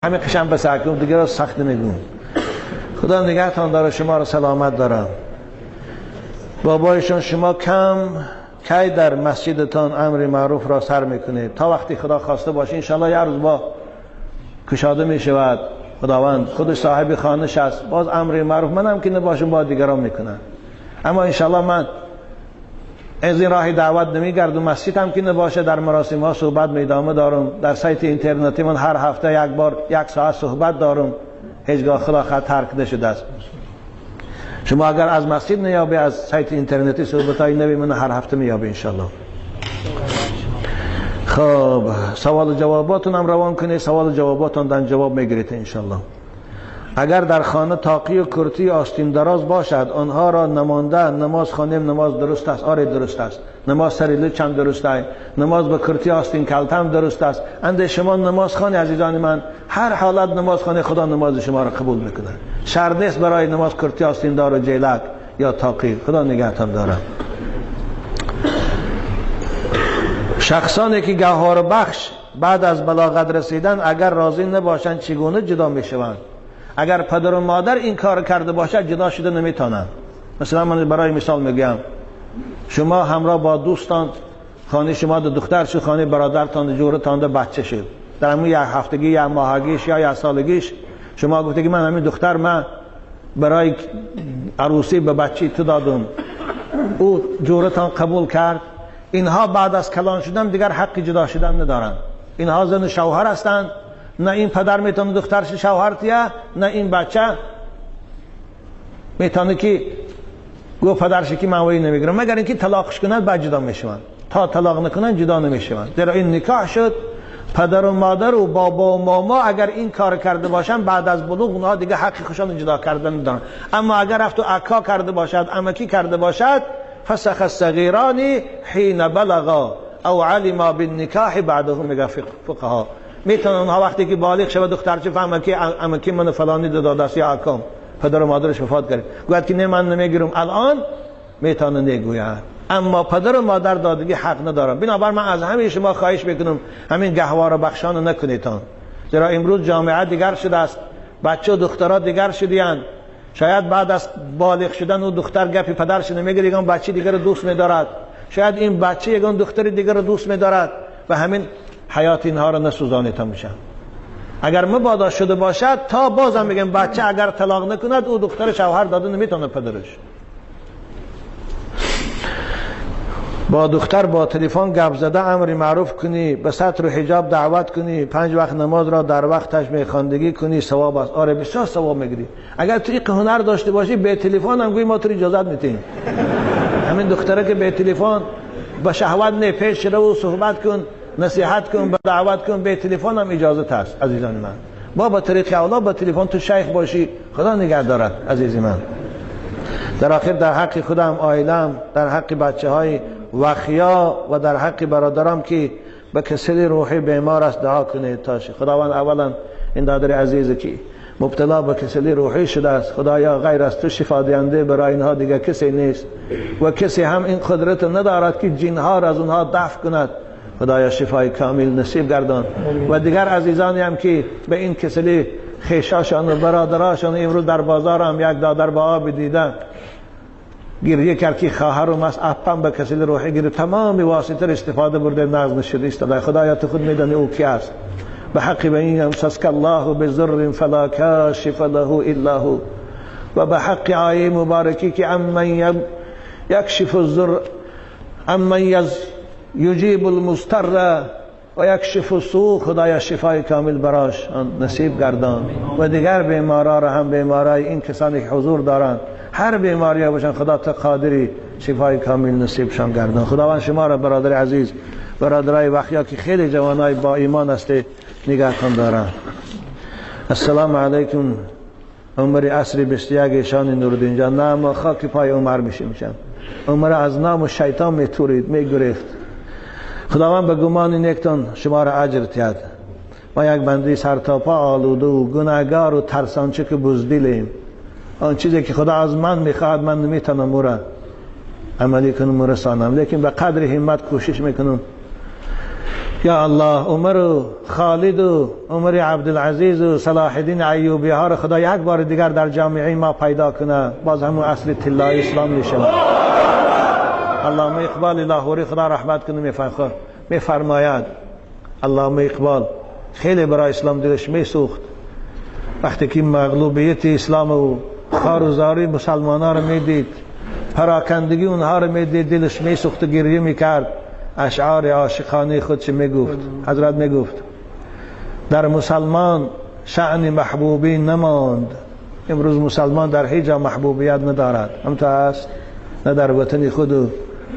همه قشم به سرکم دیگه را سخت نمیگم. خدا نگهتان داره، شما را سلامت دارم. بابایشان شما کم کی در مسجدتان امر معروف را سر میکنید؟ تا وقتی خدا خواسته باشه انشالله یه روز با کشاده میشود. خداوند خودش صاحب خانش است، باز امر معروف منم که نباشم با دیگران میکنن. اما انشالله من از این راه دعوت نمیگردم، مسجد هم که نباشه در مراسم ها صحبت میدامه دارم، در سایت اینترنتی من هر هفته یک بار یک ساعت صحبت دارم، هیچگاه خدا خط ترک نشده است. شما اگر از مسجد نیابی از سایت اینترنتی صحبت های نبی من هر هفته میابی انشالله. خب سوال جواباتون هم روان کنید، سوال جواباتون دن جواب میگیرید انشالله. اگر در خانه تاقی و کرتی آستین دراز باشد آنها را نمانده نماز خوانیم نماز درست است؟ آره درست است. نماز سر لچ هم درست است، نماز به کرتی آستین کلته هم درست است. اند شما نماز خوانی عزیزان من، هر حالت نماز خوانی خدا نماز شما را قبول میکنه. شرط نیست برای نماز کرتی آستین دار و جیلک یا تاقی. خدا نگهتان داره. شخصانی که گوهر بخش بعد از بلاغت رسیدن اگر راضی نباشند چگونه جدا میشوند؟ اگر پدر و مادر این کار کرده باشد جدا شده نمیتونن. مثلا من برای مثال میگم، شما همراه با دوستان خانه شما دو دختر شد، خانه برادرتان جورتان دو بچه شد، در همون یک هفتگی یک ماهگیش یا یک سالگیش شما گفته که من همین دختر من برای عروسی به بچه تو دادم، او جورتان قبول کرد. اینها بعد از کلان شدن دیگر حق جدا شدن ندارن. اینها زن و شوهر هستند، نه این پدر میتونه دخترش شوهر تیه، نه این بچه میتونه که گو پدرش که من وی نمیگیرم، مگر اینکه طلاقش کنند بعد جدا میشوند. تا طلاق نکنند جدا نمیشوند. زیرا این نکاح شد. پدر و مادر و بابا و ماما اگر این کار کرده باشند بعد از بلوغ اونها دیگه حق خودشان جدا کردن ندارن. اما اگر رفت و عکا کرده باشد، عمکی کرده باشد، فسخ الصغیران حین بلغا او علما بالنکاح بعدهم، میگه فقها. میتونن اونها وقتی که بالغ شود دخترچه فهمه که عمکی من فلانی داده است یا عکام، پدر و مادرش وفات کرد، گوید که نه من نمیگیرم الان، میتونه نگوید. اما پدر و مادر دادگی حق ندارن. بنابر من از همه شما خواهش میکنم همین گهواره بخشان نکنیدتان، زیرا امروز جامعه دیگر شده است، بچه و دخترها دیگر شدیان. شاید بعد از بالغ شدن او دختر گپی پدرش نمیگیره، یگان بچه دیگر رو دوست میدارد، شاید این بچه یگان دختر دیگر رو دوست میدارد و همین حیات اینها رو نسوزانیده میشن. اگر مبادا شده باشد تا بازم میگم بچه اگر طلاق نکند او دختر شوهر داده نمیتونه پدرش. با دختر با تلفن گپ زده امر معروف کنی، به ستر و حجاب دعوت کنی، 5 وقت نماز را در وقتش میخواندگی کنی، ثواب است. آره بسیار ثواب میگیری. اگر طریق هنر داشته باشی به تلفن هم گویی ما تو اجازت میتیم. همین دختره که به تلفن با شهوت نه پیش رو صحبت کن، نصیحت کن، به دعوت کن، به تلفن هم اجازت هست عزیزان من. با طریق اولا با تلفن تو شیخ باشی، خدا نگه دارد عزیز من. در آخر در حق خودم، عائلم، در حق بچه های وخیا و در حق برادرم که به کسل روحی بیمار است دعا کنید تا خداوند اولا این دادر عزیز که مبتلا به کسل روحی شده است، خدایا غیر از تو شفا دهنده برای اینها دیگه کسی نیست و کسی هم این قدرت ندارد که جنها را از اونها دفع کند. خدایا شفای کامل نصیب گردان. و دیگر عزیزانی هم که به این کسلی خیشاشان و برادراشان امروز در بازار هم یک دادر با آب دیدن گریه کرد که خواهرم است، اپم به کسل روحی گرفت، تمام واسطه استفاده برده نغز نشده است. خدایا تو خود میدانی او کی است. به حق به این امسسک الله بضر فلا کاشف له الا هو و به حق آیه مبارکی که امن یکشف الضر امن یجیب المضطر و یکشف السوء، خدایا شفای کامل براش نصیب گردان. و دیگر بیمارا را هم، بیمارای این کسانی که حضور دارند، هر بیماری باشن خدا تا قادری شفای کامل نصیبشان گردان. خداوند شما را برادر عزیز، برادرای وخیا که خیلی جوانای با ایمان هستی نگهتان دارن. السلام علیکم. عمر عصر 21 شان نورالدین جان. نه ما خاک پای عمر میشیم. عمر از نام و شیطان میتورید میگریخت. خداوند به گمان نیکتان شما را اجر تید. ما یک بنده سرتاپا آلوده و گناهگار و ترسانچه که بزدلیم. آن چیزی که خدا از من میخواهد من نمیتونم او را عملی کنم و رسانم، لیکن به قدر همت کوشش میکنم. یا الله عمر و خالد و عمر عبدالعزیز و صلاح الدین ایوبی ها رو خدا یک بار دیگر در جامعه ما پیدا کنه، باز همون اصل طلای اسلام میشه. علامه اقبال لاهوری خدا رحمت کنه میفرماید، علامه اقبال خیلی برای اسلام دلش میسوخت وقتی که مغلوبیت اسلام و خار و زاری مسلمان ها رو میدید، پراکندگی اونها رو میدید، دلش میسوخت و گریه میکرد. اشعار عاشقانه خودش میگفت، حضرت میگفت در مسلمان شأن محبوبی نماند. امروز مسلمان در هیچ جا محبوبیت ندارد، هم تو هست نه در وطن خود و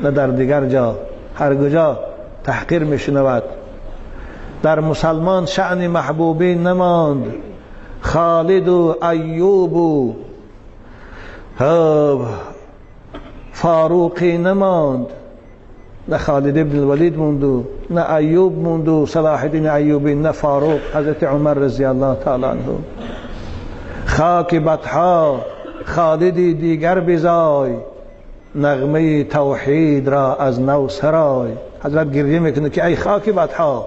نه در دیگر جا، هر کجا تحقیر میشنود. در مسلمان شأن محبوبی نماند، خالد و ایوب و فاروقی نماند. نه خالد ابن الولید موند، نه ایوب موند، صلاح الدین ایوبی، نه فاروق، حضرت عمر رضی الله تعالی عنه. خاک بطحا خالدی دیگر بزای، نغمه توحید را از نو سرای. حضرت گریه میکنه که ای خاک بطحا،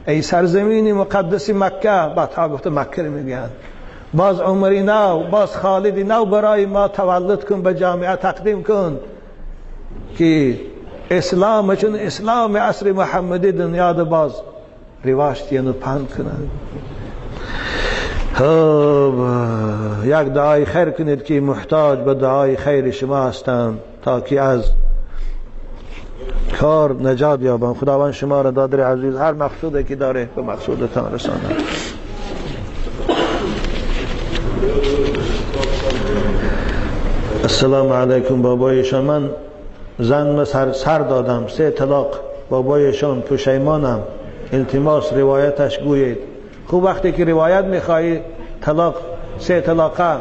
ای سرزمین مقدس مکه، بطحا گفته مکه رو میگن، باز عمری نو، باز خالدی نو برای ما تولد کن، به جامعه تقدیم کن که اسلام چون اسلام عصر محمدی دنیا ده باز رواج و پند کنند. یک دعای خیر کنید که محتاج به دعای خیر شما هستم تا که از کار نجات یابم. خداوند شما را دادر عزیز هر مقصودی که داره به مقصودتان رساند. السلام علیکم. بابایشان من زن سر دادم، 3 طلاق، بابایشان پشیمانم، التماس روایتش گویید. خوب وقتی که روایت میخواهی طلاق 3 طلاقه،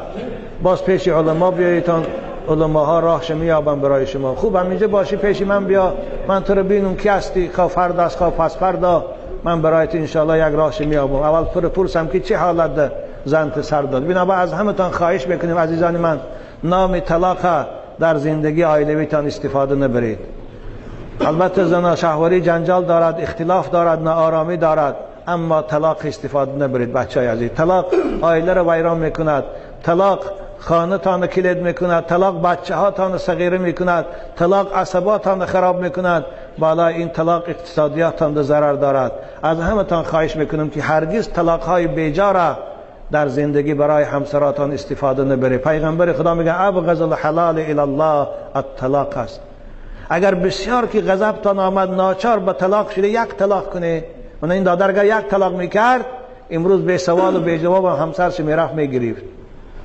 باز پیش علما بیاییتان، علماها راهش میابن برای شما. خوب همینجا باشی پیش من بیا، من تو رو بینم کی هستی، خواه فردا است خواه پس فردا، من برایت انشاءالله یک راهش میابم. اول پر پرسم که چه حالت ده زن سر داد. بنابر از همتان خواهش میکنیم عزیزان من، نام طلاق در زندگی عائلویتان استفاده نبرید. البته زنا شهوری جنجال دارد، اختلاف دارد، ناآرامی دارد، اما طلاق استفاده نبرید بچه عزیز. طلاق عائله را ویران میکند، طلاق خانه تان کلید میکند، طلاق بچه ها تان صغیره میکند، طلاق عصباتان خراب میکند، بالای این طلاق اقتصادیاتان ضرر دارد. از همتان خواهش میکنم که هرگز طلاق های بیجا را در زندگی برای همسراتان استفاده نبرید. پیغمبر خدا میگه ابغض الحلال الی الله الطلاق است. اگر بسیار که غضبتان آمد ناچار به طلاق شده، یک طلاق کنه. من این دادر اگر یک طلاق میکرد امروز به سوال و به جواب همسرش میرفت میگرفت.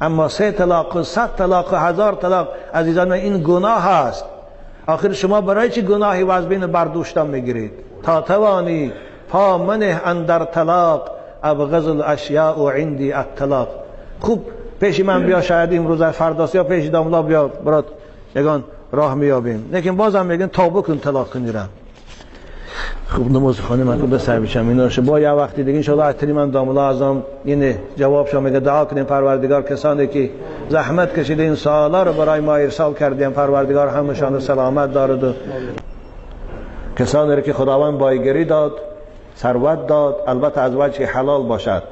اما 3 طلاق و 100 طلاق و 1000 طلاق عزیزان این گناه است. آخر شما برای چه گناهی و از بین بردوشتان میگیرید؟ تا توانی پا منه اندر طلاق، ابغض الاشیاء عندی الطلاق. خوب پیش من بیا، شاید امروز فرداست یا پیش داملا بیا، برات یگان راه میابیم. لیکن بازم میگن توبه کن طلاق کنیرم. خوب نماز خانه من به سر بشم اینا با یه وقتی دیگه ان شاء الله عطری من داملا ازم اینه جواب شما میگه. دعا کنیم پروردگار کسانی که زحمت کشیده این سوالا رو برای ما ارسال کردیم، پروردگار همشان سلامت دارد و کسانی رو که خداوند بایگری داد، ثروت داد، البته از وجه حلال باشد.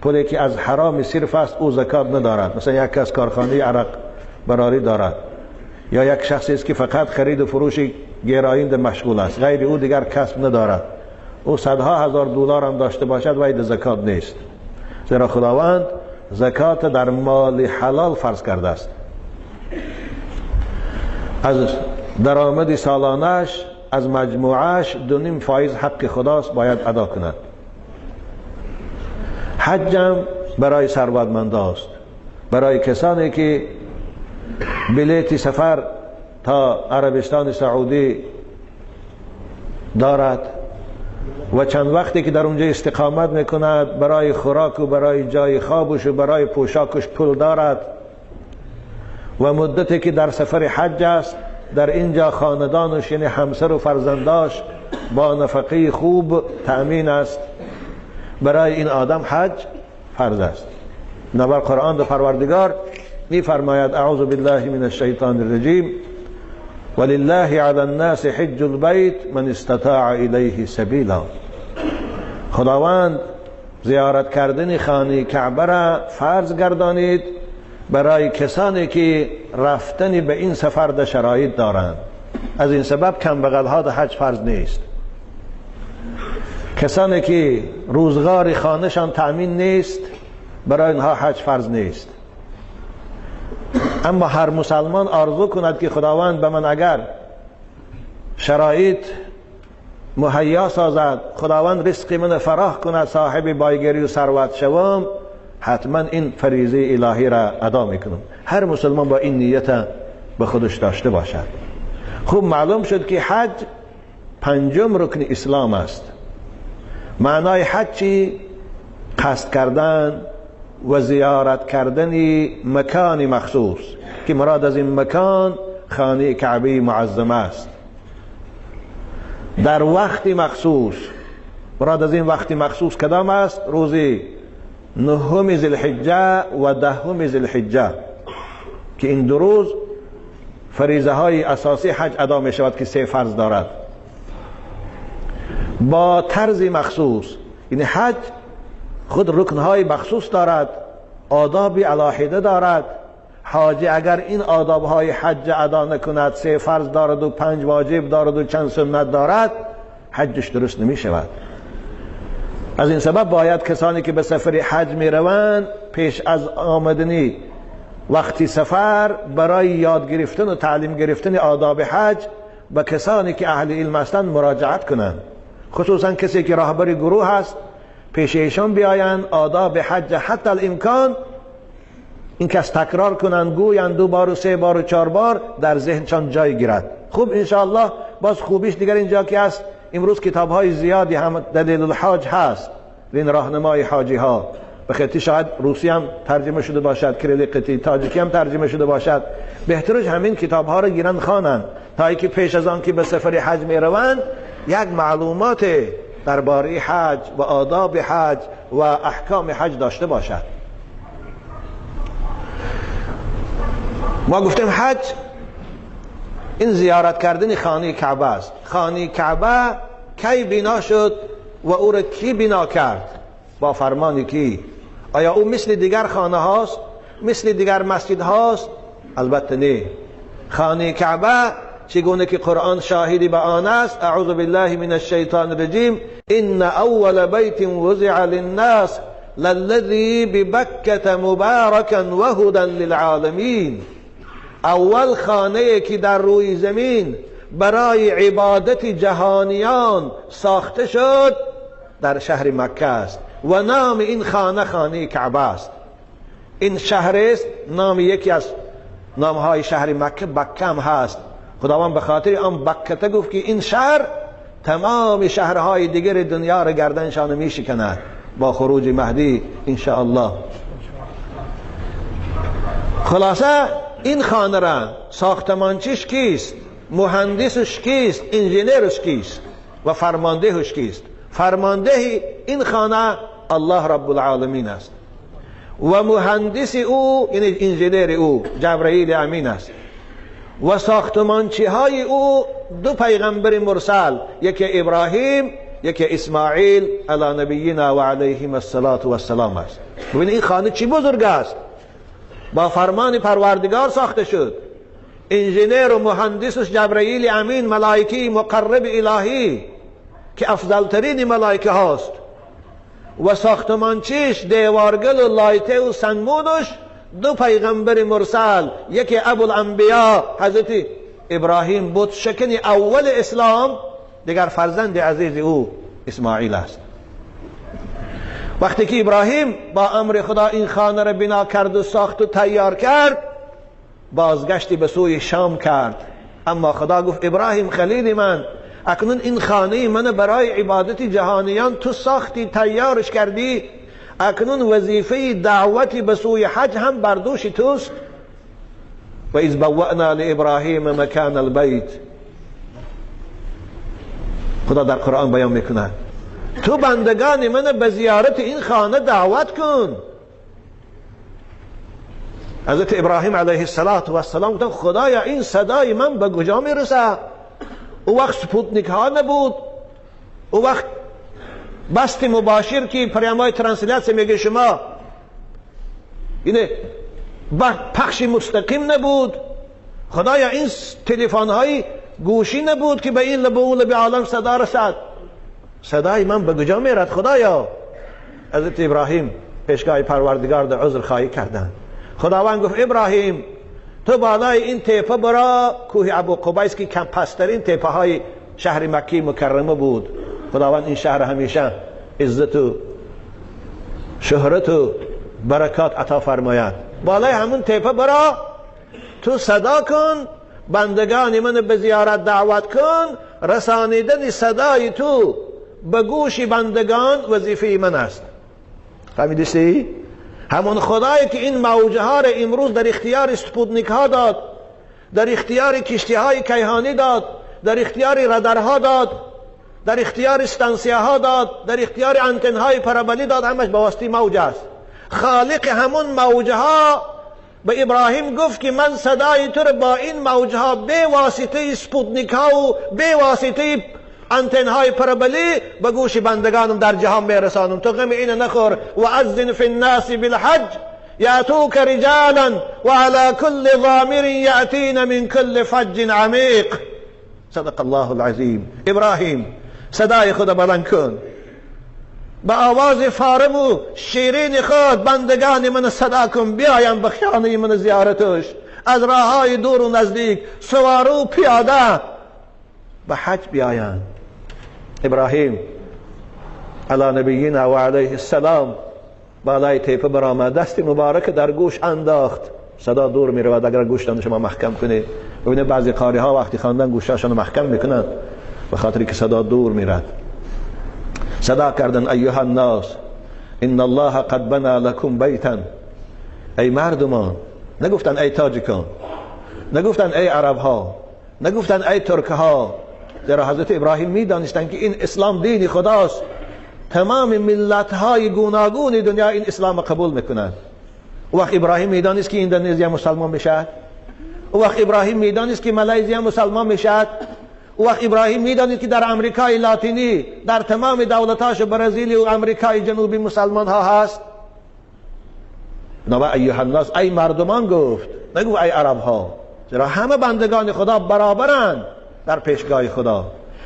پولی که از حرام صرف است او زکات ندارد. مثلا یک کس کارخانه عرق براری دارد، یا یک شخصی است که فقط خرید و فروش گرایند مشغول است، غیر او دیگر کسب ندارد، او صدها هزار دلار هم داشته باشد ولی زکات نیست. زیرا خداوند زکات در مال حلال فرض کرده است. از درآمد سالانش، از مجموعش 2.5 فایز حق خداست باید ادا کند. حج هم برای ثروتمند است، برای کسانی که بلیت سفر تا عربستان سعودی دارد و چند وقتی که در اونجا استقامت میکند، برای خوراک و برای جای خوابش و برای پوشاکش پول دارد و مدتی که در سفر حج است در اینجا خاندانش یعنی همسر و فرزنداش با نفقه خوب تأمین است، برای این آدم حج فرض است. نبر قرآن در پروردگار می فرماید اعوذ بالله من الشیطان الرجیم ولله علی الناس حج البیت من استطاع الیه سبیلا. خداوند زیارت کردن خانه کعبه را فرض گردانید برای کسانی که رفتن به این سفر در شرایط دارند. از این سبب کم بغل ها در حج فرض نیست. کسانی که روزگار خانهشان تأمین نیست، برای اینها حج فرض نیست. اما هر مسلمان آرزو کند که خداوند به من اگر شرایط مهیا سازد، خداوند رزق من فراخ کند، صاحب بایگری و ثروت شوم، حتما این فریضه الهی را ادا میکنم. هر مسلمان با این نیت به خودش داشته باشد. خوب معلوم شد که حج پنجم رکن اسلام است. معنای حج چی؟ قصد کردن و زیارت کردن مکان مخصوص که مراد از این مکان خانه کعبه معظمه است، در وقت مخصوص. مراد از این وقت مخصوص کدام است؟ روزی نهم ذوالحجه و دهم ذوالحجه، که این دو روز فریضه های اساسی حج ادا می شود که سه فرض دارد، با طرز مخصوص. یعنی حج خود رکنهای مخصوص دارد، آداب علاحده دارد. حاجی اگر این آدابهای حج ادا نکند، سه فرض دارد و 5 واجب دارد و چند سنت دارد، حجش درست نمی شود. از این سبب باید کسانی که به سفر حج می روند پیش از آمدنی وقتی سفر برای یاد گرفتن و تعلیم گرفتن آداب حج به کسانی که اهل علم هستند مراجعت کنند. خصوصا کسی که راهبر گروه است، پیش ایشان بیایند، آداب حج حتی الامکان این کس تکرار کنند، گویند 2 بار و 3 بار و 4 بار در ذهنشان جای گیرد. خوب انشاءالله باز خوبیش دیگر اینجا که است، امروز کتاب های زیادی هم دلیل الحاج هست، این راهنمای حاجی ها، به خیلی شاید روسی هم ترجمه شده باشد، کریلی تاجیکی هم ترجمه شده باشد. بهترش همین کتاب ها رو گیرن خوانند تا اینکه پیش از آن که به سفر حج می روند یک معلومات درباره حج و آداب حج و احکام حج داشته باشد. ما گفتیم حج این زیارت کردن خانه کعبه است. خانه کعبه کی بنا شد و او را کی بنا کرد؟ با فرمان کی؟ آیا او مثل دیگر خانه هاست؟ مثل دیگر مسجد هاست؟ البته نه. خانه کعبه چگونه که قرآن شاهدی به آن است، اعوذ بالله من الشیطان الرجیم، ان اول بیت وضع للناس للذی ببکة مبارکا وهدى للعالمین. اول خانه که در روی زمین برای عبادت جهانیان ساخته شد در شهر مکه است و نام این خانه خانه کعبه است. این شهر است، نام یکی از نامهای شهر مکه بکه هم هست. خداوند به خاطر آن بکته گفت که این شهر تمام شهرهای دیگر دنیا را گردنشان می شکند با خروج مهدی انشاءالله. خلاصه این خانه را ساختمانچیش کیست؟ مهندسش کیست؟ انجینرش کیست؟ و فرماندهش کیست؟ فرمانده این خانه الله رب العالمین است و مهندس او یعنی انجینر او جبرئیل امین است و ساختمانچی های او 2 پیغمبر مرسل، یکی ابراهیم یکی اسماعیل علی نبینا و علیهم الصلاة والسلام است. ببینید این خانه چی بزرگ است، با فرمان پروردگار ساخته شد. انجینر و مهندسش جبرئیل امین، ملائکه مقرب الهی که افضل ترین ملائکه هاست، و ساختمانچیش دیوارگل و لایته و سنگمونش 2 پیغمبر مرسل، یکی ابوالانبیا حضرت ابراهیم بود شکن اول اسلام، دیگر فرزند عزیز او اسماعیل است. وقتی که ابراهیم با امر خدا این خانه را بنا کرد و ساخت و تیار کرد، بازگشتی به سوی شام کرد. اما خدا گفت ابراهیم خلیل من، اکنون این خانه من برای عبادت جهانیان تو ساختی تیارش کردی، اکنون وظیفه دعوتی به سوی حج هم بر دوش توست. و اذ بوأنا لابراهیم مکان البیت، خدا در قرآن بیان میکنه تو بندگان من به زیارت این خانه دعوت کن. حضرت ابراهیم علیه السلام گفتن خدایا این صدای من به کجا میرسه؟ او وقت سپوتنیک ها نبود، او وقت بست مباشر که прямой трансляция میگه شما، اینه پخش مستقیم نبود. خدایا این تلفن های گوشی نبود که به این لب و اون لب عالم صدا رسد. صدای من به کجا میرد خدایا؟ حضرت ابراهیم پیشگاه پروردگار در عذر خواهی کردند. خداوند گفت ابراهیم تو بالای این تپه برا، کوه ابو قبیس که کم پسترین تپه های شهر مکی مکرمه بود. خداوند این شهر همیشه عزت و شهرت و برکات عطا فرماید. بالای همون تپه برا، تو صدا کن، بندگان من به زیارت دعوت کن. رسانیدن صدای تو به گوش بندگان وظیفه من است. فهمیدی؟ همون خدایی که این موجه ها را امروز در اختیار سپوتنیک ها داد، در اختیار کشتی های کیهانی داد، در اختیار رادارها داد، در اختیار ستانسیا ها داد، در اختیار انتن های پرابولی داد، همش به واسطه موج است. خالق همون موجه ها به ابراهیم گفت که من صدای تو را با این موجه ها به واسطه سپوتنیک ها و به واسطه انتن های پرابولی به گوش بندگانم در جهان میرسانم. تو غم اینو نخور. و اذن فی الناس بالحج یاتوک رجالا وعلى كل ضامر یاتین من كل فج عمیق. صدق الله العظیم. ابراهیم صدای خود بلند کن، به آواز فارم و شیرین خود بندگان من صدا کن، بیایم به خانه من زیارتش، از راه های دور و نزدیک، سوار و پیاده به حج بیایند. ابراهیم علی نبینا و علیه السلام بالای تپه برآمد، دست مبارک در گوش انداخت. صدا دور می رود اگر گوشتان شما محکم کنید. ببینید بعضی قاری ها وقتی خواندن گوشاشان محکم میکنند به خاطر که صدا دور میرد. صدا کردن ایها الناس ان الله قد بنا لكم بیتا. ای مردمان، نگفتن ای تاجکان، نگفتن ای عرب ها، نگفتن ای ترک ها، زیرا حضرت ابراهیم میدانستند که این اسلام دین خداست. تمام ملت های گوناگون دنیا این اسلام قبول میکنند. وقت ابراهیم میدانست که اندونزیا مسلمان میشد، وقت ابراهیم میدانست که مالزیا مسلمان میشد، وقت ابراهیم میدانست که در امریکای لاتینی، در تمام دولتاش برزیل و امریکای جنوبی مسلمان ها هست. نوع ایها الناس، ای مردمان گفت، نگفت ای عرب ها، زیرا همه بندگان خدا برابرند در پیشگاه خدا.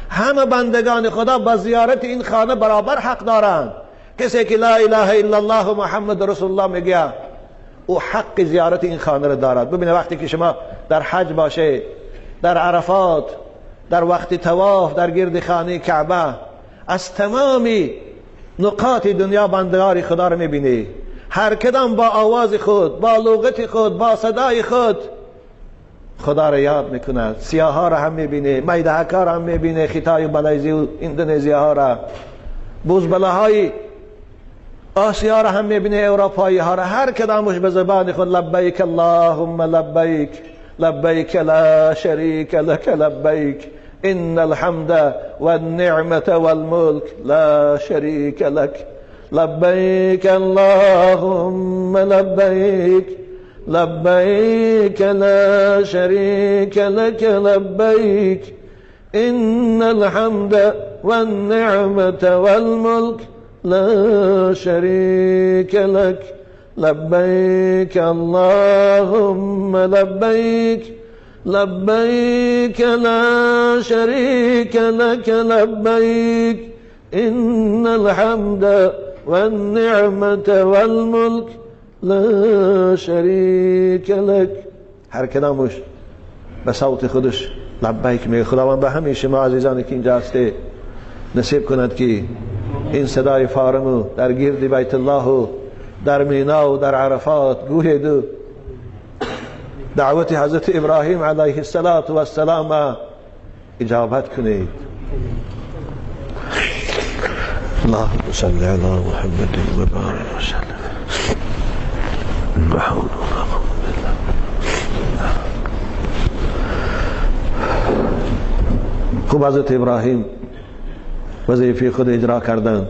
همه بندگان خدا با زیارت این خانه برابر حق دارند. کسی که لا اله الا الله و محمد رسول الله میگه، او حق زیارت این خانه را دارد. ببینید وقتی که شما در حج باشه، در عرفات، در وقت طواف در گرد خانه کعبه، از تمام نقاط دنیا بندگان خدا را میبینی. هر کدام با آواز خود، با لغت خود، با صدای خود خدا را یاد میکند. سیاه ها را هم میبینه، میدهک ها را هم میبینه، خطای مالزی و اندونزیا ها را، بوزبله های آسیا را هم میبینه، اروپایی ها را. هر کدامش به زبان خود لبیک اللهم لبیک، لبیک لا شریک لک لبیک، ان الحمد والنعمة والملک لا شریک لک، لبیک اللهم لبیک، لبیک لا شریک لک لبیک، ان الحمد والنعمة والملک لا شریک لک، لبیک اللهم لبیک، لبیک لا شریک لک لبیک، ان الحمد والنعمة والملک لا شریک لک. هر کدامش به صوت خودش لبیک میگه. خداوند به همه شما عزیزانی که اینجا هسته نصیب کند که این صدای فارمو در گرد بیت الله و در مینا و در عرفات گوید و دعوت حضرت ابراهیم علیه السلام اجابت کنید. اللهم صل علی محمد و بارک وسلم. لا حول ولا قوة الا بالله. خوب حضرت ابراهیم وظیفه خود اجرا کردند.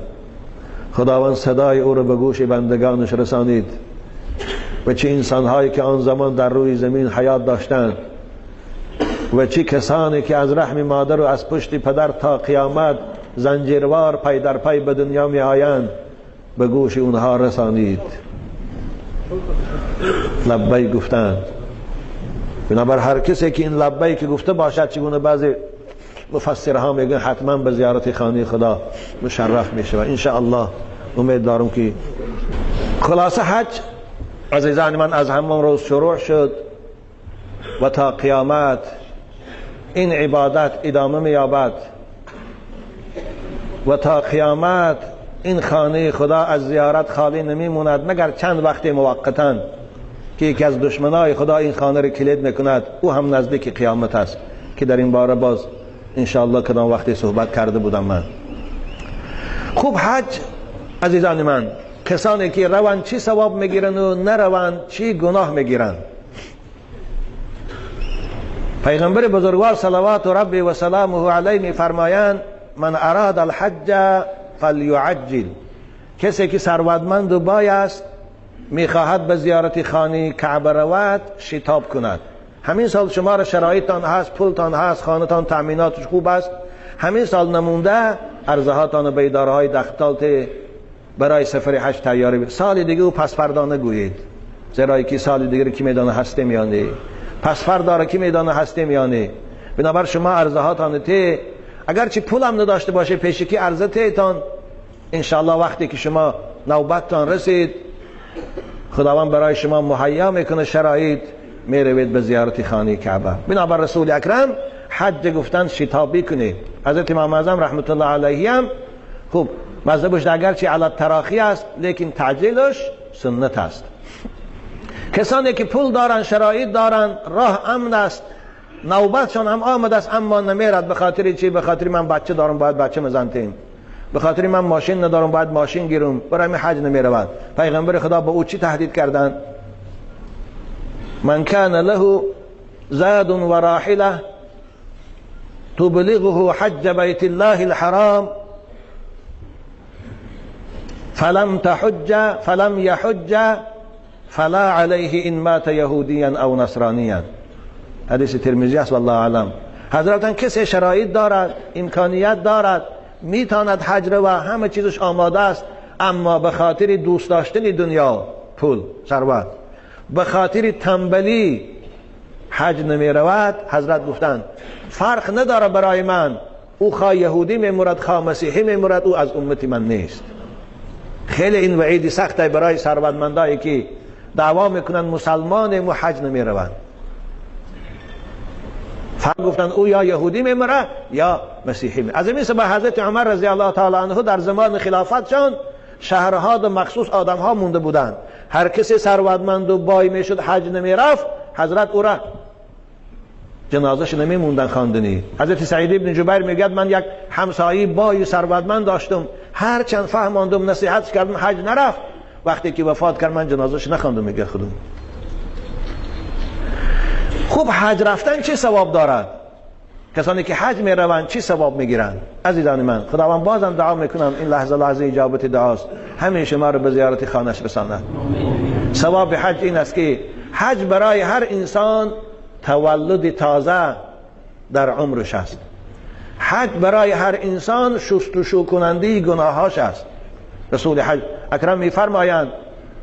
خداوند صدای او را به گوش بندگانش رسانید و چه انسانهایی که آن زمان در روی زمین حیات داشتند و چه کسانی که از رحم مادر و از پشت پدر تا قیامت زنجیروار پی در پی به دنیا می آیند به گوش اونها رسانید. لبیک گفتند. بنابر هر کسی که این لبیک گفته باشد، چگونه بعضی مفسرها میگن، حتما به زیارت خانه خدا مشرف میشه ان شاء الله. امید دارم که خلاصه حج عزیزان من از همان روز شروع شد و تا قیامت این عبادت ادامه مییابد و تا قیامت این خانه خدا از زیارت خالی نمیموند، مگر چند وقت موقتا که یکی از دشمنای خدا این خانه را کلید میکند، او هم نزدیک قیامت است که در این باره باز انشاءالله کدام وقتی صحبت کرده بودم من. خوب، حج عزیزان من، کسانی که روند چی ثواب میگیرن و نروند چی گناه میگیرن؟ پیغمبر بزرگوار صلوات ربی و سلامه علیه میفرمایند: من اراد الحج فلیعجل. کسی که ثروتمند و بای است، میخواهد به زیارت خانه کعبه رود، شتاب کند. همین سال شما را شرایطتان هست، پولتان هست، خانهتان تأمیناتش خوب است، همین سال نمونده عرضه به اداره های دختالت برای سفر حج تیاری. سال دیگه و پس فردا نگویید، زیرا که سال دیگه کی میدانه هستیم یا نه، پس فردا را کی میدانه هستیم یا نه. بنابر شما عرضه هاتان تی، اگرچه پول هم نداشته باشه، پیشکی عرضه تیتان. انشاءالله وقتی که شما نوبتتان رسید، خداوند برای شما مهیا میکنه شرایط، میروید به زیارت خانه کعبه. بنابر رسول اکرم حج گفتن شتابی کنید. حضرت امام اعظم رحمت الله علیه هم خوب مذهبش اگرچه علی تراخی است، لیکن تعجیلش سنت است. کسانی که پول دارن، شرایط دارن، راه امن است، نوبتشان هم آمده است، اما نمیرد. به خاطر چی؟ به خاطر من بچه دارم، باید بچه مزنتیم، به خاطر من ماشین ندارم، باید ماشین گیرم، برای من حج نمیرود. پیغمبر خدا با او چی تهدید کردن؟ من کان له زاد و راحله تبلغه حج بیت الله الحرام فلم تحج فلم يحج فلا عليه ان مات يهوديا او نصرانيا. حدیث ترمذی است، والله اعلم. حضرت کسی شرایط دارد، امکانیت دارد، میتواند حج رو و همه چیزش آماده است، اما به خاطر دوست داشتن دنیا، پول، ثروت، به خاطر تنبلی حج نمی رود، حضرت گفتند فرق نداره برای من، او خواه یهودی میمورد، خواه مسیحی میمورد، او از امت من نیست. خیلی این وعید سخته برای ثروتمندایی که دعوا میکنن مسلمان و حج نمی روند. فرق گفتن او یا یهودی میمره یا مسیحی میمره. از این سبب حضرت عمر رضی الله تعالی عنه در زمان خلافتشان شهرها و مخصوص آدم ها مونده بودند. هر کسی ثروتمند و بای میشد حج نمیرفت، حضرت او را جنازش نمیموندن خواندنی. حضرت سعید ابن جبیر میگه من یک همسایه بای ثروتمند داشتم، هر چند فهماندم، نصیحت کردم، حج نرفت. وقتی که وفات کرد من جنازش نخواندم. میگه خودم. خوب، حج رفتن چه ثواب دارد؟ کسانی که حج میروند چی ثواب میگیرند؟ عزیزان من، خداوند بازم دعا میکنم، این لحظه لحظه اجابت دعاست، همه شما رو به زیارت خانش رساند. ثواب حج این است که حج برای هر انسان تولد تازه در عمرش است. حج برای هر انسان شستشو کننده گناهاش است. رسول حج اکرم میفرمایند: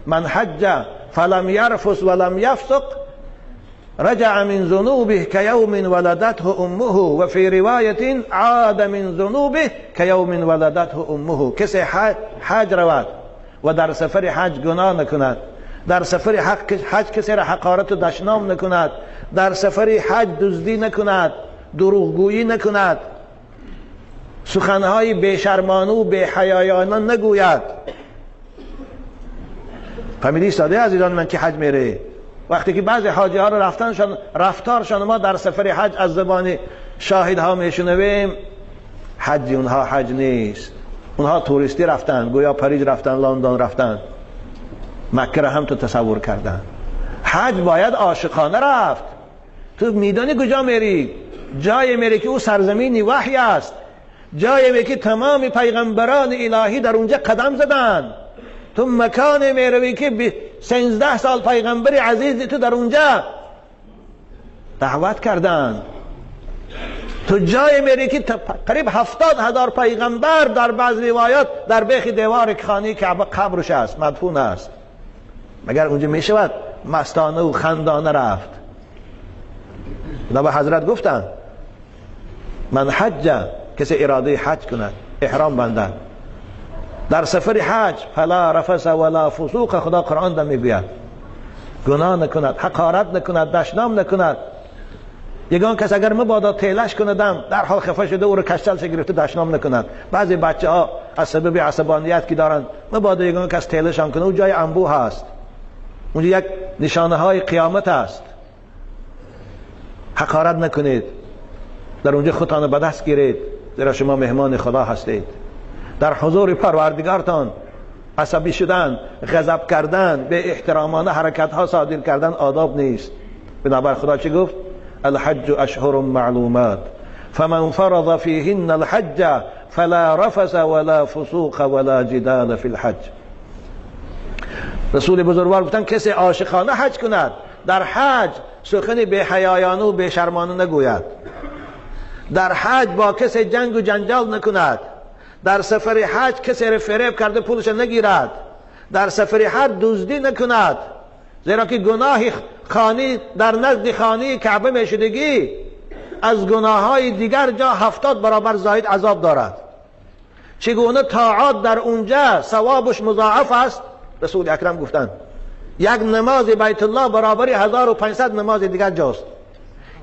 من حج فلم یرفث ولم یفسق رجع من ذنوبه كيوم ولدته امه و فی روایت عاد من ذنوبه كيوم ولدته امه. کسی حج رود و در سفر حج گناه نکند، در سفر حج کسی را حقارت و دشنام نکند، در سفر حج دزدی نکند، دروغگویی نکند، سخنهای بیشرمانه و بیحیایانه نگوید. فهمیدی ساده عزیزان من که حج میره، وقتی که بعضی حاجی ها رو رفتنشان، رفتارشان ما در سفر حج از زبان شاهدها میشنویم، حج اونها حج نیست. اونها توریستی رفتن، گویا پاریس رفتن، لندن رفتن، مکه را هم تو تصور کردن. حج باید عاشقانه رفت. تو میدانی کجا میری؟ جای میری که او سرزمین وحی است، جای میری که تمام پیغمبران الهی در اونجا قدم زدن. تو مکان میروی که 13 سال پیغمبر عزیز تو در اونجا دعوت کردن. تو جای میری که قریب 70,000 پیغمبر در بعض روایات در بیخ دیوار خانه کعبه قبرش است، مدفون است. مگر اونجا میشود مستانه و خندانه رفت؟ به حضرت گفتن من حج، کسی اراده حج کند، احرام بندد در سفر حج، فلا رفث ولا فسوق، خدا قرآن در میگوید گناه نکند، حقارت نکند، دشنام نکند. یگان کس اگر مبادا تیلش کندم در حال خفه شده او رو کشتلش گرفته دشنام نکند. بعضی بچه ها از سبب عصبانیت که دارن مبادا یگان کس تیلش هم کنه، او جای انبوه هست، اونجا یک نشانه های قیامت است. حقارت نکنید، در اونجا خودتان به دست گیرید، زیرا شما مهمان خدا هستید. در حضور پروردگارتان عصبی شدن، غضب کردن، به احترامانه حرکت ها صادر کردن آداب نیست. بنابر خدا چی گفت؟ الحج اشهر معلومات فمن فرض فیهن الحج فلا رفث ولا فسوق ولا جدال فی الحج. رسول بزرگوار گفتن کسی عاشقانه حج کند، در حج سخن بی حیایانه و بی شرمانه نگوید، در حج با کسی جنگ و جنجال نکند، در سفر حج کسی را فریب کرده پولش نگیرد، در سفر حج دزدی نکند، زیرا که گناه خانی در نزد خانه کعبه میشدگی از گناه های دیگر جا 70 برابر زاید عذاب دارد. چگونه طاعات در اونجا ثوابش مضاعف است؟ رسول اکرم گفتند یک نماز بیت الله برابر 1500 نماز دیگر جاست.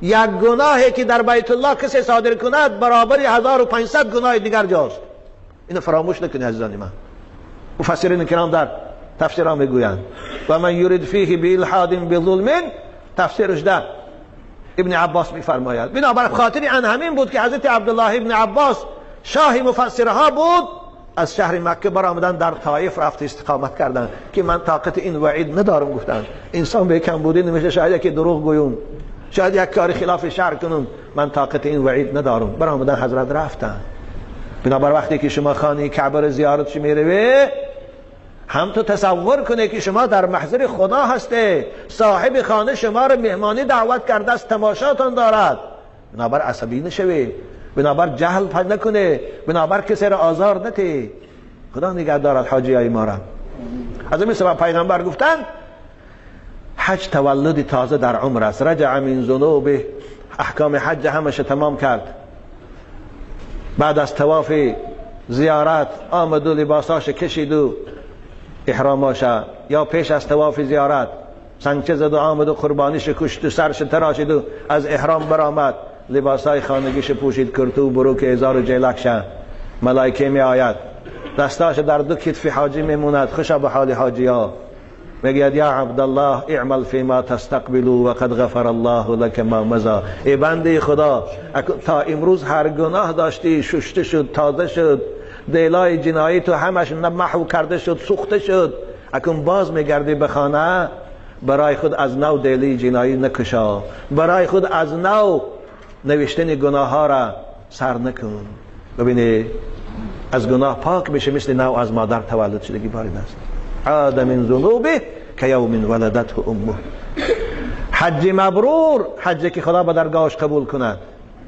یک گناهی که در بیت الله کسی صادر کند برابر 1500 گناه دیگر جاست. اینو فراموش نکنید عزیزان من. مفسرین کرام در تفسیرها میگویند و من یرید فیه بالحاد بظلم، تفسیرش ده ابن عباس میفرماید. بنابر خاطر ان همین بود که حضرت عبدالله ابن عباس شاه مفسرها بود، از شهر مکه برآمدن در طائف رفت استقامت کردن که من طاقت این وعید ندارم. گفتن انسان به کم بودی نمیشه، شاید که دروغ گویم، شاید یک کار خلاف شرع کنم، من طاقت این وعید ندارم. برآمدن حضرت رفتن. بنابر وقتی که شما خانه کعبه را زیارت میروی، هم تو تصور کنه که شما در محضر خدا هسته، صاحب خانه شما را مهمانی دعوت کرده است، تماشاتان دارد. بنابر عصبی نشوی، بنابر جهل پد نکنه، بنابر کسی را آزار نده. خدا نگه دارد حاجی های ما را. از این سبب پیغمبر گفتن حج تولد تازه در عمر است. رجع من ذنوبه، احکام حج همش تمام کرد. بعد از طواف زیارت آمد و لباساش کشید و احراماش، یا پیش از طواف زیارت سنگچه زد و آمد و قربانیش کشت و سرش تراشید و از احرام برآمد، لباسای خانگیش پوشید، کرتو و بروک ازار و جیلکش. ملائکه می آید، دستاش در دو کتف حاجی میموند. خوشا به حال حاجی ها. میگوید یا عبدالله اعمل فيما تستقبل وقد غفر الله لك ما مضى. ای بنده خدا، تا امروز هر گناه داشتی ششته شد، تازه شد، دیلای جنایی تو همش محو کرده شد، سوخته شد. اکنون باز میگردی به خانه، برای خود از نو دیلی جنایی نکشا، برای خود از نو نوشتن گناه ها را سر نکن. ببینی از گناه پاک میشه، مثل نو از مادر تولد شدگی بارید است. عاد من ذنوبه که یوم ولدته امه. حج مبرور، حجی که خدا به درگاهش قبول کند،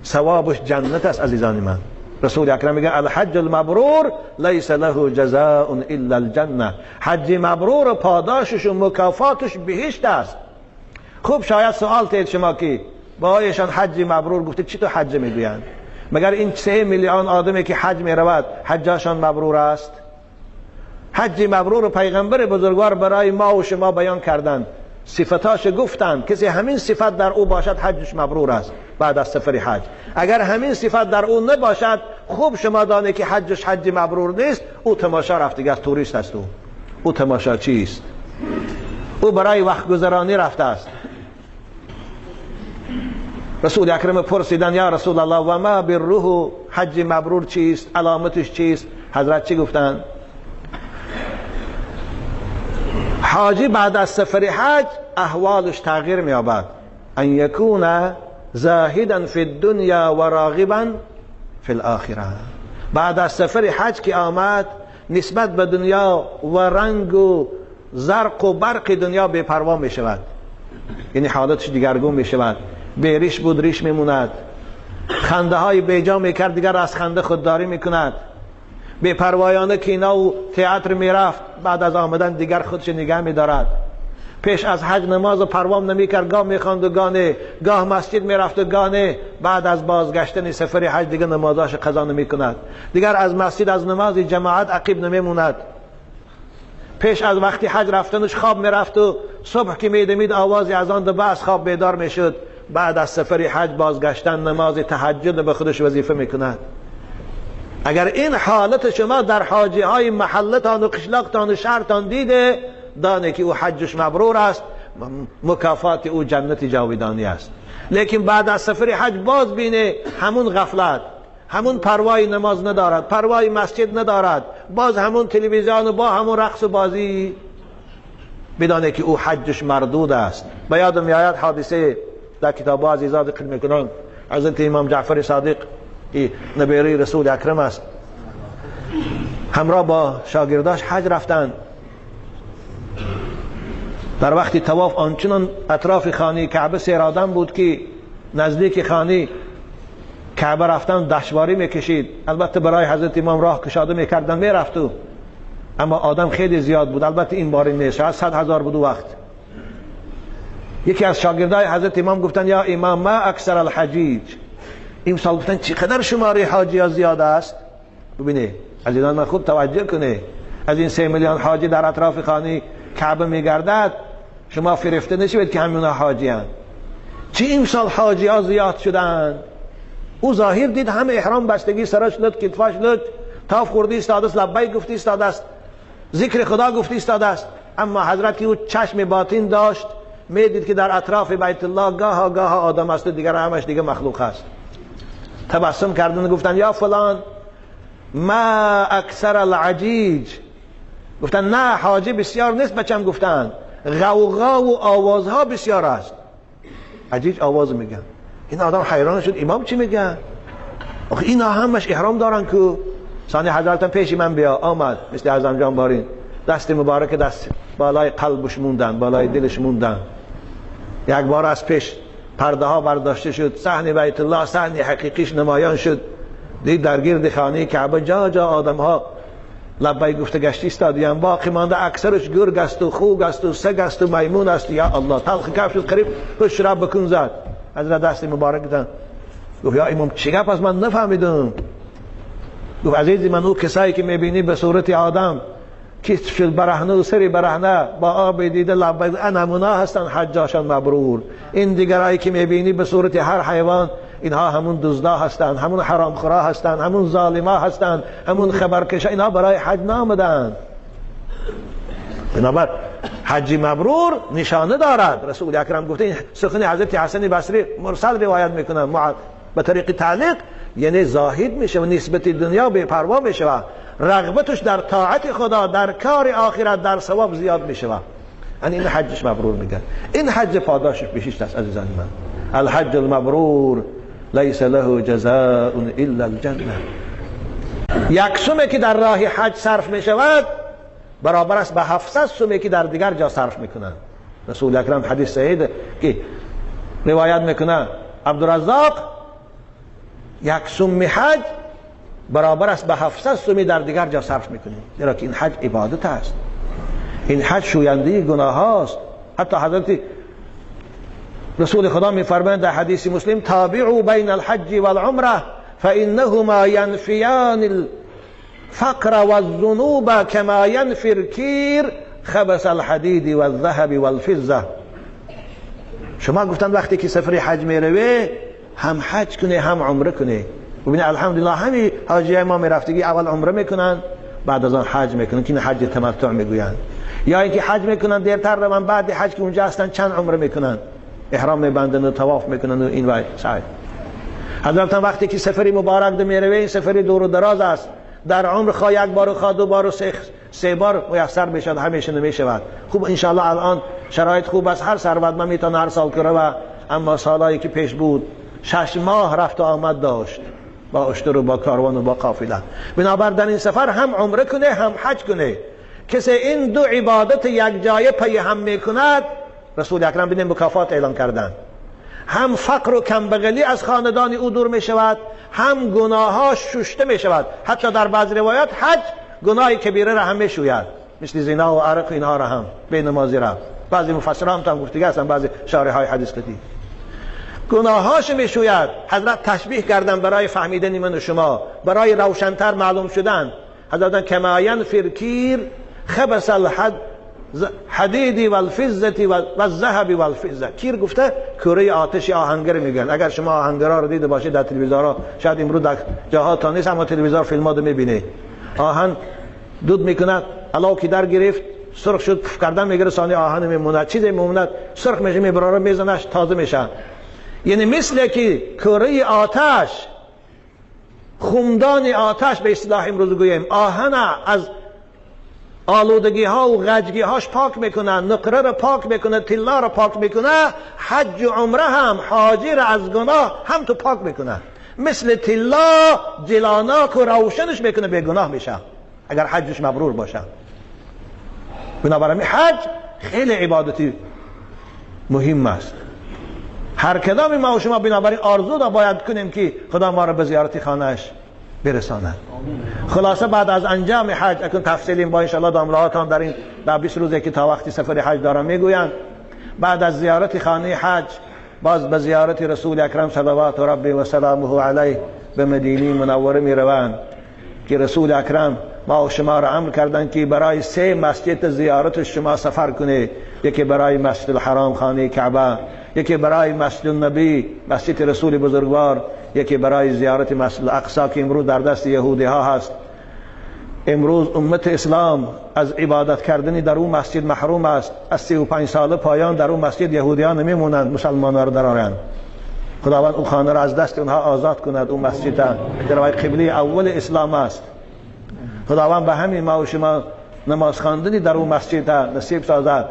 ثوابش جنت است عزیزان من. رسول اکرم میگه الحج المبرور لیس له جزاء الا الجنه. حج مبرور پاداشش و مکافاتش بهشت است. خوب شاید سوال تید شما که بایشان حج مبرور گفته چی تو حج میگویند؟ مگر این 3 میلیون آدمی که حج میرود حجاشان مبرور است؟ حج مبرور پیغمبر بزرگوار برای ما و شما بیان کردند، صفتاش گفتند. کسی همین صفت در او باشد حجش مبرور است بعد از سفر حج. اگر همین صفت در او نباشد، خوب شما دانه که حجش حج مبرور نیست. او تماشا رفته است، توریست است. او تماشا چیست؟ او برای وقت گذرانی رفته است. رسول اکرم پرسیدن یا رسول الله و ما بره، حج مبرور چیست؟ علامتش چیست؟ حضرت چی گفتند؟ حاجی بعد از سفر حج احوالش تغییر می‌یابد. ان یکون زاهدا فی الدنیا و راغبا فی الاخره. بعد از سفر حج که آمد نسبت به دنیا و رنگ و زرق و برق دنیا بی پروا می شود، یعنی حالتش دیگرگون می شود. به ریش بود ریش میموند، خنده های بیجا میکرد دیگر از خنده خودداری میکند. بی‌پروایانه کینا و تئاتر میرفت، بعد از آمدن دیگر خودش نگه میدارد. پیش از حج نماز و پروام نمیکرد، گاه میخواند و گاه نه، گاه مسجد میرفت و گاه نه. بعد از بازگشتن سفر حج دیگر نمازاش قضا نمیکند، دیگر از مسجد از نماز جماعت عقیب نمیموند. پیش از وقتی حج رفتنش خواب میرفت و صبح که میدمید آواز اذان دو از خواب بیدار میشد. بعد از سفر حج بازگشتن نماز تهجد به خودش وظیفه میکند. اگر این حالت شما در حاجی های محلتان و قشلاقتان و شهرتان دیده، دانه که او حجش مبرور است، مکافات او جنت جاودانی است. لیکن بعد از سفر حج باز بینه همون غفلت، همون پروای نماز ندارد، پروای مسجد ندارد، باز همون تلویزیون و با همون رقص و بازی، بدانه که او حجش مردود است. به یادم میآید حادثه در کتاب عزیزان ذکر میکنن، حضرت امام جعفر صادق که نبیره رسول اکرم است، همراه با شاگرداش حج رفتند. در وقتی طواف آنچنان اطراف خانه کعبه سیر آدم بود که نزدیک خانه کعبه رفتن دشواری میکشید. البته برای حضرت امام راه کشاده میکردن میرفت، اما آدم خیلی زیاد بود. البته این باری نیست، شاید 100,000 بود وقت. یکی از شاگردای حضرت امام گفتن یا امام ما اکثر الحجیج، این سال گفتن چقدر شماره حاجی ها زیاد است. ببینید عزیزان من خوب توجه کنه، از این 3 میلیون حاجی در اطراف خانه کعبه میگردد، شما فریفته نشوید که همینا حاجی هستند. چی این سال حاجی ها زیاد شدن؟ او ظاهر دید همه احرام بستگی، سرش لط، کتفاش لط، تاف خورده ایستاده است، لبیک گفته ایستاده است، ذکر خدا گفته ایستاده است. اما حضرت که او چشم باطن داشت میدید که در اطراف بیت الله گاه گاه آدم است و دیگر همش دیگه مخلوق است. تبسم کردن گفتن یا فلان ما اکثر العجیج، گفتن نه حاجی بسیار نیست بچم، گفتن غوغا و آوازها بسیار است. عجیج آواز میگن. این آدم حیران شد، امام چی میگن؟ آخه اینا همش احرام دارن که. ثانی حضرتم پیش من بیا، آمد مثل اعظم جان بارین، دست مبارک دست بالای قلبش موندن، بالای دلش موندن. یک بار از پیش پرده ها برداشته شد، صحن بیت الله صحن حقیقیش نمایان شد. دید در گرد خانه کعبه جا جا آدم ها لبیک گفته گشتی ایستادیم، باقی مانده اکثرش گرگ است و خوگ است و سگ است و میمون است. یا الله تلخ کف شد، قریب هش را بکن زد. حضرت دست مبارک دادن، گفت یا امام چی گپ از من نفهمیدم. گفت عزیزی من او کسایی که میبینی به صورت آدم کیست شد برهنه و سری برهنه با آب دیده لبیک، انمونا هستن حجاشان مبرور. این دیگرایی که میبینی به صورت هر حیوان، اینها همون دزدا هستند، همون حرامخورا هستند، همون ظالما هستند، همون خبرکشا، اینها برای حج نامدند. بنابر حج مبرور نشانه دارد. رسول اکرم گفته، این سخن حضرت حسن بصری مرسل روایت میکنن به طریق تعلیق، یعنی زاهد میشه و نسبت دنیا بی پروا میشه و رغبتش در طاعت خدا، در کار آخرت، در ثواب زیاد میشه. یعنی این حجش مبرور میگن. این حج پاداشش بهشت است عزیزان من. الحج المبرور لیس له جزاء الا الجنه. یک سومه که در راه حج صرف می شود برابر است به 700 سومه که در دیگر جا صرف میکنند. رسول اکرم حدیث صحیح که روایت میکنه عبدالرزاق، یک سوم حج برابر است به 700 سومی در دیگر جا صرف میکنیم، زیرا که این حج عبادت است، این حج شوینده گناه هاست. حتی حضرت رسول خدا میفرمایند در حدیث مسلم تابعوا بین الحج والعمره فانهما ينفیان الفقر والذنوب كما ينفی الکیر خبث الحدید والذهب والفضه. شما گفتن وقتی که سفر حج میروی هم حج کنه هم عمره کنه. ببینید الحمدلله همین حاجی ما میرفتگی اول عمره میکنن بعد از آن حج میکنن که این حج تمتع میگویند، یا اینکه حج میکنن دیرتر روان بعد حج که اونجا هستن چند عمره میکنن، احرام میبندن و طواف میکنن و این وای سعی. حضرت وقتی که سفری مبارک میروی، این سفری دور و دراز است، در عمر خواه یک بار و خواه دو بار و سه بار میسر میشد، همیشه نمیشود. خوب انشاءالله الان شرایط خوب است، هر ثروتمند میتونه هر سال کنه و اما سالهایی که پیش بود 6 ماه رفت و آمد داشت با اشتر و با کاروان و با قافله. بنابر در این سفر هم عمره کنه هم حج کنه. کسی این دو عبادت یک جای پی هم میکند، رسول اکرم ببینیم مکافات اعلان کردن. هم فقر و کمبغلی از خاندان او دور می شود، هم گناهاش ششته می شود. حتی در بعض روایات حج گناه کبیره را هم می شوید، مثل زنا و عرق اینها را هم به نمازی را. بعضی مفسران هم گفتگی هستن، بعضی شارح های حدیث قطعی گناهاش می شوید. حضرت تشبیه کردن برای فهمیدن من و شما، برای روشنتر معلوم شدن. حضرت کما ینفی الکیر خبث الحدید والفضة والذهب والفضة. کیر گفته کره آتش آهنگر میگن. اگر شما آهنگرا رو دیده باشید در تلویزیون، شاید امروز در جاها تا نیست، اما تلویزیون فیلم‌ها رو میبینه. آهن دود میکند، علاو که در گرفت سرخ شد، پف کردن میگیره، ثانی آهن میموند، چیزی میموند، سرخ میشه، میبراره میزنش تازه میشه. یعنی مثل که کره آتش، خمدان آتش به اصطلاح امروز گوییم، آهن از آلودگی ها و غجگی هاش پاک میکنه، نقره رو پاک میکنه، طلا رو پاک میکنه. حج و عمره هم حاجی رو از گناه هم تو پاک میکنه، مثل طلا جلاناک و روشنش میکنه، به گناه میشه اگر حجش مبرور باشه. بنابراین حج خیلی عبادتی مهم است. هر کدام ما و شما بنابراین آرزو را باید کنیم که خدا ما را به زیارت خانه‌اش برساند. خلاصه بعد از انجام حج، اکنون تفصیلی با انشاءالله داملاهاتان در این در 20 روزی که تا وقتی سفر حج دارم میگویند. بعد از زیارت خانه حج باز به زیارت رسول اکرم صلوات ربی و سلامه علیه به مدینه منوره میروند که رسول اکرم ما و شما را امر کردند که برای 3 مسجد زیارت شما سفر کنید. یکی برای مسجد الحرام خانه کعبه، یکی برای مسجد النبی مسجد رسول بزرگوار، یکی برای زیارت مسجد الاقصی که امروز در دست یهودی ها هست. امروز امت اسلام از عبادت کردن در اون مسجد محروم است. از 35 ساله پایان در اون مسجد یهودیان نمیمونند، مسلمانان را درآرند. خداوند اون خانه را از دست اونها آزاد کند. اون مسجد در قبله اول اسلام است. خداوند به همین ما و شما نماز خواندنی در اون مسجد نصیب سازد.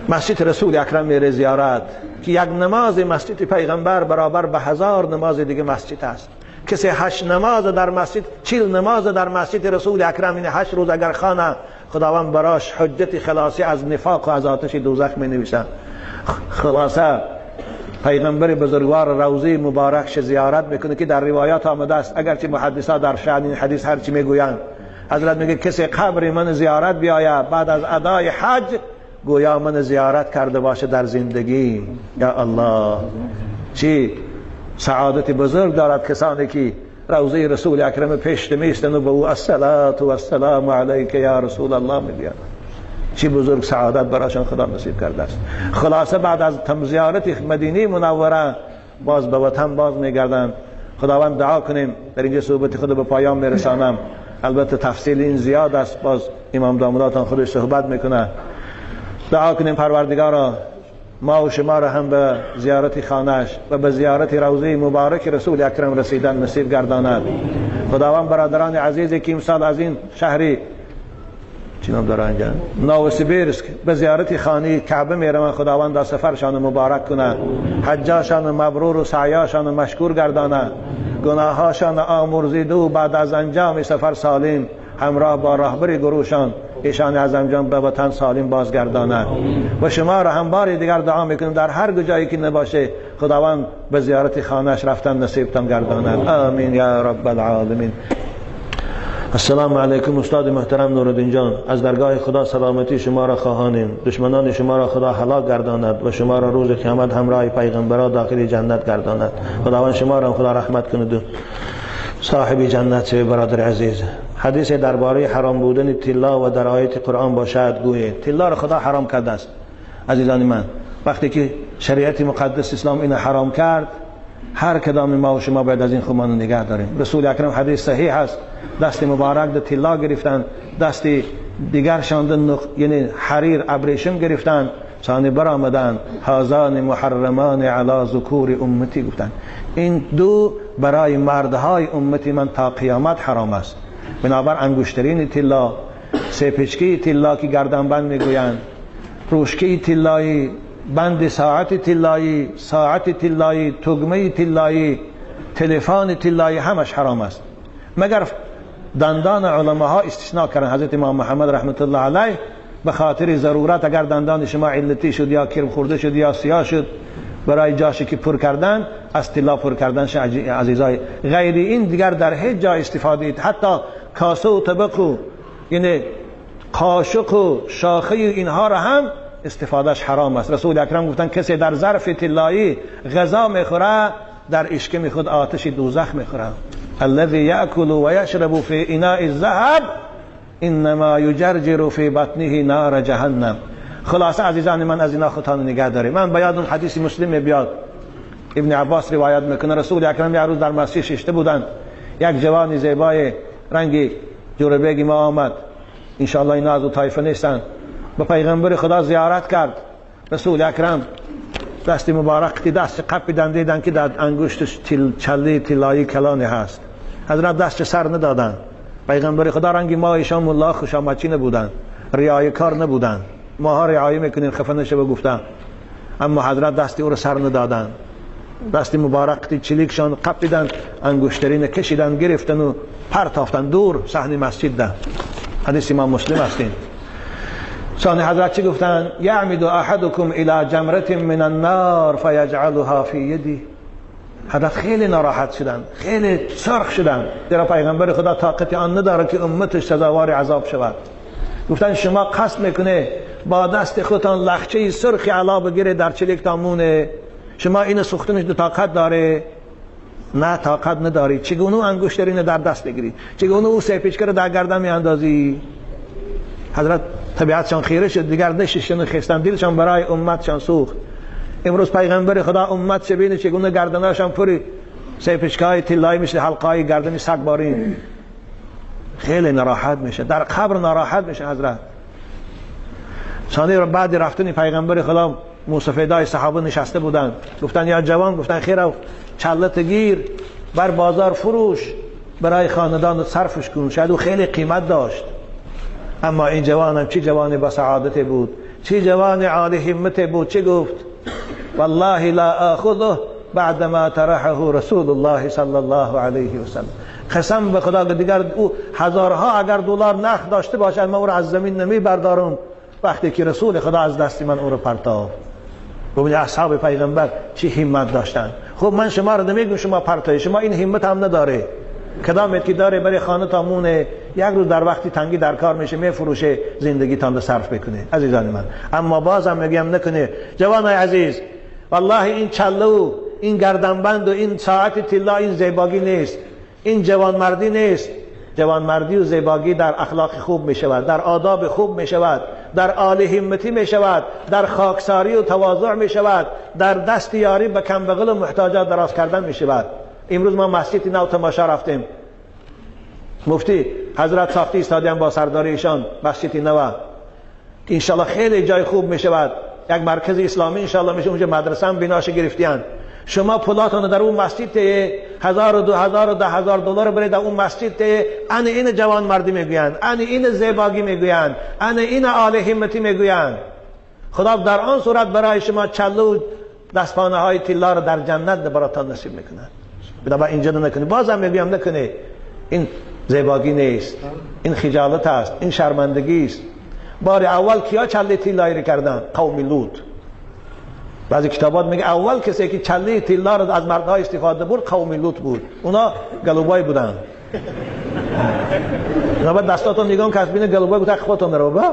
مسجد رسول اکرم میره زیارت که یک نماز مسجد پیغمبر برابر به 1000 نماز دیگه مسجد است. کسی 8 نماز در مسجد، 40 نماز در مسجد رسول اکرم، این 8 روز اگر خانه، خداوند براش حجت خلاصی از نفاق و از آتش دوزخ می نویسه. خلاصه پیغمبر بزرگوار روضه مبارکش زیارت میکنه که در روایات آمده است، اگرچه محدثا در شأن این حدیث هرچی میگویند. حضرت میگه کسی قبر من زیارت بیاید بعد از ادای حج، گویا من زیارت کرده باشه در زندگی. یا الله، چی سعادت بزرگ دارد کسانی که روضه رسول اکرم پیش میستن و به او الصلاة و السلام علیک یا رسول الله میگویند. چی بزرگ سعادت براشان خدا نصیب کرده است. خلاصه بعد از زیارت مدینه منوره باز به وطن باز میگردند. خداوند دعا کنیم. در اینجا صحبت خود به پایان میرسانم. البته تفصیل این زیاد است، باز امام داماداتان خودش صحبت میکنه. دعا کنیم پروردگارا ما و شما را هم به زیارت خانهش و به زیارت روضه مبارک رسول اکرم رسیدن نصیب گرداند. خداوند برادران عزیزی که امسال از این شهری چی نام داره اینجا، نووسیبیرسک، به زیارت خانه کعبه میروند، خداوند در سفرشان مبارک کنه، حجاشان مبرور و سعیاشان مشکور گردانه، گناهاشان آمرزیده و بعد از انجام سفر سالم همراه با راهبر گروهشان ایشان از انجام به وطن سالم بازگردانه. و شما را هم بار دیگر دعا میکنیم در هر جایی که نباشه خداوند به زیارت خانهش رفتن نصیبتان گردانه. آمین یا رب العالمین. السلام علیکم استاد محترم نورالدین جان، از درگاه خدا سلامتی شما را خواهانیم. دشمنان شما را خدا هلاک گرداند و شما را روز قیامت همراه پیغمبران داخل جنت گرداند. خداوند شما را خدا رحمت کند صاحب جنت شوی. برادر عزیز، حدیث درباره حرام بودن طلا و در آیت قرآن باشد گویید. طلا را خدا حرام کرده است. عزیزان من، وقتی که شریعت مقدس اسلام اینو حرام کرد، هر کدام ما و شما باید از این خودمان نگه داریم. رسول اکرم حدیث صحیح است، دست مبارک ده طلا گرفتن، دست دیگر شاندن یعنی حریر ابریشم گرفتن، ثانی برآمدن هازان محرمان علی ذکور امتی، گفتن این دو برای مردهای امتی من تا قیامت حرام است. بنابر انگشترین طلا، سه پیچکی طلا که گردنبند میگویند، روشکی طلایی، بند ساعت طلایی، ساعت طلایی، تگمه طلایی، تلفن طلایی، همش حرام است. مگر دندان علماها استثناء کردن. حضرت امام محمد رحمت الله علیه به خاطر ضرورت اگر دندان شما علتی شد یا کرم خورده شد یا سیاه شد، برای جاشی که پر کردن از طلا پر کردن عزیزای، غیر این دیگر در هیچ جای استفاده، حتی کاسه و طبق و یعنی قاشق و شاخه اینها را هم استفادهش حرام است. رسول اکرم گفتن کسی در ظرف طلایی غذا میخوره در اشکم خود آتش دوزخ میخوره. الذي یأکل و یشرب فی اناء الذهب انما یجرجر فی بطنه نار جهنم. خلاصه عزیزان من از اینا خودتان نگه داریم. من به یاد اون حدیث مسلم بیاد، ابن عباس روایت میکنه رسول اکرم یک روز در مسجد ششته بودند، یک جوان زیبای رنگی جوربگی ما آمد، انشاءالله اینا از او طایفه نیستن، به پیغمبر خدا زیارت کرد. رسول اکرم دست مبارک دست قپیدن، دیدن که در انگشتش چله طلایی کلانی هست. حضرت دست سر ندادن. پیغمبر خدا رنگ ما ایشان ملا خوش آمدچی نبودن، ریای کار نبودن، ماها رعایه میکنیم خفه نشه گفتن، اما حضرت دست او رو سر ندادن. دست مبارک چلیکشان قپیدن، انگشترین کشیدن، گرفتن و پرتافتن دور صحن مسجد ده. حدیث امام مسلم هستین. ثانی حضرت چی گفتن؟ یعمد احدکم الی جمرة من النار فیجعلها فی یدی. حضرت خیلی ناراحت شدن، خیلی سرخ شدن، زیرا پیغمبر خدا طاقت آن نداره که امتش سزاوار عذاب شود. گفتن شما قصد میکنه با دست خودتان لخچه سرخ علا بگیره در چلیکتان مونه، شما این سوختنش دو طاقت داره؟ نه طاقت نداری. چگونه انگشترین در دست بگیری؟ چگونه او سه پیچکه رو در گردن میاندازی؟ حضرت طبیعتشان خیره شد، دیگر نششتن و خستن، دلشان برای امتشان سوخت. امروز پیغمبر خدا امت چه بینه چگونه گردناشان پری سه پیچکه های طلایی مثل حلقای گردن سگ بارین. خیلی ناراحت میشه، در قبر ناراحت میشه حضرت. ثانی بعد رفتن پیغمبر خدا موسفیدای صحابه نشسته بودن، گفتن یا جوان، گفتن خیر چلت گیر بر بازار فروش برای خاندان صرفش کن، شاید او خیلی قیمت داشت. اما این جوانم چی جوانی با سعادت بود، چی جوان عالی همت بود. چی گفت؟ والله لا آخذه بعدما طرحه رسول الله صلی الله علیه و سلم. قسم به خدا که دیگر او هزارها اگر دلار نرخ داشته باشد من او را از زمین نمی بردارم وقتی که رسول خدا از دست من او را پرتاب. ببینید اصحاب پیغمبر چی همت داشتن. خب من شما رو نمیگم شما پرتای، شما این همت هم نداره. کدامت که داره برای خانه تا مونه، یک روز در وقتی تنگی در کار میشه میفروشه زندگی تان رو صرف بکنه. عزیزان من، اما بازم میگم نکنه جوانای عزیز، والله این چله و این گردنبند و این ساعت طلا این زیباگی نیست، این جوانمردی نیست. جوانمردی و زیباگی در اخلاق خوب میشود، در آداب خوب میشود، در عالی همتی میشود، در خاکساری و تواضع میشود، در دست یاری به کمبغل و محتاجات دراز کردن میشود. امروز ما مسجد نو تماشا رفتیم، مفتی حضرت ساختی ایستادیم با سرداری ایشان مسجد نو، انشالله خیلی جای خوب میشود، یک مرکز اسلامی انشالله میشه، اونجا مدرسه هم بناش گرفتیان. شما پولاتون در اون مسجد ته 1000 و 2000 و 10,000 دلار برید در اون مسجد ته، ان این جوان مردی میگویند، ان این زیباگی میگویند، ان این عالی همتی میگویند. خدا در آن صورت برای شما چله و دستپانه های طلا رو در جنت براتان نصیب میکنه. بنابراین اینجا نکنی، بازم میگویم نکنی، این زیباگی نیست، این خجالت است، این شرمندگی است. بار اول کیا چله طلایی رو کردن؟ قوم لوط. بعضی کتابات میگه اول کسی که چله طلا رو از مردها استفاده برد قوم لوط بود. اونا گلوبای بودن. اونا بعد دستاتون نگاه کس بینه گلوبای بود، خودتون رو با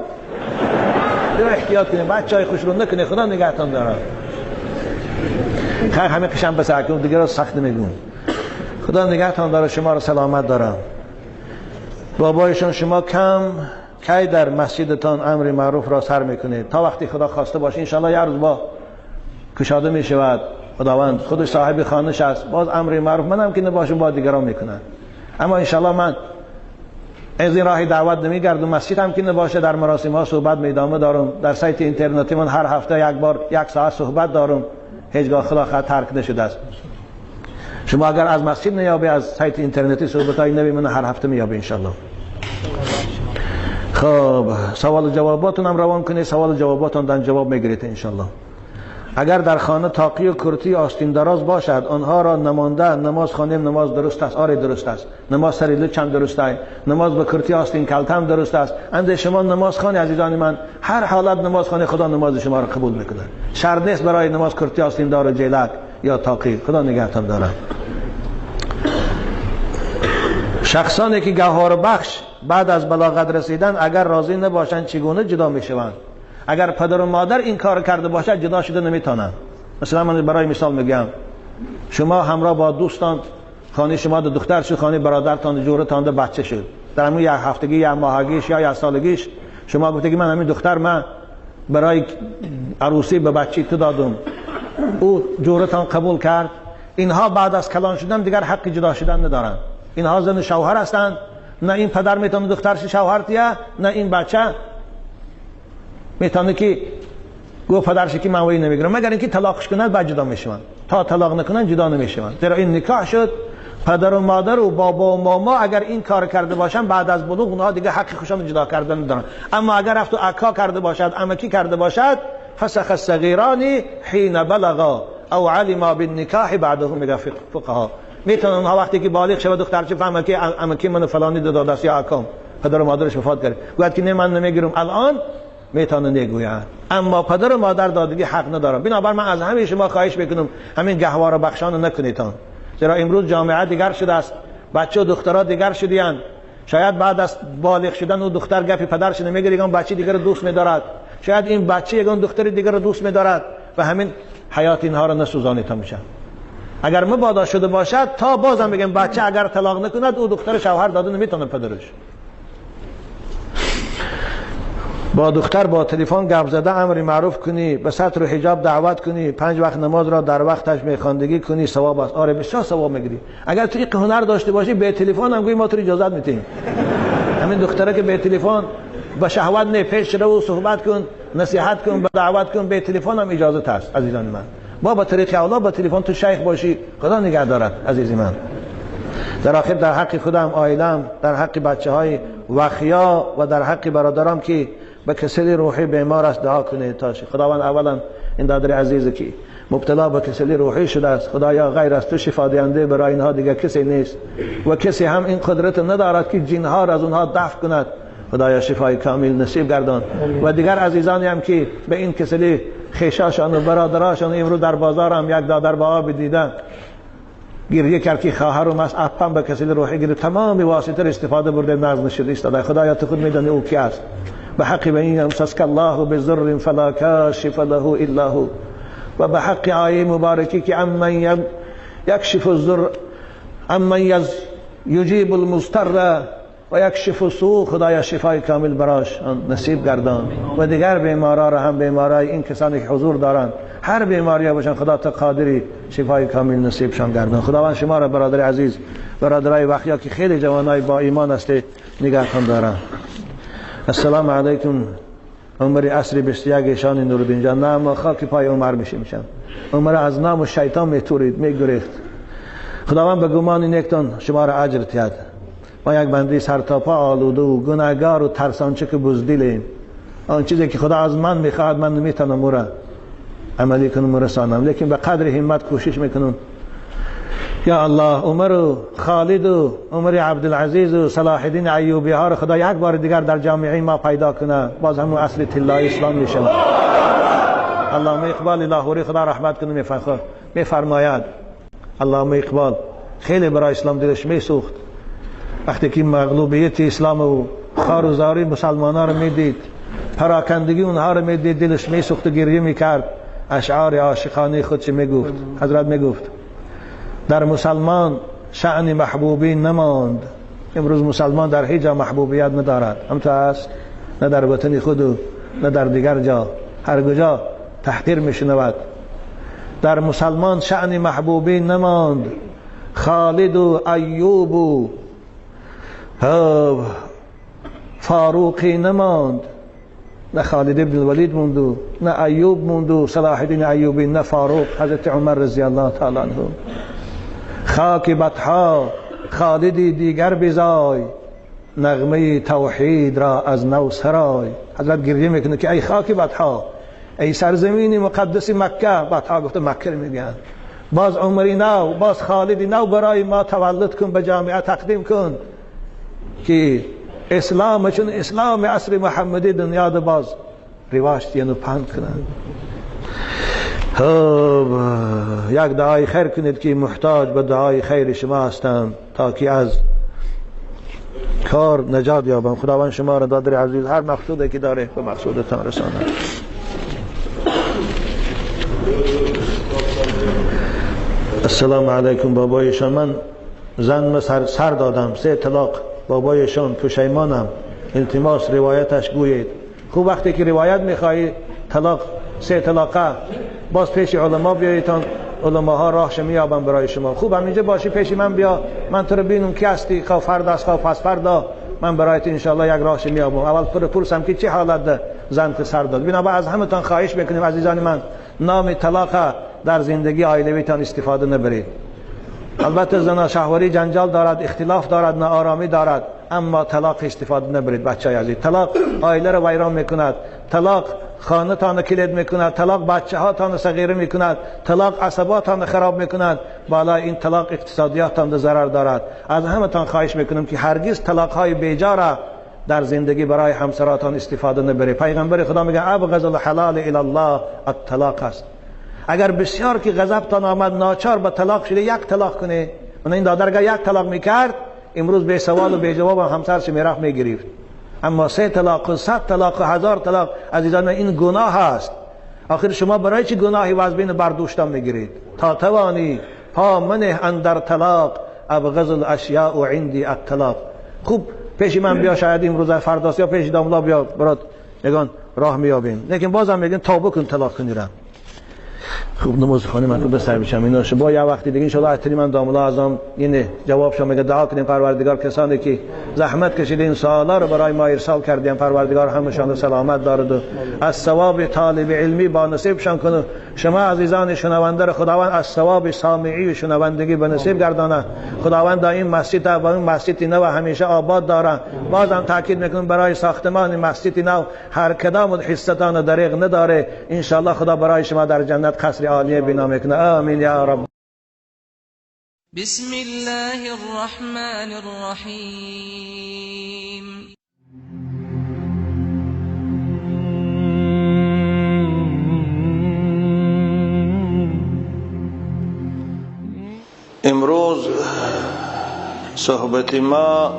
احتیاط کنید، بچهای خوش رو نکنه، خدا نگهتون داره. خیر همه قشم بس اکنون دیگه رو سخت نمیگم. خدا نگهتون داره، شما رو سلامت دارم. بابایشون شما کم کی در مسجدتان امر معروف را سر میکنید؟ تا وقتی خدا خواسته باشه انشالله یه روز با کشاده میشود. خداوند خودش صاحب خانش است، باز امر معروف منم که نباشم با دیگران میکنن. اما انشالله من از این راه دعوت نمیگردم، مسجد هم که نباشه در مراسم ها صحبت میدامه دارم، در سایت اینترنتی من هر هفته یک بار یک ساعت صحبت دارم، هیچگاه خدا خواهد ترک نشده است. شما اگر از مسجد نیابی از سایت اینترنتی صحبت های نبی من هر هفته میابی انشالله. خب سوال جواباتون هم روان کنید، سوال جواباتون دن جواب میگیرید انشالله. اگر در خانه تاقی و کرتی آستین دراز باشد آنها را نمانده نماز خوانیم نماز درست است؟ آره درست است. نماز سری لچ هم درست است، نماز به کرتی آستین کلته هم درست است. اند شما نماز خوانی عزیزان من، هر حالت نماز خوانی خدا نماز شما را قبول میکنه. شرط نیست برای نماز کرتی آستین دار و جیلک یا تاقی. خدا نگهتان داره. شخصانی که گوهر بخش بعد از بلاغت رسیدن اگر راضی نباشند چگونه جدا میشوند؟ اگر پدر و مادر این کار کرده باشد جدا شده نمیتونن. مثلا من برای مثال میگم، شما همراه با دوستان خانه شما دو دختر شد، خانه برادرتان جورتان دو بچه شد، در همون یک هفتگی یا ماهگیش یا یک سالگیش شما گفته که من همین دختر من برای عروسی به بچه تو دادم، او جورتان قبول کرد. اینها بعد از کلان شدن دیگر حق جدا شدن ندارن. اینها زن شوهر هستند، نه این پدر میتونه دخترش شوهر تیه، نه این بچه میتونه که گو پدرش که من وی نمیگیرم، مگر اینکه طلاقش کنند بعد جدا میشوند. تا طلاق نکنند جدا نمیشوند. زیرا این نکاح شد. پدر و مادر و بابا و ماما اگر این کار کرده باشن بعد از بلوغ اونها دیگه حق خودشان جدا کردن ندارن. اما اگر رفت و عکا کرده باشد، عمکی کرده باشد، فسخ الصغیران حین بلغا او علما بالنکاح بعدهم، میگه فقها. میتونن اونها وقتی که بالغ شود دخترش فهمه که عمکی منو فلانی داده است یا عکام، پدر و مادرش وفات کرد، گفت که نه من نمیگیرم الان، میتونه نگوید. اما پدر و مادر دادگی حق ندارن. بنابر من از همه شما خواهش میکنم همین گهواره بخشان نکنیدتان، زیرا امروز جامعه دیگر شده است، بچه و دخترها دیگر شدیان. شاید بعد از بالغ شدن او دختر گپی پدرش نمیگیره، یگان بچه دیگر رو دوست میدارد، شاید این بچه یگان دختر دیگر رو دوست میدارد و همین حیات اینها رو نسوزانیده میشه. اگر مبادا شده باشد تا بازم بگم بچه اگر طلاق نکند او دختر شوهر داده نمیتونه پدرش. با دختر با تلفن گپ زده امر معروف کنی، به ستر و حجاب دعوت کنی، 5 وقت نماز را در وقتش میخواندگی کنی، ثواب است. آره بسیار ثواب میگیری. اگر تو این هنر داشته باشی به تلفن هم گویی ما تو اجازت میتیم. همین دختره که به تلفن با شهوت نه پیش رو صحبت کن، نصیحت کن، به دعوت کن، به تلفن هم اجازه هست عزیزان من. با با طریق اولا با تلفن تو شیخ باشی، خدا نگه دارد عزیز من. در آخر در حق خودم، عائلم، در حق بچه های وخیا و در حق برادرام که به کسلی روحی بیمار است دعا کنید تا خداوند اولا این دادر عزیز که مبتلا به کسلی روحی شده است، خدایا غیر از تو شفا دهنده برای اینها دیگه کسی نیست و کسی هم این قدرت ندارد که جنها را از اونها دفع کند. خدایا شفای کامل نصیب گردان. و دیگر عزیزانی هم که به این کسلی خیشاشان و برادراشان امروز در بازار هم یک دادر با آب دیدن گریه کرد که خواهرم است اپم به کسلی روحی گرفت، تمام واسطه استفاده برده نزد نشده ایستاده. خدایا تو خود میدانی او کی است. به حق به این امسسک الله بضر فلا کاشف له الا هو و به حق آیه مبارکی که امن یکشف الضر امن یجیب المضطر و یکشف السوء، خدایا شفای کامل براش نصیب گردان. و دیگر بیمارا را هم، بیمارای این کسانی که حضور دارند، هر بیماری باشن خدا تا قادری شفای کامل نصیبشان گردان. خداوند شما را برادر عزیز، برادرای وخیا که خیلی جوانای با ایمان هستید نگهتان دارند. السلام علیکم. عمر عصر 21 ایشان نورالدین جان. نه ما خاک پای عمر میشم. عمر از نام و شیطان میتورید میگریخت. خداوند به گمان نیکتان شما را اجر تیاد. ما یک بنده سر تا پا آلوده و گناهگار و ترسانچک بزدلیم. آن چیزی که خدا از من میخواهد من نمیتونم او را عملی کنم و رسانم، لیکن به قدر همت کوشش میکنم. یا الله عمر و خالد و عمر عبدالعزیز و صلاح الدین ایوبی ها را خدا یک بار دیگر در جامعه ما پیدا کنه، باز همون اصل طلای اسلام میشه. علامه اقبال لاهوری خدا رحمت کنه میفرماید، علامه اقبال خیلی برای اسلام دلش میسوخت وقتی که مغلوبیت اسلام و خار و زاری مسلمان ها رو میدید، پراکندگی اونها رو میدید، دلش میسوخت و گریه میکرد. اشعار عاشقانه خودش میگفت. حضرت میگفت در مسلمان شأن محبوبی نماند. امروز مسلمان در هیچ جا محبوبیت ندارد، هم تو هست نه در وطن خود و نه در دیگر جا، هر کجا تحقیر میشنود. در مسلمان شأن محبوبی نماند، خالد و ایوب و فاروقی نماند. نه خالد ابن الولید موند و نه ایوب موند و صلاح الدین ایوبی، نه فاروق، حضرت عمر رضی الله تعالی عنه. خاک بطحا خالدی دیگر بزای، نغمه توحید را از نو سرای. حضرت گریه میکنه که ای خاک بطحا، ای سرزمین مقدس مکه، بعدها گفته مکه میگن، باز عمری نو، باز خالدی نو برای ما تولد کن، به جامعه تقدیم کن که اسلام چون اسلام عصر محمدی دنیا ده باز رواج دیان و پند کنند. خب یک دعای خیر کنید که محتاج به دعای خیر شما هستم تا که از کار نجات یابم. خداوند شما را دادر عزیز هر مقصودی که داره به مقصودتان رساند. السلام علیکم. بابایشان من زن سر دادم 3 طلاق، بابایشان پشیمانم، التماس روایتش گویید. خوب وقتی که روایت میخواهی طلاق 3 طلاقه باز پیش علما بیاییتان، علماها راهش میابن برای شما. خوب همینجا باشی پیش من بیا، من تو رو ببینم کی هستی، خواه فردا است خواه پس فردا، من برایت انشاءالله یک راهش میابم. اول تو رو پرسم که چه حالت ده زن سر داد. بنابر از همتان خواهش میکنیم عزیزان من، نام طلاق در زندگی عائلویتان استفاده نبرید. البته زنا شهوری جنجال دارد، اختلاف دارد، ناآرامی دارد، اما طلاق استفاده نبرید بچه عزیز. طلاق عائله را ویران میکند، طلاق خانه تان کلید میکند، طلاق بچه ها تان صغیره میکند، طلاق عصباتان خراب میکند، بالای این طلاق اقتصادیاتان ضرر دارد. از همتان خواهش میکنم که هرگز طلاق های بیجا را در زندگی برای همسراتان استفاده نبرید. پیغمبر خدا میگه ابغض الحلال الی الله الطلاق است. اگر بسیار که غضبتان آمد ناچار به طلاق شده، یک طلاق کنه. من این دادر اگر یک طلاق میکرد امروز به سوال و به جواب هم همسرش میرفت میگرفت. اما 3 طلاق و 100 طلاق و 1000 طلاق عزیزان این گناه است. آخر شما برای چه گناهی وزبین بردوشتان میگیرید؟ تا توانی پا منه اندر طلاق، ابغض الاشیاء عندی الطلاق. خوب پیش من بیا، شاید امروز فرداست یا پیش داملا بیا برات یگان راه میابیم، لیکن بازم میگن توبه کن طلاق کنی را. خوب نماز خانه من به سر میشم اینا با یه وقتی دیگه ان شاء الله اتری من داملا ازم اینه جواب شما میگه. دعا کنیم پروردگار کسانی که زحمت کشیده این سوالا رو برای ما ارسال کردیم، پروردگار همشان سلامت دارد و از ثواب طالب علمی با نصیبشان کنه. شما عزیزان شنونده خداوند از ثواب سامعی و شنوندگی به نصیب گردانه. خداوند این مسجد و این مسجد نو همیشه آباد داره. بازم تاکید میکنم برای ساختمان مسجد نو هر کدام حصتان دریغ نداره. ان شاء الله خدا برای شما در جنت قصر عالیه بنا میکنه. آمین یا رب. بسم الله الرحمن الرحیم. امروز صحبت ما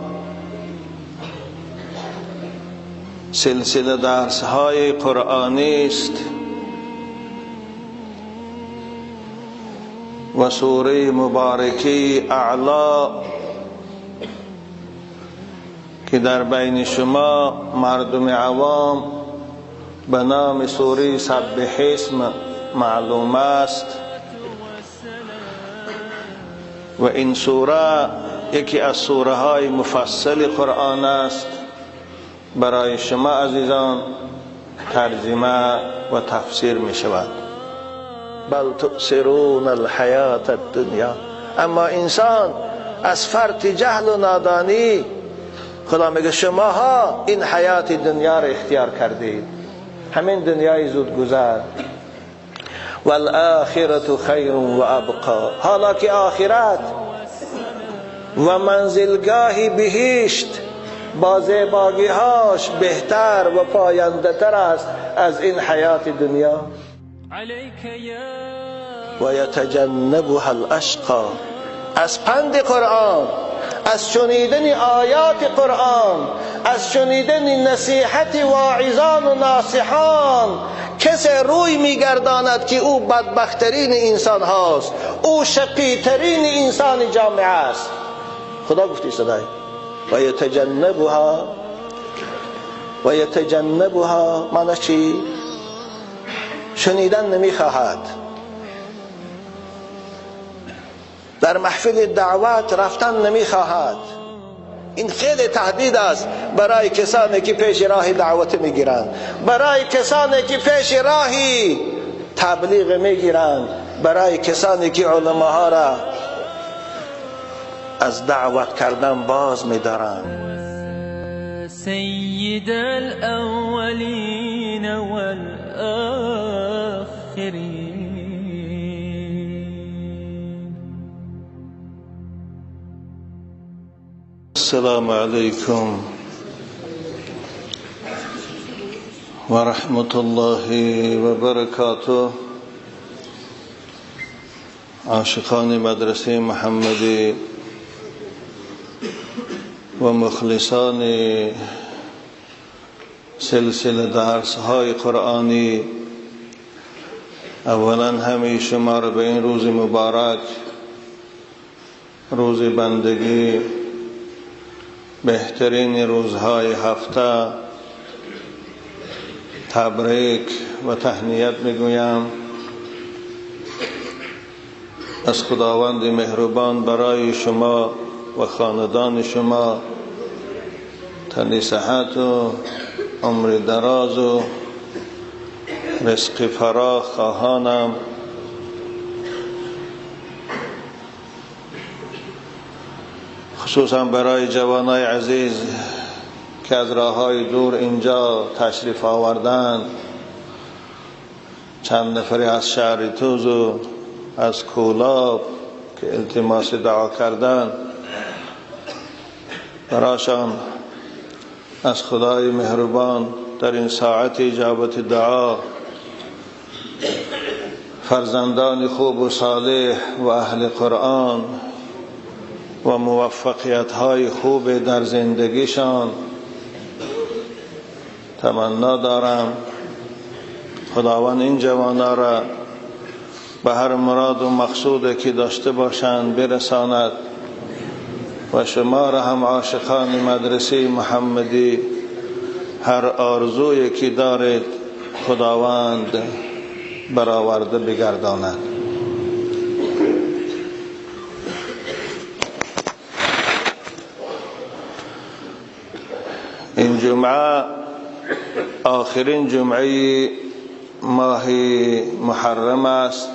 سلسله درس های قرآنی است و سوره مبارکه اعلی که در بین شما مردم عوام به نام سوره سبح اسم معلوم است و این سوره یکی از سوره های مفصل قرآن است. برای شما عزیزان ترجمه و تفسیر می شود. بل تؤثرون الحیات الدنیا. اما انسان از فرط جهل و نادانی، خدا میگه شماها این حیات دنیا را اختیار کردید، همین دنیای زود گذر. والآخرة خیر و ابقا. حالا که آخرت و منزلگاه بهشت با زیباگیهاش بهتر و پاینده تر است از این حیات دنیا. و یتجنبها الاشقا. از پند قرآن، از شنیدن آیات قرآن، از شنیدن نصیحت واعظان و ناصحان کسی روی میگرداند که او بدبخترین انسان هاست، او شقیترین انسان جامعه است. خدا گفتی صدای و یتجنبها، و یتجنبها معنی چی؟ شنیدن نمیخواهد، در محفل دعوت رفتن نمیخواهد. این خیلی تهدید است برای کسانی که پیش راه دعوت میگیرند، برای کسانی که پیش راهی تبلیغ میگیرند، برای کسانی که علماها را از دعوت کردن باز میدارند. سید الاولین والآخرین. الطاهرين. السلام عليكم ورحمة الله وبركاته. عاشقان مدرسه محمدی و مخلصان سلسله درس های قرآنی، اولا همه شما را به این روز مبارک، روز بندگی، بهترین روزهای هفته تبریک و تهنیت میگویم. از خداوند مهربان برای شما و خاندان شما تن صحت و عمر دراز و رزق فراخ خواهانم. خصوصا برای جوانای عزیز که از راه‌های دور اینجا تشریف آوردند، چند نفری از شهر توز و از کولاب که التماس دعا کردند، براشان از خدای مهربان در این ساعت اجابت دعا فرزندان خوب و صالح و اهل قرآن و موفقیت های خوب در زندگیشان تمنا دارم. خداوند این جوانان را به هر مراد و مقصود که داشته باشند برساند و شما را هم عاشقان مدرسه محمدی هر آرزویی که دارید خداوند برآورده بگرداند. این جمعه آخرین جمعه ماه محرم است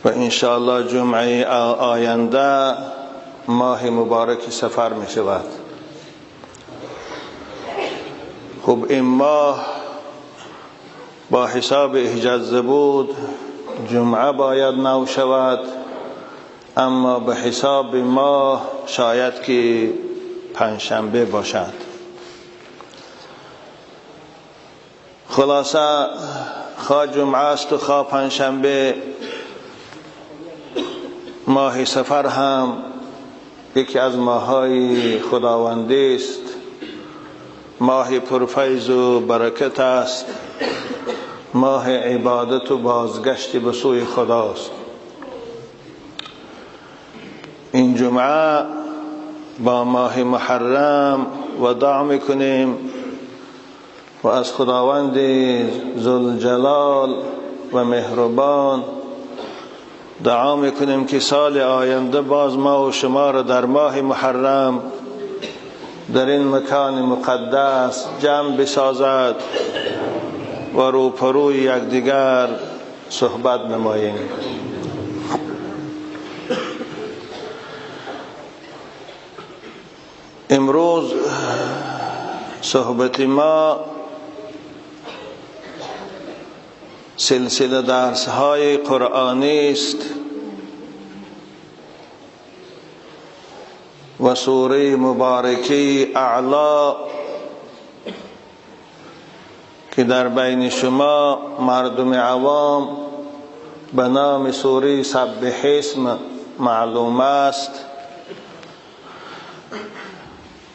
و انشاءالله جمعه آینده ماه مبارک صفر می شود. خب این ماه با حساب اجازه بود جمعه باید نو شود، اما به حساب ماه شاید که پنجشنبه باشد. خلاصه خواه جمعه است و خواه پنجشنبه، ماه صفر هم یکی از ماه‌های خداوندی است، ماه پرفیض و برکت است، ماه عبادت و بازگشت به سوی خداست. این جمعه با ماه محرم وداع میکنیم و از خداوند ذوالجلال و مهربان دعا میکنیم که سال آینده باز ما و شما را در ماه محرم در این مکان مقدس جمع بسازد و روپروی یکدیگر صحبت نماییم. امروز صحبت ما سلسله درس های قرآنی است و سوره مبارکه اعلی که در بین شما مردم عوام به نام سوره سبح اسم معلوم است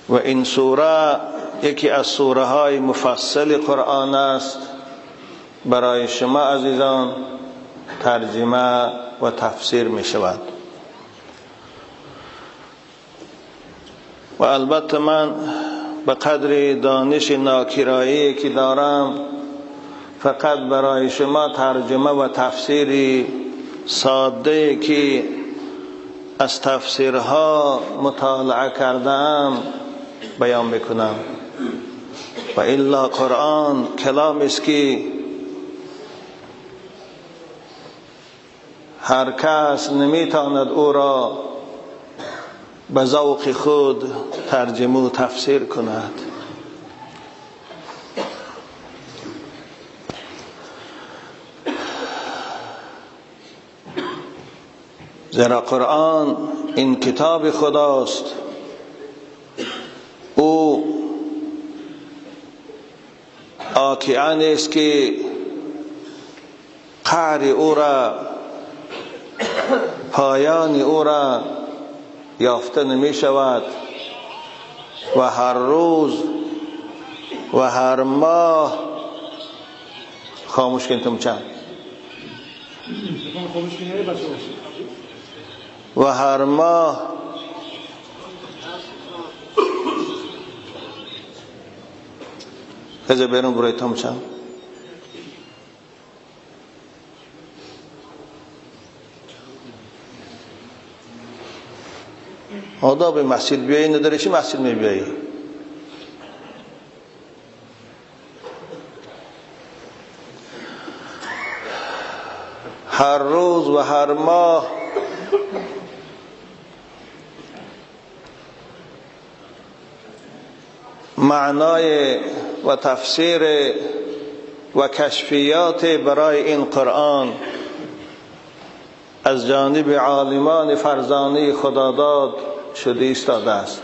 و این سوره یکی از سوره های مفصل قرآن است. برای شما عزیزان ترجمه و تفسیر می شود و البته من به قدر دانش ناکرایی که دارم فقط برای شما ترجمه و تفسیر ساده که از تفسیرها مطالعه کردم بیان میکنم و الا قرآن کلام است که هر کس نمیتواند او را به ذوق خود ترجمه و تفسیر کند. زیرا قرآن این کتاب خداست، او آکیان است که قعر او را، پایان او را یافته نمی شود و هر روز و هر ماه خاموش کن چند و هر ماه خیلی بیرون برای تام چند آداب مسجد بیایی نداره چی مسجد می بیایی؟ هر روز و هر ماه معنای و تفسیر و کشفیات برای این قرآن از جانب عالمان فرزانه خداداد شده ایستاده است.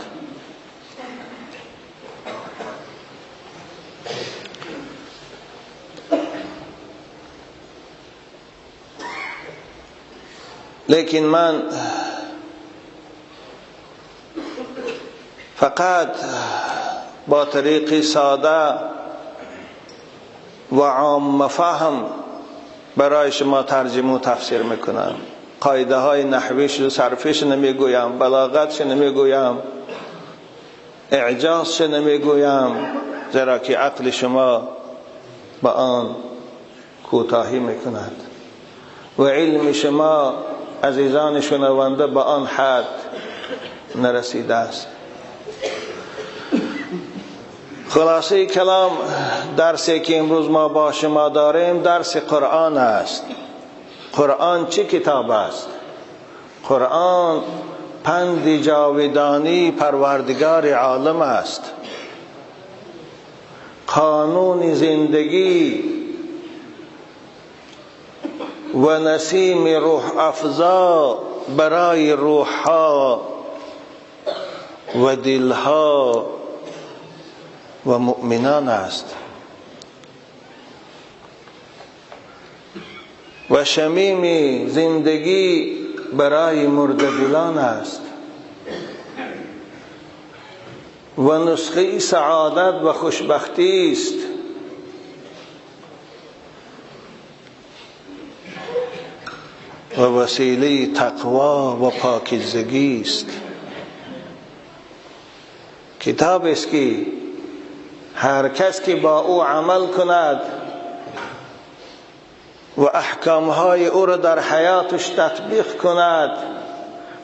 لیکن من فقط با طریق ساده و عام فهم برای شما ترجمه و تفسیر میکنم. قاعده های نحویش و صرفیش نمیگویم، بلاغتش نمیگویم، اعجازش نمیگویم، زیرا که عقل شما با آن کوتاهی میکند و علم شما عزیزان شنونده به آن حد نرسیده است. خلاصه کلام، درسی که امروز ما با شما داریم درس قرآن است. قرآن چه کتاب است؟ قرآن پند جاودانی پروردگار عالم است، قانون زندگی و نسیم روح افزا برای روحها و دلها و مؤمنان است و شمیم زندگی برای مرده دلان است و نسخه سعادت و خوشبختی است. و وسیله تقوا و پاکیزگی است. کتاب است که هر کس که با او عمل کند و احکامهای او را در حیاتش تطبیق کند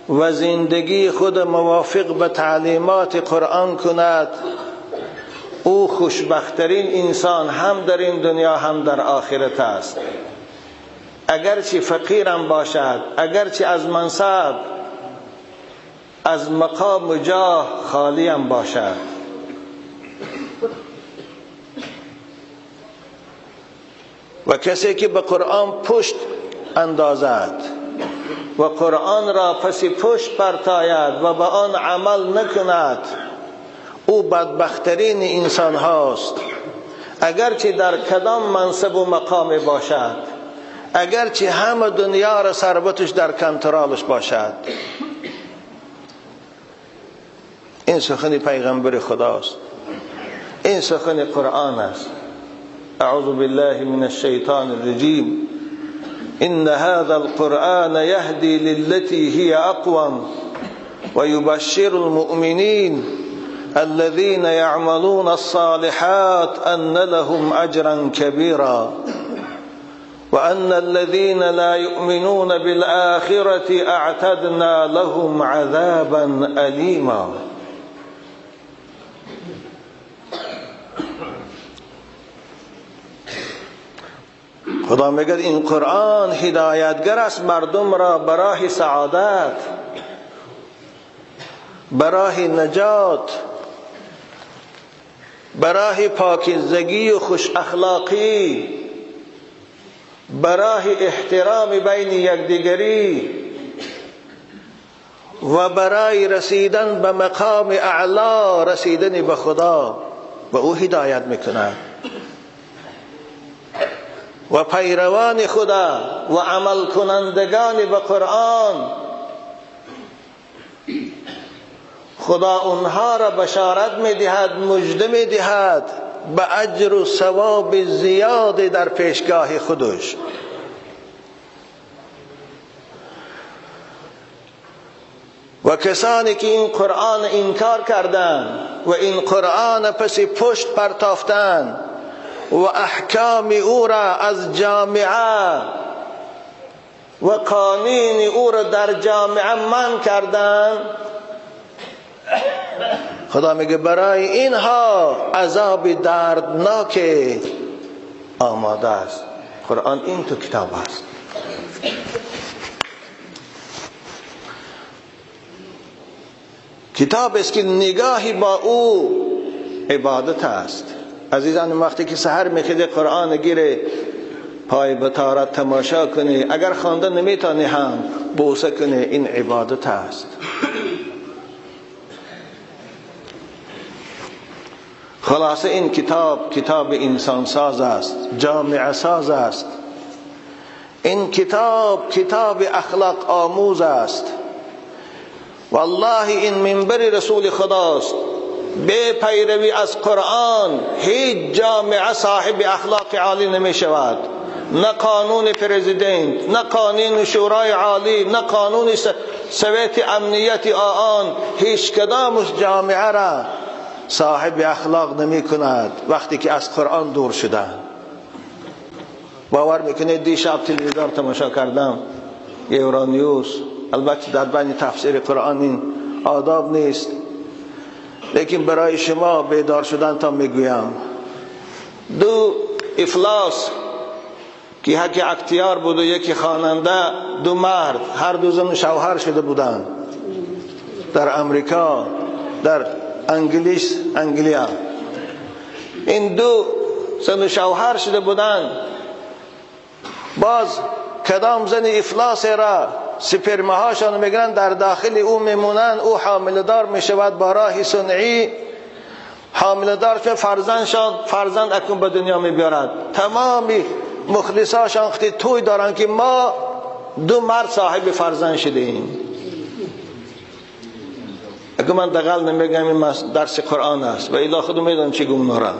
و زندگی خود موافق به تعلیمات قرآن کند، او خوشبختترین انسان هم در این دنیا هم در آخرت است. اگرچه فقیرم باشد، اگرچه از منصب، از مقام و جاه خالیم باشد. و کسی که به قرآن پشت اندازد و قرآن را پس پشت پرتاید و به آن عمل نکند، او بدبخترین انسان هاست. اگرچه در کدام منصب و مقام باشد، اگرچه همه دنیا را ثروتش در کنترلش باشد. این سخن پیغمبر خداست، این سخن قرآن است. اعوذ بالله من الشیطان الرجیم. ان هذا القرآن يهدي للتي هي اقوم ويبشر المؤمنين الذين يعملون الصالحات ان لهم اجرا كبيرا وأن الذين لا يؤمنون بالآخرة أعتدنا لهم عذابا أليما. خدا میگه این قرآن هدایتگر است مردم را براه سعادت، براه نجات، براه پاکیزگی و خوش اخلاقی، براه احترام بین یکدیگری، و برای رسیدن به مقام اعلا، رسیدن به خدا، به او هدایت میکند. و پیروان خدا و عمل کنندگان به قرآن، خدا اونها را بشارت میدهد، مژده میدهد به اجر و ثواب زیاد در پیشگاه خودش. و کسانی که این قرآن انکار کردند و این قرآن پس پشت پرتافتند و احکام او را از جامعه و قانون او را در جامعه من کردند، خدا میگه برای اینها عذاب دردناک آماده است. قرآن این تو کتاب است. کتاب است که نگاهی با او عبادت است. عزیزان، وقتی که سحر میخواد قرآن گیره، پای بتارت تماشا کنی، اگر خوانده نمیتونی هم بوسه کنی، این عبادت است. خلاصه این کتاب کتاب انسان ساز است، جامعه ساز است. این کتاب کتاب اخلاق آموز است. والله این منبر رسول خداست. بی پیروی از قرآن هیچ جامعه صاحب اخلاق عالی نمی شود. نه قانون پرزیدنت، نه قانون شورای عالی، نه قانون سویت امنیت آن، هیچ کدام از جامعه را صاحب اخلاق نمی کند وقتی که از قرآن دور شدن. باور میکنید دیشب تلویزیون تماشا کردم، یورانیوس، البته در بین تفسیر قرآن این آداب نیست، لیکن برای شما بیدار شدن تا میگویم. دو افلاس که یکی اختیار بود و یکی خواننده، دو مرد، هر دو زن شوهر شده بودند در امریکا، در انگلیس، انگلیا. این دو زن شوهر شده بودند. باز کدام زن افلاس را سپرمهاشان میگیرن، در داخل او میمونن، او حامله دار میشود با راه صنعی، حامله دار شد، فرزندشان، فرزند اکنون به دنیا میبیارد. تمامی مخلصاشان خیلی توی دارن که ما دو مرد صاحب فرزند شده ایم. اگه من دقل نمیگم این درس قرآن است و الا خودم میدونم چی گمنارم.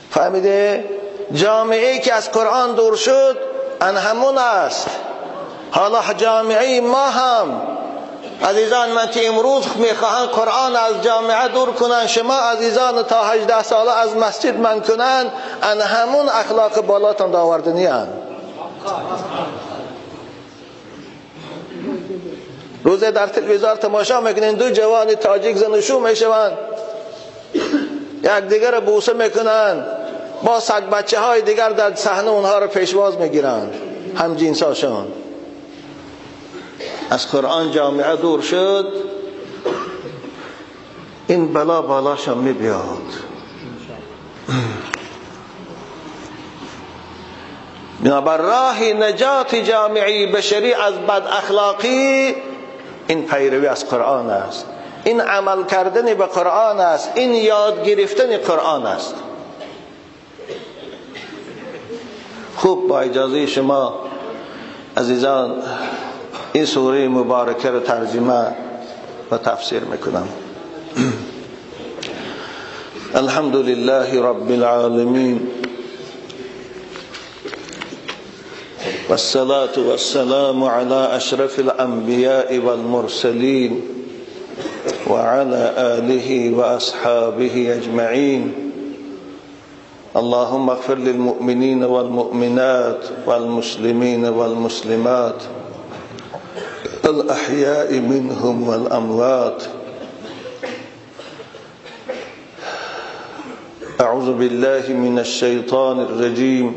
فهمیده؟ جامعه که از قرآن دور شد ان همون است. حالا جامعه ما هم عزیزان من که امروز میخواهند قرآن از جامعه دور کنن، شما عزیزان تا 18 ساله از مسجد من کنن، ان همون اخلاق بالاتان داوردنی هن. روزه در تلویزیون تماشا میکنین دو جوان تاجیک زن و شو میشوند، یک دیگر رو بوسه میکنن، با سگ بچه های دیگر در صحنه اونها رو پیشواز میگیرن، هم جنساشون. از قرآن جامعه دور شد، این بلا بالاشان میبیاد. بنابر راه نجات جامعه بشری از بد اخلاقی این پیروی از قرآن است، این عمل کردن به قرآن است، این یاد گرفتن قرآن است. خوب با اجازه شما عزیزان این سوره مبارکه رو ترجمه و تفسیر میکنم. الحمد لله رب العالمین والصلاة والسلام على أشرف الأنبياء والمرسلين وعلى آله وأصحابه أجمعين. اللهم اغفر للمؤمنين والمؤمنات والمسلمين والمسلمات الأحياء منهم والأموات. أعوذ بالله من الشيطان الرجيم.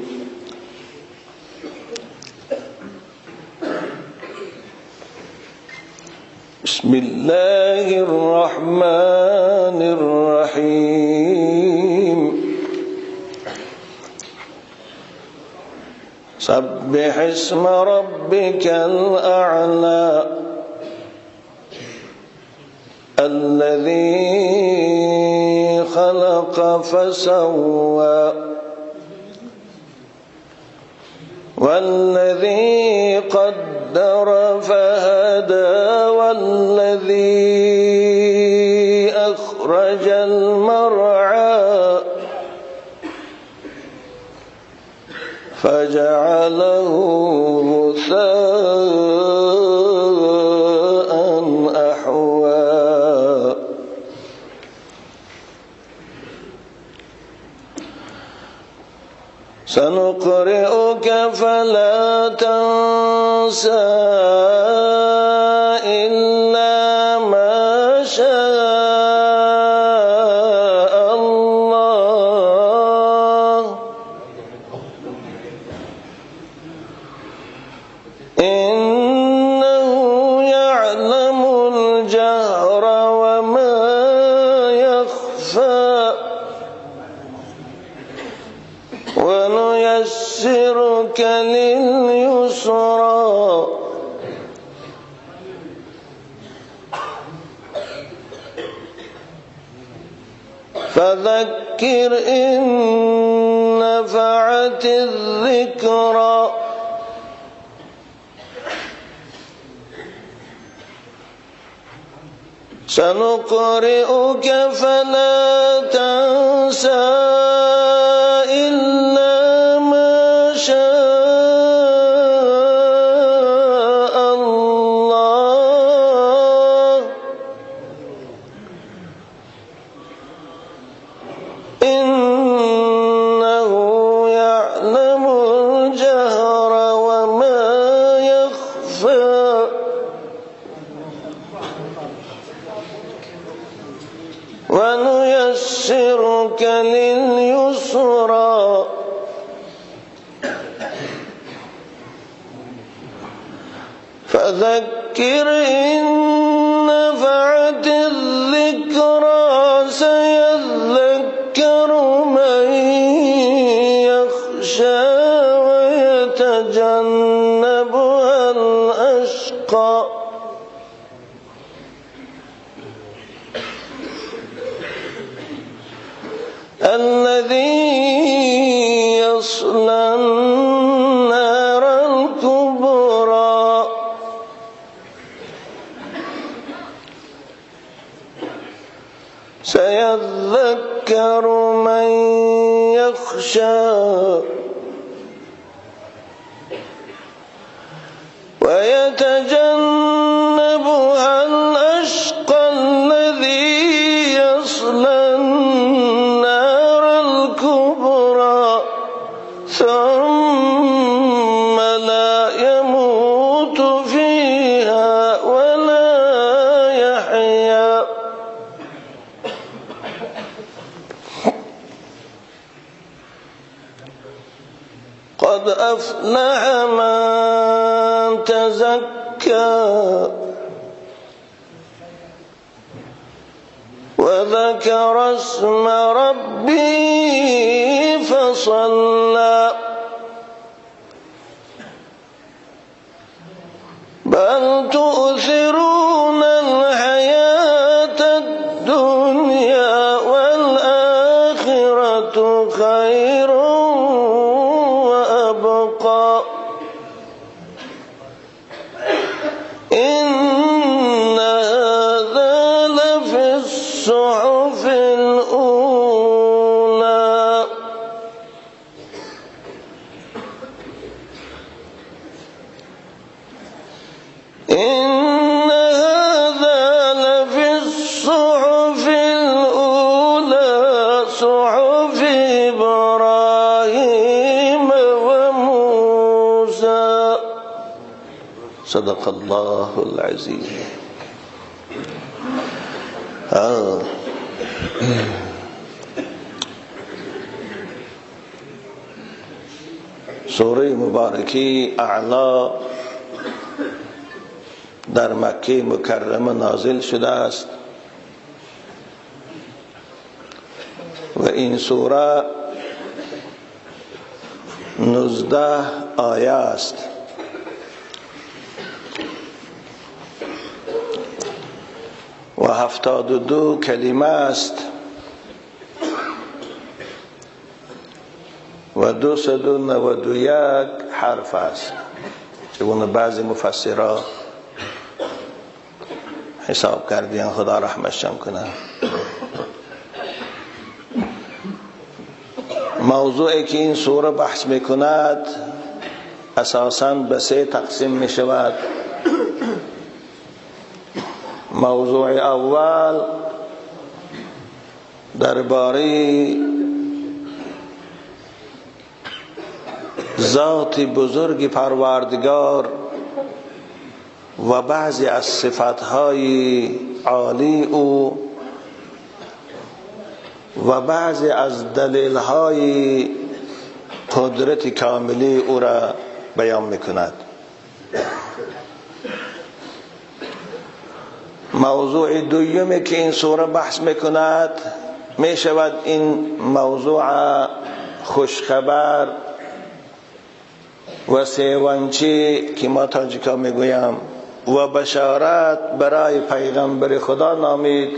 بسم الله الرحمن الرحيم. سبح اسم ربك الأعلى الذي خلق فسوى والذي قدر فهدى والذي أخرج المرعى فجعله غثاء أحوى. سنقرئك فلا تنسى إلا ما شاء الله إنه يعلم الجهر وما يخفى ونيسرك لليسرى. فذكر إن نفعت الذكرى. سنقرئك فلا تنسى إلا ما شاء الله إنه يعلم الجهر وما يخفى ونيسرك لليسرى. فذكر إن نفعت الذكرى سيذكر من يخشى ويتجنبها الأشقى. الذي يصلى النار الكبرى. سيذكر من يخشى ويتجنبها الأشقى الذي يصلى النار الكبرى ثم لا يموت فيها ولا يحيا. قد أفلح من تزكى وذكر اسم ربه فصلى. بل تؤثرون الحياة الدنيا والآخرة خير وأبقى. إن هذا لفي الصحف الأولى. إن هذا لفي الصحف الأولى صحف إبراهيم وموسى. صدق الله العظيم. سوره مبارکی اعلی در مکه مکرمه نازل شده است و این سوره 19 آیه است. و 72 کلمه است و 291 حرف است. چون بعضی مفسرها حساب کردین، خدا رحمتشان کنه. موضوعی که این سوره بحث میکند اساساً به سه تقسیم میشود. موضوع اول درباره ذات بزرگ پروردگار و بعضی از صفتهای عالی او و بعضی از دلیلهای قدرت کاملی او را بیان میکند. موضوع دومی که این سوره بحث میکند میشود این موضوع خوشخبر و سیوانچی که ما تاجیکا میگویم و بشارت برای پیغمبر خدا نامید،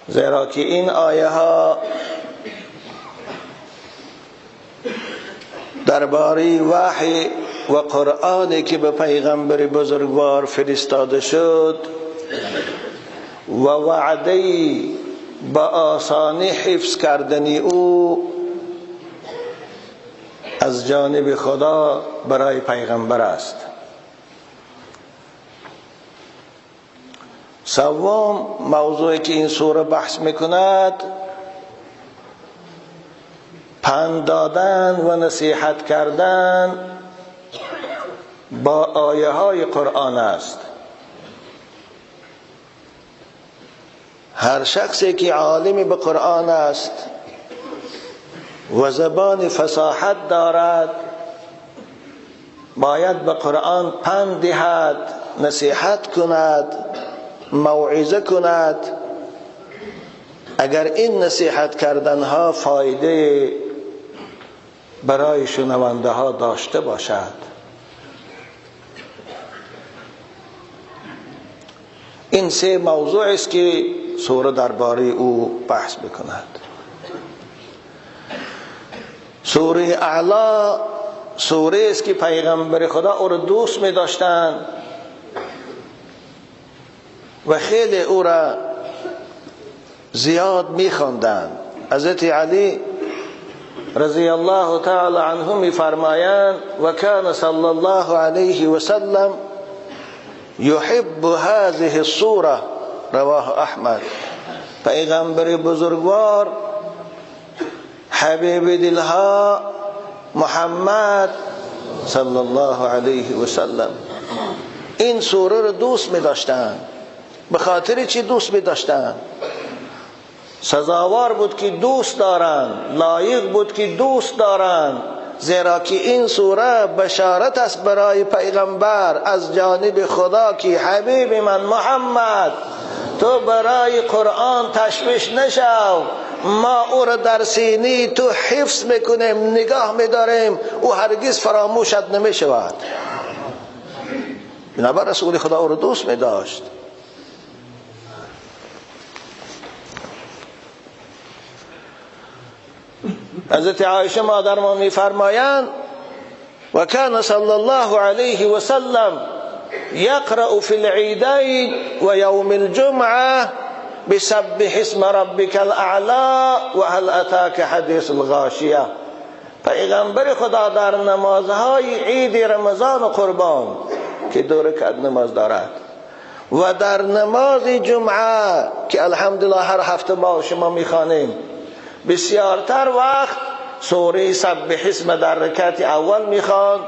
زیرا که این آیه ها درباره وحی و قرآنی که به پیغمبر بزرگوار فرستاده شد و وعده با آسانی حفظ کردن او از جانب خدا برای پیغمبر است. سوم موضوعی که این سوره بحث میکند پند دادن و نصیحت کردن با آیه های قرآن است. هر شخصی که عالم به قرآن است و زبان فصاحت دارد باید به قرآن پند دهد، نصیحت کند، موعظه کند. اگر این نصیحت کردنها فایده برای شنونده ها داشته باشد. این سه موضوع است که سوره درباره او بحث میکند. سوره اعلی سوره است که پیغمبر خدا او را دوست می داشتند و خیلی او را زیاد می خواندند. حضرت علی رضی الله تعالی عنه می فرمایند و کان صلی الله علیه و سلم یحب هذه السوره، رواه احمد. پیغمبر بزرگوار حبیب دلها محمد صلی الله علیه و سلم این سوره رو دوست می داشتند. به خاطر چی دوست می داشتند؟ سزاوار بود که دوست دارند، لایق بود که دوست دارند، زیرا که این سوره بشارت است برای پیغمبر از جانب خدا که حبیب من محمد تو برای قرآن تشویش نشو، ما او را در سینه تو حفظ میکنیم، نگاه میداریم، او هرگز فراموشت نمیشود. بنابر رسول خدا او را دوست میداشت. حضرت عایشه مادرمان میفرمایند و کان صلی الله علیه و سلم یقرأ فی العیدین و یوم الجمعه بسبح اسم ربک الاعلی و هل اتاک حدیث الغاشیه. پیغمبر خدا در نمازهای عید رمضان و قربان که دو رکعت نماز دارد و در نماز جمعه که الحمدلله هر هفته ما شما میخوانیم بسیارتر وقت سوره سبح اسم در رکعت اول میخواند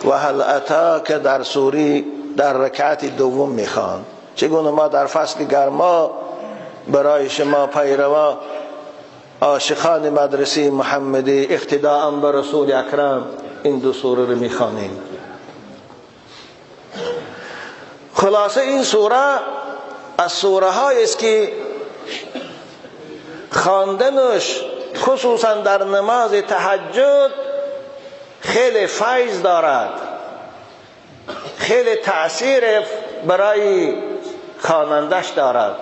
و هل اتاک در سوره در رکعت دوم میخواند. چگونه ما در فصل گرما برای شما پیروا عاشقان مدرسه محمدی اقتداء به رسول اکرم این دو سوره رو میخوانیم. خلاصه این سوره از سوره های است که خواندنش خصوصا در نماز تهجد خیلی فیض دارد، خیلی تأثیر برای خوانندش دارد.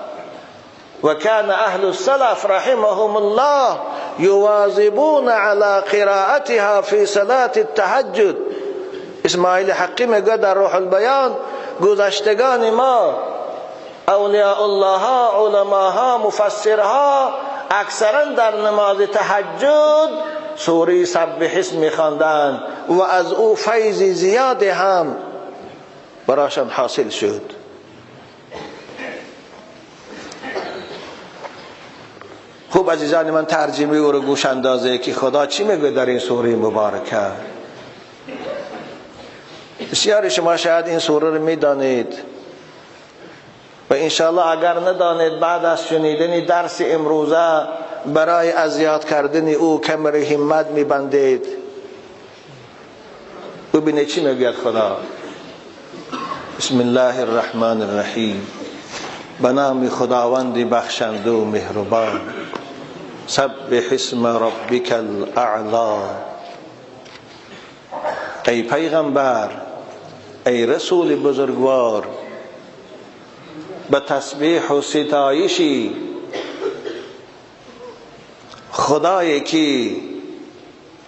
و کان اهل السلف رحمهم الله یواظبون علی قرائتها فی صلاة التهجد. اسماعیل حقی میگه در روح البیان گذشتگان ما، اولیاء الله ها، علماها، مفسرها اکثرا در نماز تهجد سوره سبح اسم میخواندند و از او فیض زیاد هم براشان حاصل شد. خوب عزیزان من، ترجمه او رو گوش اندازه که خدا چی میگه در این سوره مبارکه. بسیاری شما شاید این سوره رو میدانید و انشاءالله اگر ندانید بعد از شنیدن درس امروزه برای از یاد کردن او کمر همت میبندید. ببینید چی میگوید خدا. بسم الله الرحمن الرحیم. به نام خداوند بخشنده و مهربان. سبح اسم ربک الاعلی. ای پیغمبر، ای رسول بزرگوار، به تسبیح و ستایشی خدایی که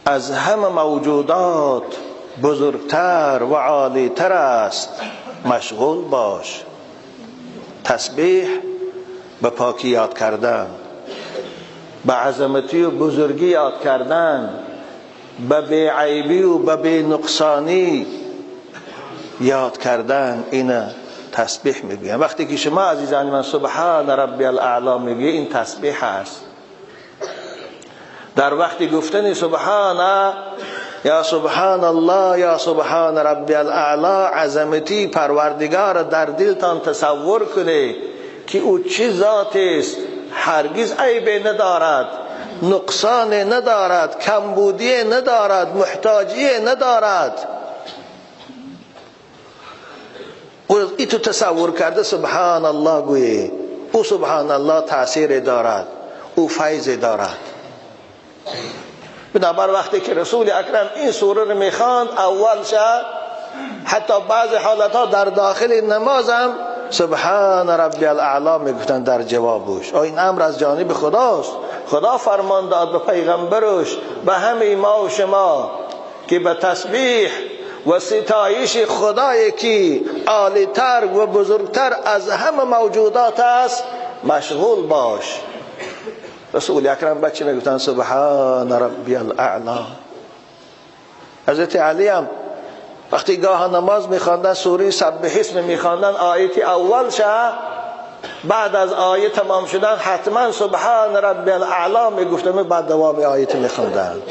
از همه موجودات بزرگتر و عالیتر است مشغول باش. تسبیح به پاکی یاد کردن، به عظمتی و بزرگی یاد کردن، به بی‌عیبی و به بی‌نقصانی یاد کردن، اینه تسبیح میگویم. وقتی که شما عزیزان من سبحان ربی الاعلی میگی، این تسبیح است. در وقتی گفتن سبحان یا سبحان الله یا سبحان ربی الاعلی، عظمتی پروردگار در دلتان تصور کنه که او چه ذات است، هرگز عیب ندارد، نقصان ندارد، کمبودی ندارد، محتاجی ندارد. ای تو تصور کرده سبحان الله گویی، او سبحان الله تاثیر دارد، او فیض دارد. بنابر وقتی که رسول اکرم این سوره رو میخواند، اول شد حتی بعض حالتها در داخل نمازم سبحان ربی الاعلی میگفتن در جوابش. این امر از جانب خداست. خدا فرمان داد به پیغمبرش، به همه ما و شما که به تسبیح و ستایش خدایی که عالی‌تر و بزرگتر از همه موجودات است مشغول باش. رسول اکرم بچه میگفتن سبحان ربی الاعلی. حضرت علی هم وقتی گاه نماز میخواندن سوره سبح اسم میخواندن، آیت اول شه بعد از آیه تمام شدن حتما سبحان ربی الاعلی میگفتن، بعد دوام آیت میخواندن.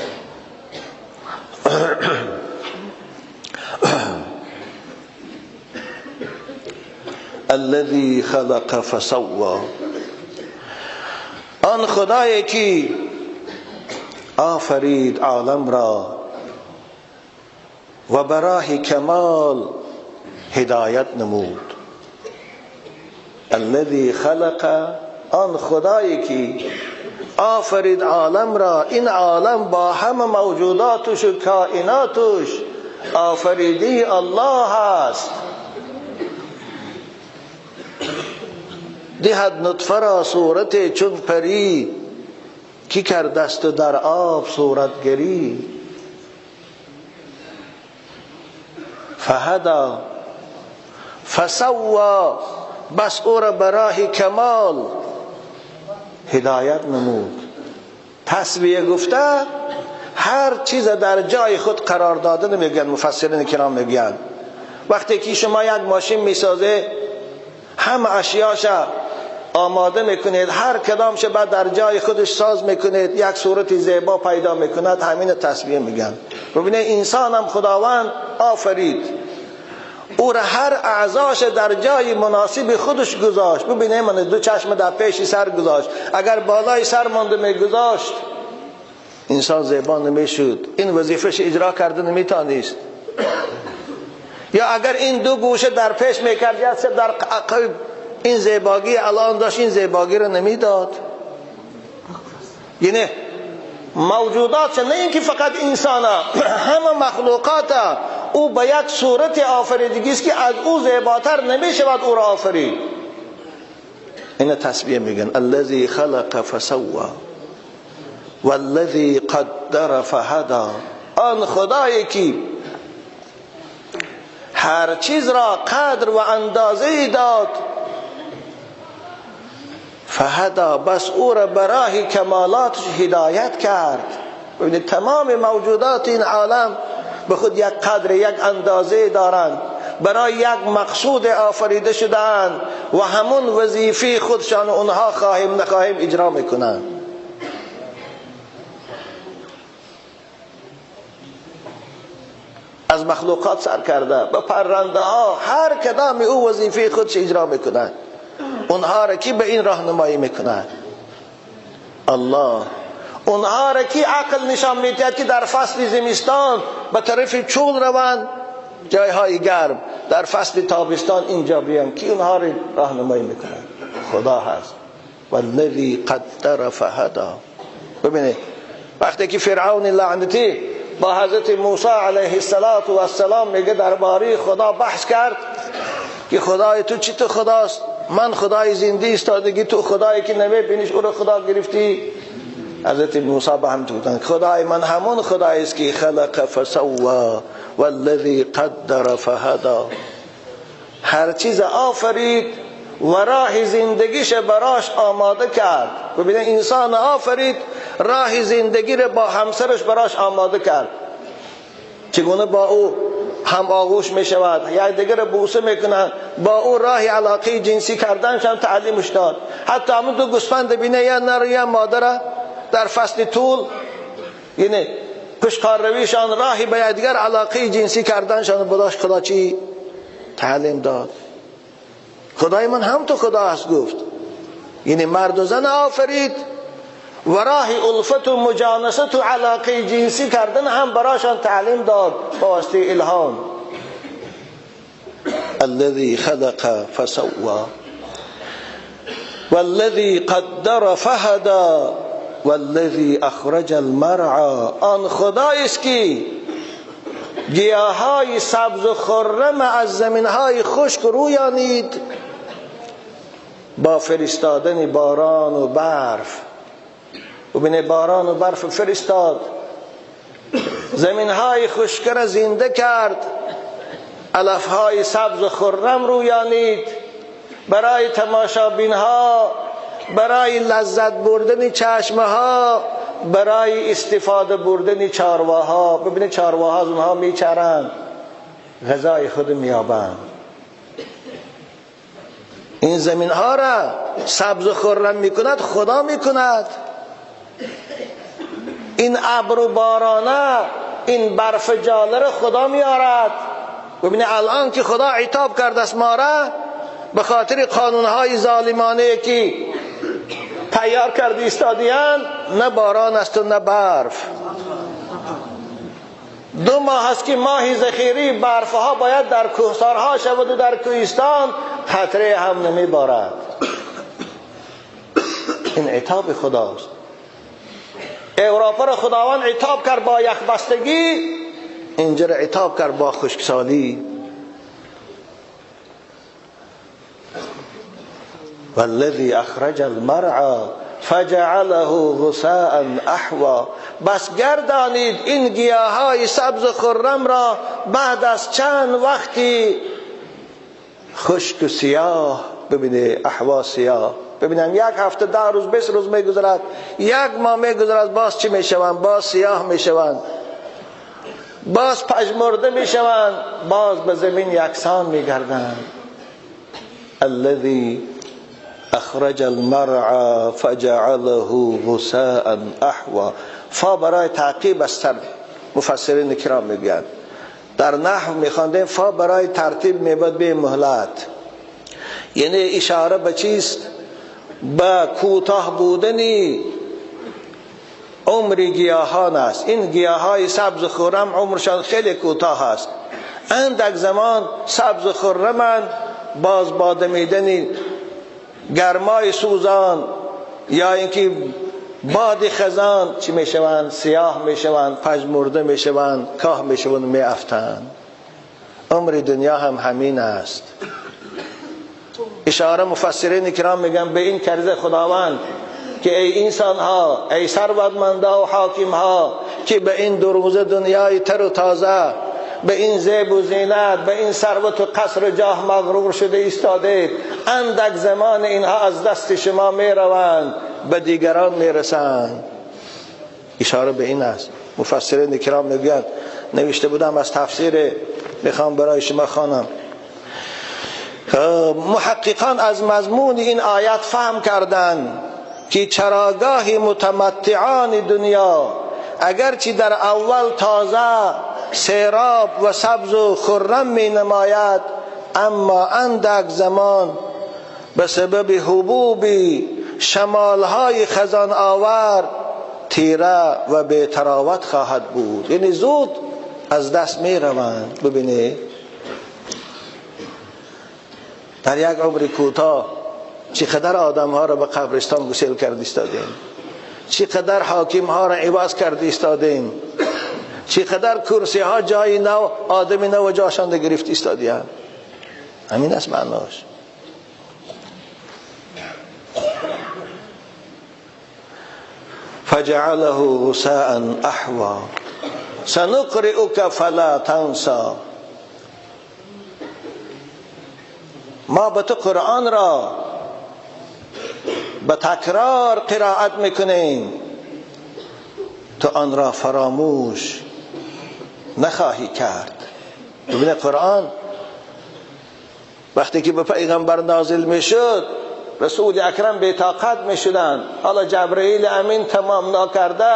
الذي خلق فسوى. آن خدایی که آفرید عالم را و براه کمال هدایت نمود. الذي خلق، آن خدایی که آفرید عالم را، این عالم با همه موجوداتش و کائناتش آفریدی الله است. دهد نطفه را صورت چون پری، کی کردست در آب صورتگری. فهدا فسوا، بس او را براه کمال هدایت نمود. تسویه گفته هر چیز در جای خود قرار دادن میگن مفسرین کرام. میگن وقتی که شما یک ماشین میسازه، همه اشیاش آماده میکنید، هر کدامش بعد در جای خودش ساز میکنید، یک صورت زیبا پیدا میکند، همین تسویه میگن. ببینید انسان هم خداوند آفرید، او را هر اعضاش در جای مناسب خودش گذاشت. ببینید من دو چشم در پیش سر گذاشت، اگر بالای سر مانده میگذاشت انسان زیبا نمیشد، این وظیفه‌ش اجرا کرده نمیتانست. یا اگر این دو گوشه در پیش میکرد یا در عقب، این زیباگی الان داشت، این زیباگی رو نمیداد. یعنی موجودات، نه اینکه فقط انسان، همه مخلوقات او به یک صورت آفریدگی است که از او زیباتر نمیشود او را آفرید. اینا تسبیح میگن. الذی خلق فسوا والذی قدر فهدی. آن خدایی که هر چیز را قدر و اندازه داد، فهدا، بس او را به راه کمالاتش هدایت کرد. ببینید تمام موجودات این عالم به خود یک قدر، یک اندازه دارند، برای یک مقصود آفریده شدند و همون وظیفه خودشان اونها خواهیم نخواهیم اجرا میکنند. از مخلوقات سر کرده به پرنده ها، هر کدام او وظیفه خودش اجرا میکنند. اونها را کی به این راهنمایی میکند؟ الله. اونها را کی عقل نشان میدهد که در فصل زمستان به طرف چول روند، جایهای گرم، در فصل تابستان اینجا بیان؟ کی اونها را راهنمایی میکند؟ خدا هست. والذی قدر فهدی. ببینید وقتی که فرعون لعنتی با حضرت موسی علیه السلام میگه درباره خدا بحث کرد که خدای تو چی تو خداست؟ من خدای زنده ایستادگی، تو خدایی که نمیبینیش او رو خدا گرفتی. حضرت موسی به هم گفتند خدای من همون خدایی است که خلق فسوا والذی قدر فهدی. هر چیز آفرید و راه زندگیش براش آماده کرد. ببینید انسان آفرید، راه زندگی رو با همسرش براش آماده کرد. چگونه با او هم آغوش می شود، یک دیگر رو بوسه میکنن، با او راه علاقه جنسی کردنش هم تعلیمش داد. حتی همون دو گوسفند بینه، یا نر یا مادره، در فصل طول یعنی پشکار رویشان راهی به دیگر علاقه جنسی کردنشان براش خدا چی تعلیم داد. خدای من هم تو خدا هست گفت. یعنی مرد و زن آفرید و راه الفت و مجانست و علاقه جنسی کردن هم براشان تعلیم داد با واسطه الهام. الذي خلق فسوى والذي قدر فهدى والذي اخرج المرعى. آن خدایی است که گیاهای سبز و خرم از زمینهای خشک رویانید با فرستادن باران و برف. ببینه باران و برف فرستاد، زمینهای خشک را زنده کرد، علفهای سبز و خرم رویانید برای تماشابینها، برای لذت بردن چشمها، برای استفاده بردن چارواها. ببینید چارواها از اونها میچرند، غذای خود میابند. این زمین ها را سبز و خرم میکند خدا میکند. این ابر و بارانه، این برف جاله را خدا میارد. ببینید الان که خدا عتاب کرده است ما را به خاطر قانونهای ظالمانه که تیار کرده ایستادیان، نه باران است و نه برف. 2 ماه است که ماه ذخیره برفها باید در کوهسارها شود و در کوهستان قطره هم نمی بارد. این عتاب خداست. اروپا را خداوند عتاب کرد با یخبستگی، اینجا را عتاب کرد با خشکسالی. والذی اخرج المرعى فجعله غثاء احوا. بس گردانید این گیاهای سبز خرم را بعد از چند وقتی خشک و سیاه. ببینید احوا سیاه، ببینم 1 هفته 10 روز 20 روز میگذرد، 1 ماه میگذرد، باز چی میشوند؟ باز سیاه میشوند، باز پژمرده میشوند، باز به زمین یکسان میگردند. الذی اخرج المرعى فجعله غثاء احوا. فا برای تعقیب است، مفسرین کرام میگویند. در نحو میخواندیم فا برای ترتیب میباد به مهلت، یعنی اشاره به چیست؟ به کوتاه بودن عمر گیاهان است. این گیاهای سبز خرم عمرشان خیلی کوتاه است، اندک زمان سبز خرمند، باز با دمیدن گرمای سوزان یا اینکه باد خزان چی میشوند؟ سیاه میشوند، پژمرده میشوند، کاه میشوند، میافتند. عمر دنیا هم همین است. اشاره مفسرین کرام میگن به این کرده خداوند که ای انسان ها، ای ثروتمندها و حاکم ها که به این دو روزه دنیای تر و تازه، به این زیب و زینت، به این ثروت و قصر و جاه مغرور شده ایستادید، اندک زمان اینها از دست شما میروند، به دیگران میرسند. اشاره به این است. مفسرین کرام میگویند، نوشته بودم از تفسیر، میخوام برای شما خوانم. محققان از مضمون این آیت فهم کردند که چراگاه متمتعان دنیا اگرچه در اول تازه سیراب و سبز و خرم می نماید، اما اندک زمان به سبب حبوب شمالهای خزان آور تیره و بی تراوت خواهد بود. یعنی زود از دست می روند. ببینید در یک عمر کوتاه چقدر آدم ها را به قبرستان گسیل کرد ایستادیم، چقدر حاکم ها را عوض کرد ایستادیم، چقدر کرسی ها جای نو آدم نو جاشان گرفت ایستادیم. همین است معناش. فجعله غثاء احوا سنقرئك فلا تنسى. ما به تو قرآن را به تکرار قرائت میکنیم، تو آن را فراموش نخواهی کرد. ببینه قرآن وقتی که به پیغمبر نازل میشد، رسول اکرم بی طاقت میشدن. حالا جبرئیل امین تمام ناکرده،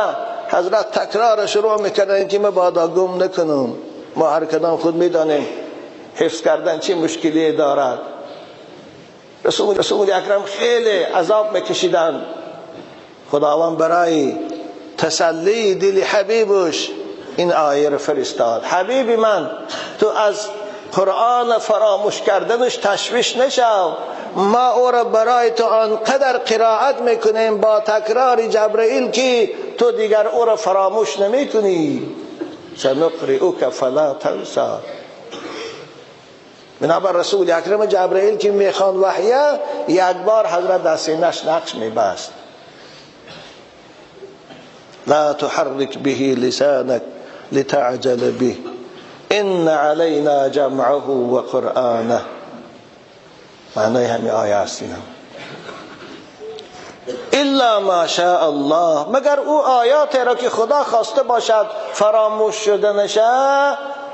حضرت تکرار شروع میکردن که مبادا گم نکنم. ما هر کدام خود میدانیم حفظ کردن چه مشکلی دارد. رسول اکرم خیلی عذاب میکشیدن. خداوند برای تسلی دل حبیبش این آیه رو فرستاد. حبیب من، تو از قرآن فراموش کردنش تشویش نشو، ما او را برای تو آنقدر قرائت میکنیم با تکرار جبرئیل که تو دیگر او را فراموش نمیکنی. سنقرئک فلا تنسی. بنابر رسول اکرم جبرئیل که میخوان وحیه، یک بار حضرت در سینه‌اش نقش میبست. لا تحرک به لسانک لتعجل به ان علینا جمعه و قرآنه. معنای همین آیه است. الا ما شاء الله، مگر او آیات را که خدا خواسته باشد فراموش شده نشه،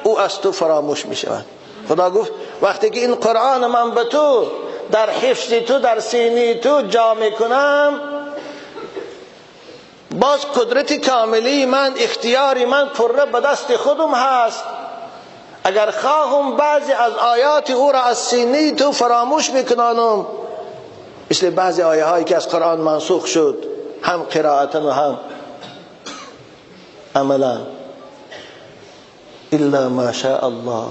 او از تو فراموش می شود. خدا گفت وقتی که این قرآن من به تو در حفظ تو در سینه تو جا میکنم، باز قدرت کاملی من، اختیار من پره به دست خودم هست. اگر خواهم بعضی از آیات او را از سینه تو فراموش میکنانم، مثل بعضی آیه هایی که از قرآن منسوخ شد، هم قرائتا و هم عملا. الا ما شاء الله،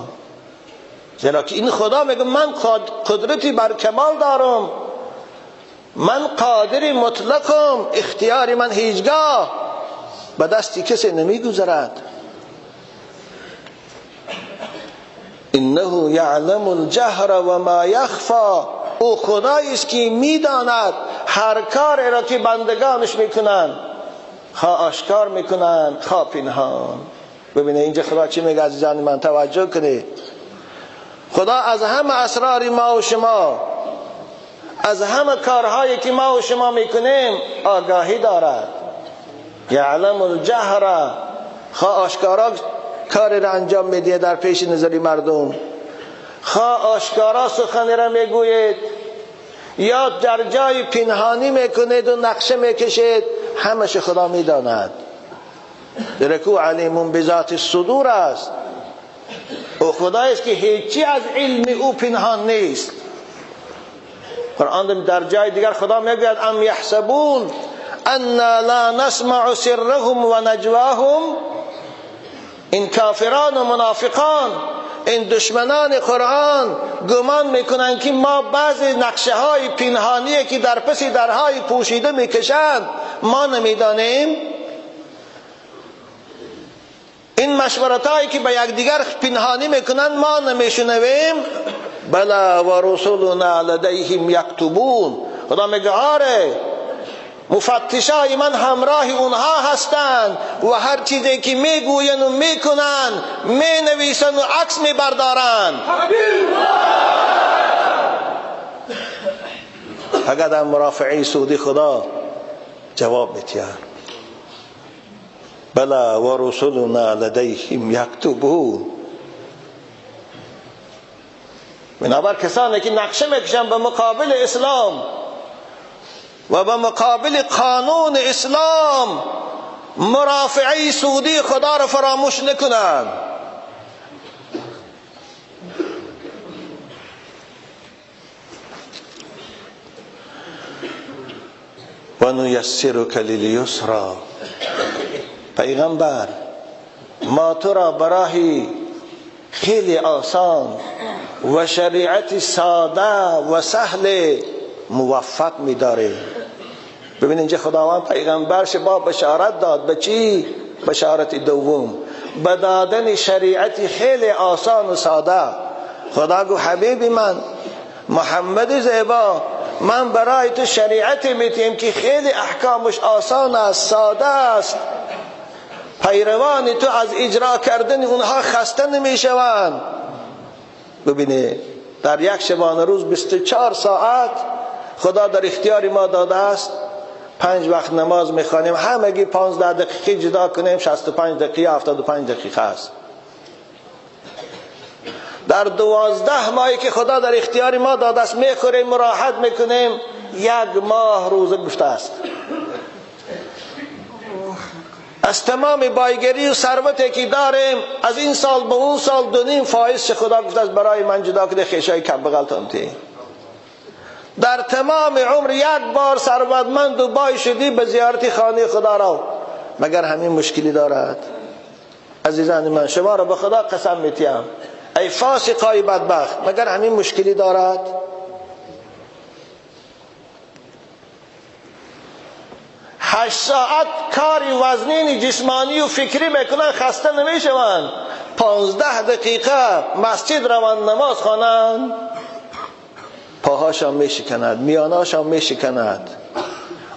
زیرا که این خدا میگه من قدرتی بر کمال دارم، من قادر مطلقم، اختیار من هیچگاه به دست کسی نمیگذرد. انه یعلم الجهر و ما یخفا. او خدایی است که میداند هر کار را که بندگانش میکنند، خواه آشکار میکنند خواه پنهان. ببینه اینجا خدا چی میگه عزیزان من، توجه کنید. خدا از همه اسرار ما و شما، از همه کارهایی که ما و شما میکنیم آگاهی دارد. یعلم الجهر، خواه آشکارا کاری را انجام میده در پیش نظر مردم، خواه آشکارا سخن را میگوید یا در جای پنهانی میکنید و نقشه میکشید، همش خدا میداند. درکو علیم بذات الصدور است. او خدایی است که هیچی از علم او پنهان نیست. قرآن در جای دیگر خدا میگوید ام یحسبون انا لا نسمع سرهم و نجواهم. این کافران و منافقان، این دشمنان قرآن گمان میکنند که ما بعضی نقشه های پنهانی که در پس درهای پوشیده میکشند ما نمیدانیم. این مشورت هایی که به یکدیگر پنهانی میکنند ما نمیشنویم. بلا و رسولنا لدیهم یکتبون. خدا میگه آره، مفتشای من همراه اونها هستند و هر چیزی که میگوین و میکنن مینویسن و عکس میبردارن. اگر در مرافعه سودی خدا جواب میتیه بلا و رسولنا لدیهم یکتبون. بنابر کسانی که نقشه میکشن به مقابل اسلام و به مقابل قانون اسلام، مرافعه سودی خدا را فراموش نکنند. و نیسرک للیسری. پیغمبر، ما تو را برای خیلی آسان و شریعت ساده و سهل موفق می‌داریم. ببین اینجا خداوند پیغمبرش با بشارت داد. به چی؟ بشارت دوم، به دادن شریعت خیلی آسان و ساده. خدا گفت حبیبی من محمد زیبا، من برای تو شریعت میتیم که خیلی احکامش آسان است، ساده است. پیروان تو از اجرا کردن اونها خسته نمیشوند. ببینید در یک شبانه روز 24 ساعت خدا در اختیار ما داده است. 5 وقت نماز میخوانیم، همگی 15 دقیقه جدا کنیم 65 دقیقه 75 دقیقه است. در 12 ماهی که خدا در اختیار ما داده است میخوریم، مراحت میکنیم. 1 ماه روزه گفته است. از تمام بایگری و ثروتی که داریم از این سال به اون سال 2.5 فایز خدا گفته است برای من جدا کنه، خیشای کم بغلتان تی. در تمام عمر 1 بار ثروتمند و بای شدی به زیارت خانه خدا را، مگر همین مشکلی دارد؟ عزیزان من، شما را به خدا قسم میتیم ای فاسقای بدبخت، مگر همین مشکلی دارد؟ هشت ساعت کاری وزنین جسمانی و فکری میکنن، خسته نمیشوند. 15 دقیقه مسجد روند نماز خوانند، پاهاشان میشکند، میاناشان میشکند،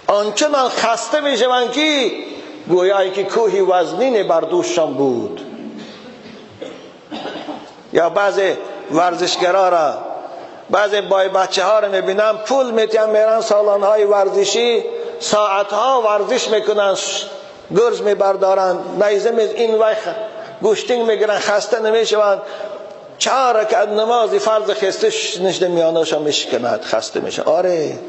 آنچنان خسته میشوند که گویا که کوهی وزنین بر دوششان بود. یا بعضی ورزشگرا را، بعضی بای بچه ها را میبینم پول میتیم میرن سالن های ورزشی، ساعتها ورزش میکنن، گرز میبردارن، نیزه می این وای گوشتینگ میگیرن، خسته نمیشوند. 4 رکعت نماز فرض خسته نشده میاناشان میشکند، خسته میشه. آره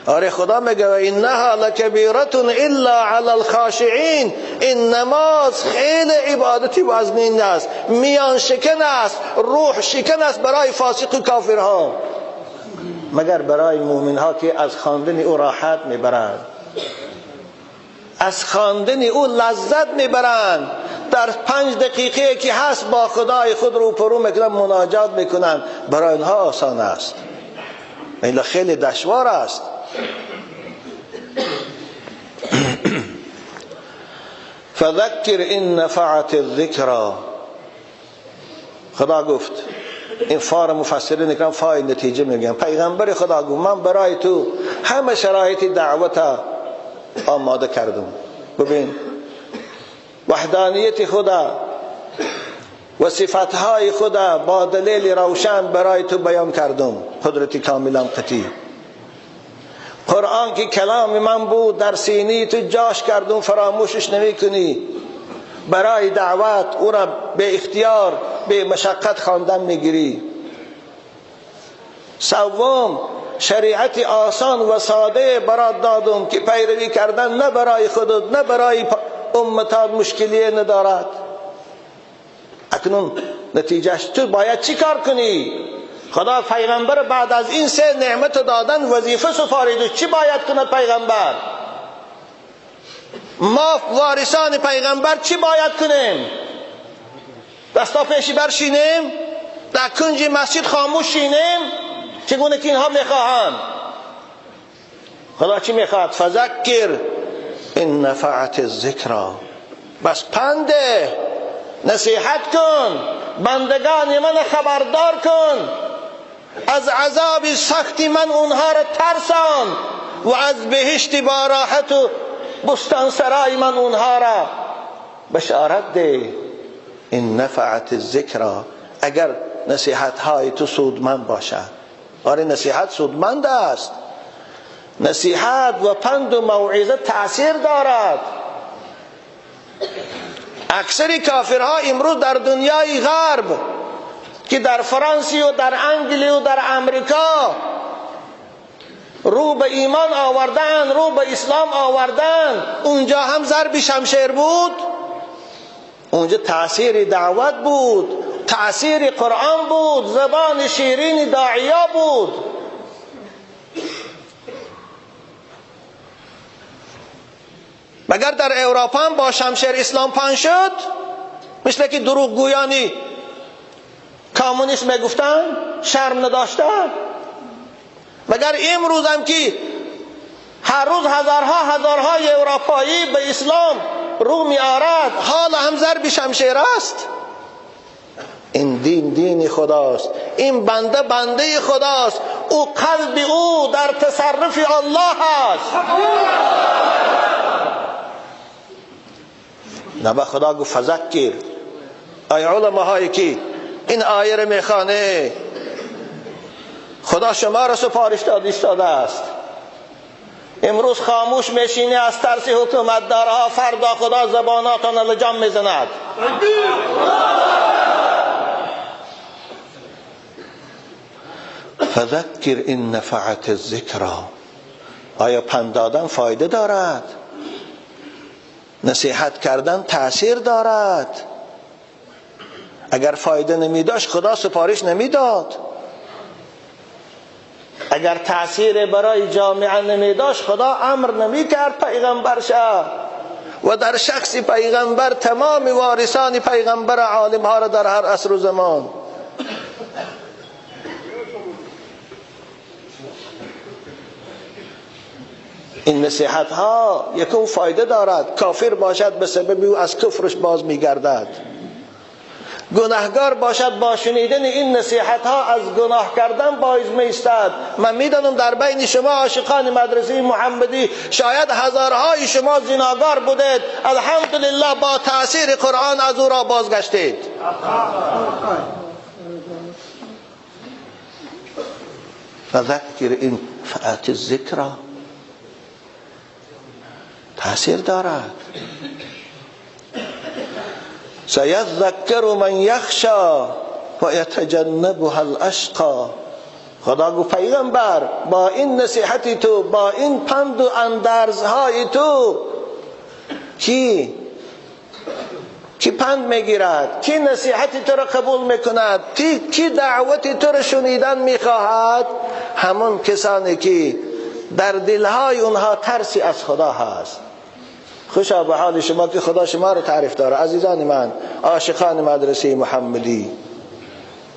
آره، خدا میگه انها لکبیرة الا علی الخاشعین. این نماز خیلی عبادتی وزنین است، میان شکن است، روح شکن است برای فاسق و کافرها، مگر برای مؤمن ها که از خواندن او راحت میبرند، از خواندن او لذت میبرند. در 5 دقیقه که هست با خدای خود رو پرو میکنن، مناجات میکنن، برای آنها آسان است، این خیلی دشوار است. فذکر این نفعت الذکر. خدا گفت، این فار مفسرین کرام فای نتیجه میگن، پیغمبر خدا گفت من برای تو همه شرایط دعوت آماده کردم. ببین وحدانیت خدا و صفتهای خدا با دلیل روشن برای تو بیان کردم، قدرت کاملا قطعی. قرآن که کلام من بود در سینه تو جاش کردم، فراموشش نمی کنی. برای دعوت او را به اختیار به مشقت خواندن میگیری. سوم، شریعت آسان و ساده برات دادم که پیروی کردن نه برای خودت نه برای امتات مشکلی ندارد. اکنون نتیجهش تو باید چی کار کنی؟ خدا پیغمبر بعد از این 3 نعمت دادن وظیفه سپارید. چی باید کند پیغمبر؟ ما وارثان پیغمبر چی باید کنیم؟ دستا پیشی برشینیم، در کنج مسجد خاموش شینیم، چگونه که اینها میخواهند؟ خدا چی میخواد؟ فذکر ان نفعت الذکر. بس پنده، نصیحت کن، بندگان من خبردار کن. از عذاب سخت من اونها را ترسان و از بهشت با راحت و بستان سرای من اونها را بشارت ده. این نفعت الذکر، اگر نصیحت های تو سودمند باشد. آره نصیحت سودمند است، نصیحت و پند و موعظه تأثیر دارد. اکثر کافرها امروز در دنیای غرب که در فرانسه و در انگلیس و در امریکا رو به ایمان آوردن، رو به اسلام آوردن، اونجا هم ضرب شمشیر بود، اونجا تأثیر دعوت بود، تأثیر قرآن بود، زبان شیرین داعیا بود. مگر در اروپا هم با شمشیر اسلام پهن شد؟ مثل که دروغگویانی کمونیست میگفتن، شرم نداشتن. مگر امروز هم که هر روز هزارها اروپایی به اسلام رو میآرد، حال هم ضرب شمشیر است؟ این دین دین خداست، این بنده بنده خداست، او قلب او در تصرف الله است. نه به خدا گفت فذکر. ای علماهایی که این آیه رو میخوانه، خدا شما را سپارش داده ایستاده است. امروز خاموش میشینی از ترس حکومتدارها، فردا خدا زباناتان لجام میزند. فذکر این نفعت الذکری. آیا پند دادن فایده دارد؟ نصیحت کردن تأثیر دارد؟ اگر فایده نمی داشت خدا سپارش نمیداد. اگر تأثیر برای جامعه نمی داشت خدا امر نمی کرد پیغمبر شه. و در شخص پیغمبر تمام وارثان پیغمبر عالم ها را در هر عصر و زمان. این نصیحت ها یکم فایده دارد. کافر باشد به سبب او از کفرش باز میگردد، گناهگار باشد با شنیدن این نصیحت ها از گناه کردن باز میستد. من میدانم در بین شما عاشقان مدرسه محمدی شاید هزارهای شما زناگار بودید، الحمدلله با تاثیر قرآن از او را بازگشتید. فذکر این فعت الذکر تاثیر دارد. سیذکر من یخشا و یتجنبها الاشقی. خدا گفت پیغمبر با این نصیحتی تو، با این پند و اندرزهای تو، کی پند میگیرد؟ کی نصیحتی تو را قبول میکند؟ کی دعوتی تو را شنیدن میخواهد؟ همون کسانی که در دلهای اونها ترسی از خدا هست. خوشا به حال شما که خدا شما رو تعریف داره. عزیزان من، عاشقان مدرسه محمدی،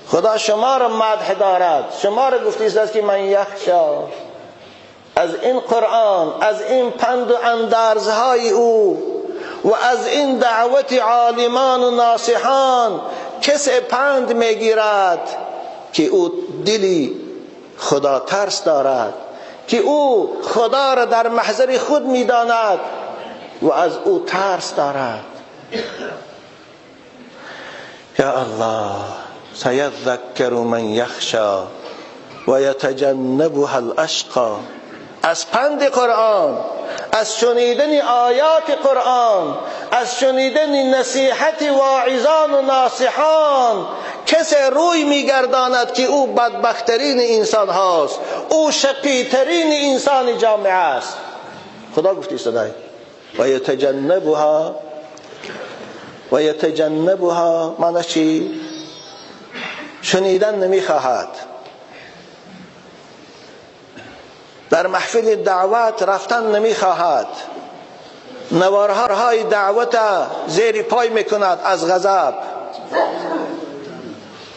خدا شما رو مدح دارد. شما رو گفتی است که من یخشا، از این قرآن، از این پند و اندرزهای او و از این دعوت عالمان و ناصحان کسی پند میگیرد که او دلی خدا ترس دارد، که او خدا را در محضر خود میداند و از او ترس دارد. یا الله، سیذکر من یخشا و یتجنبها الاشقی. از پند قرآن، از شنیدن آیات قرآن، از شنیدن نصیحت واعظان و ناصحان کسی روی میگرداند که او بدبخترین انسان هاست، او شقیترین انسان جامعه است. خدا گفتی صدای و یتجنبها، و یتجنبها معنی چی؟ شنیدن نمیخواهد، در محفل دعوت رفتن نمیخواهد، نوارهای دعوت زیر پای میکند از غضب.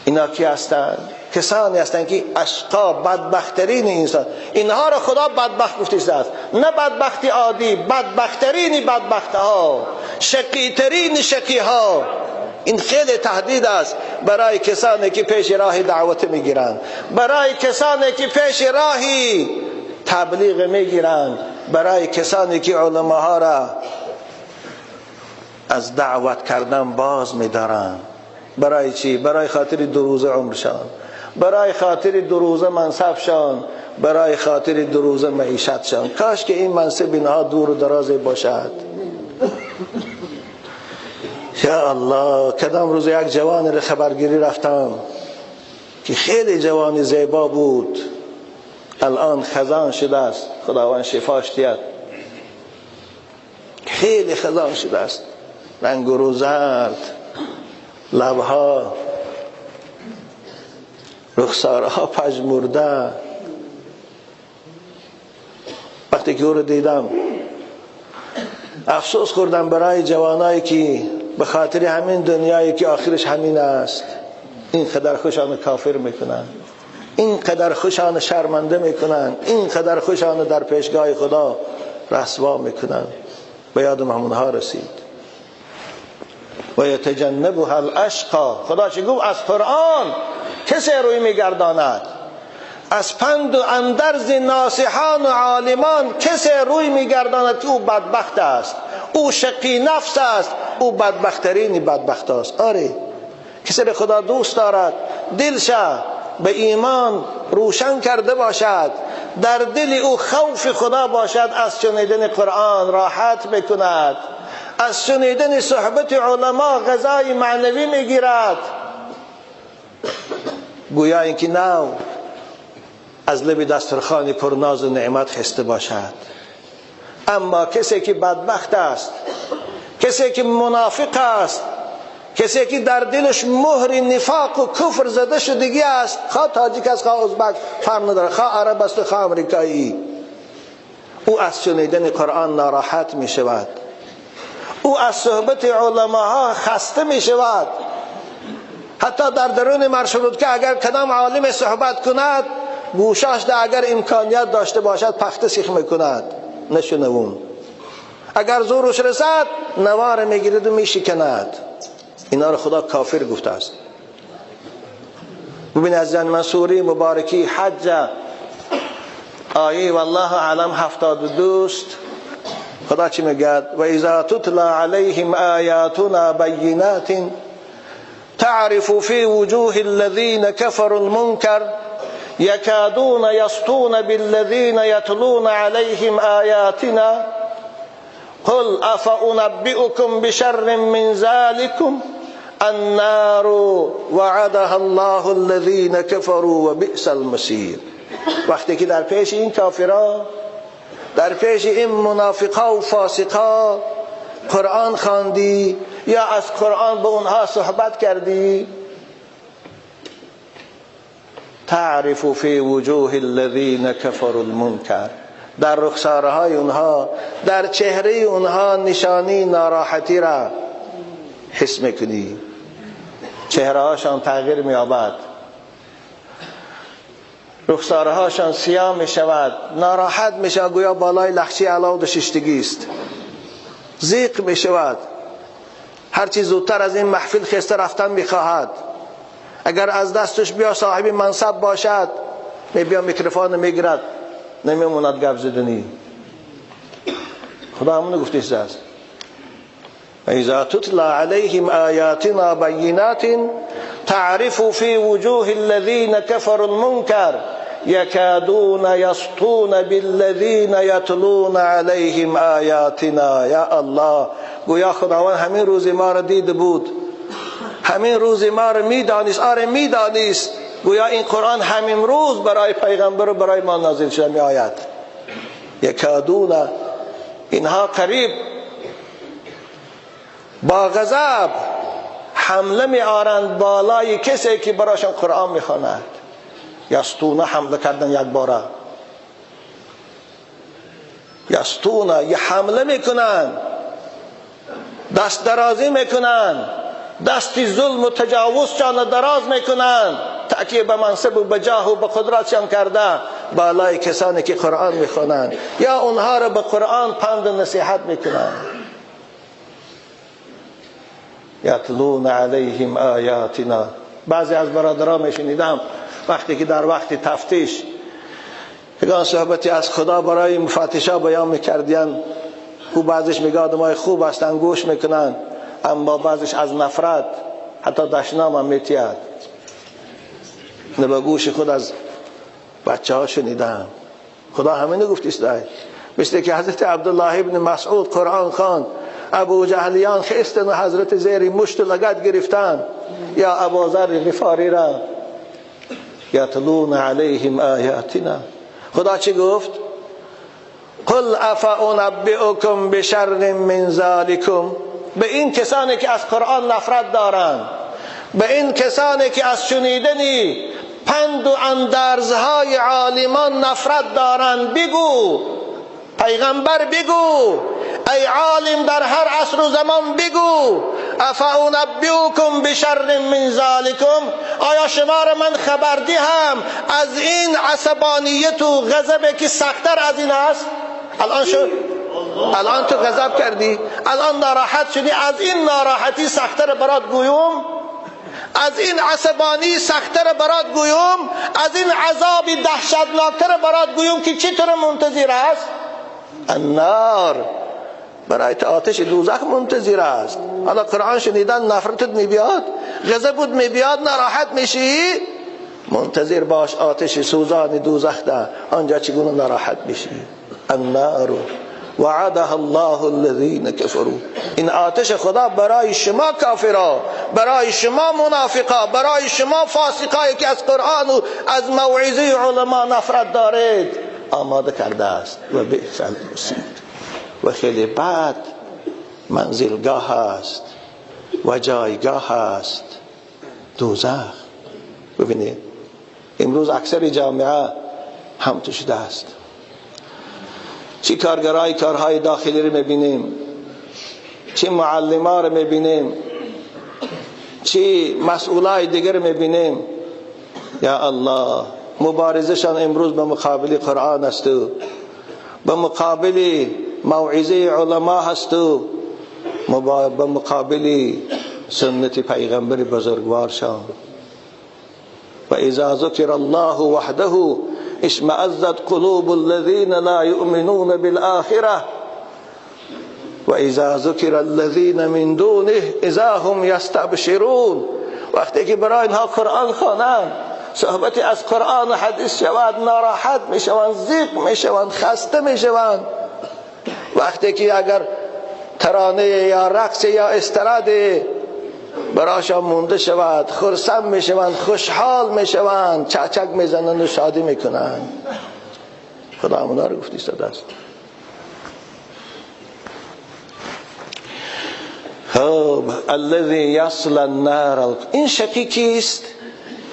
اینا کی هستند؟ کسانی هستند که اشقا، بدبخترین انسان. اینها را خدا بدبخت گفته است، نه بدبختی عادی، بدبخترین بدبخت ها، شقی ترین شقی ها. این خیلی تهدید است برای کسانی که پیش راه دعوت میگیرند، برای کسانی که پیش راهی تبلیغ میگیرند، برای کسانی که علماها را از دعوت کردن باز میدارند. برای چی؟ برای خاطر دو روزه عمرشان، برای خاطر دو روزه منصبشان، برای خاطر دو روزه معیشتشان. کاش که این منصب اینها دور و دراز باشد. یا الله، کدام روز یک جوان را خبرگیری رفتم که خیلی جوان زیبا بود، الان خزان شده است، خداوند شفاش دهد. خیلی خزان شده است، رنگ و رو زرد، لبها، رخسارها پژمرده. وقتی که او رو دیدم افسوس خوردم برای جوانایی که به خاطر همین دنیایی که آخرش همین است اینقدر خوشان کافر میکنن، اینقدر خوشان شرمنده میکنن، اینقدر خوشان در پیشگاه خدا رسوا میکنن. به یادم همونها رسید. و یتجنبها الاشقی. خدا چه گفت؟ از قرآن کسی روی میگرداند، از پند و اندرز ناصحان و عالمان کسی روی میگرداند که او بدبخت است، او شقی نفس است، او بدبخترین بدبخت است. آره، کسی به خدا دوست دارد، دلش به ایمان روشن کرده باشد، در دل او خوف خدا باشد، از شنیدن قرآن راحت میکند، از شنیدن صحبت علما غذای معنوی میگیرد. گویا اینکه نو از لب دسترخوان پرناز و نعمت خسته باشد. اما کسی که بدبخت است، کسی که منافق است، کسی که در دلش مهر نفاق و کفر زده شدگی است، خواه تاجیک است، خواه ازبک، فرق نداره، خواه عرب است، خواه امریکایی، او از شنیدن قرآن ناراحت می شود، او از صحبت علماها خسته می شود. حتی در درون مرشد که اگر کدام عالم صحبت کند، گوشاش ده اگر امکانیت داشته باشد پخته سیخ میکند، نشنوون. اگر زورش رسد نوار میگیرد و میشکند. اینا رو خدا کافر گفته است. ببین عزیزان من، سوره مبارکی حج آیه والله اعلم 72 خدا چی میگه؟ و اذا تتلی علیهم آیاتنا بینات تعرف فی وجوه الذین كفروا المنکر يكادون يسطون بالذين يتلون عليهم آياتنا قل أفأنبئكم بشر من ذلكم النار وعدها الله الذين كفروا وبئس المصير. وقتی که در پیش این کافرها، در پیش این منافقا و فاسقا قرآن خواندی یا از قرآن به اونها صحبت کردی، تعرف فی وجوه الذین كفروا المنکر، در رخسارهای اونها، در چهره اونها نشانی ناراحتی را حس میکنی، چهرهاشان تغییر مییابد، رخسارهاشان سیاه میشود، ناراحت میشود، گویا بالای لخچی علاو دششتگی است، ضیق میشود، هرچی زودتر از این محفل خسته رفتن میخواهد. اگر از دستش بیا صاحب منصب باشد، می بیا میکروفون میگیرد، نمیموند گپ زدنی. خدا همونو گفته است. اذا تتلى عليهم آیاتنا بینات تعرف فی وجوه الذین كفروا المنکر یکادون یسطون بالذین یتلون علیهم آیاتنا. یا الله، گویا خداوند همین روز ما را دیده بود، همین روز ما را میدانست. آره میدانست، گویا این قرآن همین روز برای پیغمبر و برای ما نازل شده می آید. یکادون، اینها قریب با غضب حمله می آرند بالای کسی که براشان قرآن می خواند. یستونه حمله کردن یک باره، یستونه یه حمله میکنن، دست درازی میکنن، دستی ظلم و تجاوز چانه دراز میکنن، تأکیه به منصب و به جاه و به قدرتشان کرده بالای کسانی که قرآن میخوانند یا اونها را به قرآن پند و نصیحت میکنن. یتلون علیهم آیاتنا. بعضی از برادران میشنیدم وقتی که در وقت تفتیش یگان صحبتی از خدا برای مفتشا بیان میکردین، او بعضیش میگه آدمای خوب هستن گوش میکنن، اما بعضیش از نفرت حتی دشنام هم میتید. نه با گوش خود از بچه ها شنیدم. خدا همینو گفت است. مثل که حضرت عبدالله ابن مسعود قرآن خواند، ابو جهلیان خستن و حضرت زیر مشت لگد گرفتن، یا ابوذر غفاری را. یتلون علیهم آیاتنا. خدا چی گفت؟ قل افانبئکم بشر من ذلکم. به این کسانی که از قرآن نفرت دارند، به این کسانی که از شنیدنی پند و اندرزهای عالمان نفرت دارند، بگو پیغمبر، بگو ای عالم در هر عصر و زمان، بگو افانبئکم بشر من ذلکم. آیا شما را من خبر دهم از این عصبانیت و غضب که سخت‌تر از این است؟ الان تو غضب کردی، الان ناراحت شدی، از این ناراحتی سخت‌تر برات گویم، از این عصبانی سخت‌تر برات گویم، از این عذاب دهشتناکتر برات گویم که چی تو منتظر است؟ النار. برای آتش دوزخ منتظر است. حالا قرآن شنیدن نفرتت میبیاد، غضبت میبیاد، ناراحت میشی، منتظر باش آتش سوزان دوزخ ده، آنجا چگونه ناراحت میشی؟ النار وعدها الله الذين كفروا. این آتش خدا برای شما کافرا، برای شما منافقا، برای شما فاسقایی که از قرآن و از موعظه علما نفرت دارید آماده کرده است. و بئس المصیر. و خیلی بد منزلگاه است و جایگاه است دوزخ. ببینید امروز اکثر جامعه هم تو شده است. چی کارگرای کارهای داخلی رو میبینیم، چی معلمان رو میبینیم، چی مسئولای دیگر رو میبینیم. یا الله، مبارزشان امروز به مقابل قرآن است و به مقابل موعظه علما هست و به مقابل سنت پیغمبر بزرگوارشان. و اذا ذکر الله وحده اشمأزت قلوب الذين لا يؤمنون بالآخرة وإذا ذکر الذين من دونه اذا هم یستبشرون. وقتی که برای اینها قرآن خوانند، صحبتی از قرآن و حدیث شود، ناراحت میشوند، ضیق میشوند، خسته میشوند. وقتی که اگر ترانه یا رقص یا استراد براشان مونده شود، خرسند میشوند، خوشحال میشوند، چکچک میزنند و شادی میکنند. خدا همونا رو گفتی ساده است. خب الذی یصلی النار. این شقی کیست؟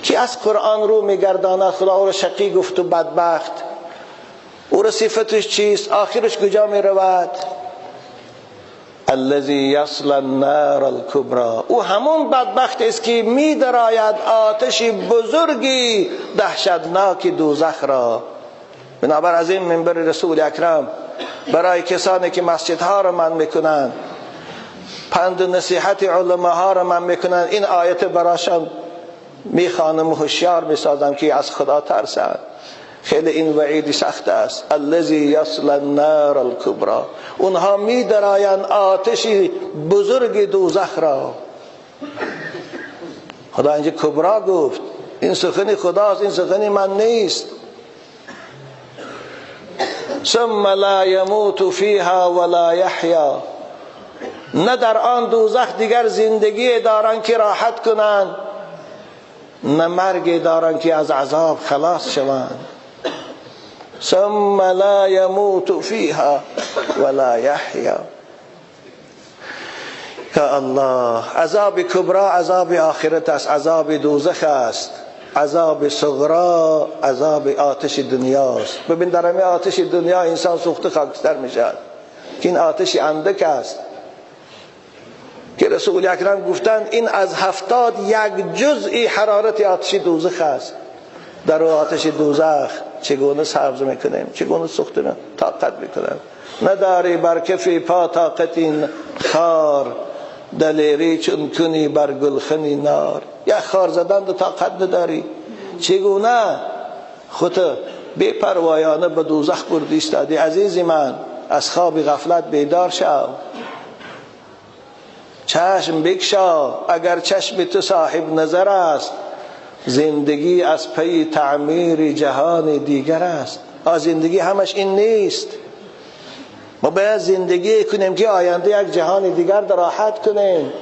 کی از قرآن رو میگرداند؟ خدا او رو شقی گفت و بدبخت. او رو صفتش چیست؟ آخرش کجا میرود؟ الذی یصلی النار الکبری. او همون بدبخت است که میدراید آتش بزرگی دهشتناک دوزخ را. بنابر از این منبر رسول اکرم برای کسانی که مسجدها را من میکنند، پند و نصیحت علماها را من میکنند، این آیت براشان میخوانم و هوشیار میسازم که از خدا ترسند. خیلی این وعید سخت است. الذی یصلی النار الکبری. اونها میدرایند آتش بزرگ دوزخ را. خدا اینجا کبرا گفت. این سخن خداست، این سخن من نیست. ثم لا یموت فیها ولا یحیا. نه در آن دوزخ دیگر زندگی دارن که راحت کنند، نه مرگ دارن که از عذاب خلاص شوند. ثم لا يموت فيها ولا يحيا. یا الله، عذاب کبرا عذاب آخرت است، عذاب دوزخ است. عذاب صغرا عذاب آتش دنیاست. ببین در همه آتش دنیا انسان سوخته خاکستر میشد که این آتش اندک است که رسول اکرم گفتند این از 71 جزئی حرارت آتش دوزخ است. در آتش دوزخ چگونه سبز میکنیم، چگونه سوخته طاقت میکنیم. نداری بر کف پا طاقت این خار، دلیری چون کنی بر گلخنی نار. یک خار زدن دو طاقت نداری، چگونه خودت بی پروایانه به دوزخ بردی ایستادی؟ عزیز من، از خواب غفلت بیدار شو، چشم بکشا، اگر چشم تو صاحب نظر است. زندگی از پی تعمیر جهان دیگر است. زندگی همش این نیست. ما باید زندگی کنیم که آینده یک جهان دیگر در راحت کنیم.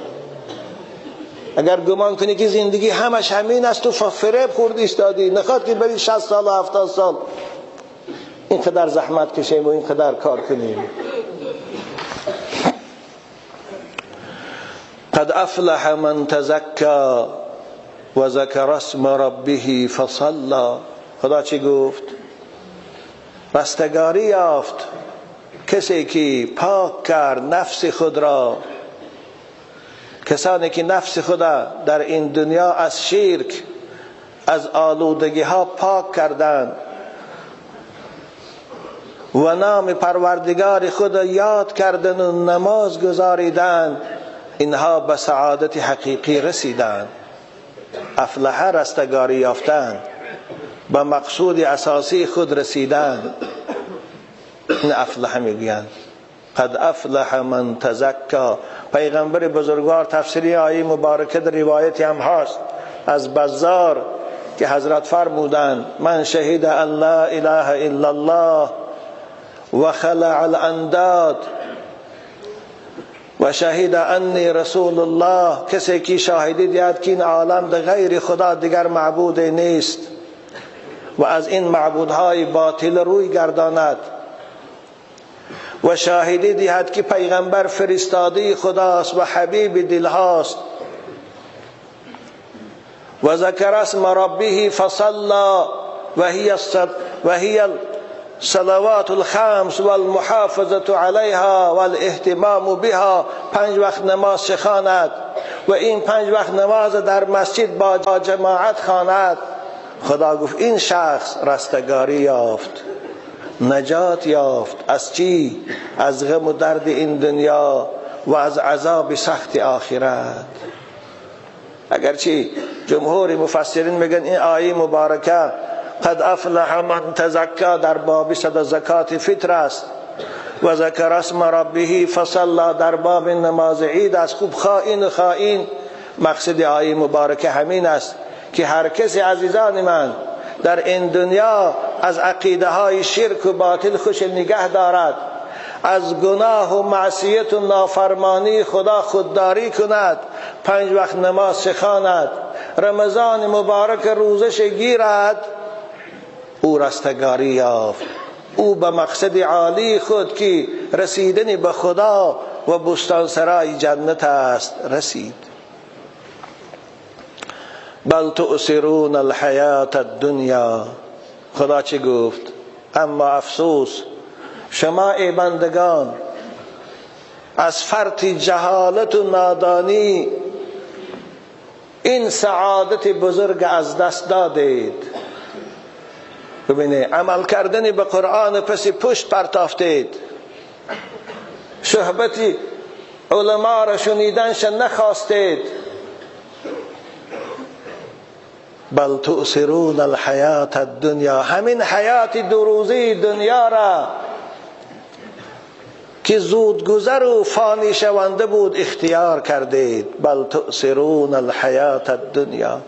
اگر گمان کنی که زندگی همش همین است، تو فریب خوردی ایستادی. نخواد که بری 60 سال و 70 سال اینقدر زحمت کشیم و اینقدر کار کنیم. قد افلح من تزکا و ذکر اسم ربه فصلی. خدا چی گفت؟ رستگاری یافت کسی که پاک کرد نفس خود را، کسانی که نفس خود در این دنیا از شرک، از آلودگی ها پاک کردند و نام پروردگار خود یاد کردند و نماز گزاریدند، اینها به سعادت حقیقی رسیدند. افلح رستگاری یافتند، به مقصود اساسی خود رسیدند. این افلح میگویند. قد افلح من تزکا. پیغمبر بزرگوار تفسیری آیه مبارکه در روایتی هم هست از بزار که حضرت فرمودند من شهید ان لا اله الا الله و خلع الانداد و شهید انی رسول الله، کسی که شاهدی دهد که این عالم در غیر خدا دیگر معبود نیست و از این معبودهای باطل روی گرداند و شاهدی دهد که پیغمبر فرستاده خداست و حبیب دلهاست و ذکر اسم ربه فصلى و هی الصلوات الخمس والمحافظة علیها والاهتمام بها. 5 وقت نماز خواند و این 5 وقت نماز در مسجد با جماعت خواند. خدا گفت این شخص رستگاری یافت، نجات یافت. از چی؟ از غم و درد این دنیا و از عذاب سخت آخرت. اگرچه جمهور مفسرین میگن این آیه مبارکه قد افلح من تزکا در باب صد زکات فطر است و ذکر اسم ربه فصلی در باب نماز عید است. خوب خائن خائن، مقصد آیه مبارکه همین است که هر کسی عزیزان من در این دنیا از عقیده های شرک و باطل خوش نگه دارد، از گناه و معصیت و نافرمانی خدا خودداری کند، 5 وقت نماز خواند، رمضان مبارک روزش گیرد، او رستگاری یافت. او به مقصد عالی خود که رسیدن به خدا و بستانسرای جنت است رسید. بل تؤثرون الحیات الدنیا. خدا چه گفت؟ اما افسوس شما ای بندگان از فرط جهالت و نادانی این سعادت بزرگ از دست دادید. ببینید عمل کردن به قرآن پس پشت پرتافتید، صحبت علما را شنیدنش نخواستید. بل تؤثرون الحیات الدنیا، همین حیات دو روزه دنیا را که زودگذر و فانی شونده بود اختیار کردید. بل تؤثرون الحیات الدنیا،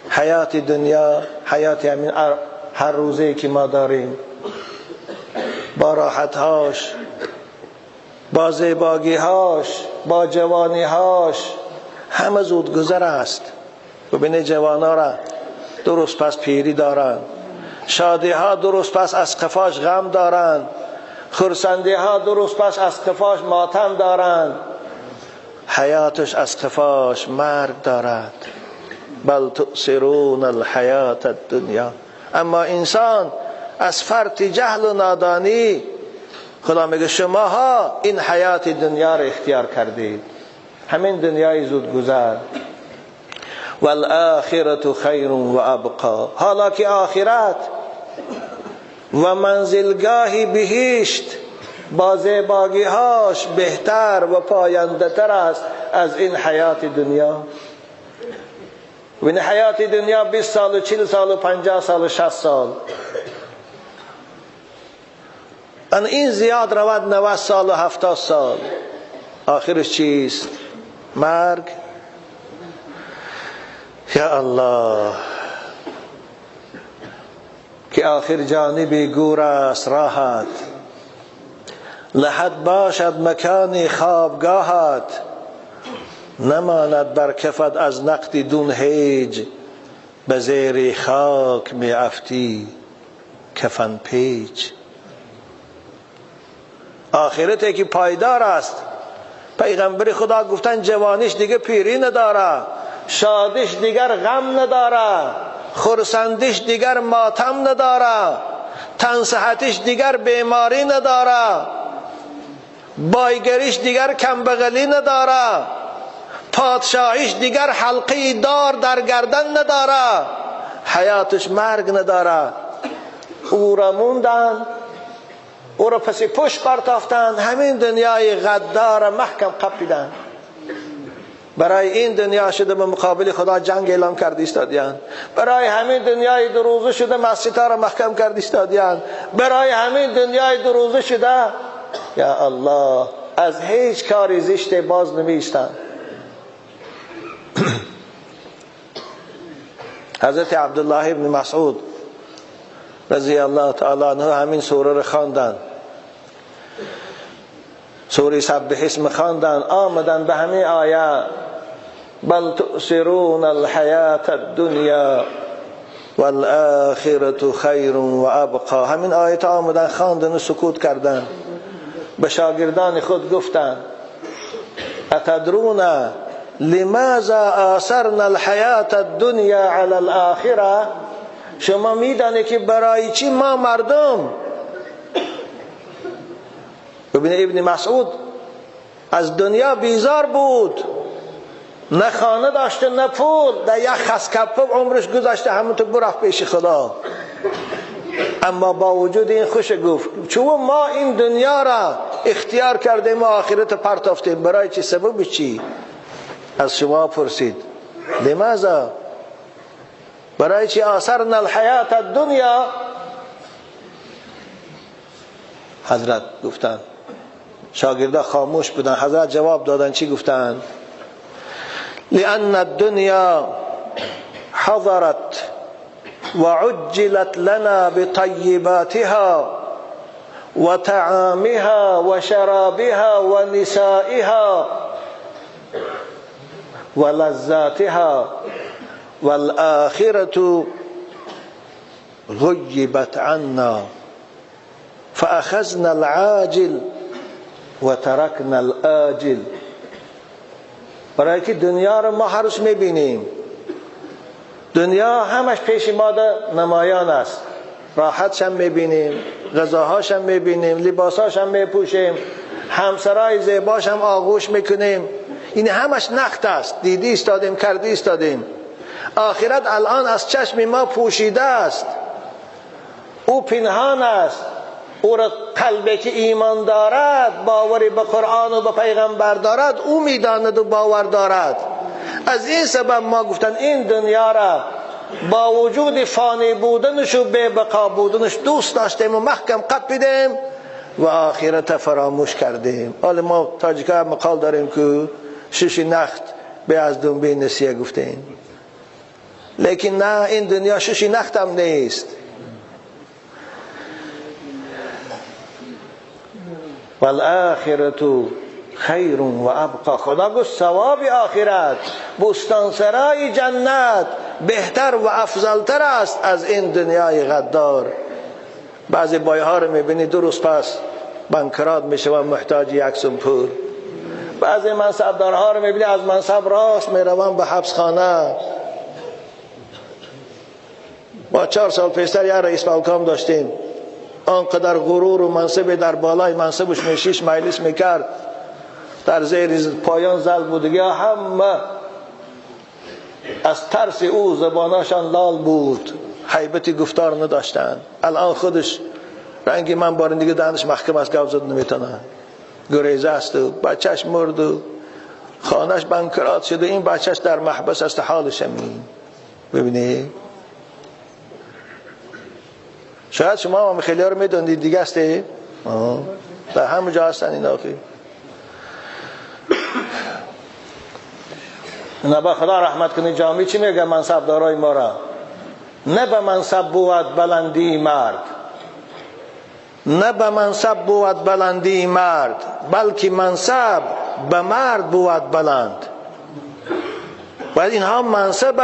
حیات دنیا، حیات همین هر روزه که ما داریم با راحتهاش، با زیباگیهاش، با جوانیهاش، همه زودگذر است. ببینه جوانا را درست پس پیری دارند، شادی ها درست پس از قفاش غم دارند، خرسندی ها درست پس از قفاش ماتم دارند، حیاتش از قفاش مرگ دارد. بل تؤثرون الحیات الدنیا. اما انسان از فرط جهل و نادانی، خدا میگه شماها این حیات دنیا را اختیار کردید، همین دنیای زودگذر. والآخرة خیر و ابقا، حالا که آخرت و منزلگاه بهشت با زیباگیهاش بهتر و پاینده تر است از این حیات دنیا. و این حیات دنیا 20 سال و 40 سال و 50 سال و 60 سال، این زیاد رود 90 سال و 70 سال، آخرش چیست؟ مرگ. یا الله که آخر جانب گور است راحت، لحد باشد مکان خوابگاهت، نماند بر کفت از نقد دون هیج، به زیر خاک می افتی کفن پیچ. آخرت که پایدار است. پیغمبر خدا گفتن جوانیش دیگه پیری نداره، شادیش دیگر غم نداره، خرسندیش دیگر ماتم نداره، تنصحتش دیگر بیماری نداره، بایگریش دیگر کمبغلی نداره، پادشاهیش دیگر حلقه دار در گردن نداره، حیاتش مرگ نداره. او را موندن، او را پسی پشت پرتافتن، همین دنیای غدار محکم قپیدن. برای این دنیا شده به مقابل خدا جنگ اعلام کرده ایستادیان، برای همین دنیای دو روزه شده مسجدها را محکم کرده ایستادیان، برای همین دنیای دو روزه شده یا الله از هیچ کاری زشت باز نمی ایستند. حضرت عبدالله ابن مسعود رضی الله تعالی عنه همین سوره را خواندند، سوره سبح اسم خواندند، آمدن به همین آیه بل تؤثرون الحیات الدنیا والآخرة خیر و ابقا. همین آیه آمدن خواندن و سکوت کردند. به شاگردان خود گفتند اتدرون لماذا آثرنا الحیات الدنیا علی الآخرة؟ شما میدانید که برای چی ما مردم؟ ببینید ابن مسعود از دنیا بیزار بود، نه خانه داشته نه پول، در یک خسکپه عمرش گذاشته، همونطور برفت پیش خدا. اما با وجود این خوش گفت چون ما این دنیا را اختیار کردیم و آخرت پرتافتیم، برای چی؟ سبب چی؟ از شما پرسید لماذا؟ برای چی آثرنا الحیات الدنیا؟ حضرت گفتن، شاگردا خاموش بودن، حضرت جواب دادن. چی گفتن؟ لأن الدنیا حضرت وعجلت لنا بطیباتها وطعامها وشرابها ونسائها ولذاتها والآخرة غیبت عنا فأخذنا العاجل وترکنا الآجل. برای که دنیا رو ما هر روز میبینیم، دنیا همش پیش ما نمایان است، راحتش هم میبینیم، غذاهاش هم میبینیم، لباساش هم میپوشیم، همسرای زیباش هم آغوش میکنیم، این همش نقد است، دیدی ایستادیم، کردی ایستادیم. آخرت الان از چشم ما پوشیده است، او پنهان است، او را قلبی که ایمان دارد، باوری به قرآن و به پیغمبر دارد، او میداند و باور دارد. از این سبب ما گفتن این دنیا را با وجود فانی بودنش و بی بقا بودنش دوست داشتیم و محکم قپیدیم و آخرت فراموش کردیم. حالا ما تاجیکا مقال داریم که شش نخت به از دنبه نسیه گفتیم، لیکن نه، این دنیا شش نخت هم نیست. والآخرة خیر و ابقا. خدا گفت ثواب آخرت، بستانسرای جنت بهتر و افضلتر است از این دنیای غدار. بعضی بایها رو میبینی 2 روز پس بنکرات میشه و محتاج یک سوم پول. بعضی منصبدارها رو میبینی از منصب راست میرون به حبس خانه. با 4 سال پیشتر یه رئیس مقام داشتیم، آنقدر غرور و منصب در بالای منصبش میشیش مجلس میکرد، در زیر پایان زل بود دیگه، همه از ترس او زباناشان لال بود، هیبت گفتار نداشتند. الان خودش رنگی من بارین دیگه دهنش محکم است، گپ زد نمیتونه، گریزه است و بچهش مرد و خانهش بنکرات شده، این بچهش در محبس است، حالش همین. ببینی شاید شما هم خیلی ها رو میدونید دیگه هسته در همه جا هستن اینا. نه با خدا رحمت کنه جامی چی میگه منصب دارای ما را؟ نه به منصب بود بلندی مرد، نه به منصب بود بلندی مرد، بلکه منصب به مرد بود بلند. باید اینها منصب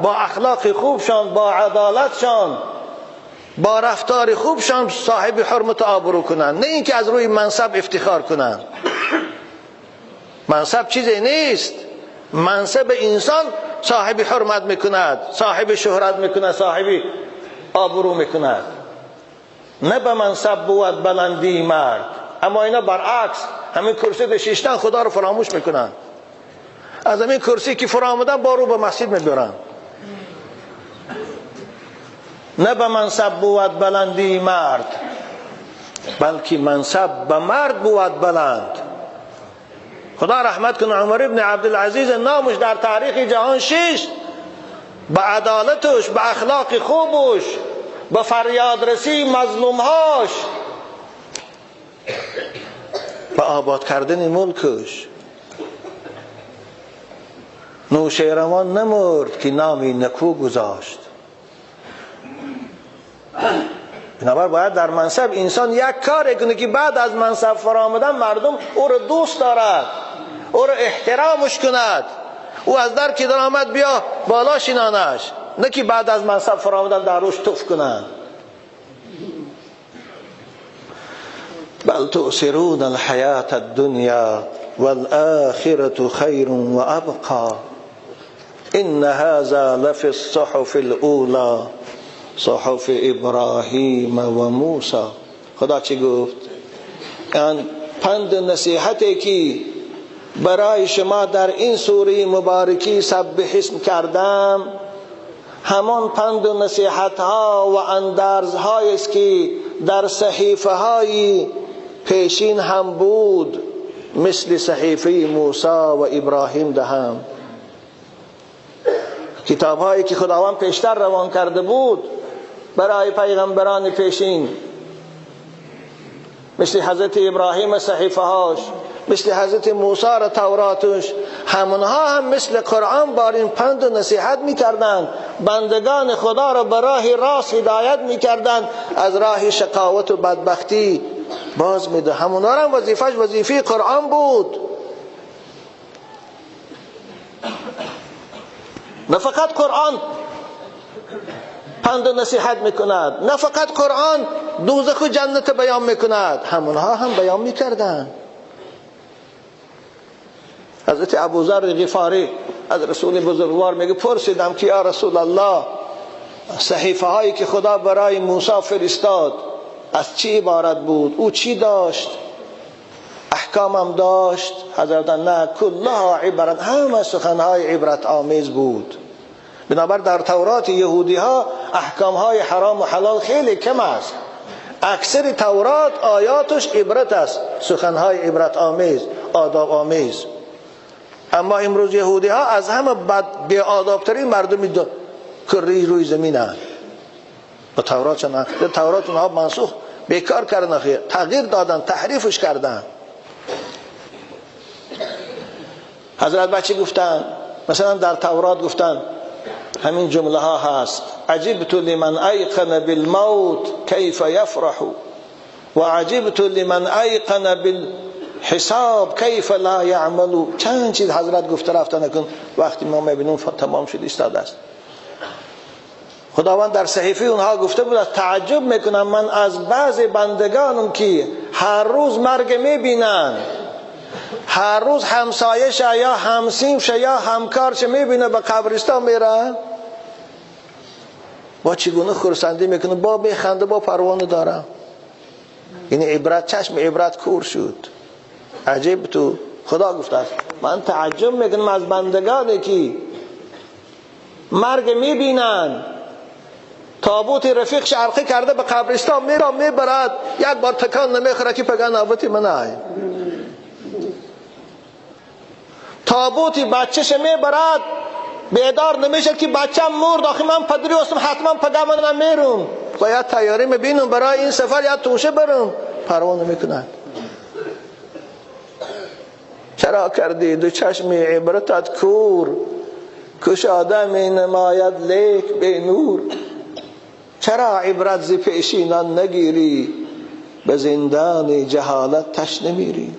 با اخلاق خوبشان، با عدالتشان، با رفتار خوبشان صاحب حرمت آبرو کنند، نه اینکه از روی منصب افتخار کنند. منصب چیزی نیست. منصب انسان صاحب حرمت میکند، صاحب شهرت میکند، صاحب آبرو میکند. نه به منصب بود بلندی مرد. اما اینا برعکس، همین کرسی نشستن خدا رو فراموش میکنن. از همین کرسی که فرامودن با رو به مسجد میبرن. نه به منصب بود بلندی مرد، بلکه منصب به مرد بود بلند. خدا رحمت کنه عمر ابن عبدالعزیز، نامش در تاریخ جهان شیشت به عدالتش، به اخلاق خوبش، به فریادرسی مظلومهاش، به آباد کردن ملکش. نوشیروان نمرد که نامی نکو گذاشت. بنابر باید در منصب انسان یک کار کنه که بعد از منصب فرامدن مردم او را دوست دارد، او را احترامش کند، او از در که در آمد بیا بالا شینانش، نه که بعد از منصب فرامدن در روش تف کنند. بل تؤثرون الحیات الدنیا والآخرة خیر و ابقا ان هذا لفی الصحف الاولی صحف ابراهیم و موسی. خدا چی گفت؟ آن پند نصیحتی که برای شما در این سوره مبارکی سبح اسم کردم، همان پند و نصیحت ها و اندرز های است که در صحیفه های پیشین هم بود، مثل صحیفه موسی و ابراهیم دهم. کتاب هایی که خداوند پیشتر روان کرده بود برای پیغمبران پیشین، مثل حضرت ابراهیم صحیفه هاش، مثل حضرت موسی را توراتش، همونها هم مثل قرآن بارین پند و نصیحت میکردند، بندگان خدا را به راه راست هدایت میکردند، از راه شقاوت و بدبختی باز میده. همونها را هم وظیفهش وظیفه قرآن بود. نه فقط قرآن پند و نصیحت میکند، نه فقط قرآن دوزخ و جنت بیان میکند، همونها هم بیان میکردند. حضرت ابوذر غفاری از رسول بزرگوار میگه پرسیدم که یا رسول الله، صحیفه هایی که خدا برای موسی فرستاد از چی عبارت بود؟ او چی داشت؟ احکامم داشت؟ حضرت نه، کلها عبرت، همه سخنهای عبرت آمیز بود. بنابر در تورات یهودی ها احکام های حرام و حلال خیلی کم است. اکثر تورات آیاتش عبرت است، سخنهای عبرت آمیز، آداب آمیز. اما امروز یهودی ها از همه بد بی آداب ترین مردم کره روی زمین هست. با تورات چنان، تورات اونها منسوخ بیکار کردن، تغییر دادن، تحریفش کردن. حضرت بچه گفتن مثلا در تورات گفتن همین جمله ها هست: عجبت لمن ایقن بالموت کیف یفرح و عجبت لمن ایقن بالحساب کیف لا یعمل. چند چیز حضرت گفته رفته نکن، وقتی ما میبینیم تمام شد ایستاده است. خداوند در صحیفه اونها گفته بود تعجب میکنم من از بعض بندگانم که هر روز مرگ میبینن، هر روز همسایش یا همسیمش یا همکارش میبینه به قبرستان میره، با چگونه خرسندی میکنه، با میخنده، با پروانه دارم. یعنی عبرت، چشم عبرت کور شد. عجیب تو خدا گفته است من تعجب میکنم از بندگانی که مرگ میبینن، تابوت رفیق شرقی کرده به قبرستان میرا میبرد، یک بار تکان نمیخوره که پگه نوبت من آی. تابوت بچهش میبرد، بیدار نمیشه که بچم مرد، آخه من پدری هستم حتما پگه من میرم، باید تیاری میبینم برای این سفر یا توشه برم، پروا نمیکند. چرا کردی دو چشم عبرتت کور، کشاده می نماید لیک به نور. چرا عبرت ز پیشینان نگیری، به زندان جهالت تشنه میری.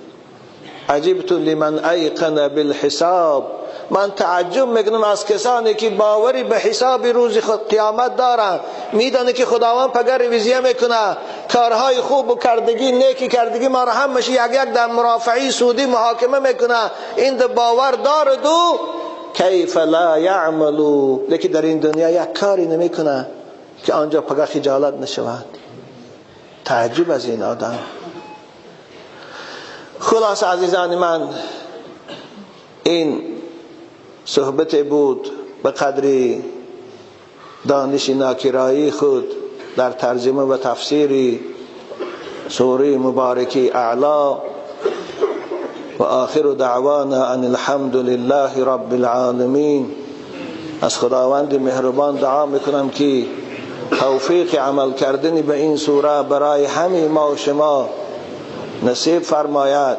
عجبت لمن ایقن بالحساب، من تعجب میکنم از کسانی که باوری به حساب روز قیامت دارن، میدانه که خداوند پگر رویزیه میکنه، کارهای خوب و کردگی نیکی کردگی ما را همش یک یک در مرافعی سودی محاکمه میکنه، این باور داره دو کیف لا یعملو، لیکن در این دنیا یک کاری نمیکنه که آنجا پگر خجالت نشود. تعجب از این آدم. خلاص عزیزان من، این صحبت بود به قدری دانش ناکرایی خود در ترجمه و تفسیر سوره مبارکی اعلا. و آخر دعوانا ان الحمد لله رب العالمین. از خداوند مهربان دعا میکنم که توفیق عمل کردن به این سوره برای همه ما و شما نصیب فرماید.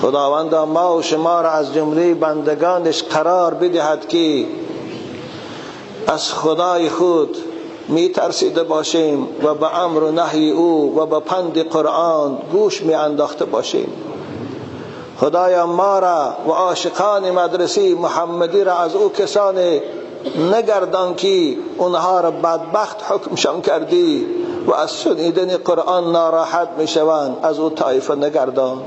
خداوند ما و شما را از جمله بندگانش قرار بدهد که از خدای خود می ترسیده باشیم و به امر و نهی او و به پند قرآن گوش می انداخته باشیم. خدایا ما را و عاشقان مدرسه محمدی را از او کسان نگردان که اونها را بدبخت حکمشان کردی و از شنیدن قرآن ناراحت می شوند، از او طایفه نگردان.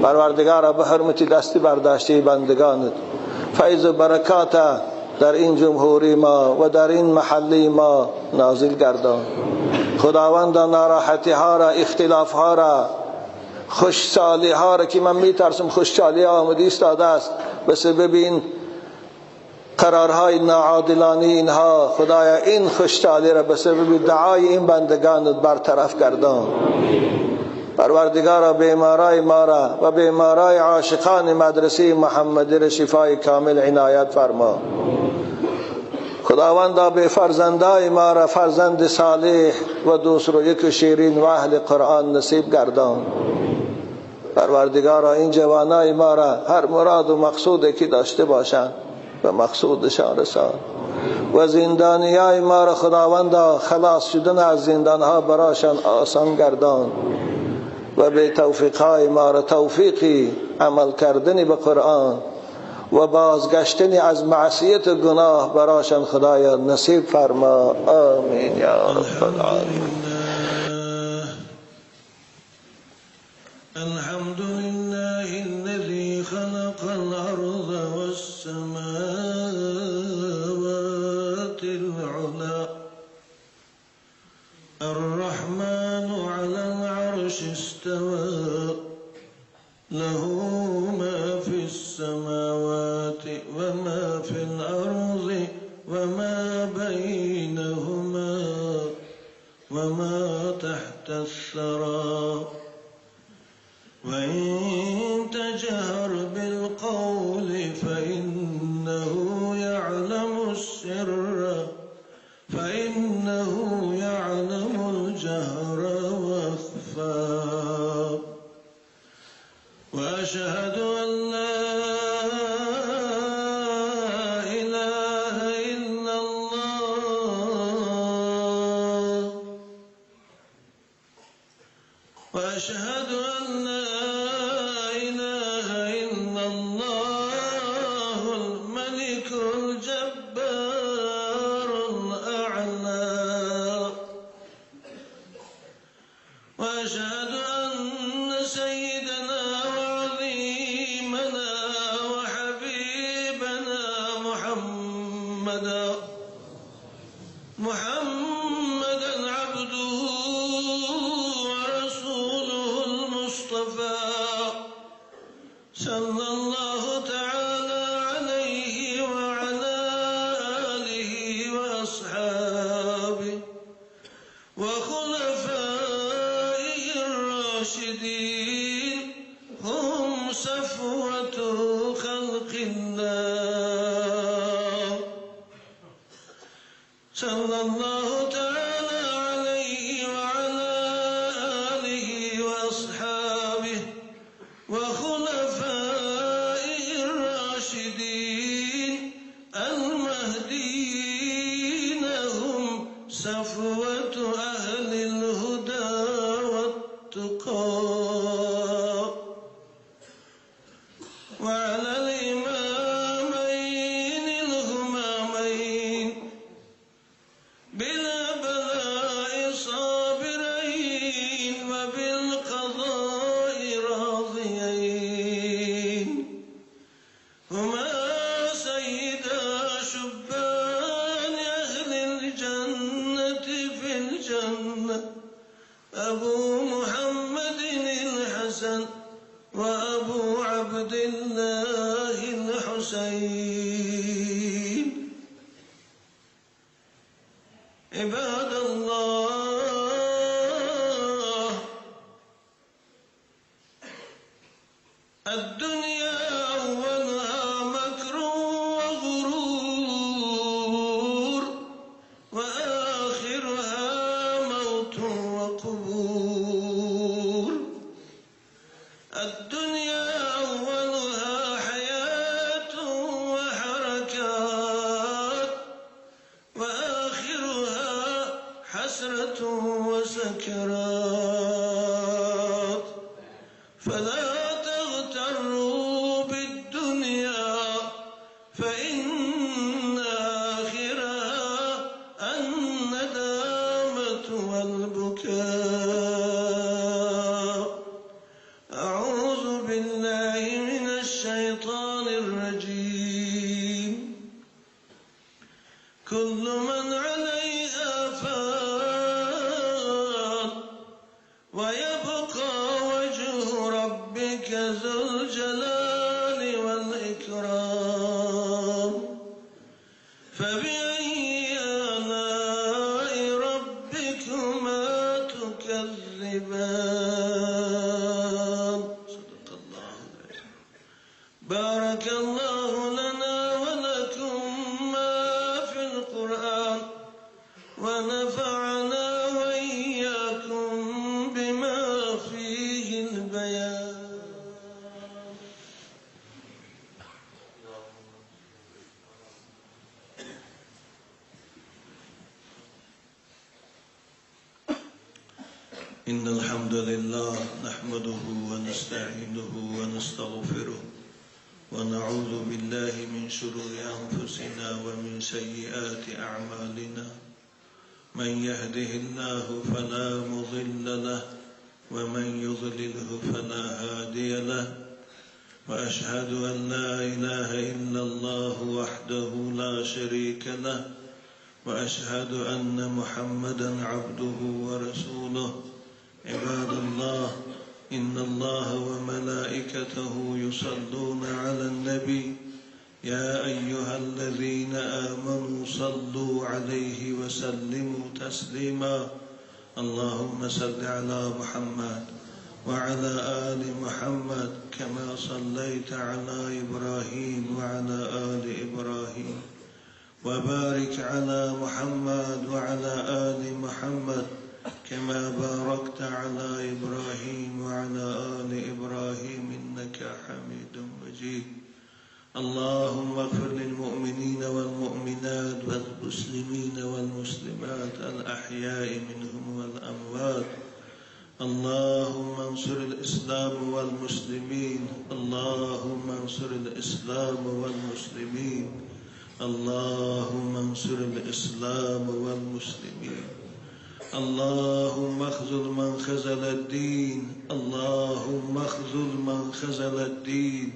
پروردگارا به حرمت دستی برداشته بندگانت فیض و برکات در این جمهوری ما و در این محله ما نازل گردان. خداوند ناراحتی ها را، اختلاف ها را، خوشسالی ها را که من میترسم خوشسالی آمده ایستاده است به سبب این قرارهای ناعادلانه اینها، خدایا این خوشسالی را به سبب دعای این بندگانت برطرف گردان. پروردگارا بیمارای ما را و بیمارای عاشقان مدرسه محمدی را شفای کامل عنایت فرما. خداوندا به فرزندای ما را فرزند صالح و دوست رو یک شیرین و اهل قرآن نصیب گردان. پروردگارا این جوانای ما را هر مراد و مقصودی که داشته باشند به مقصودشان رسان و زندانیای ما را خداوندا خلاص شدن از زندانها براشان آسان گردان و به توفیقهای ما را توفیقی عمل کردن به قرآن و بازگشتن از معصیت و گناه براشان خدایا نصیب فرما. آمین یا رب العالمین. الحمد لله الذي خلق الأرض والسماوات العلى الرحمن على العرش استوى له ما في السماوات وما في الأرض وما بينهما وما تحت الثرى وإن تجهر بالقول فإنه يعلم السر فإنه يعلم الجهر وأخفى وأشهد أن لا إله إلا الله وأشهد أن لا إله إلا الله الملك الجبار الأعلى وأشهد أن سيدنا وعظيمنا وحبيبنا محمدا عبده ورسوله المصطفى صلى الله تعالى عليه وعلى آله وأصحابه صفوة خلق الله صلى الله تعالى عليه وعلى آله وأصحابه وخلفائه الراشدين المهديين هم صفوة أهل الهدى والتقى وعلى الإمامين الهمامين بلا بلاء صابرين وبالقضاء راضيين هما سيدا شبان أهل الجنة في الجنة أبو محمد الحسن وأبو عبد الله الحسين. عباد الله، الدنيا أولها مكر وغرور وآخرها موت وقبور. الدنيا أولها حياة وحركات وآخرها حسرة وسكرات. فلا تغتروا بالدنيا فإن آخرها الندامة والبكاء. أعوذ بالله من الشيطان الرجيم. كل من عليها فان ويبقى وجه ربك ذو الجلال والإكرام. فبأي آلاء ربكما تكذبان؟ صدق الله العظيم. بارك الله لنا ولكم ما في القرآن ونفعنا وإياكم بما فيه البيان. إن الحمد لله نحمده ونستعينه ونستغفره ونعوذ بالله من شرور أنفسنا ومن سيئات أعمالنا. من يهده الله فلا مضل له ومن يضلله فلا هادي له. وأشهد أن لا إله إلا الله وحده لا شريك له وأشهد أن محمدا عبده ورسوله. عباد الله، إن الله وملائكته يصلون على النبي يا أيها الذين آمنوا صلوا عليه وسلموا تسليما. اللهم صل على محمد وعلى آل محمد كما صليت على إبراهيم وعلى آل إبراهيم، وبارك على محمد وعلى آل محمد كما باركت على إبراهيم وعلى آل إبراهيم إنك حميد مجيد. اللهم اغفر للمؤمنين والمؤمنات والمسلمين والمسلمات الأحياء منهم والأموات. اللهم انصر الإسلام والمسلمين، اللهم انصر الإسلام والمسلمين، اللهم انصر الإسلام والمسلمين. اللهم اخذل من خذل الدين، اللهم اخذل من خذل الدين،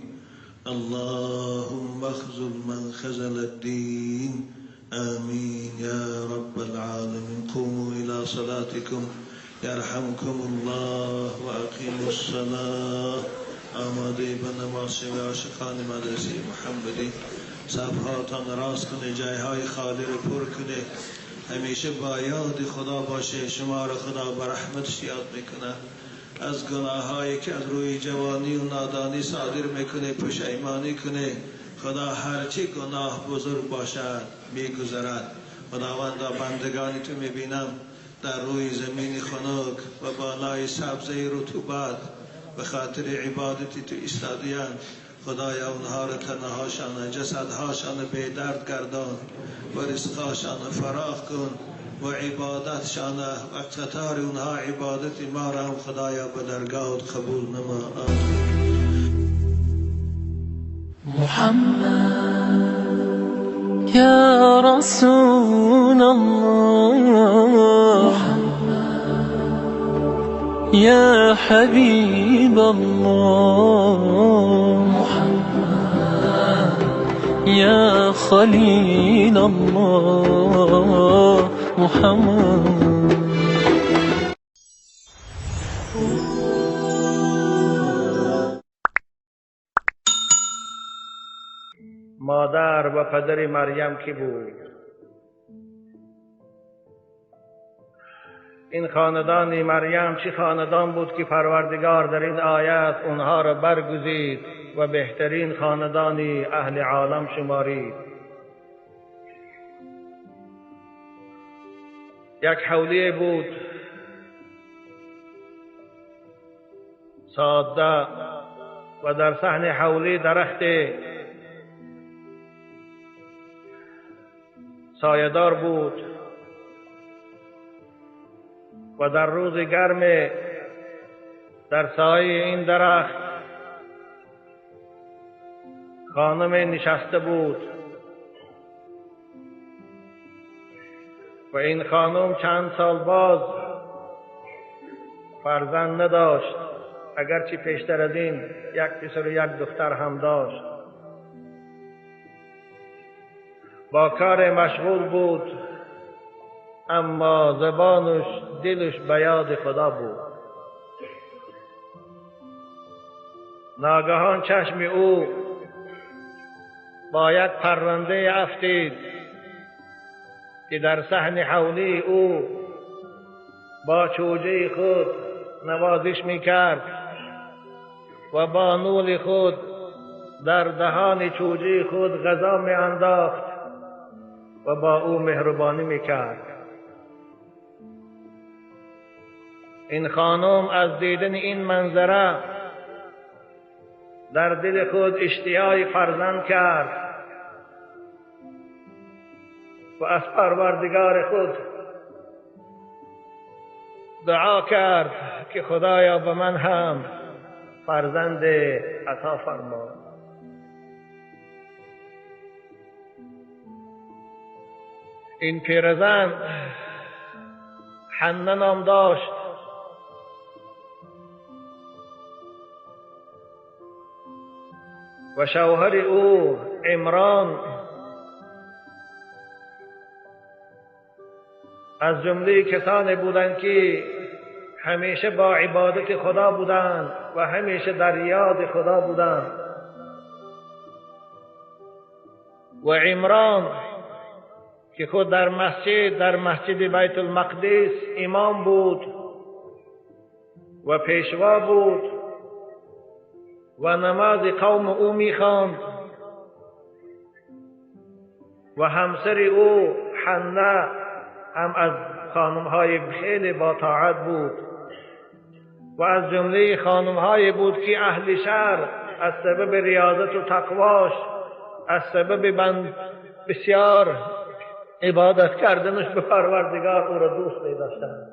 اللهم اخذل من خذل الدين. آمين يا رب العالمين. قوموا إلى صلاتكم يرحمكم الله وأقيموا الصلاة. آماده به نماز شب عاشقان مدرسه محمدی، صفحاتان راست کنه، جایهای خالی رو پر کنه، همیشه با یاد خدا باشه. شما رو خدا با رحمتش یاد میکنه. از گناهایی که از روی جوانی و نادانی صادر میکنه پشیمانی کنه. خدا هرچی گناه بزرگ باشد میگذرد. خداوندا بندگانی تو میبینم در روی زمین خنک و بالای سبزه رطوبت به خاطر عبادتی تو ایستادیان. خدایا اونها را تنهاشان جسدهاشان به درد گردان و رزقهاشان فراخ کن و عبادتشان و قطار اونها عبادت ما را هم خدایا به درگاهت قبول نما. آمین. محمد یا رسول الله، یا حبیب الله، یا خلیل الله، محمد. مادر و پدر مریم کی بود؟ این خاندان مریم چه خاندان بود که پروردگار در این آیت اونها را برگزید و بهترین خاندان اهل عالم شمارید. یک حولی بود ساده و در صحن حولی درخت سایه‌دار بود و در روز گرم در سایه این درخت خانم نشسته بود و این خانم چند سال باز فرزند نداشت، اگرچه پیشتر از این یک پسر و یک دختر هم داشت. با کار مشغول بود، اما زبانش دلش به یاد خدا بود. ناگهان چشم او با یک پرنده افتید که در صحن حولی او با چوجه خود نوازش میکرد و با نول خود در دهان چوجه خود غذا میانداخت و با او مهربانی میکرد. این خانم از دیدن این منظره در دل خود اشتیای فرزند کرد و از پروردگار خود دعا کرد که خدایا به من هم فرزند عطا فرما. این پیرزن حنه نام داشت. و شوهر او عمران از جمله کسانی بودند که همیشه با عبادت خدا بودند و همیشه در یاد خدا بودند. و عمران که خود در مسجد بیت المقدس امام بود و پیشوا بود و نماز قوم او میخواند و همسر او حنه هم از خانمهای خیلی با طاعت بود و از جمله خانمهای بود که اهل شهر از سبب ریاضت و تقواش، از سبب بند بسیار عبادت کردنش به پروردگار او را دوست می‌داشتند.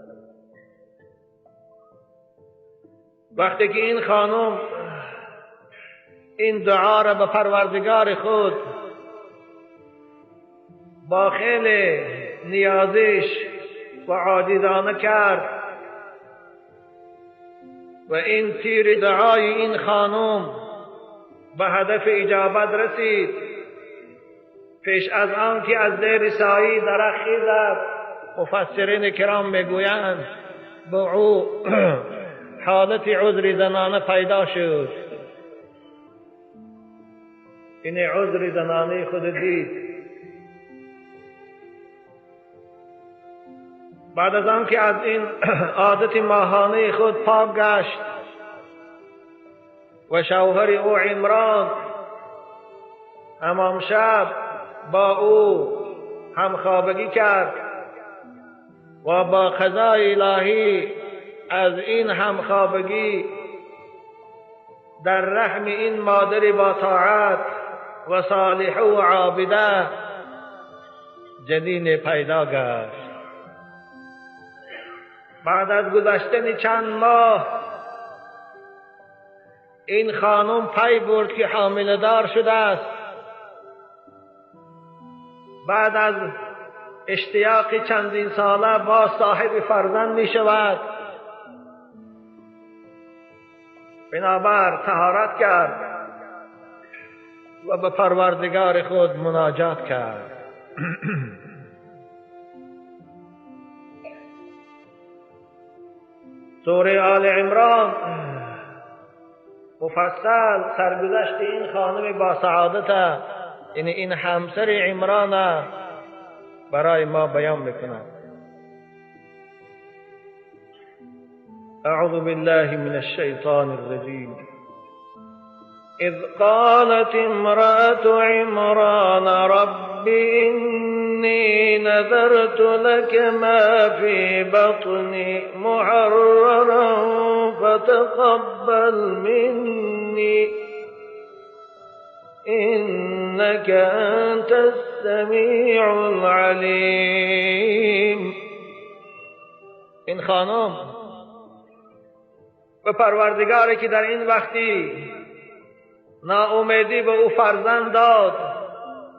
وقتی که این خانم این دعا را به پروردگار خود با خیلی نیازش و عاجزانه کرد و این تیر دعای این خانم به هدف اجابت رسید، پیش از آن که از زیر سایه درخت خیزد، مفسرین کرام میگویند به او حالت عذر زنانه پیدا شد. این عذر زنانه خود دید. بعد از آن که از این عادت ماهانه خود پاک گشت و شوهر او عمران همان شب با او همخوابگی کرد و با قضای الهی از این همخوابگی در رحم این مادر با طاعت و صالح و عابده جنین پیدا گشت. بعد از گذشتن چند ماه این خانم پی برد که حامله دار شده است. بعد از اشتیاق چندین ساله با صاحب فرزند می شود. بنابر طهارت کرد و به پروردگار خود مناجات کرد. سوره آل عمران مفصل سرگذشت این خانم با سعادت، یعنی این همسر عمران، برای ما بیان میکند. اعوذ بالله من الشیطان الرجیم. اذ قالت امرأة عمران رب إني نذرت لك ما في بطني محررا فتقبل مني إنك أنت السميع العليم. این خانم به پروردگاری که در این وقتی ناامیدی به او فرزند داد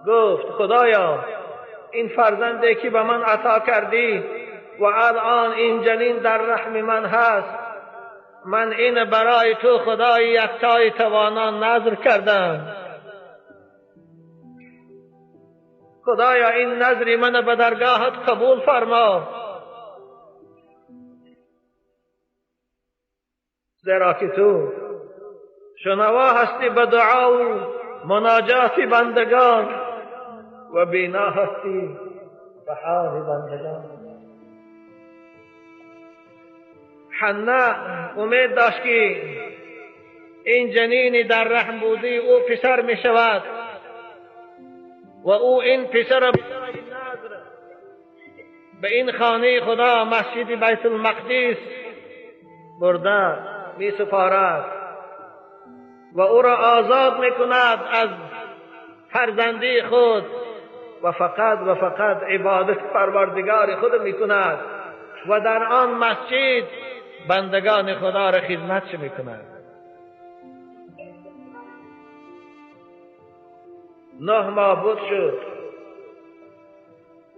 گفت خدایا این فرزندی که به من عطا کردی و الان این جنین در رحم من هست، من این برای تو خدای یکتای توانا نذر کردم. خدایا این نذر من به درگاهت قبول فرما، زیرا که تو شنوا هستی به دعا و مناجات بندگان و بینا هستی به حال بندگان. حنا امید داشت که این جنین در رحم بودی او پسر می شود و او این پسر به این خانه خدا مسجد بیت المقدس برده می سپارد و او را آزاد می کند از فرزندی خود و فقط و فقط عبادت پروردگار خود می کند و در آن مسجد بندگان خدا را خدمت می کند. 9 ماه بود شد.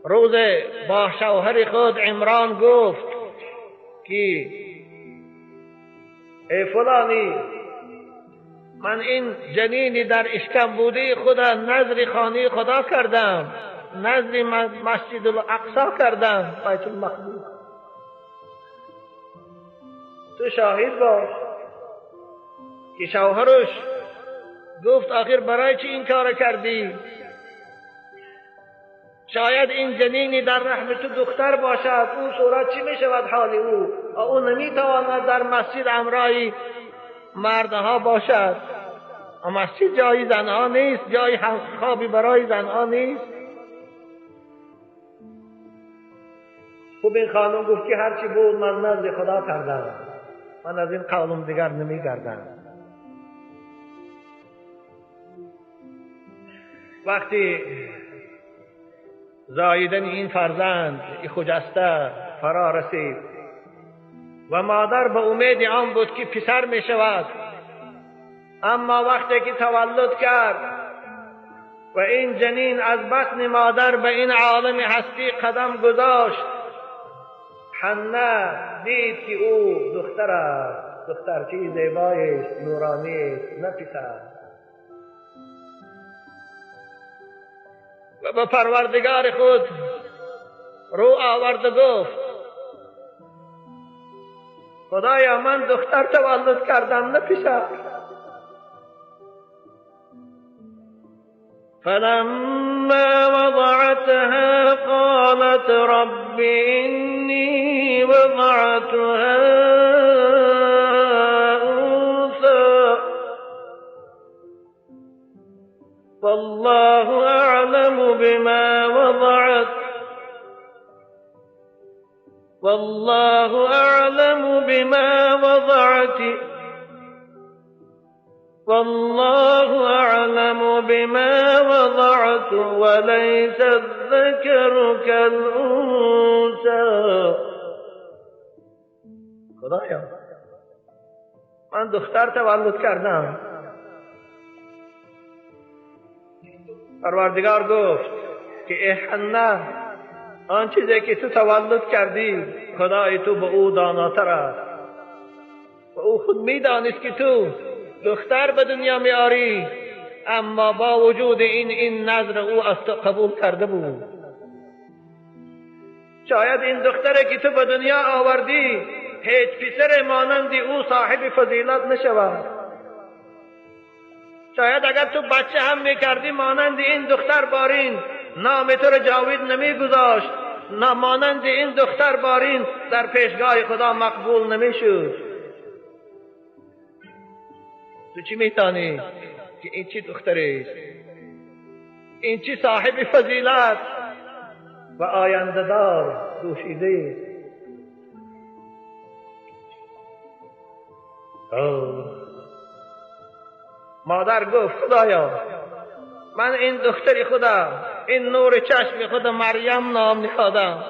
روز با شوهر خود عمران گفت که ای فلانی، من این جنینی در اشکم بودی خدا نذر خانه خدا کردم، نذر مسجد الاقصی کردم، بیت المقدس. تو شاهد باش. که شوهرش گفت آخر برای چی این کار کردی؟ شاید این جنینی در رحم تو دختر باشد، او صورت چی می شود حال او؟ او نمی تواند در مسجد امرای مردها باشد. مسجد جای زنها نیست، جای خوابی برای زنها نیست. خب این خانم گفت که هرچی بود من نزد خدا کردم، من از این قولم دیگر نمی گردم. وقتی زاییدن این فرزند خجسته فرا رسید و مادر به امید آن بود که پسر می شود، اما وقتی که تولد کرد و این جنین از بطن مادر به این عالم هستی قدم گذاشت، حنا دید که او دختر است، دخترچه زیبایی است، نورانی است، نه پسر. و به پروردگار خود رو آورد و گفت خدایا من دختر تولد کردم نه پسر. فلما وضعتها قالت رب رب إني وضعتها أنثى والله أعلم بما وضعت والله أعلم بما وضعت والله أعلم بما وضعت وليس الذكر كالأنثى. خدایا من دختر تولد کردم. پروردگار گفت که ای حنه، آن چیزی که تو تولد کردی خدای تو به او داناتر است و او خود میدانست که تو دختر به دنیا میاری، اما با وجود این نظر او از تو قبول کرده بود. شاید این دختره که تو به دنیا آوردی هیچ پسر مانند او صاحب فضیلت نشود. شاید اگر تو بچه هم میکردی مانند این دختر بارین نام تو را جاوید نمیگذاشت، نه مانند این دختر بارین در پیشگاه خدا مقبول نمیشد. تو چی میتانی که این چی دختری است، این چی صاحب فضیلت و آینده دار دوشیده است. مادر گفت خدایا من این دختری خدا، این نور چشم خدا مریم نام نهادم.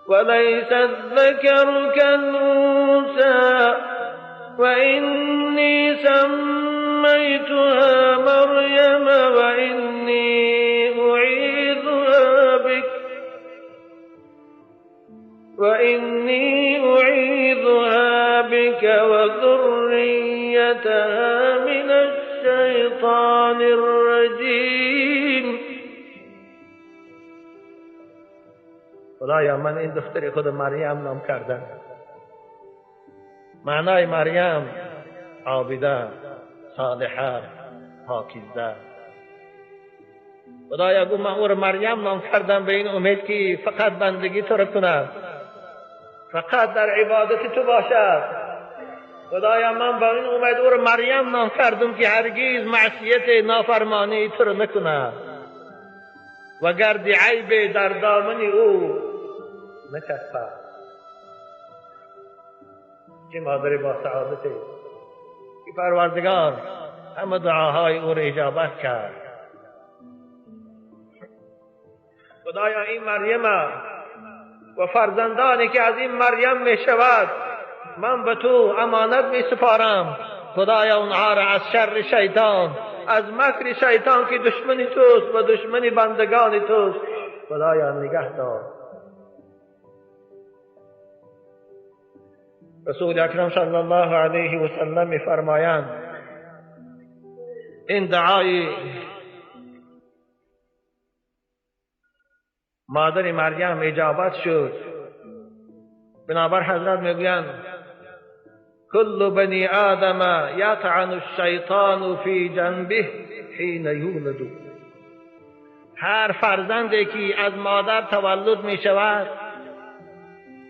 وليس الذكر كالأنثى وإني سميتها مريم وإني أعيذها بك وإني أعيذها بك وذريتها من الشيطان الرجيم. خدایا من این دختر خود مریم نام کردم. معنای مریم عابده، صالحه، پاکیزه. خدایا گفت من او را مریم نام کردم به این امید که فقط بندگی تو را کند، فقط در عبادت تو باشد. خدایا من با این امید او را مریم نام کردم که هرگز معصیت نافرمانی تو را نکند و گرد عیب در دامن او نچسبد. چه مادری با سعادت که پروردگار همه دعاهای او را اجابت کرد. خدایا این مریم و فرزندانی که از این مریم می شود من به تو امانت می سپارم. خدایا اونها را از شر شیطان، از مکر شیطان که دشمن توست و دشمن بندگان توست، خدایا نگه دار. رسول اکرم صلی الله علیه و سلم می‌فرمایند این دعای مادر مریم اجابت شد. بنابر حضرت میگویند كل بني آدم يطعن الشیطان فی جنبه حین یولد. هر فرزندی که از مادر تولد می شود،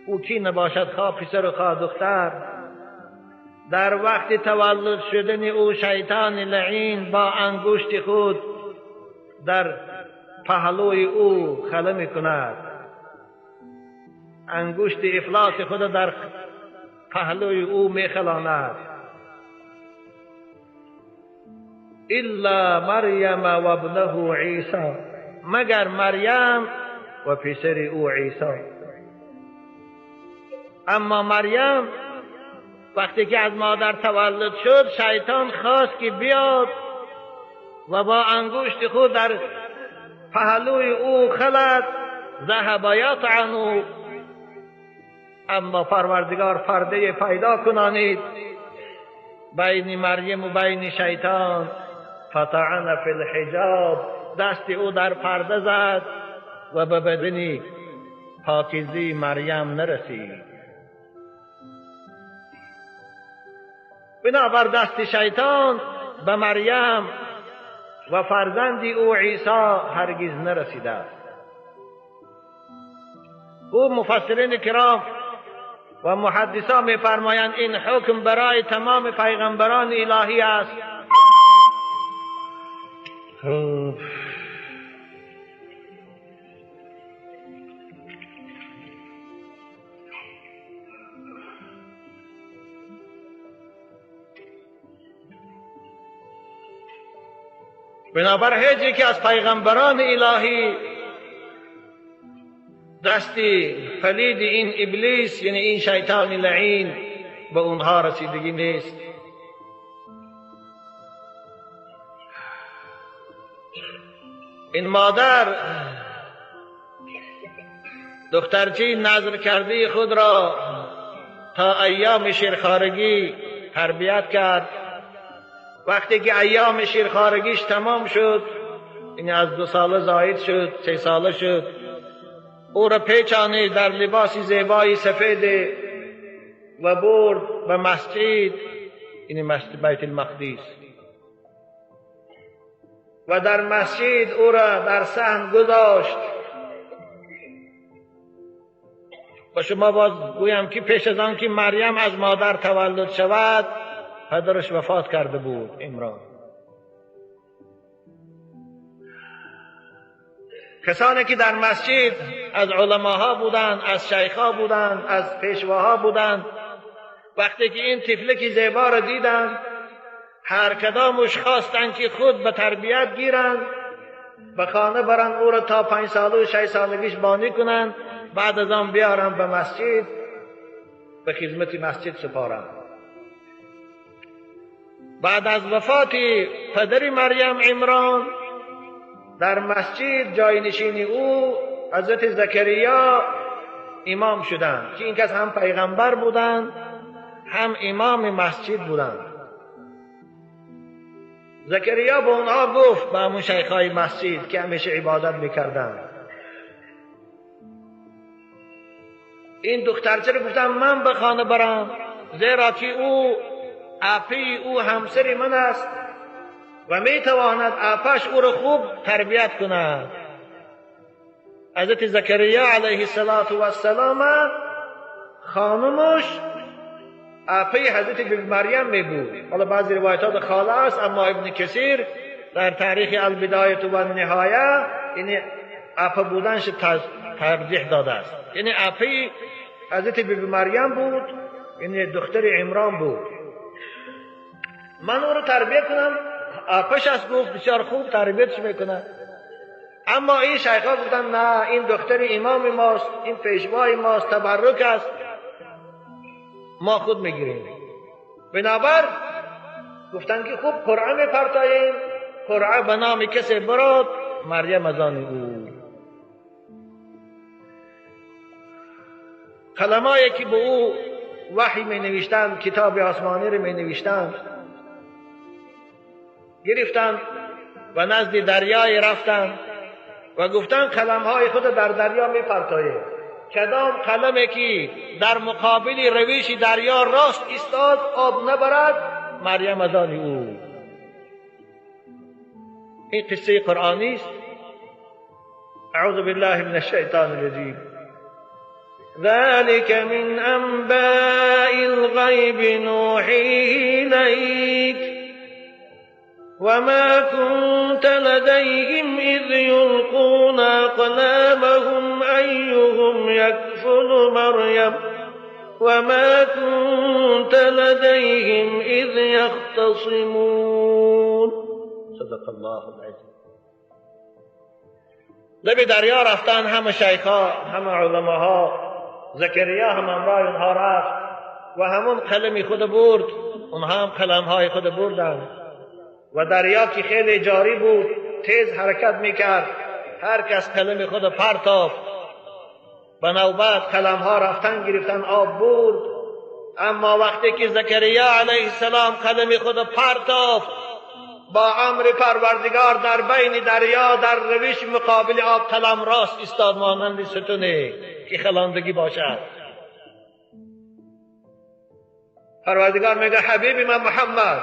او کی نباشد، خواه پسر و خواه دختر، در وقت تولد شدن او شیطان لعین با انگشت خود در پهلوی او خله می کند. انگشت افلاس خود در پهلوی او میخلاند. الا مریم و ابنه عیسی، مگر مریم و پسر او عیسی. اما مریم وقتی که از مادر تولد شد، شیطان خواست که بیاد و با انگشت خود در پهلوی او خلد، ذهب یطعن، اما پروردگار پرده پیدا کنانید بین مریم و بین شیطان. فطعن فی الحجاب، دست او در پرده زد و به بدن پاکیزی مریم نرسید. بنابر دست شیطان به مریم و فرزند او عیسی هرگز نرسیده است. او مفسرین کرام و محدثان می‌فرمایند این حکم برای تمام پیغمبران الهی است. بنابر هیچ یکی از پیغمبران الهی دست پلید این ابلیس، یعنی این شیطان لعین، به اونها رسیدگی نیست. این مادر دخترچه نذر کرده خود را تا ایام شیرخوارگی تربیت کرد. وقتی که ایام شیرخوارگیش تمام شد، این از 2 ساله زاید شد، 3 ساله شد، او را پیچانید در لباس زیبای سفید و برد به مسجد، این مسجد بیت المقدس، و در مسجد او را در صحن گذاشت. با شما باز گویم که پیش از آن که مریم از مادر تولد شود، پدرش وفات کرده بود، عمران. کسانی که در مسجد از علماها بودند، از شیخها بودند، از پیشواها بودند، وقتی که این طفلک زیبا را دیدند، هر کدامش خواستند که خود به تربیت گیرند، به خانه برند، او را تا 5 ساله و 6 سالگیش بانی کنند، بعد از آن بیارند به مسجد، به خدمت مسجد سپارند. بعد از وفات پدر مریم عمران، در مسجد جاینشین او حضرت زکریا امام شدند که این کس هم پیغمبر بودند، هم امام مسجد بودند. زکریا به اونها گفت، به همون شیخهای مسجد که همیشه عبادت میکردند، این دخترچه رو گفتم من به خانه برم، زیرا که او اپی او همسر من است و میتواند اپش او را خوب تربیت کند. حضرت زکریا علیه السلام خانمش اپی حضرت بی مریم می بود. حالا بعضی روایتات خاله است، اما ابن کثیر در تاریخ البدایه و النهایه یعنی اپا بودنش ترجیح داده است. یعنی اپی حضرت بی مریم بود، یعنی دختر عمران بود. من او رو تربیت کنم، اپش است، گفت بسیار خوب تربیتش میکنه. اما این شیخ ها گفتن نه، این دختر امام ماست، این پیشوای ماست، تبرک است، ما خود میگیریم. بنابر گفتن که خوب قرعه میپرتاییم، قرعه به نام کسی براد، مریم از آن او. کلمایی که به او وحی می نوشتند، کتاب آسمانی رو می نوشتند، گرفتند و نزد دریای رفتند و گفتند قلمهای خود در دریا می پرتاییم. کدام قلمی که در مقابل رویش دریا راست ایستاد، آب نبرد، مریم از آن او. این قصه قرآنی است. اعوذ بالله من الشیطان الرجیم. ذلك من انباء الغیب نوحیه الیک وما كنت لديهم إذ يلقون أقلامهم أيهم يكفل مريم وما كنت لديهم إذ يختصمون. صدق الله العظیم. لب دریا رفتن همه شیخها، همه علماها، زکریا هم همراه اونها رفت و همون قلمی خود برد، اونها هم قلمهای خود بردند و دریا که خیلی جاری بود، تیز حرکت میکرد، هر کس قلم خود پرتافت، به نوبت قلمها رفتن گرفتن، آب برد. اما وقتی که زکریا علیه السلام قلم خود پرتافت، با امر پروردگار در بین دریا در روش مقابل آب قلم راست ایستاد، مانند ستونه که خلاندگی باشد. پروردگار میگه حبیب من محمد،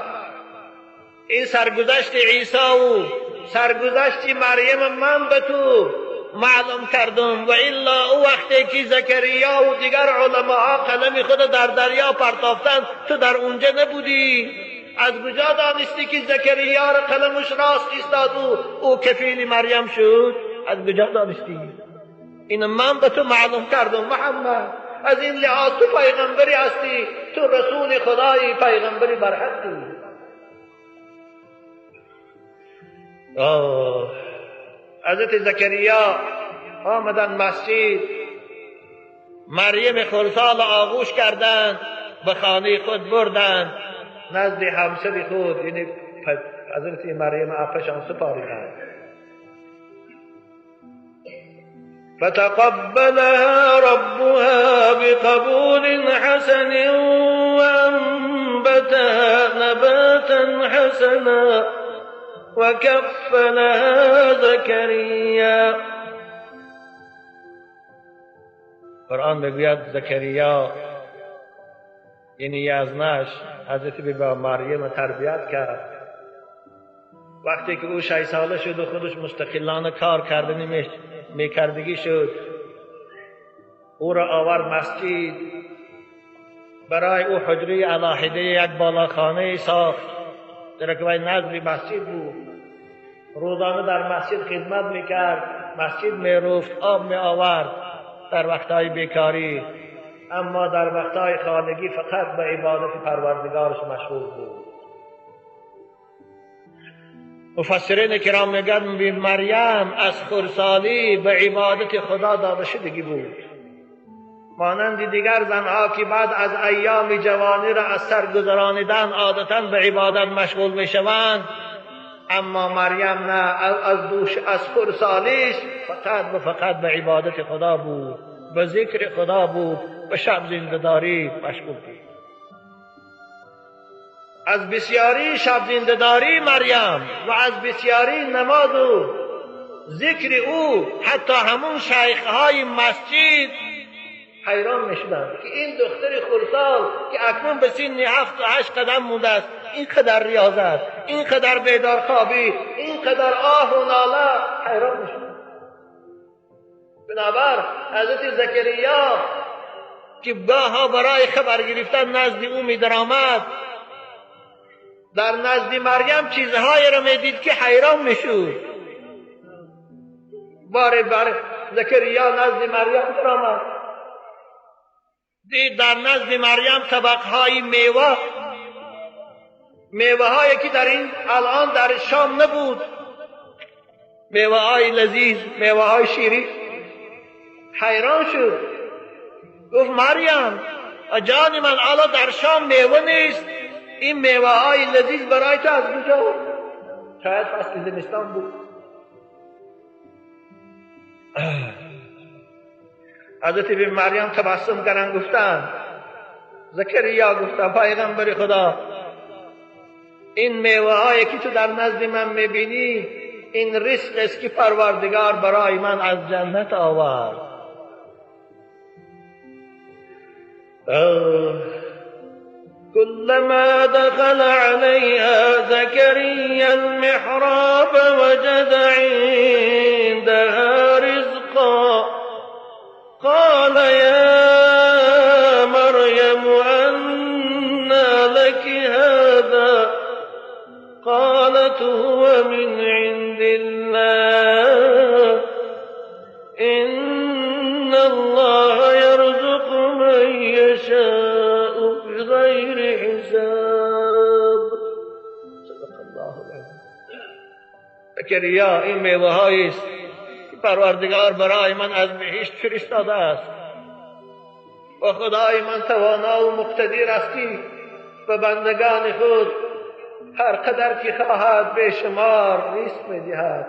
این سرگذشت عیسی و سرگذشت مریم من به تو معلوم کردم و الا او وقتی که زکریا و دیگر علماها قلم خود در دریا پرتافتند تو در اونجا نبودی. از کجا دانستی که زکریا را قلمش راست ایستاد و او کفیل مریم شد؟ از کجا دانستی؟ این من به تو معلوم کردم محمد. از این لحاظ تو پیغمبری هستی، تو رسول خدایی، پیغمبری برحقی. حضرت زکریا آمدن مسجد، مریم خرسال آغوش کردند، به خانه خود بردند، نزد همسر خود، یعنی حضرت مریم اپشان سپاریدند. فتقبلها ربها بقبول حسن وأنبتها نباتا حسنا وكفلها زكريا. قرآن میگوید زکریا یعنی یزنش حضرت بی مریم تربیت کرد. وقتی که او 6 ساله شد و خودش مستقلانه کار کردنی میکردگی شد، او را آورد مسجد، برای او حجره علاحده یک بالاخانه ساخت، در که وی نزد مسجد بود. روزانه در مسجد خدمت میکرد، مسجد میرفت، آب میآورد در وقتهای بیکاری، اما در وقتهای خانگی فقط به عبادت پروردگارش مشغول بود. مفسرین کرام میگن مریم از خردسالی به عبادت خدا داده شدگی بود، مانند دیگر زنها که بعد از ایام جوانی را از سر گذرانیدن عادتا به عبادت مشغول میشوند، اما مریم نه، از خردسالیش فقط و فقط به عبادت خدا بود، به ذکر خدا بود، به شب زنده‌داری مشغول بود. از بسیاری شب زنده‌داری مریم و از بسیاری نماز و ذکر او حتی همون شیخ‌های مسجد حیران می‌شدند که این دختر خردسال که اکنون به سن 7 و 8 قدم مونده است، اینقدر ریاضت، اینقدر بیدارخوابی، اینقدر آه و ناله، حیران می‌شدند. بنابر حضرت زکریا که گاه‌ها برای خبر گرفتن نزد او می‌درآمد، در نزد مریم چیزهایی را میدید که حیران میشد. بار بار زکریا نزد مریم درآمد، دید در نزد مریم طبقهای میوه، میوه هایی که در این الان در شام نبود، میوه های لذیذ، میوه های شیرین. حیران شد، گفت مریم جان من، الان در شام میوه نیست، این میوه های لذیذ برای تو از کجا؟ شاید فصل زمستان بود. حضرت بی مریم تبسم کردن، گفتن زکریا، گفتن پیغمبر خدا، این میوه هایی که تو در نزد من میبینی، این رزق است که پروردگار برای من از جنت آورد. كلما دخل عليها زكريا المحراب وجد عندها رزقا قال يا مريم أنى لك هذا قالت هو من عند الله إن الله يرزق من يشاء بغير حساب. صدق الله العظیم. زکریا این میوه هایی است که پروردگار برای من از بهشت فرستاده است و خدای من توانا و مقتدر است که به بندگان خود هر قدر که خواهد به شمار رزق میدهد.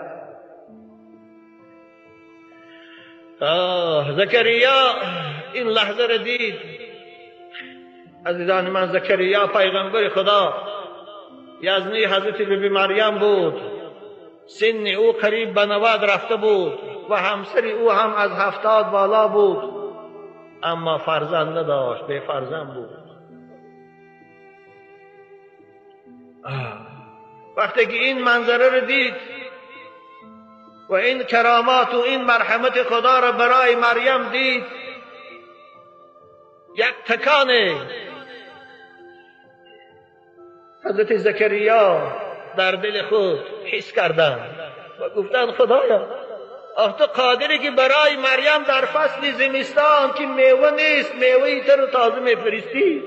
زکریا این لحظه را دید. عزیزان من، زکریا پیغمبر خدا یزنی حضرت بی مریم بود، سن او قریب به 90 رفته بود و همسر او هم از 70 بالا بود، اما فرزند نداشت، بی فرزند بود. وقتی که این منظره رو دید، و این کرامات و این مرحمت خدا را برای مریم دید، یک تکانه حضرت زکریا در دل خود حس کردند و گفتند خدایا آه تو قادری که برای مریم در فصل زمستان که میوه نیست میوه تر و تازه میفرستی،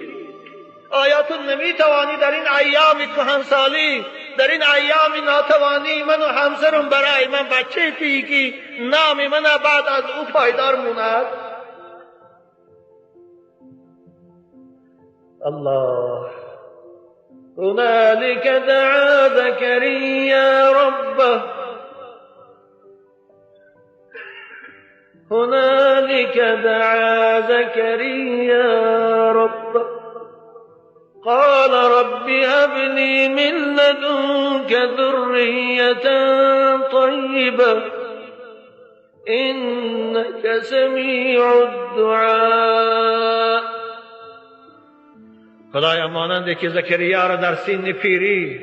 آیا تو نمیتوانی در این ایام کهنسالی، در این ایام ناتوانی من و همسرم برای من بچه تی که نام من بعد از او پایدار موند؟ الله. هنالك دعا زكريا ربه، هنالك دعا زكريا ربه قال رب هب لي من لدنك ذرية طيبة إنك سميع الدعاء. خدایا مانند که زکریا را در سن پیری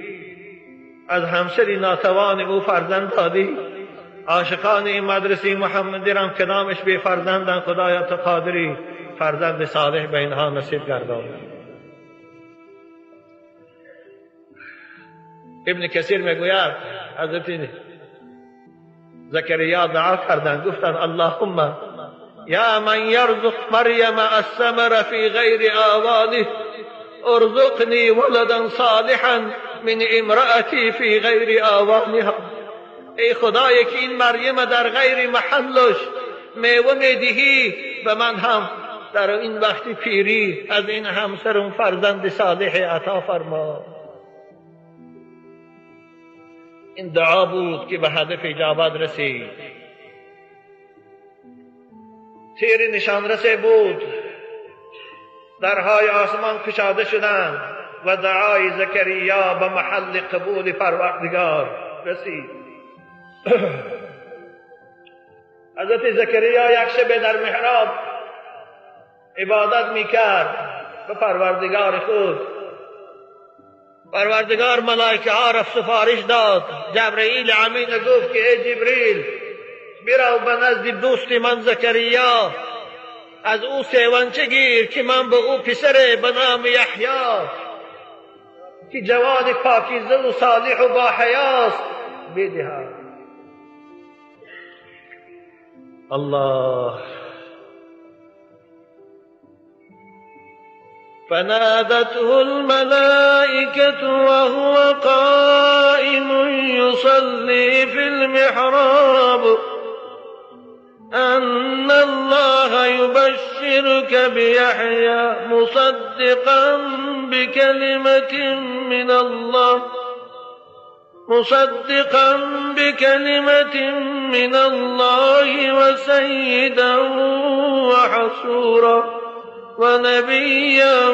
از همسری ناتوان او فرزند دادی، عاشقان این مدرسه محمدی را که نامش بی فرزندن، خدایا تو قادری فرزند صالح به اینها نصیب گردان. ابن کثیر میگوید حضرت زکریا دعا کردند، گفتند اللهم یا من یرزق مریم الثمر فی غیر آوانه ارزقنی ولدا صالحا من امرأتی فی غیر آوانها. ای خدای که این مریم در غیر محلش میوه میدهی، به من هم در این وقت پیری از این همسرم فرزند صالح عطا فرما. این دعا بود که به هدف اجابت رسید. تیر نشانرس بود، درهای آسمان کشاده شدند و دعای زکریا به محل قبول پروردگار رسید. حضرت زکریا یک شب در محراب عبادت میکرد به پروردگار خود. پروردگار ملائکه ها را سفارش داد. جبرئیل امین گفت که ای جبریل برو به نزد دوست من زکریا، از او سیونچه گیر که من به او پسر به نام یحیی که جوان پاکیزه و صالح و با حیاست بدهم. الله. فنادته الملائكة وهو قائم يصلي في المحراب أن الله يبشرك بيحيى مصدقا بكلمة من الله وسيدا وحصورا ونبيا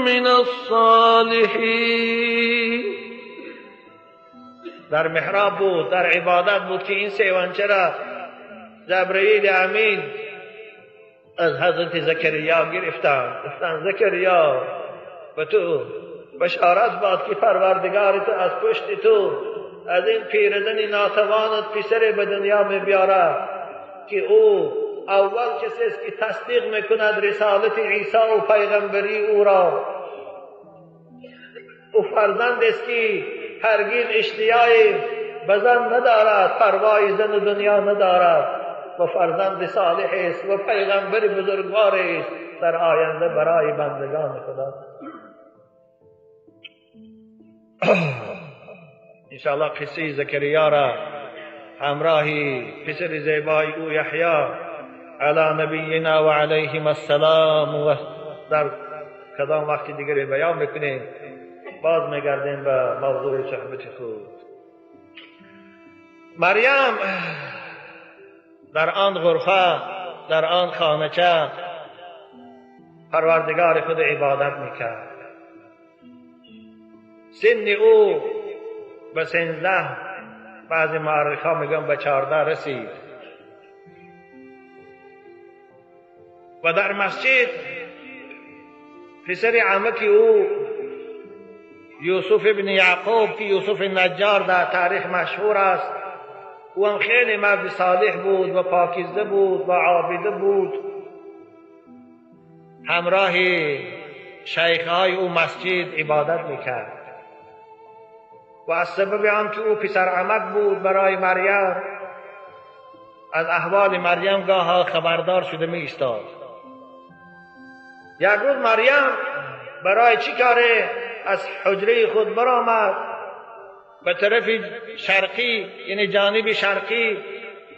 من الصالحین. در محراب بود، در عبادت بود که این سیوانچه را جبرئیل امین از حضرت زکریا گرفتند. گفتند زکریا به تو بشارت باد که پروردگار تو از پشت تو از این پیرزن ناتوانت پسر به دنیا می بیارد که او اول کسی است که تصدیق میکند رسالت عیسی و پیغمبری او را. او فرزند است که هرگز اشتیای به زن ندارد، پروای زن و دنیا ندارد و فرزند صالح است و پیغمبر بزرگوار است در آینده برای بندگان خدا. انشاءالله قصه زکریا را همراهی پسر زیبای او یحیی علی نبینا و علیهم السلام و در کدام وقت دیگری بیان میکنیم. باز میگردیم به موضوع صحبت خود. مریم در آن غرفه، در آن خانه‌چه پروردگار خود عبادت میکرد. سن او به 13، بعضی مورخ‌ها میگن به 14 رسید و در مسجد پسر عمک او یوسف ابن یعقوب که یوسف نجار در تاریخ مشهور است او هم خیلی مرد صالح بود و پاکیزه بود و عابده بود. همراه شیخهای او مسجد عبادت میکرد و از سبب آن که او پسر عمک بود برای مریم، از احوال مریم گاها خبردار شده می ایستاد. یک روز مریم برای چی کاره از حجره خود برآمد، به طرف شرقی، یعنی جانب شرقی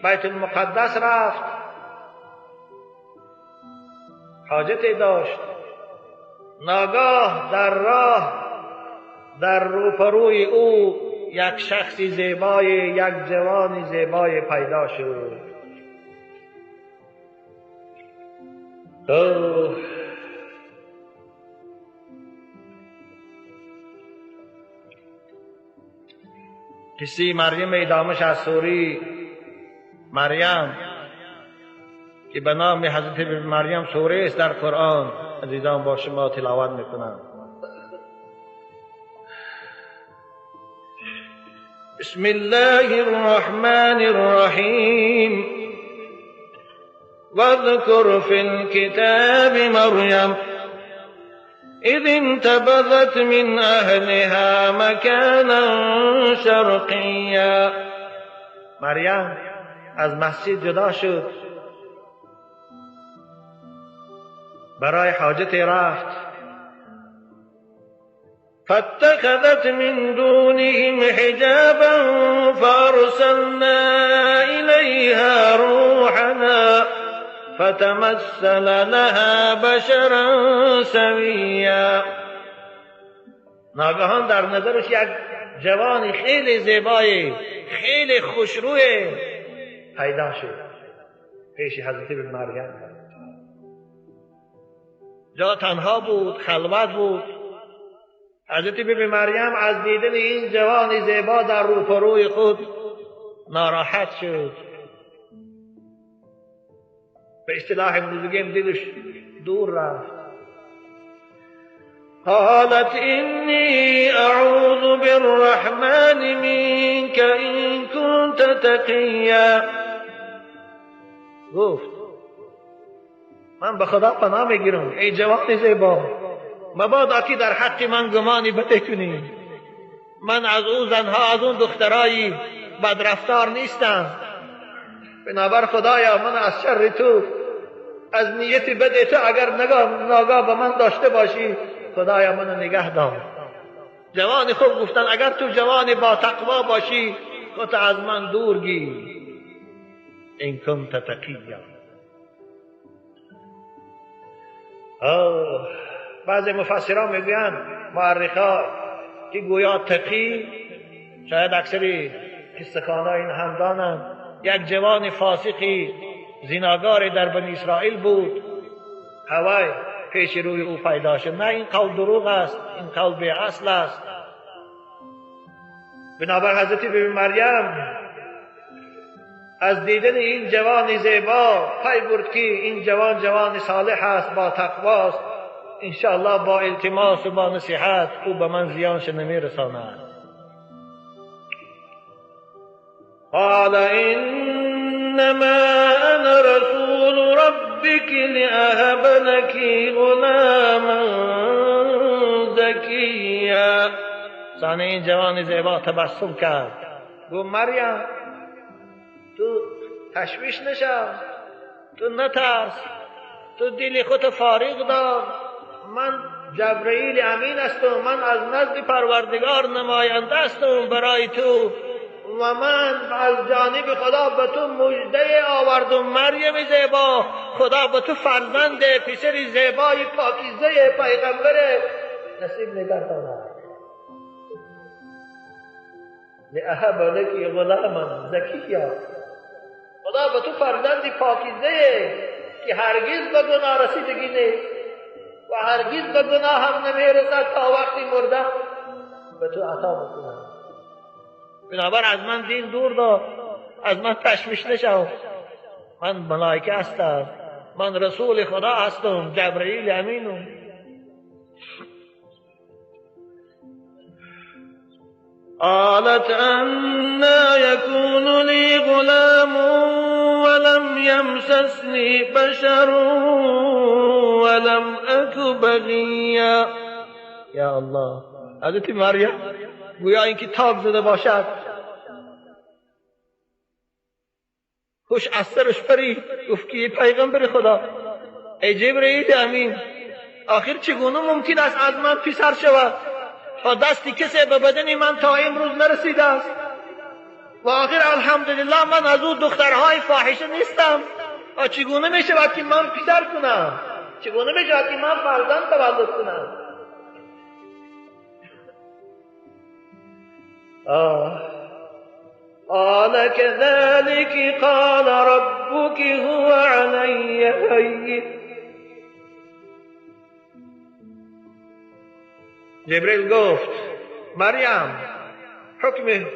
بیت المقدس رفت. حاجتی داشت. ناگاه در راه در روپروی او یک شخص زیبای، یک جوان زیبای پیدا شد. قصه مریم ادامش از سوری مریم که به نام حضرت مریم سوره است در قرآن، عزیزان با شما تلاوت میکنم. بسم الله الرحمن الرحیم. واذکر فی الكتاب مریم اذ انتبذت من اهلها مکانا شرقیا. مریم از مسجد جدا شد، برای حاجت رفت. فاتخذت من دونهم حجابا فارسلنا إليها روحنا فتمثل لها بشرا سویا. ناگهان در نظرش یک جوان خیلی زیبایی، خیلی خوشروی پیدا شد پیش حضرت مریم. جا تنها بود، خلوت بود. حضرت بی مریم از دیدن این جوان زیبا در روپروی خود ناراحت شد. به اصطلاح امروزی دلش دور رفت. قالت اینی اعوذ بالرحمن منک این کنت تقیا. گفت من به خدا پناه میگیرم ای جوان زیبا، مبادا که در حق من گمانی بده کنی. من از او زنها، از اون دخترایی بدرفتار نیستم. بنابر خدایا من از شر تو، از نیت بد تو اگر نگاه به من داشته باشی، خدایا منو نگه دار. جوان خوب گفتن اگر تو جوان با تقوا باشی خودت از من دور گیر. این کنت تقیا. بعضی مفسران میگویند، مورخا، که گویا تقی، شاید اکثری قصه‌خوان‌ها این هم دانند، یک جوان فاسقی زیناگاری در بنی اسرائیل بود، هوای پیش روی او پیدا شد. نه، این قول دروغ است، این قول بی اصل است. بنابر حضرت بی مریم از دیدن این جوان زیبا پی برد که این جوان جوان صالح است، با تقواست، انشاءالله با التماس و با نصیحت او به من زیانش نمیرساند. قال انما انا رسول ربك لأهب لك غلاما زکیا. ثانی این جوان زیبا تبسم کرد، گفت مریم تو تشویش نشو، تو نترس، تو دل خود فارغ دار، من جبرئیل امین هستم، من از نزد پروردگار نماینده هستم برای تو و من از جانب خدا به تو مژده آوردم مریم زیبا، خدا به تو فرزند پسر زیبای پاکیزه پیغمبر نصیب نگرداند. لأهب لک غلاما زکیا. خدا به تو فرزند پاکیزه که هرگز به گناه رسیدگی نیست و هرگز به گناه هم نمیرسد تا وقتی مرده به تو عطا میکنم. بنابر از من دین دور دار، از من تشویش نشو، من ملائکه هستم، من رسول خدا هستم، جبرئیل امینم. قالت أنى يكون لي غلام ولم يمسسني بشر ولم أك بغيا. یا الله، حضرت مریم گویا اینکه تاب زده باشد، خوش از سرش پرید، گفت که پیغمبر خدا، ای جبرئیل امین، آخر چگونه ممکن است از من پسر شود؟ تا دستی کسی به بدن من تا امروز نرسیده است و آخر الحمدلله من از او دخترهای فاحشه نیستم. چگونه می شود که من پسر کنم؟ چگونه می شود که من فرزند تولد کنم؟ قال كذلك قال ربك هو علي هين. جبرئیل گفت مریم، حکم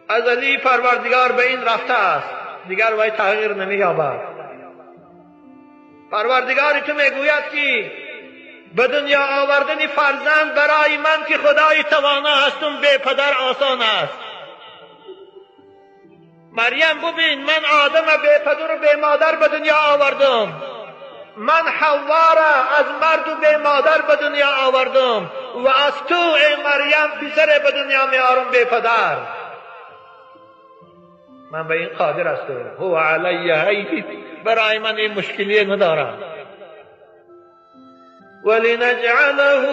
ازلی پروردگار به این رفته است، دیگر وی تغییر نمی‌یابد. پروردگار تو میگوید که به دنیا آوردن فرزند برای من که خدای توانا هستم بی پدر آسان است. مریم ببین، من آدم بی پدر و بی مادر به دنیا آوردم، من حوا را از مرد و بی مادر به دنیا آوردم و از تو ای مریم پسر به دنیا میارم بی پدر. من به این قادر هستم. هو علی هین، برای من این مشکلی ندارم. ولنجعله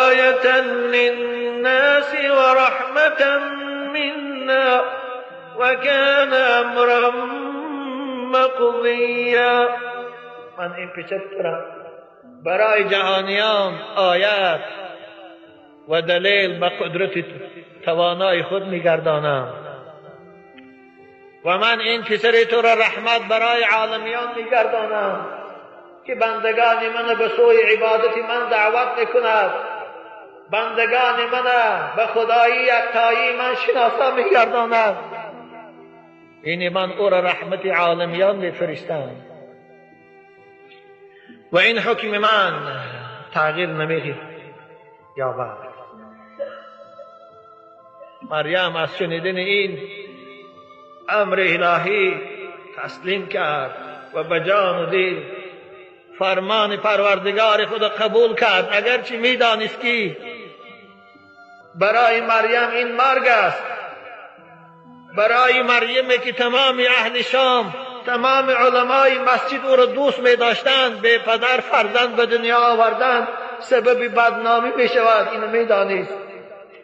آیة للناس ورحمة منا وكان امرا مقضیا. من این پسر را برای جهانیان آیت و دلیل به قدرت توانای خود میگردانم و من این پسر تو را رحمت برای عالمیان میگردانم که بندگان من به سوی عبادت من دعوت میکند، بندگان من به خدایی یکتایی من شناسا میگرداند. این من او را رحمت عالمیان میفرستم و این حکم من تغییر نمی‌یابد. مریم از شنیدن این امر الهی تسلیم کرد و به جان و دل فرمان پروردگار خود قبول کرد، اگرچه میدانست که برای مریم این مرگ است، برای مریم که تمام اهل شام، تمام علمای مسجد او را دوست می داشتند، به پدر فرزند به دنیا آوردند، سبب بدنامی می شود، اینو می دانست،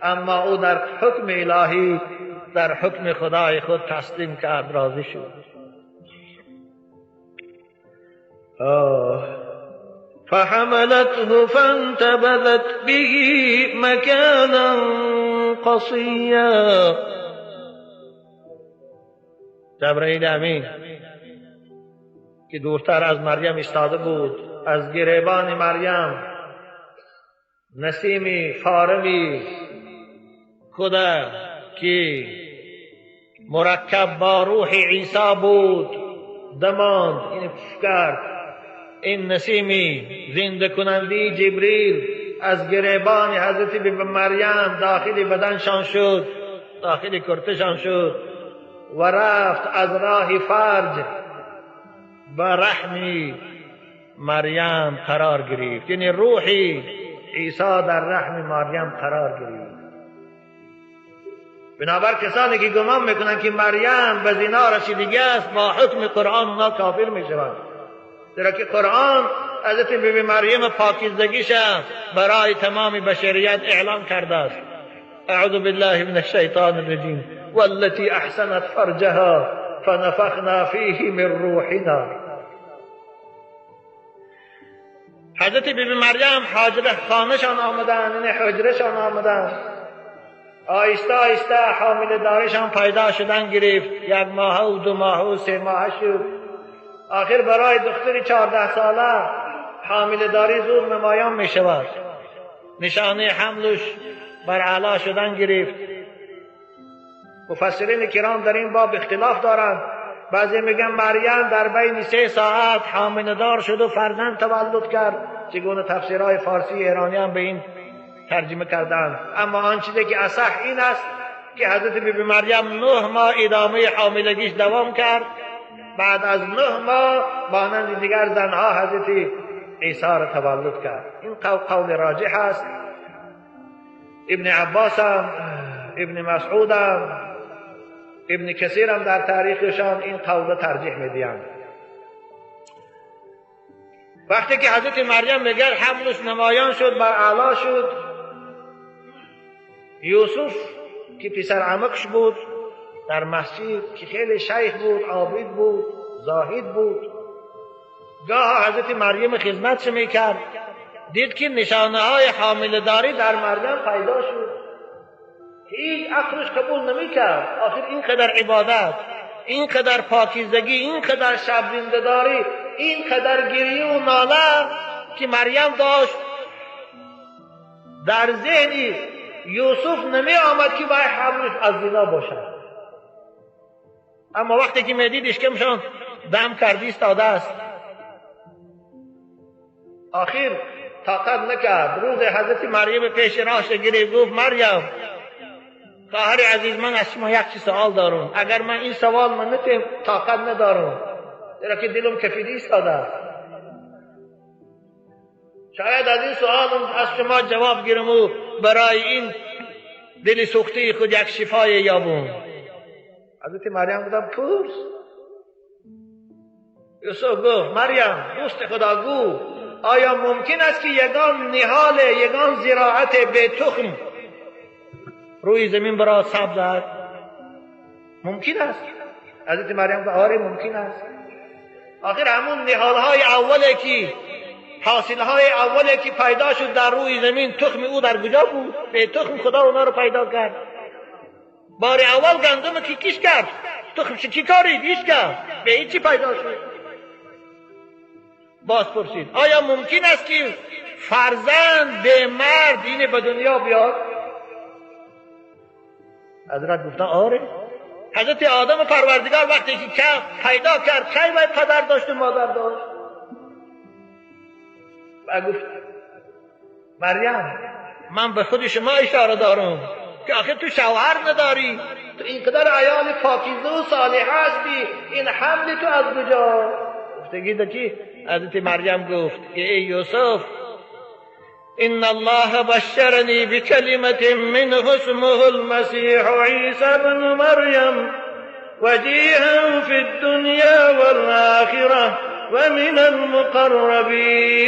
اما او در حکم الهی، در حکم خدای خود تسلیم کرد، راضی شد. فحملته فانتبذت به مكانا قصیا. جبرئیل امین که دورتر از مریم ایستاده بود، از گریبان مریم نسیمی فارمی خدا که مرکب با روح عیسی بود دماند، این کرد. این نسیمی زنده کننده جبریل از گریبان حضرت بی مریم داخل بدنشان شد، داخل کرتشان شد و رفت از راه فرج به رحم مریم قرار گرفت. یعنی روحی عیسی در رحم مریم قرار گرفت. بنابر کسانی که گمان میکنند که مریم به زنا رسیدگی است، با حکم قرآن اونا کافر میشوند، زیرا که قرآن حضرت بی مریم پاکیزگیش برای تمام بشریت اعلام کرده است. اعوذ بالله من الشیطان الرجیم والتي احسنت فرجها فنفخنا فیه من روحنا. حضرت بی مریم حاجره خانهشان آمدند، یعنی حجرهشان آمدند، آهسته آهسته حامله دارشان پیدا شدن گرفت، 1 ماه و 2 ماه و 3 ماه شد. آخر برای دختر 14 ساله حامله داری زود نمایان می شود. نشانه حملش بر اعلی شدن گرفت. مفسرین کرام در این باب اختلاف دارند. بعضی میگن مریم در بین 3 ساعت حامله دار شد و فرزند تولد کرد، چگونه تفسیرهای فارسی ایرانی هم به این ترجمه کردند. اما آن چیزی که اصح این است که حضرت بیبی مریم 9 ماه ادامه حاملگیش دوام کرد. بعد از 9 ماه مانند دیگر زنها حضرت عیسی را تولد کرد. این قول راجح است. ابن عباس هم، ابن مسعود هم، ابن کثیر هم در تاریخشان این قول ترجیح میدیند. وقتی که حضرت مریم میگه حملش نمایان شد، بر اعلا شد، یوسف که پسر عمکش بود در مسجد، که خیلی شیخ بود، عابد بود، زاهد بود، گاه حضرت مریم خدمتش میکرد، دید که نشانه های حامله داری در مریم پیدا شد. هیچ عقلش قبول نمیکرد. آخر اینقدر عبادت، اینقدر پاکیزگی، اینقدر شب زنده‌داری، اینقدر گریه و ناله که مریم داشت، در ذهن یوسف نمی آمد که باید حملش از زنا باشد. اما وقتی که میدید اشکمشان دم کردی ایستاده است، آخر طاقت نکرد. روز حضرت مریم پیش راهش گرفت، گفت مریم خواهر عزیز، من از شما یک چیز سوال دارم، اگر من این سوال من نتیم طاقت ندارم، زیرا که دلم کفیده ایستاده است، شاید از این سوال از شما جواب گیرم و برای این دل سوخته خود یک شفای یابم. حضرت مریم گفتم پرس. یوسف گفت مریم دوست خدا گو، آیا ممکن است که یگان نهال، یگان زراعت به تخم روی زمین برا سبزد؟ ممکن است؟ حضرت مریم گفت آره ممکن است. آخر همون نهال های اوله که حاصل های اوله که پیدا شد در روی زمین، تخم او در کجا بود؟ به تخم خدا اونا رو پیدا کرد. بار اول گندم کی کش کرد، تخمش کی کارید؟ هیچ کرد، به هیچی پیدا شد. باز پرسید آیا ممکن است که فرزند به مرد اینه به دنیا بیاد؟ حضرت گفتن آره. حضرت آدم پروردگار وقتی که پیدا کرد، کی باید پدر داشت و مادر داشت؟ و گفت مریم من به خود شما اشاره دارم که آخه تو شوهر نداری، تو اینقدر عیال پاکیزه و صالح هستی، این حمل تو از کجا؟ گفتگی که حضرت مریم گفت که ای یوسف، إن الله بشرني بكلمة منه اسمه المسيح عيسى بن مريم وجيها في الدنيا والآخرة ومن المقربين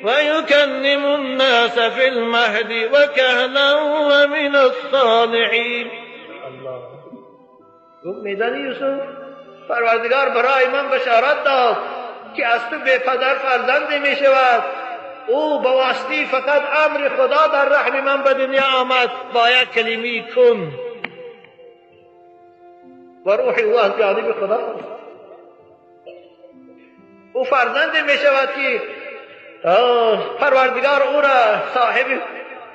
ويكلم الناس في المهد وكهلا ومن الصالحين. الله گفت میدانی یوسف، پروردگار برای من بشارت داد که از تو به پدر فرزندی می شود. او به واسطه فقط امر خدا در رحم من به دنیا آمد با یک کلمه کن، و روح او از جانب خدا. او فرزندی می شود که پروردگار او را صاحب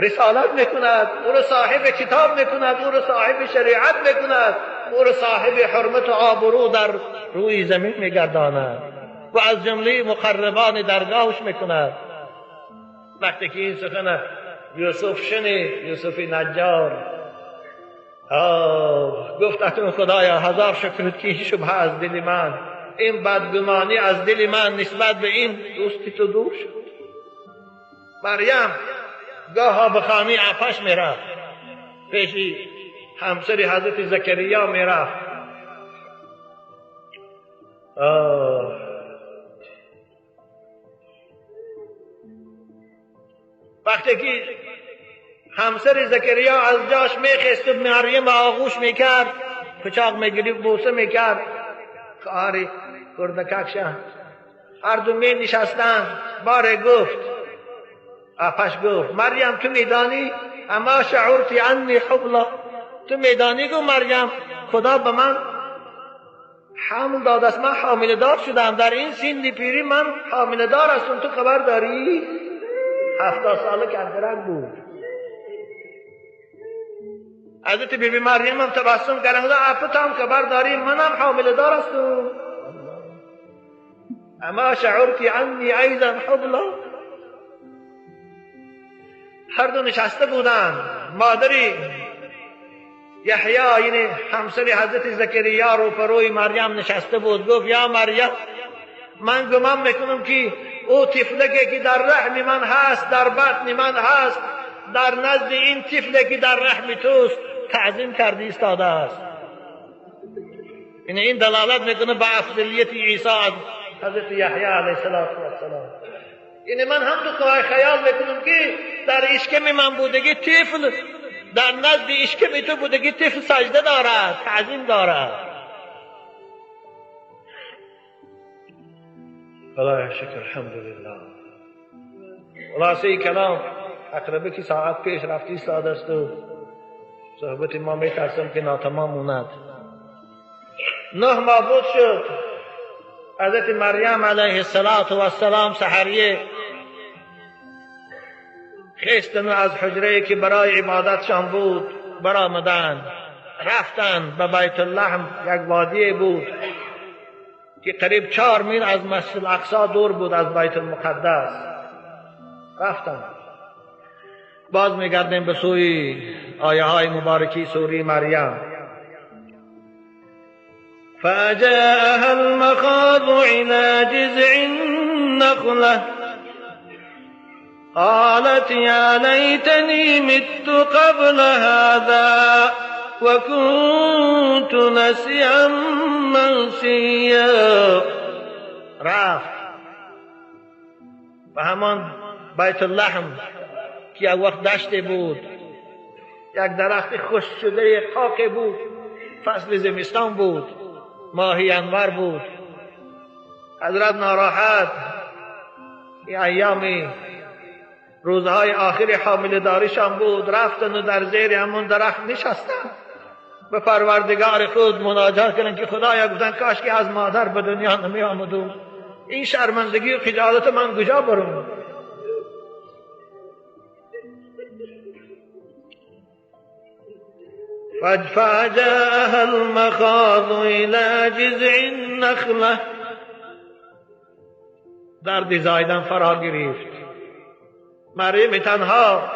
رسالت میکند، او را صاحب کتاب میکند، او را صاحب شریعت میکند، او را صاحب حرمت و آبرو در روی زمین میگرداند و از جمله مقربان درگاهش میکند. وقتی که این سخن یوسف شنید، یوسف نجار گفت اکنون خدایا هزار شکرت که شبهه از دل من، این بدگمانی از دل من نسبت به این دوستی تو دور شد. مریم گاها به خانه عفش میرفت، پیش همسر حضرت زکریا میرفت. وقتی که همسر زکریا از جاش میخست و مریم آغوش میکرد، پچاق میگرفت، بوسه میکرد، خواهر کردککش هر دو می نشستند. باره گفت، آپش گفت مریم تو میدانی اما شعورتی انی حبلا، تو میدانی گو مریم خدا به من حمل داد است، من حامله دار شدم، در این سن پیری من حامله دار هستم، تو خبر داری؟ 70 ساله کندرک بود. حضرت بی بی مریم هم تبسم کردن، گفت هم خبر داری منم حامله دار هستم. اما شعرتی انی ایضا حبلا. هر دو نشسته بودند. مادری یحیی یعنی همسر حضرت زکریا رو پروی مریم نشسته بود، گفت یا مریم من گمان میکنم که او طفلکی که در رحم من هست، در بطن من هست، در نزد این طفلی که در رحم توست تعظیم کرده ایستاده است. یعنی این دلالت میکنه به افضلیت عیسی از حضرت یحیی علیه السلام. یعنی من هم تو خیال میکنم که در اشکم من بودگی طفل، در نزد اشکم تو بودگی طفل سجده دارد، تعظیم دارد. خدای شکر، الحمدلله. خلاصه کلام عقربه که ساعت پیش رفتی ایستاده است و صحبت ما میترسم که ناتمام موند. 9 ماه بود شد حضرت مریم علیه السلام سحریه خیستن از حجره که برای عبادتشان بود برآمدند، رفتند به بیت اللحم، یک وادی بود که قریب 4 میل از مسجد الاقصی دور بود از بیت المقدس. رفتند. باز میگردیم به سوی آیه های مبارکی سوره مریم. فجاءها المخاض إلى جذع النخلة قالت يا ليتني مت قبل هذا وكنت نسيا منسيا. رفت به همان بیت اللحم که یک وقت دشت بود، یک درخت خشک شده خاک بود، فصل زمستان بود، ماهی انور بود. حضرت ناراحت، این ایامی روزهای آخر حامله داریشان بود، رفتن و در زیر همون درخت نشستن، به پروردگار خود مناجات کردن که خدایا، گفتن کاش که از مادر به دنیا نمی آمدم، این شرمندگی و خجالت من کجا برم. فجاءها المخاض إلى جذع النخلة. درد زایدن فرا گرفت. مریم تنها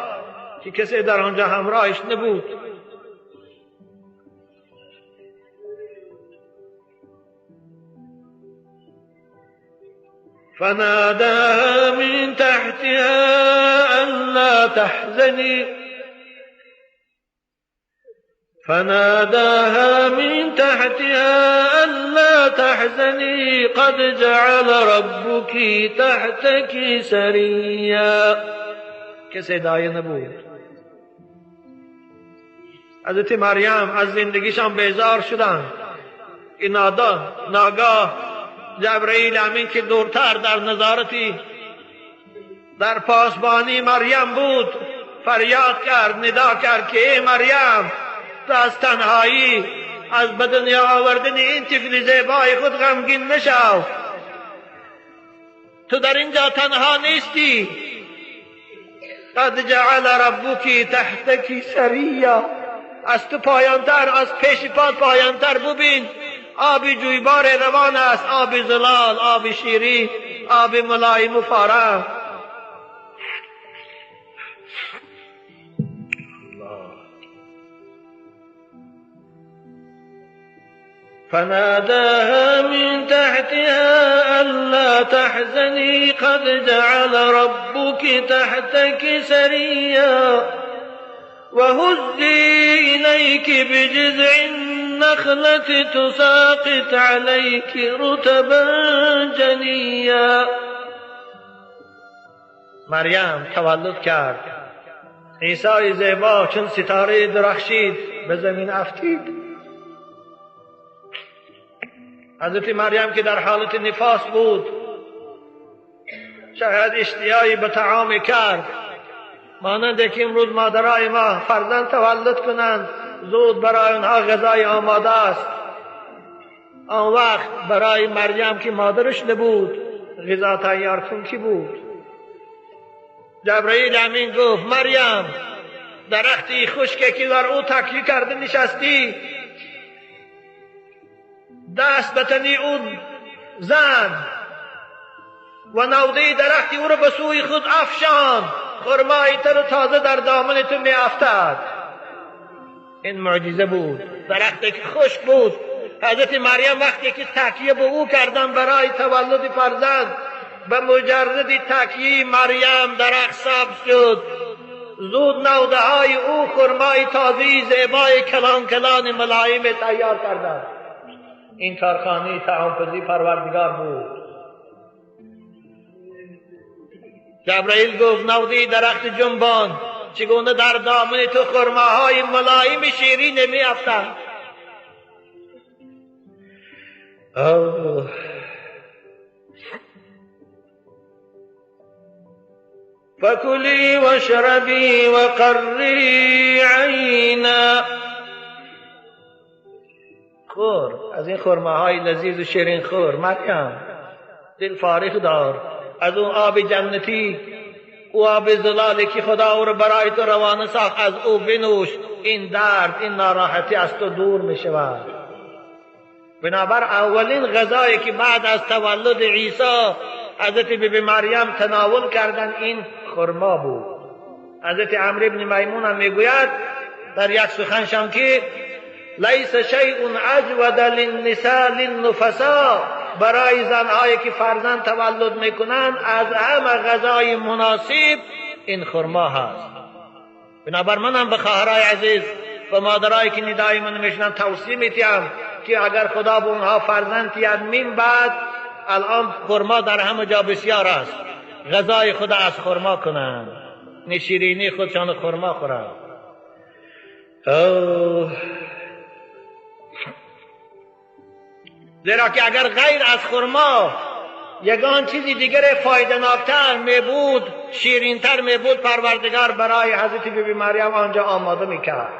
که کسی در آنجا همراهش نبود. فناداها من تحتها ألا تحزني، فناداها من تحتها ألا تحزني قد جعل ربك تحتك سريا. کسی دایه نبود. حضرت مریم از زندگیشان بیزار شدند. این ناگاه جبرئیل امین که دورتر در نظارتی در پاسبانی مریم بود فریاد کرد، ندا کرد که ای مریم، تو از تنهایی، از به دنیا آوردن این طفل زیبای خود غمگین نشو، تو در اینجا تنها نیستی. قد جعل ربک تحتک سریا. از تو پایانتر، از پیش پات پایانتر ببین، آب جویبار روان است، آب زلال، آب شیرین، آب ملایم و فارم. فناداها من تحتها ألا تحزني قد جعل ربك تحتك سريا وهزي إليك بجذع النخلة تساقط عليك رطبا جنيا. مریم تولد کرد. عیسی زیبا چون ستاره درخشید به زمین افتید. حضرت مریم که در حالت نفاس بود شاید اشتیایی به طعام کرد، مانند که امروز مادرای ما فرزند تولد کنند زود برای آنها غذای آماده است. آن وقت برای مریم که مادرش نبود غذا تیار کن کی بود؟ جبرئیل امین گفت مریم، درختی خشکه که در او تکیه کرده نشستی، دست به تنی او زن و نوده درختی او را به سوی خود افشان، خرمای تر و تازه در دامن تو می افتد. این معجزه بود. درختی که خشک بود، حضرت مریم وقتی که تکیه به او کردن برای تولد فرزند، به مجرد تکیه مریم درخت سبز شد. زود نوده های او خرمای تازه زیبای کلان کلان ملایم تیار کردند. این کارخانه طعامپزی پروردگار بود. جبرائیل گفت نوده درخت جنبان چگونه در دامن تو خرماهای ملایم شیرین می افتند. فکلی واشربی وقری عینا. خور از این خرماهای لذیذ و شیرین خور مریم، دل فارغ دار از اون آب جنتی، او آب زلالی که خدا او رو برای تو روانه ساخت، از او بنوش، این درد این ناراحتی از تو دور می شود. بنابر اولین غذایی که بعد از تولد عیسی حضرت بی بی مریم تناول کردن این خرما بود. حضرت عمرو بن میمون هم میگوید در یک سخنشان که لیس شیء اجود للنساء للنفساء، برای زنهایی که فرزند تولد میکنند از همه غذای مناسب این خرما هست. بنابر منم به خواهرای عزیز و مادرایی که ندای من میشنن توصیه میتیم که اگر خدا به اونها فرزند تید من بعد، الان خرما در همه جا بسیار است، غذای خدا از خرما کنند، نشیرینی خودشان خرما خورند. زیرا که اگر غیر از خرما یگان چیزی دیگر فایده ناکتر می بود، شیرینتر می بود، پروردگار برای حضرت بی بی مریم آنجا آماده می کرد.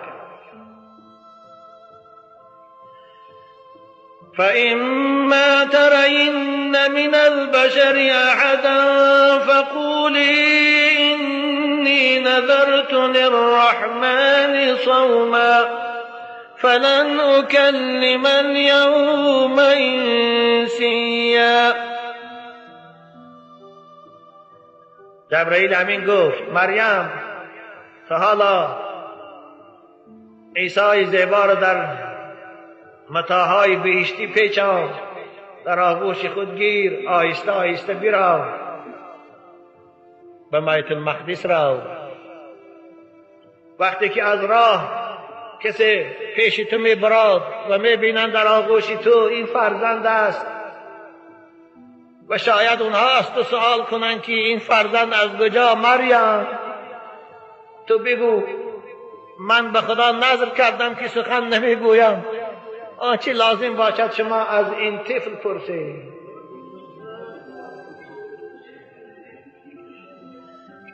فإما ترين من البشر أحدا فقولي إني نذرت للرحمن صوما فلن أكلم اليوم إنسيا. جبرائیل امین گفت مریم تا حالا عیسی زیبا را در متاهای بهشتی پیچان، در آغوش خود گیر، آهسته آهسته برو به بیت المقدس رو. وقتی که از راه کسی پیش تو می براد و می بینند در آغوش تو این فرزند است و شاید اونها از تو سوال کنند که این فرزند از کجا، مریم تو بگو من به خدا نذر کردم که سخن نمیگویم، آنچه لازم باشد شما از این طفل پرسید.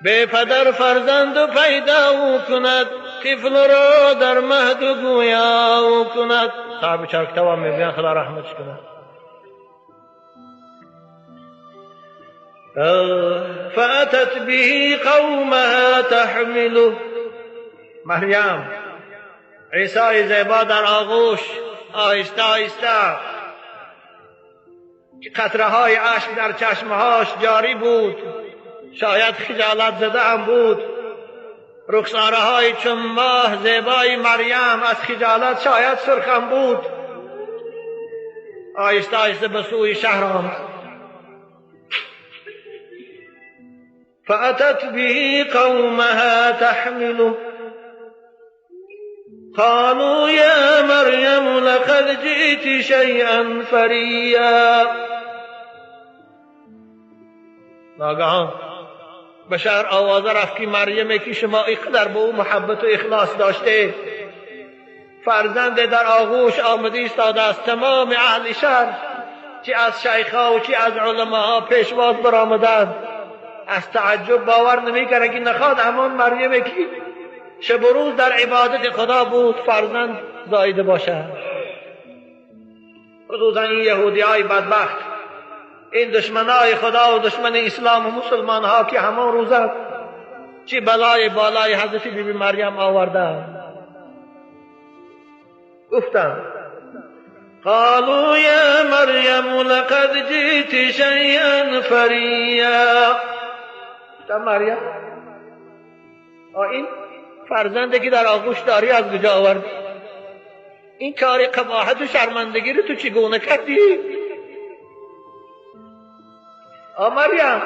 به پدر فرزند پیدا او کند، طفل را در مهد گویا او کند. صاحب چارکتوا میگویند خدا رحمتش کند. فأتت به قومها تحمله. مریم عیسی زیبا در آغوش آهسته آهسته که قطره های اشک در چشمهاش جاری بود، شاید خجالت زده هم بود، رخساره های چون ماه زیبای مریم از خجالت شاید سرخم بود. آهسته آهسته به سوی شهر آمد. فأتت به قومها تحمله قالوا يا مريم لقد جئت شيئا فريا. ناگهان به شهر آوازه رفت که مریم که شما اینقدر به او محبت و اخلاص داشته، فرزند در آغوش آمده ایستاده است. تمام اهل شهر چی از شیخها و چی از علماها پیشواز برآمدند، از تعجب باور نمیکردند که نخواد همان مریم که شب و روز در عبادت خدا بود فرزند زایده باشد. خصوصا این یهودی های بدبخت، این دشمنای خدا و دشمن اسلام و مسلمان ها که همان روزه چی بلای بالای حضرت بی بی مریم آوردند. گفتند قالوا یا مریم لقد جئت شیئا فریا. گفتم مریم این فرزندی که در آغوش داری از کجا آوردی؟ این کار قباحت و شرمندگی رو تو چگونه کردی؟ آ مریم،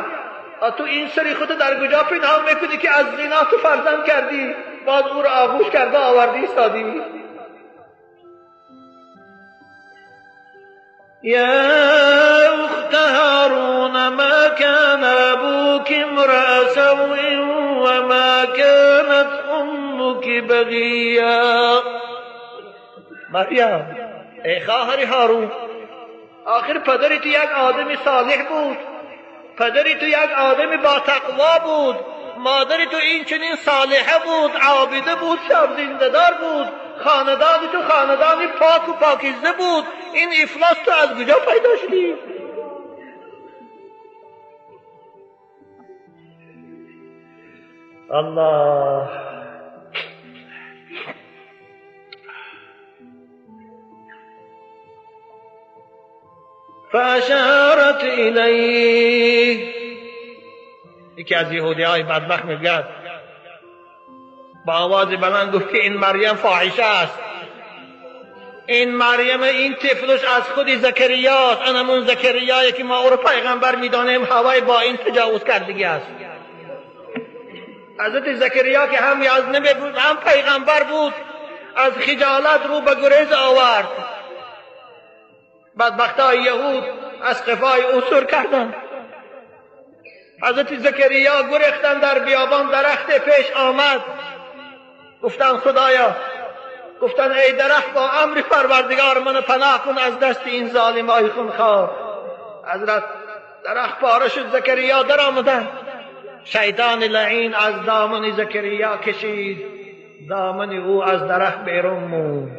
تو این سری خودو در کجا پنهان میکنی که از زنا تو فرزند کردی، باز او رو آغوش کرده آوردی ایستادی؟ یا اخت هارون ما كان ابوك امرأ سوء وما كانت امك بغیا. مریم، ای خواهر هارون، آخر پدری تو یک آدم صالح بود، پدری تو یک آدم با تقوا بود، مادری تو این چنین صالحه بود، عابده بود، شب زنده‌دار بود، خاندان تو خاندانی پاک و پاکیزه بود، این افلاس تو از کجا پیدا شدی؟ الله. فاشارت الیه. یکی از یهودی های بدبخت میگه با آواز بلند گفت که این مریم فاحشه است، این مریم، این طفلش از خود زکریاست، همون زکریایی که ما او رو پیغمبر میدانیم، هوای با این تجاوز کردگی است. حضرت زکریا که هم یازنبه بود هم پیغمبر بود، از خجالت رو به گریز آورد. بدبختای یهود از قفای او سر کردند. حضرت زکریا گریختن در بیابان، درخت پیش آمد، گفتن خدایا، گفتن ای درخت با امر پروردگار من پناه کن از دست این ظالمای خونخوار. حضرت درخت پاره شد، زکریا در آمدن. شیطان لعین از دامن زکریا کشید، دامن او از درخت بیرون موند،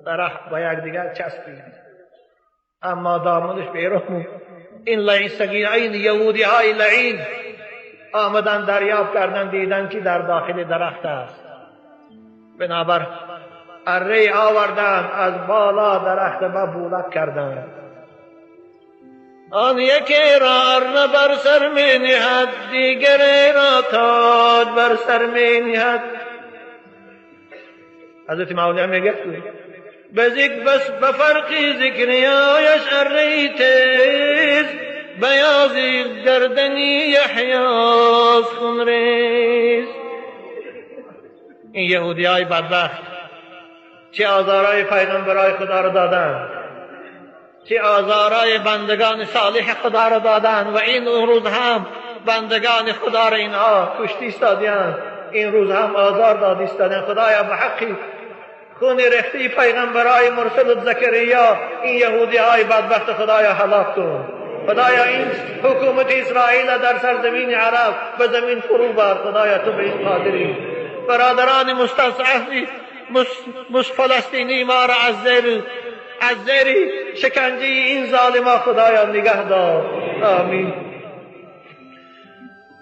درخت با یکدیگر چسبید، اما دامنش بیرون موند. این لعین سگین، این یهودی های لعین آمدن دریافت کردن، دیدن که در داخل درخت است. بنابر اره آوردن، از بالا درخت با بولک کردن. آن یکی را اره بر سر می نهد، دیگری را تاج بر سر می نهد. حضرت مولی میگه بس به فرق ذکریایش اره تیز، بیاضی گردنی یحیاس خونریز. این یهودی های بدبخت چه آزارای پیغمبرای خدا رو دادن، چه آزارای بندگان صالح خدا رو دادن، و این روز هم بندگان خدا رو اینها کشتی ایستادیان، این روز هم آزار دادی ایستادیان. خدایا به حقی خون ریخته پیغمبرای مرسل زکریا این یهودی های بدبخت خدایا هلاک کن. خدایا این حکومت اسرائیل در سرزمین عرب به زمین فرو بر. خدایا تو به این قادری. برادران مستضعف فلسطینی ما را از زیر شکنجه این ظالما خدایا نگه دار. آمین.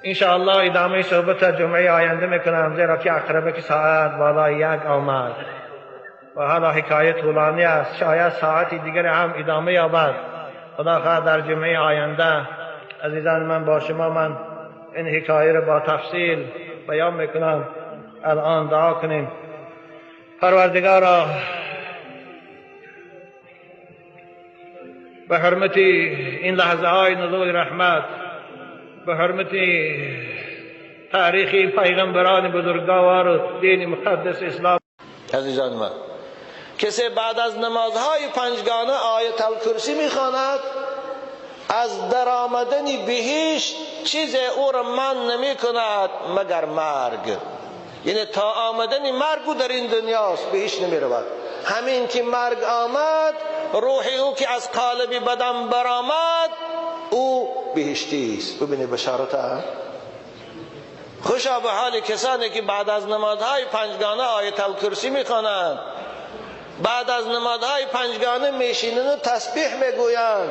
انشاءالله ادامه صحبت جمعه آینده میکنم، زیرا که عقربه که ساعت بالای 1 آمد و حالا حکایت طولانی است، شاید ساعتی دیگر هم ادامه یابد. خدا خواهد در جمعه آینده عزیزان من با شما من این حکایه را با تفصیل بیان میکنم. الان دعا کنیم. پروردگارا به حرمت این لحظه های نزول رحمت، به حرمت تاریخ پیغمبران بزرگوار و دین مقدس اسلام، عزیزان من، کسی بعد از نمازهای پنجگانه آیت الکرسی میخواند، از درآمدن بهشت چیز او را من نمی کند مگر مرگ. یعنی تا آمدن مرگ او در این دنیاست، بهشت نمی رود. همین که مرگ آمد، روح او که از قالب بدن برآمد، او بهشتی است. ببینید بشارت ها. خوشا به حال کسانی که بعد از نمازهای پنجگانه آیت الکرسی میخوانند، بعد از نمازهای پنجگانه میشینند و تسبیح میگویند.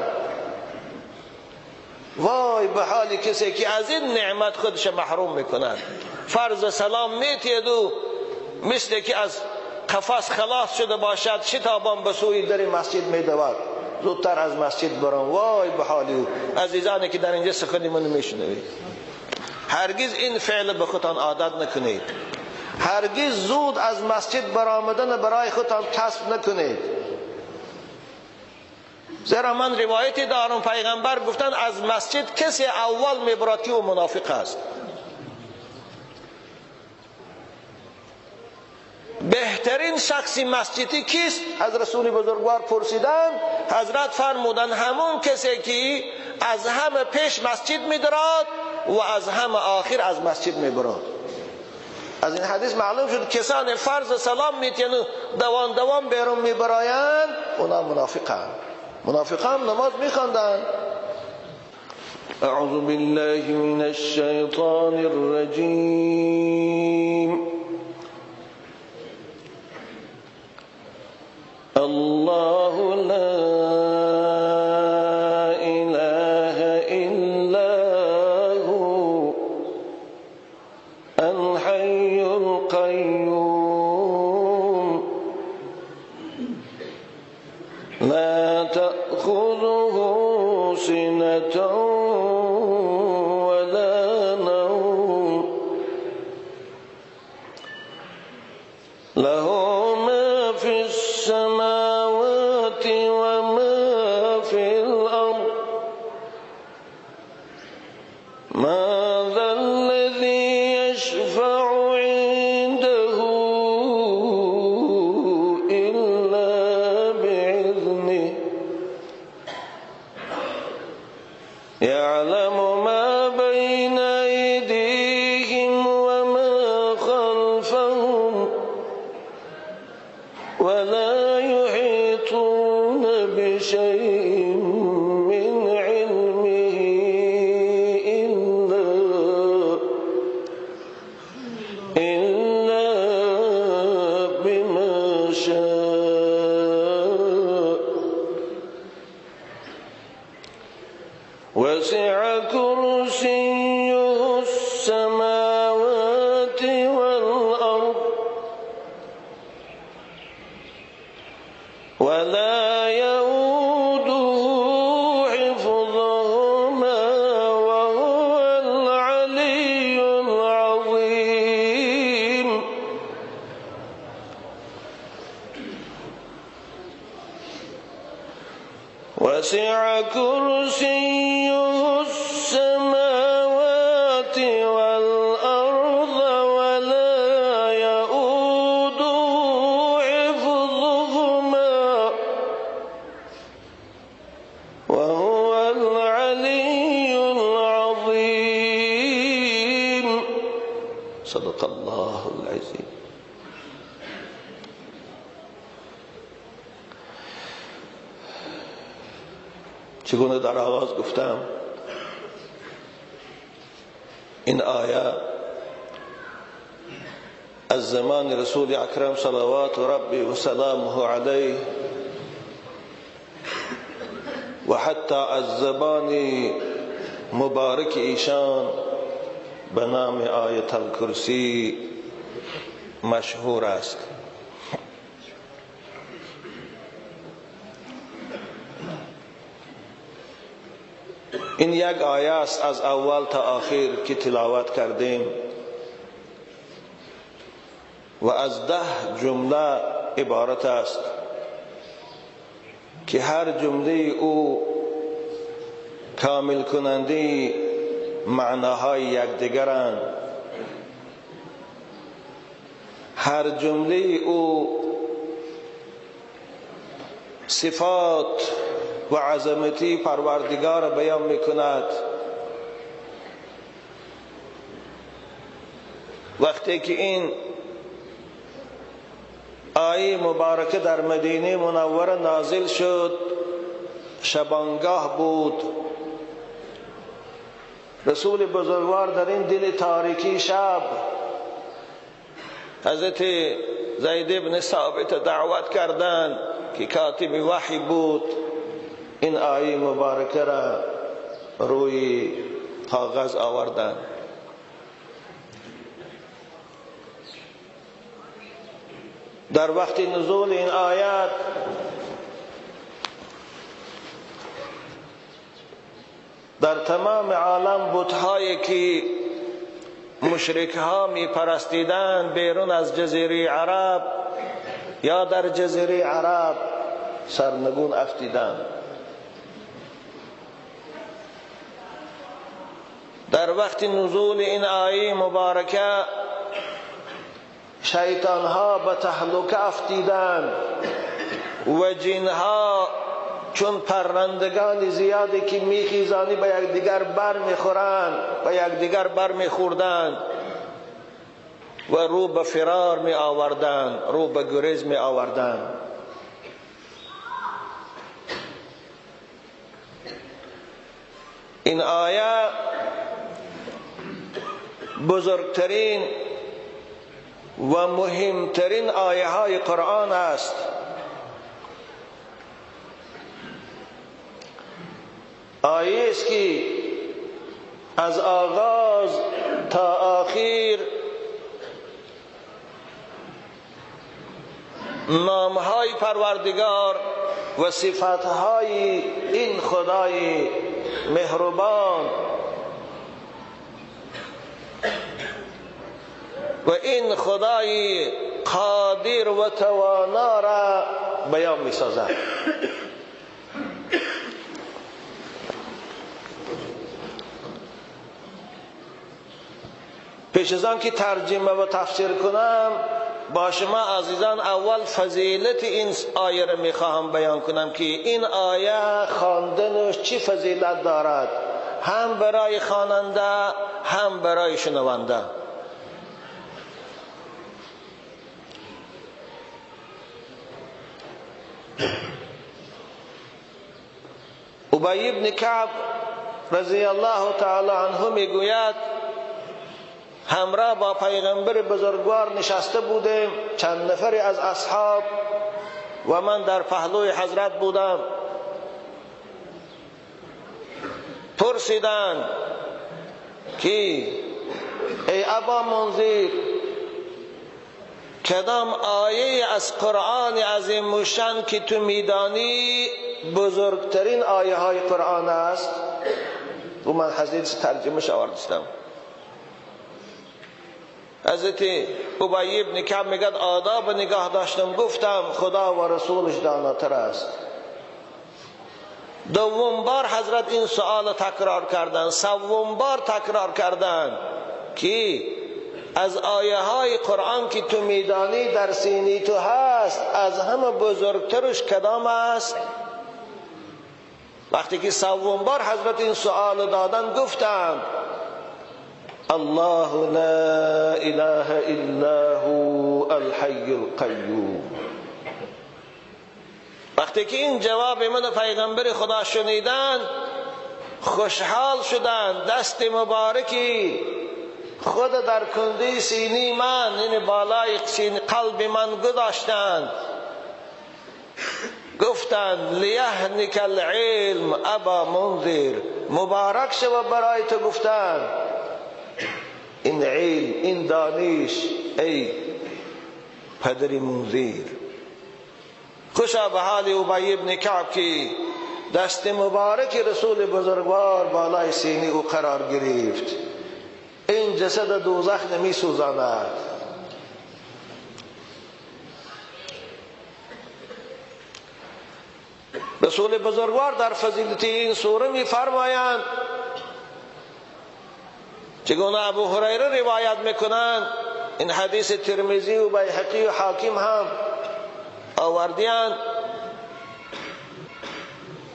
وای به حال کسی که از این نعمت خودش محروم میکند. فرض سلام میتید و مثل که از قفس خلاص شده باشد، شتابان به سوی در مسجد میدود، زودتر از مسجد بران. وای به حال او. عزیزانی که در اینجا سخن من میشنوید، هرگز این فعل به خودتان عادت نکنید. هرگز زود از مسجد برآمدن برای خودتان کسب نکنید. زیرا من روایتی دارم پیغمبر گفتن از مسجد کسی اول میبرد که او منافق است. بهترین شخصی مسجدی کیست؟ از رسول بزرگوار پرسیدن، حضرت فرمودن همون کسی که از همه پیش مسجد میدراد و از همه آخر از مسجد میبراد. از این حدیث معلوم شد کسان فرض سلام میتین و دوان دوان بیرون میبرایند اونا منافقن. منافقان نماز میخواندن. اعوذ بالله من الشیطان الرجیم. الله لا اله الا هو الحي القيوم لا تأخذه سنة ولا نوم له ما في السماوات وما في الأرض ما ذا الذي يشفع عنده إلا بإذنه يعلم ما بين أيديهم وما خلفهم ولا يحيطون بشيء من علمه إلا بما شاء وسع كرسيه السماوات والأرض ولا يؤوده حفظهما وهو العلي العظيم. وسع كرسيه السماوات والأرض ولا يؤوده حفظهما وهو العلي العظيم. صدق الله العظيم. چگونه در آغاز گفتم این آیه از زمان رسول اکرم صلوات ربی و سلامه علیه و حتی از زبان مبارک ایشان به نام آیت الکرسی مشهور است. این یک آیه است از اول تا آخر که تلاوت کردیم و از 10 جمله عبارت است که هر جمله او کامل کننده معناهای یکدیگرند. هر جمله او صفات و عظمتی پروردگار بیان میکند. وقتی که این آیه مبارکه در مدینه منوره نازل شد، شبانگاه بود. رسول بزرگوار در این دل تاریکی شب حضرت زید ابن ثابت دعوت کردند که کاتب وحی بود، این آیه مبارکه را روی کاغذ آوردند. در وقت نزول این آیات در تمام عالم بت‌هایی که مشرک ها می پرستیدند بیرون از جزیره عرب یا در جزیره عرب سرنگون افتیدند. در وقت نزول این آیه مبارکه شیطان ها به تهلکه افتیدند و جن ها چون پرندگان زیادی که میخیزانی به یکدیگر بر میخورند، به یکدیگر بر میخوردند و رو به فرار می آوردند، رو به گریز می آوردند. این آیه بزرگترین و مهمترین آیه های قرآن است. آیه است که از آغاز تا آخر نامهای پروردگار و صفتهای این خدای مهربان و این خدای قادر و توانا را بیان می سازد. پیش از آن که ترجمه و تفسیر کنم با شما عزیزان اول فضیلت این آیه را میخواهم بیان کنم که این آیه خواندنش چی فضیلت دارد، هم برای خواننده هم برای شنونده. ابی ابن کعب رضی الله تعالی عنه میگوید همراه با پیغمبر بزرگوار نشسته بودیم، چند نفری از اصحاب و من در پهلوی حضرت بودم. پرسیدند که ای ابا منذر، کدام آیه از قرآن عظیم الشان که تو میدانی بزرگترین آیه های قرآن است؟ و من حضرت ترجمه آوردم. حضرت ابی ابن کعب میگد آداب نگاه داشتم، گفتم خدا و رسولش داناتر است. دوم بار حضرت این سوال تکرار کردن، سوم بار تکرار کردن که از آیه های قرآن که تو میدانی در سینی تو هست، از همه بزرگترش کدام است؟ وقتی که سوم بار حضرت این سوال دادن گفتم الله لا اله الا هو الحی القیوم. وقتی که این جواب من پیغمبر خدا شنیدن خوشحال شدن، دست مبارکی خود در کنده سینی من، یعنی بالای سینی قلب من گذاشتند، گفتند لیهنک العلم ابا منذر، مبارک شو برای تو گفتند این علم، این دانش، ای پدر منذر. خوشا به حال ابی ابن کعب که دست مبارک رسول بزرگوار بالای سینه او قرار گرفت، این جسد دوزخ نمی سوزاند. رسول بزرگوار در فضیلت این سوره می فرمایند، چگونه ابو هریره روایت میکنند، این حدیث ترمذی و بیهقی و حاکم هم آوردیان،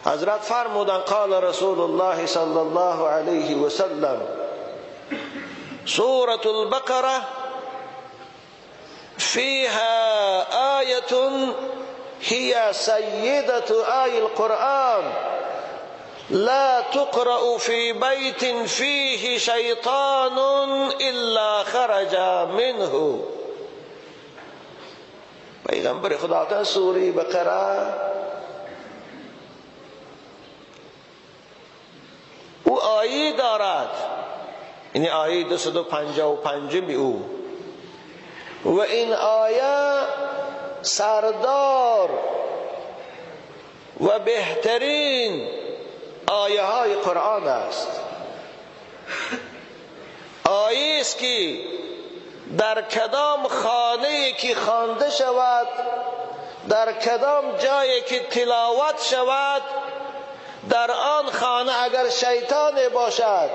حضرت فرمودند قال رسول الله صلی الله علیه و سلم سورة البقرة فيها آية هي سيدة آي القرآن لا تقرأ في بيت فيه شيطان إلا خرج منه. پیغمبر خدا سوره بقره او آیه دارد، این آیه 255 او، و این آیه سردار و بهترین آیه های قرآن است. آیه است که در کدام خانه که خوانده شود، در کدام جایی که تلاوت شود، در آن خانه اگر شیطان باشد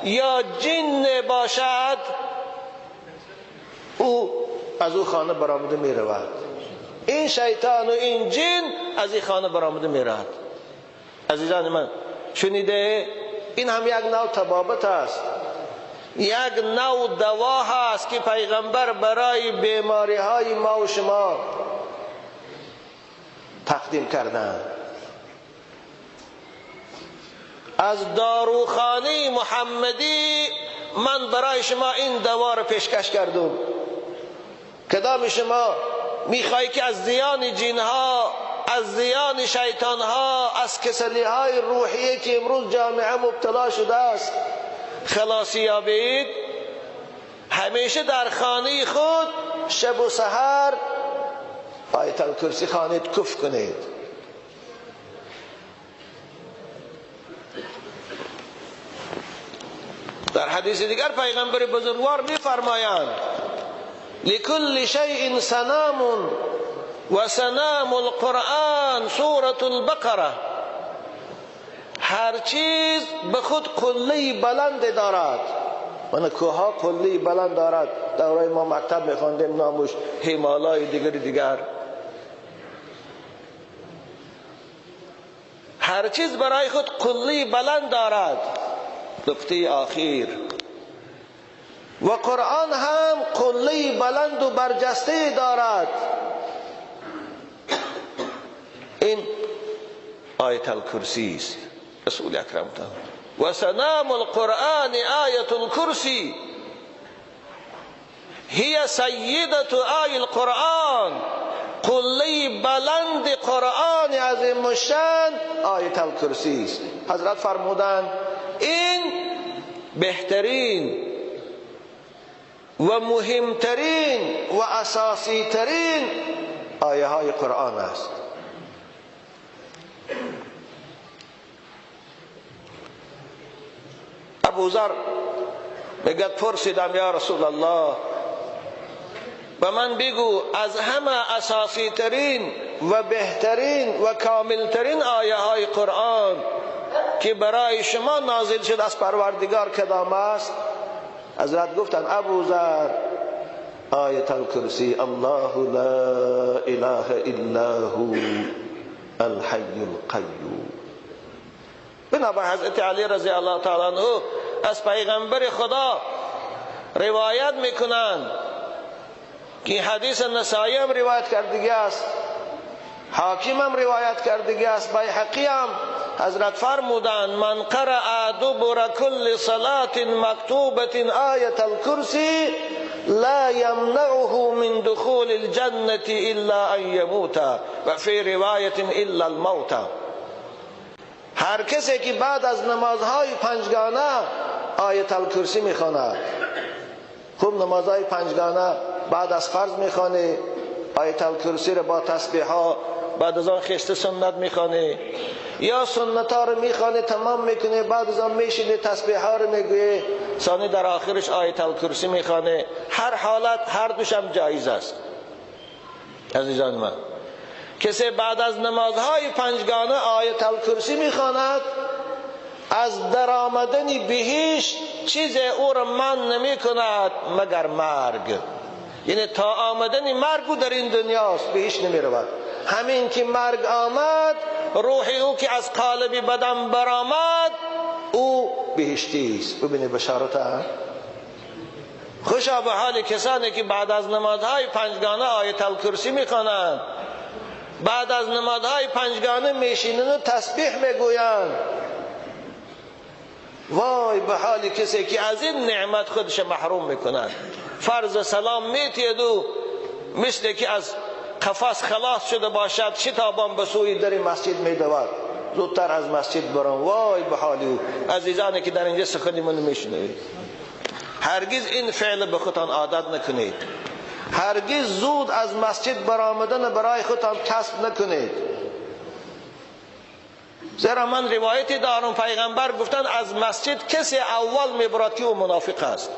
یا جن باشد، او از او خانه برآمده می رود. این شیطان و این جن از این خانه برآمده می رود. عزیزان من، شنیده؟ این هم یک نوع طبابت است، یک نوع دوا هست که پیغمبر برای بیماری های ما و شما تقدیم کردند. از داروخانه محمدی من برای شما این دوا را پیشکش کردم. کدام شما میخوای که از زیان جنها، از زیان شیطانها، از کسلی های روحیه که امروز جامعه مبتلا شده است خلاصی یابید؟ همیشه در خانه خود شب و سحر آیت الکرسی خوانید، کف کنید. در حدیث دیگر پیغمبر بزرگوار می‌فرمایند لكل شيء سنام و سنام القرآن سورة البقره. هر چیز به خود قله بلند دارد. من کوه قله بلند دارد. دورای ما مکتب میخواندیم نامش هیمالای دیگر دیگر. هر چیز برای خود قله بلند دارد. نکته آخیر، و قرآن هم قله بلند و برجسته دارد. این آیت الکرسی است. رسول اکرم و سنام القرآن آیت الکرسی هي سیدة آی القرآن. قله بلند قرآن عظیم الشان آیت الکرسی است. حضرت فرمودند این بهترین و مهمترین و اساسی ترین آیه های قرآن است. ابوذر میگه پرسیدم یا رسول الله، به من بگو از همه اساسی ترین و بهترین و کامل ترین آیه های قرآن که برای شما نازل شد از پروردگار کدام است؟ حضرت گفتند ابوذر آیت الکرسی، الله لا اله الا هو الحی القیوم. بنابر حضرت علی رضی الله تعالی عنه از پیغمبر خدا روایت میکنند که حدیث نسائی هم روایت کردگی است، حاکم هم روایت کردگی است، بیهقی هم. حضرت فرمودند من قرأ دبر كل صلاة مکتوبة آیة الکرسی لا يمنعه من دخول الجنة إلا أن يموت و فی روایت إلا الموت. هر کسی که بعد از نمازهای پنجگانه آیت الکرسی میخواند، خوب نمازهای پنجگانه بعد از فرض میخوانه، آیت الکرسی رو با تسبیح ها بعد از آن خشته سنت میخوانه، یا سنت ها رو میخوانه تمام میکنه، بعد از آن میشینه تسبیح ها رو میگویه، ثانی در آخرش آیت الکرسی میخوانه. هر حالت هر دوش هم جایز است. عزیزان من، کسی بعد از نمازهای پنجگانه آیت الکرسی میخواند، از درآمدن بهشت چیز او را من نمی کند مگر مرگ. یعنی تا آمدن مرگ او در این دنیاست، بهشت نمی رود. همین که مرگ آمد، روح او که از قالب بدن برآمد، او بهشتی است. ببینید بشارت ها. خوشا به حال کسانی که بعد از نمازهای پنجگانه آیت الکرسی میخوانند، بعد از نمازهای پنجگانه میشینند و تسبیح میگویند. وای به حال کسی که از این نعمت خودش محروم میکند. فرض سلام میتید و مثل که از قفس خلاص شده باشد، شتابان به سوی در مسجد میدود، زودتر از مسجد برام. وای به حال او. عزیزانی که در اینجا سخن من میشنوید، هرگز این فعل به خودتان عادت نکنید. هرگز زود از مسجد برآمدن برای خودتان کسب نکنید. زیرا من روایتی دارم پیغمبر گفتن از مسجد کسی اول میبرد که او منافق است.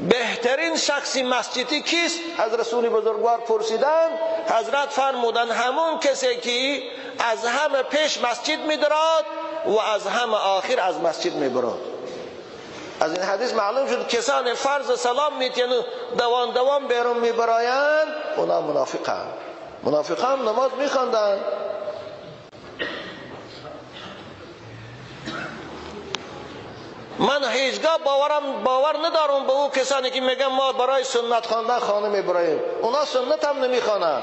بهترین شخصی مسجدی کیست؟ از رسول بزرگوار پرسیدن، حضرت فرمودن همون کسی که از همه پیش مسجد میدراد و از همه آخر از مسجد میبراد. از این حدیث معلوم شد کسان فرض سلام میتین و دوان دوان بیرون میبرایند، اونا منافقن. منافقان نماز میخواندن. من هیچگاه باور ندارم به او کسانی که میگن ما برای سنت خواندن خانه میبراییم. اونا سنت هم نمیخوانند.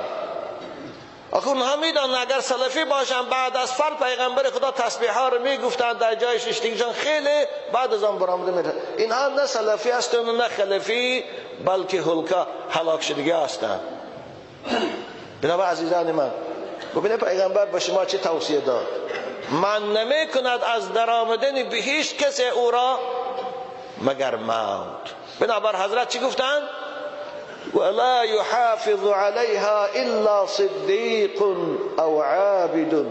آخه اونها میدانند اگر سلفی باشن بعد از فرض پیغمبر خدا تسبیح ها رو میگفتن در جای ششتگیشان، خیلی بعد از آن برآمده میرن. اینها نه سلفی هستند نه خلفی، بلکه هلکا هلاک شدگی هستند. بنابر عزیزان من، ببینید پیغمبر به شما چه توصیه داد. من نمی کند از درآمدن به هیچ کسی او را مگر موت. بنابر حضرت چی گفتند؟ ولا يحافظ عليها الا صدیق او عابد.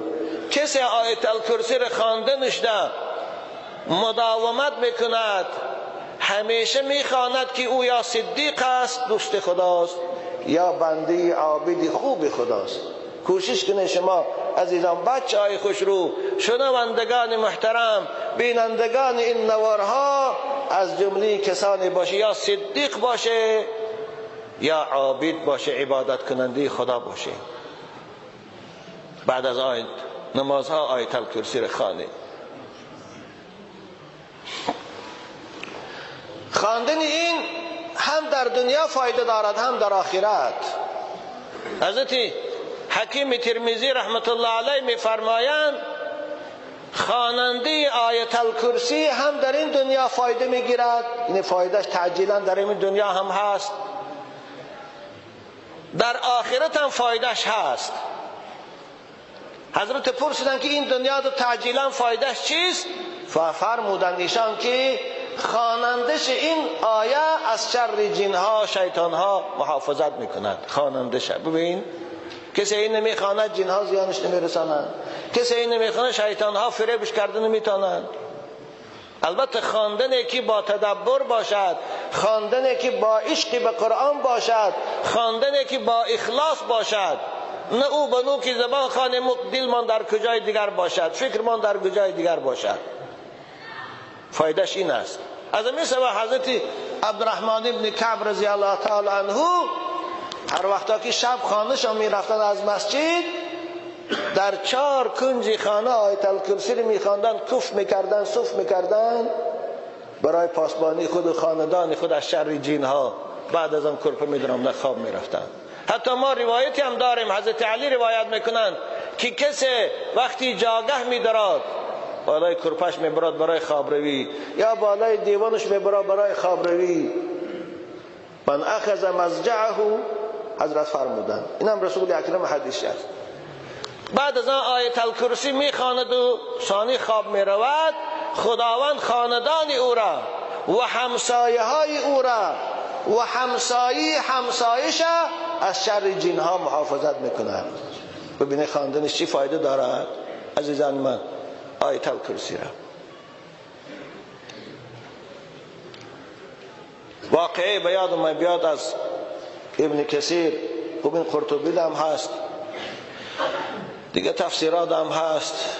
کسی آیت الکرسی را خوانده نشده مداومت میکند، همیشه میخواند که او یا صدیق است، دوست خداست، یا بنده عابد خوب خداست. کوشش کنید شما عزیزان، بچه های خوشرو، شنوندگان محترم، بینندگان این نوارها، از جمله کسانی باشه یا صدیق باشه یا عابد باشه، عبادت کننده خدا باشه. بعد از آیت نمازها آیت الکرسی را خوانید. خواندن این هم در دنیا فایده دارد هم در آخرت. حضرت حکیم ترمذی رحمت الله علیه میفرمایند خواننده آیت الکرسی هم در این دنیا فایده میگیرد، این فایدهش تعجیلا در این دنیا هم هست، در آخرت هم فایدهش هست. حضرت پرسیدن که این دنیا تو تعجیلا فایدهش چیست؟ فرمودند ایشان که خوانندش این آیه از شر جنها شیطانها محافظت میکند. خوانندش، ببین کسی این نمیخواند جنها زیانش نمیرسانند، کسی این نمیخواند شیطانها فریبش کرده نمیتونند. البته خواندن که با تدبر باشد، خواندن که با عشق به قرآن باشد، خواندن که با اخلاص باشد، نه او بنو که زبان خانه دلمان در کجای دیگر باشد، فکرمان در کجای دیگر باشد. فایدهش این است. از این سبب حضرت عبدالرحمن ابن کعب رضی الله تعالی عنه هر وقتا که شب خانه‌شان میرفتن از مسجد، در چهار کنج خانه آیت الکرسی رو میخواندن، کف میکردن، صف میکردن برای پاسبانی خود و خاندان خود از شر جنها. بعد از آن کرپه میدرامدن خواب میرفتن. حتی ما روایتی هم داریم، حضرت علی روایت میکنند که کسی وقتی جاگه میدراد بالای کرپش میبراد برای خوابروی یا بالای دیوانش میبراد برای خوابروی، من اخذ مضجعه، حضرت فرمودن، اینم رسول اکرم حدیث است. بعد از آن آیت الکرسی میخواند و ثانی خواب میرود، خداوند خاندان او را و همسایه های او را و همسایه همسایش از شر جنها محافظت میکند. ببینه خواندنش چی فایده دارد عزیزان من. آیت الکرسی را واقعه به یاد من بیاد از ابن کثیر، خب این قرطبی هم هست دیگه، تفسیرات هم هست،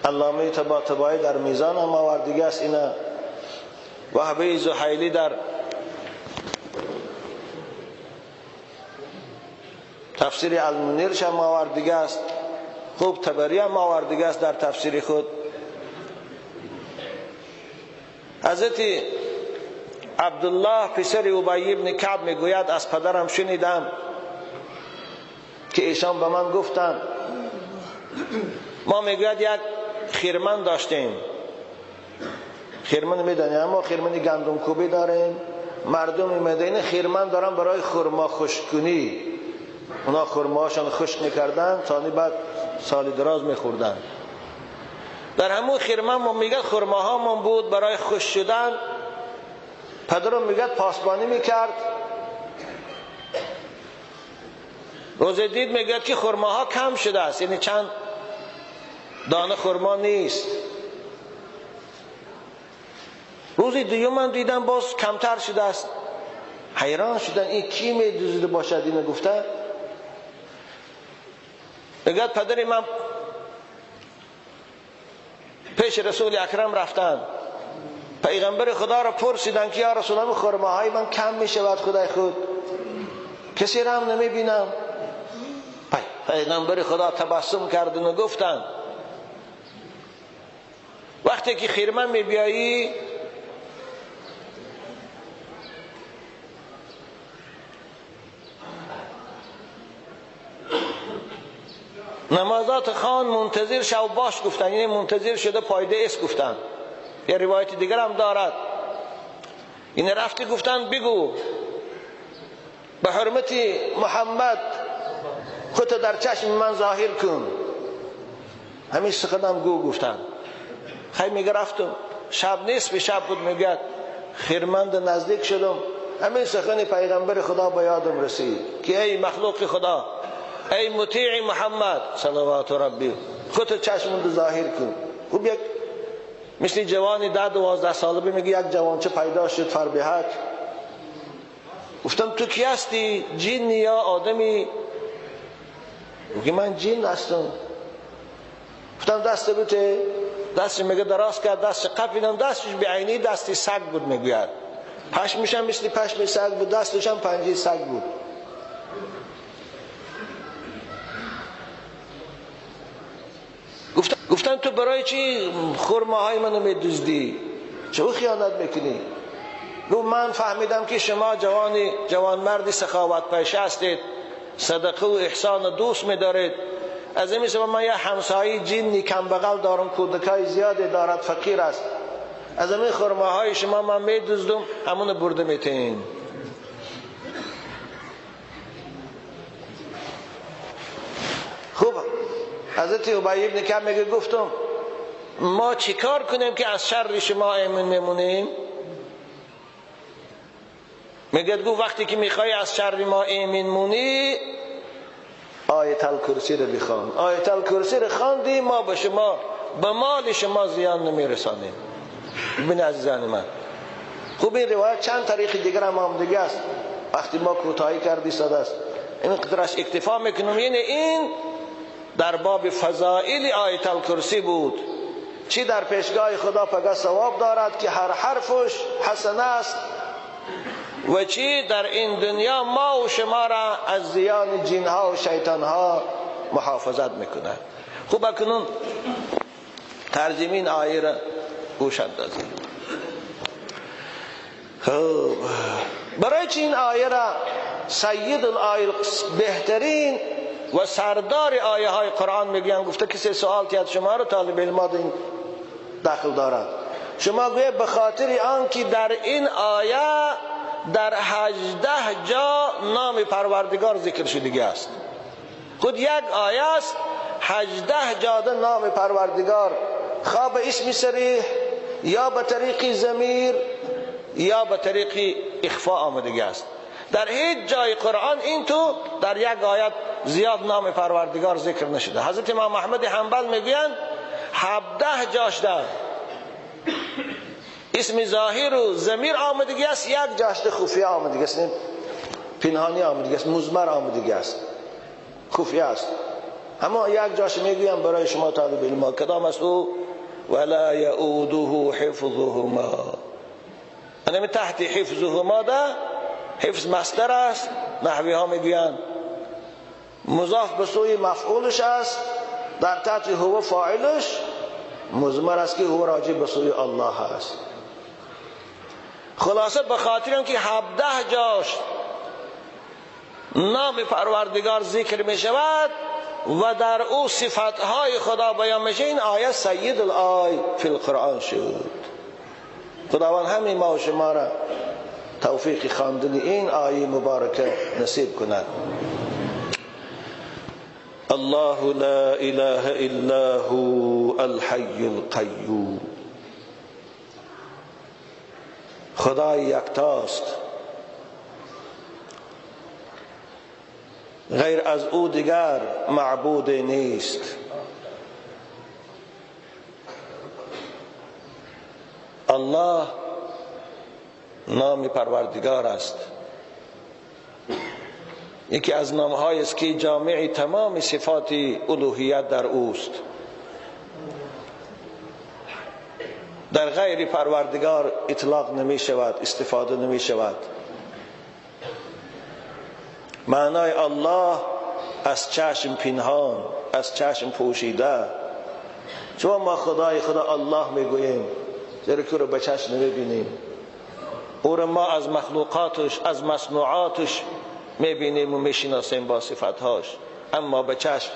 علامه طباطبایی در میزان هم آوردگی است اینا، وهبه زحیلی در تفسیر المنیرش هم آوردگی است، خوب طبری هم آوردگی است در تفسیر خود. حضرت عبدالله پسر ابی ابن کعب میگوید از پدرم شنیدم که ایشان به من گفتند، ما میگوید یک خیرمن داشتیم، خیرمن میدانی، اما خیرمن گندم کوبی داریم، مردم مدینه خیرمن دارن برای خرما خشکونی، اونا خرماشان خشک میکردن ثانی بعد سال دراز میخوردن. در همون خیرمن ما میگه خرماها من بود برای خشک شدن، پدرم میگه پاسبانی میکرد. روز دید میگه که خرماها کم شده است، یعنی چند دانه خرما نیست. روز دوم من دیدم باز کمتر شده است. حیران شدن این کی می دزدیده باشد اینو گفته. میگه پدر من پیش رسول اکرم رفتن، پیغمبر خدا را پرسیدن که یا رسول الله خرماهای من کم می شود، خدای خود کسی را هم نمی بینم. پیغمبر خدا تبسم کردن و گفتن وقتی که خیرمن می بیایی نمازات خان منتظر شو باش گفتن، یعنی منتظر شده پایده اس گفتن. یه روایت دیگر هم دارد، این رفتی گفتن بگو به حرمت محمد خودت در چشم من ظاهر کن. همین سخنم گو گفتن. خیلی میگه رفتم شب نصف شب بود، میگه خیرمند نزدیک شدم، همین سخن پیغمبر خدا به یادم رسید که ای مخلوق خدا، ای مطیع محمد صلوات ربی، خودت چشم ظاهر کن. خوب یک مثل جوانی 10-12 ساله میگه یک جوانچه پیدا شد فربهک. گفتم تو کی هستی، جن یا آدمی؟ میگه من جن هستم. گفتم دست بده. دستش میگه دراز کرد، دست قپیدم، دستش به عینی دستی سگ بود. میگوید پشمش هم مثل پشم سگ بود، دستش هم پنجه سگ بود. گفتم تو برای چی خرماهای منو میدزدی؟ چه خیانت میکنی؟ گفت من فهمیدم که شما جوانمردی سخاوت پیشه هستید، صدقه و احسان دوست میدارید. از این سبب من یه همسایه جنی کم بغل دارم، کودکای زیادی دارد، فقیر است. از این خرماهای شما من میدزدم، همونو برده میتین. خوب حضرت ابی ابن کعب میگه گفتم ما چیکار کنیم که از شر شما ایمن میمونیم؟ میگه گفت وقتی که میخوای از شر ما ایمن مونی آیت الکرسی رو بخوان. آیت الکرسی رو خواندی ما به شما، به مال شما زیان نمیرسانیم. ببین عزیزان من، خوب این روایت چند طریق دیگر هم آمدگی است، وقتی ما کوتاهی کردی ساده است، این قدرش اکتفا میکنم. یعنی این در باب فضائل آیت الکرسی بود، چی در پیشگاه خدا پگه ثواب دارد که هر حرفش حسنه است، و چی در این دنیا ما و شما را از زیان جنها و شیطانها محافظت میکند. خوب اکنون ترجمه این آیه را گوش اندازیم. خب برای چی این آیه را سید الآیه، بهترین و سردار آیه های قرآن میگویند؟ گفته کسی سوال تید شما رو طالب علم این دخل دارد، شما گویه به خاطر آن که در این آیه در 18 جا نام پروردگار ذکر شده است. خود یک آیه است 18 جا نام پروردگار، خواه به اسم صریح یا به طریق ضمیر یا به طریق اخفاء آمدگی است. در هیچ جای قرآن این تو در یک آیت زیاد نام پروردگار ذکر نشده. حضرت امام احمد حنبل میگویند 17 جاش در اسم ظاهر و ضمیر آمدگی است، یک جاش خفیه آمدگی است، پنهانی آمدگی است، مضمر آمدگی است، خفیه است. اما یک جاش میگویم برای شما طالب علم، کدام است او؟ ولا یؤوده حفظهما. یعنی تحت حفظهما ده حفظ مصدر است، نحوی ها میگویند مضاف به سوی مفعولش است، در تحت هو فاعلش مضمر است که هو راجع به سوی الله است. خلاصه به خاطر اینکه 17 جاش نام پروردگار ذکر می شود و در او صفتهای خدا بیان میشه، این آیه سید الآی فی القرآن شد. خداوند همین ما و شما را توفیق خواندن این آیه مبارکه نصیب کند. الله لا اله الا هو الحی القیوم. خدای یکتاست، غیر از او دیگر معبود نیست. الله نام پروردگار است، یکی از نام‌هایی است که جامع تمام صفات الوهیت در اوست. در غیر پروردگار اطلاق نمی شود، استفاده نمی شود. معنای الله از چشم پنهان، از چشم پوشیده. چون ما خدای خدا الله میگوییم، زیرا که رو به چشم نمیبینیم، او رو ما از مخلوقاتش، از مصنوعاتش میبینیم و میشناسیم با صفتهاش، اما به چشم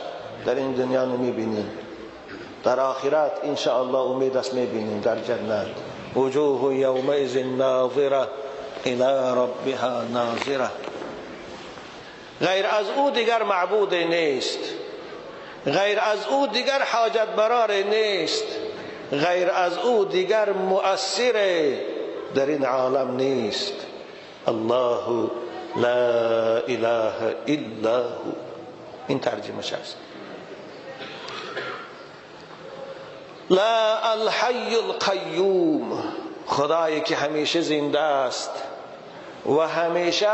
در این دنیا نمیبینیم. در آخرت انشاءالله امید است میبینیم در جنت. وجوه یومئذ ناظره الی ربها ناظره. غیر از او دیگر معبود نیست، غیر از او دیگر حاجت برار نیست، غیر از او دیگر مؤثر در این عالم نیست. الله لا اله الا هو. این ترجمه‌اش است. لا الحی القیوم، خدایی که همیشه زنده است و همیشه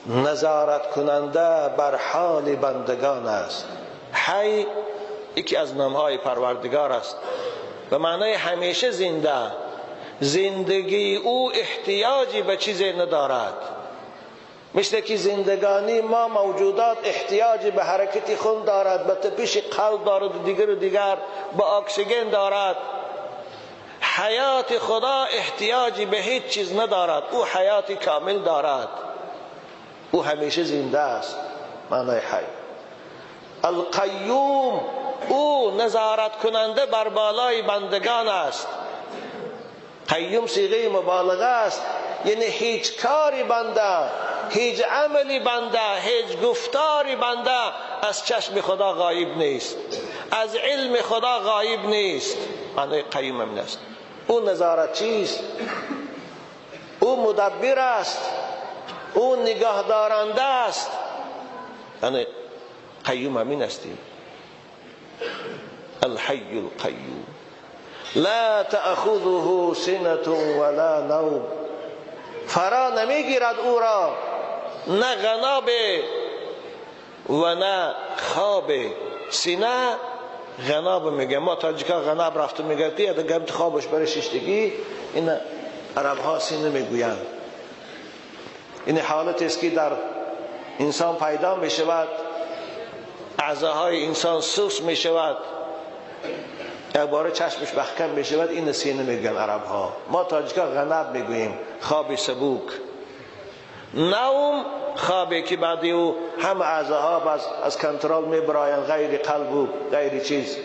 نظارت کننده بر حال بندگان است. حی یکی از نامهای پروردگار است، به معنای همیشه زنده. زندگی او احتیاجی به چیزی ندارد، مثل که زندگانی ما موجودات احتیاجی به حرکت خون دارد، به تپش قلب دارد و دیگر و دیگر، به اکسیژن دارد. حیات خدا احتیاجی به هیچ چیز ندارد، او حیات کامل دارد، او همیشه زنده است. معنای حی. القیوم، او نظارت کننده بر بالای بندگان است. قیوم صیغه مبالغه است، یعنی هیچ کاری بنده، هیچ عملی بنده، هیچ گفتاری بنده از چشم خدا غایب نیست، از علم خدا غایب نیست. معنای قیوم همین است. او نظارت چیست؟ او مدبر است، او نگاه دارنده است. یعنی قیوم همین استیم. الحی القیوم لا تأخذه سنة ولا نوم. فرا نمیگیرد او را نه غناب و نه خواب. سینه غناب میگه، ما تاجیکا غناب رفته میگه که دیگه خوابش برای شیشتگی، این عرب ها سینه میگویند. این حالت است که در انسان پیدا میشود، اعضاهای انسان سوس میشود، یک بار چشمش محکم میشود، این سینه میگن عرب ها. ما تاجیکا غنب میگوییم، خواب سبوک. نوم خوابی که بعدی او هم اعضاها باز از کنترل میبرایند، غیر قلب و غیر چیز،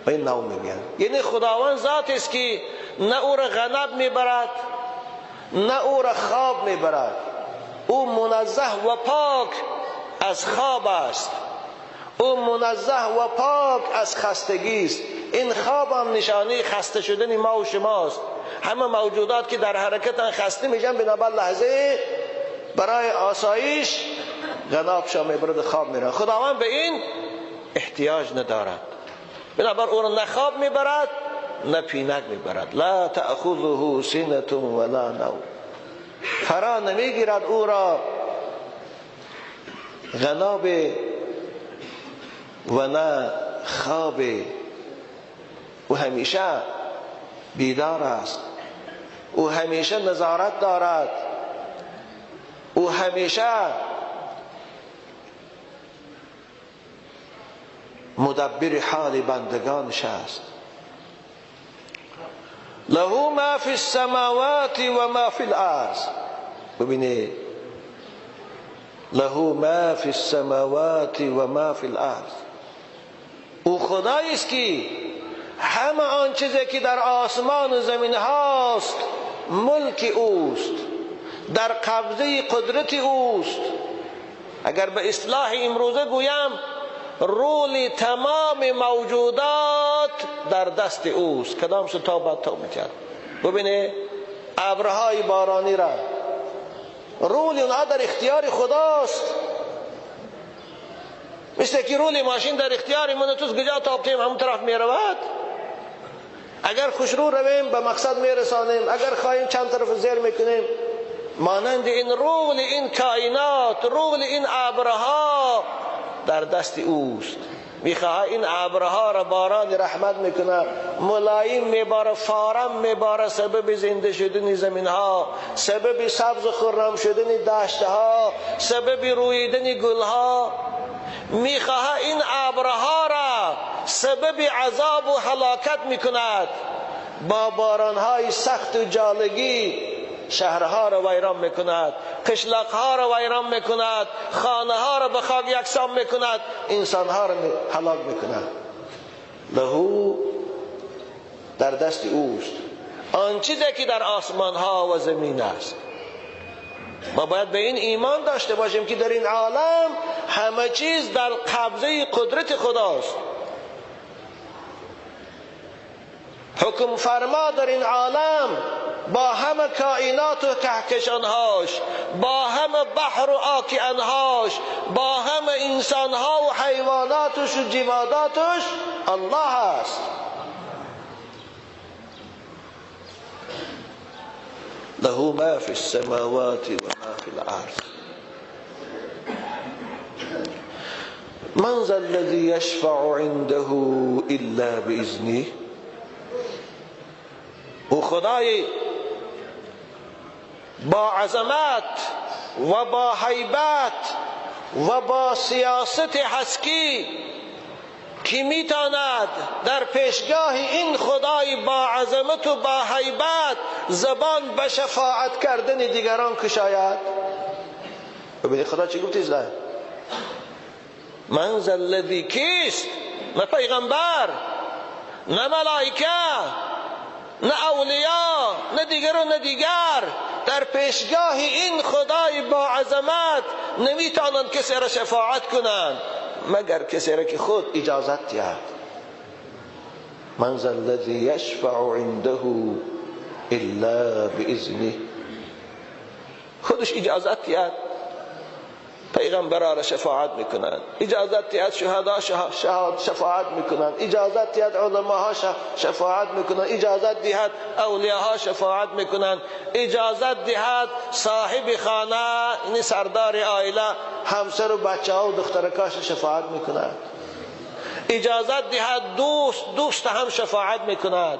این نوم میگن. یعنی خداوند ذات است که نه او را غنب میبرد نه او را خواب میبرد. او منزه و پاک از خواب است، او منزه و پاک از خستگی است. این خواب هم نشانه خسته شدن ما و شماست. همه موجودات که در حرکتن خسته میشن، بنابر لحظه برای آسایش غناب شا میبرد، خواب میرن. خداوند به این احتیاج ندارد، بنابر او را نه خواب میبرد نه پینک میبرد. لا تأخذه سنة ولا نوم. فرا نمیگیرد او را غناب و نه خواب. او همیشه بیدار است، او همیشه نظارت دارد، او همیشه مدبر حال بندگانش است. له ما فی السماوات و ما فی الارض. ببینید، له ما فی السماوات و ما فی الارض. او خدایی است که همه آن چیزی که در آسمان و زمین هاست ملک اوست، در قبضه قدرت اوست. اگر به اصطلاح امروزه گویم، رول تمام موجودات در دست اوست. کدام شتاب باید تا میکرد؟ ببینه ابرهای بارانی را، رول اونها در اختیار خداست. مثل که رول ماشین در اختیار من توست، کجا تابتیم همون طرف میرود. اگر خوشرو رویم به مقصد میرسانیم، اگر خواهیم چند طرف زیر میکنیم. مانند این رول این کائنات، رول این ابرها در دست اوست. میخواه این ابرها را باران رحمت میکنه، ملایم میباره، فارم میباره، سبب زنده شدن زمین ها، سبب سبز خرم شدن دشت ها، سبب رویدن گل ها. میخواه این ابرها را سبب عذاب و هلاکت میکند، با بارانهای سخت و جالگی شهرها را ویران میکند، قشلاقها را ویران میکند، خانه ها را به خاک یکسان میکند، انسانها را هلاک میکند. لهو در دست اوست آن چیزی که در آسمان ها و زمین است. ما باید به این ایمان داشته باشیم که در این عالم همه چیز در قبضه قدرت خداست. حکم فرما در این عالم با همه کائنات و کهکشانهاش، با همه بحر و آکیانهاش، با همه انسانها و حیواناتش و جماداتش الله است. له ما فی السماوات و ما فی الارض. من ذا الذی یشفع عنده الا باذنه. او خدای با عظمت و با هیبت و با سیاست هستی که میتاند در پیشگاه این خدای با عظمت و با هیبت زبان به شفاعت کردن دیگران کشاید. ببینید خدا چی گفت؟ من ذا الذی کیست؟ نه پیغمبر، نه ملائکه، نه اولیا، نه دیگر و نه دیگر. در پیشگاه این خدای با عظمت نمیتونند کسی را شفاعت کنند مگر کسی را که خود اجازت دهد. من ذا الذی یشفع عنده الا باذنه. خودش اجازت دهد پیغمبرها را شفاعت میکنند، اجازت دهد شهدا شفاعت میکنند، اجازت دهد علماها شفاعت میکنند، اجازت دهد اولیاها شفاعت میکنند، اجازت دهد صاحب خانه یعنی سردار عائله همسر و بچه ها و دخترکاش شفاعت میکند، اجازت دهد دوست هم شفاعت میکند.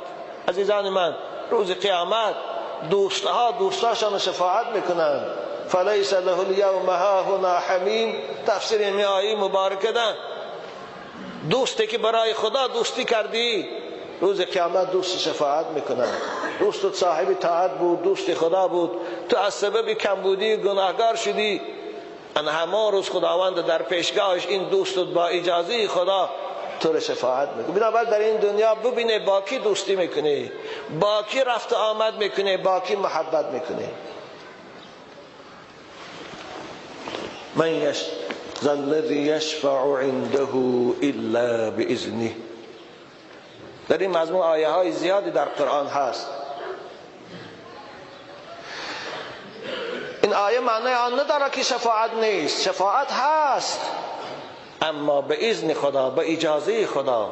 عزیزان من، روز قیامت دوستها دوستاشان شفاعت میکنند. فلیس له اليوم هاهنا حمیم. تفسیر این آیه مبارکه ده. دوستی که برای خدا دوستی کردی روز قیامت دوست شفاعت میکنه. دوست صاحب طاعت بود، دوست خدا بود، تو از سبب کمبودی گناهگار شدی. ان همان روز خداوند در پیشگاهش این دوست با اجازه خدا تو رو شفاعت میکنه. بنابراین در این دنیا ببینه با کی دوستی میکنی، با کی رفت آمد میکنی، با کی محبت میکنی. من ذا الذی یشفع عنده الا باذنه. در این مضمون آیه های زیادی در قرآن هست. این آیه معنی آن نداره که شفاعت نیست، شفاعت هست، اما به اذن خدا، به اجازه خدا.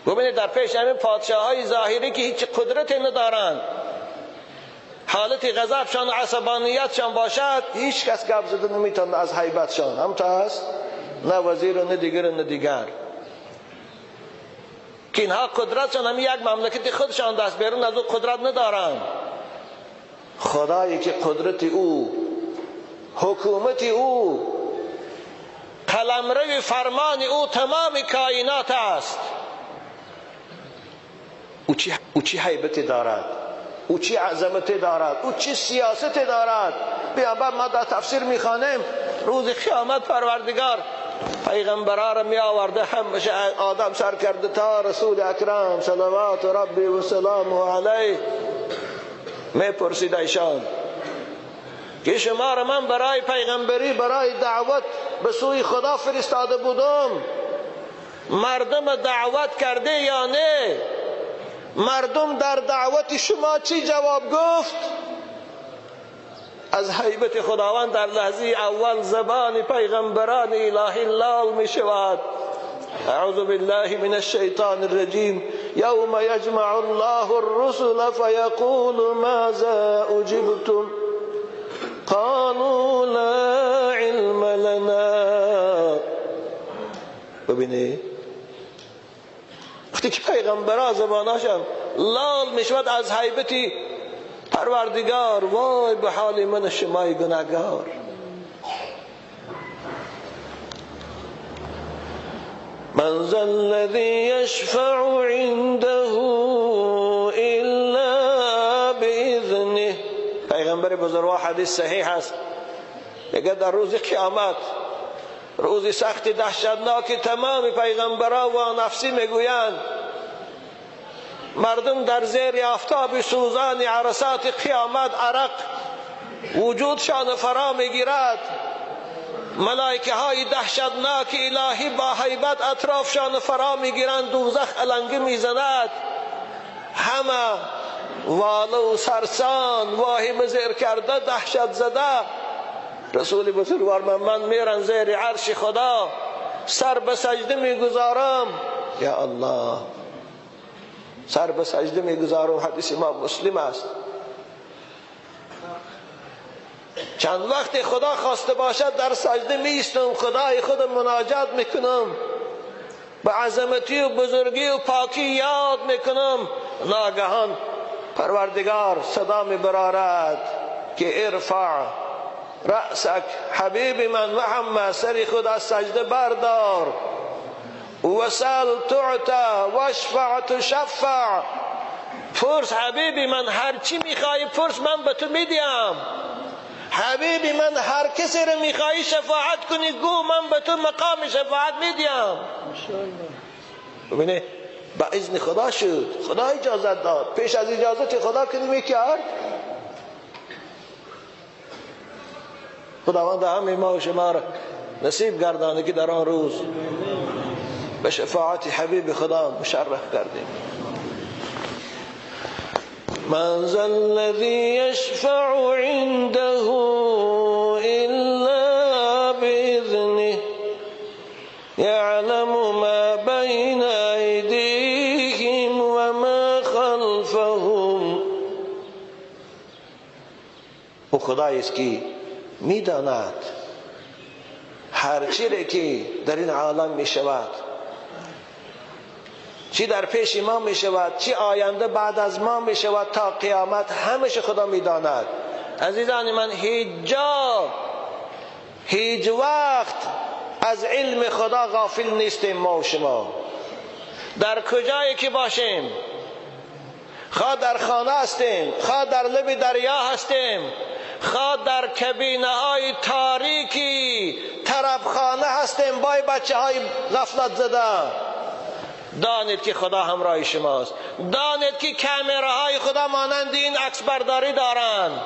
ببینید در پیش همین پادشاه های ظاهری که هیچ قدرتی ندارند، حالت غضبشان و عصبانیتشان باشد، هیچ کس گپ زده نمیتونه از هیبتشان. هم تا هست نه وزیر و نه دیگر و نه دیگر، که اینها قدرتشان همین یک مملکت خودشان دست بیرون از او قدرت ندارند. خدایی که قدرت او، حکومت او، قلمرو فرمان او تمام کائنات است، او چی هیبتی دارد، او چی عظمتی دارد، او چی سیاستی دارد. بیابا ما در تفسیر میخوانیم روز قیامت پروردگار پیغمبرها را می آورده، همیشه آدم سر کرده تا رسول اکرم صلوات ربی و سلامه علیه. میپرسید ایشان که شما را من برای پیغمبری، برای دعوت به سوی خدا فرستاده بودم، مردم دعوت کرده یا نه؟ مردم در دعوت شما چی جواب گفت؟ از هیبت خداوند در لحظه اول زبان پیغمبران الهی لال می شود. اعوذ بالله من الشیطان الرجیم. یوم یجمع الله الرسل فیقول ماذا اجبتم قالوا لا علم لنا. ببینی وقتی که پیغمبرها زباناشم لال میشود از هیبتی پروردگار، وای به حال من شمای گناهگار. من ذا الذي يشفع عنده إلا بإذنه. پیغمبر بزرگوار حدیث صحیح است، میگه در روز قیامت، روز سخت دهشتناک، تمام پیغمبرها و نفسی میگویند مردم در زیر آفتاب سوزان عرصات قیامت عرق وجودشان فرا میگیرد، ملائکه های دهشتناک الهی با هیبت اطرافشان فرا میگیرند، دوزخ علنگه میزند، همه واله و سرسان واهمه زیر کرده دهشت زده. رسول بزرگوار من میرن زیر عرش خدا، سر به سجده میگذارم، یا الله سر به سجده میگذارم. حدیث امام مسلم است. چند وقت خدا خواسته باشد در سجده میستم، خدای خود مناجات میکنم، به عظمتی و بزرگی و پاکی یاد میکنم. ناگهان پروردگار صدا میبرارد که ارفع رأسک، حبیب من محمد سر خود از سجده بردار، وسل تعطی واشفع تشفع. پرس حبیبی من، هر چی میخوای پرس، من به تو میدیم. حبیبی من هر کسی رو میخوای شفاعت کنی گو، من به تو مقام شفاعت میدیم. ببینه با اذن خدا شد، خدا اجازت داد. پیش از اجازت خدا که نمیکرد. خداوند همه ما و شما را نصیب گردانه که در آن روز به شفاعت حبیب خدا مشرف کردیم. من ذا الذي يشفع عنده إلا بإذنه يعلم ما بين أيديهم وما خلفهم. او خدایی است که میداند هر چیزی که در این عالم میشود، چی در پیش ما می شود، چی آینده بعد از ما می شود تا قیامت، همش خدا می داند. عزیزان من، هیچ جا هیچ وقت از علم خدا غافل نیستیم ما و شما. در کجایی که باشیم، خواه در خانه هستیم، خواه در لب دریا هستیم، خواه در کبینه های تاریکی طرفخانه هستیم با بچه های غفلت زده، دانید که خدا همراه شماست. دانید که کامراهای خدا مانند این عکس برداری دارند.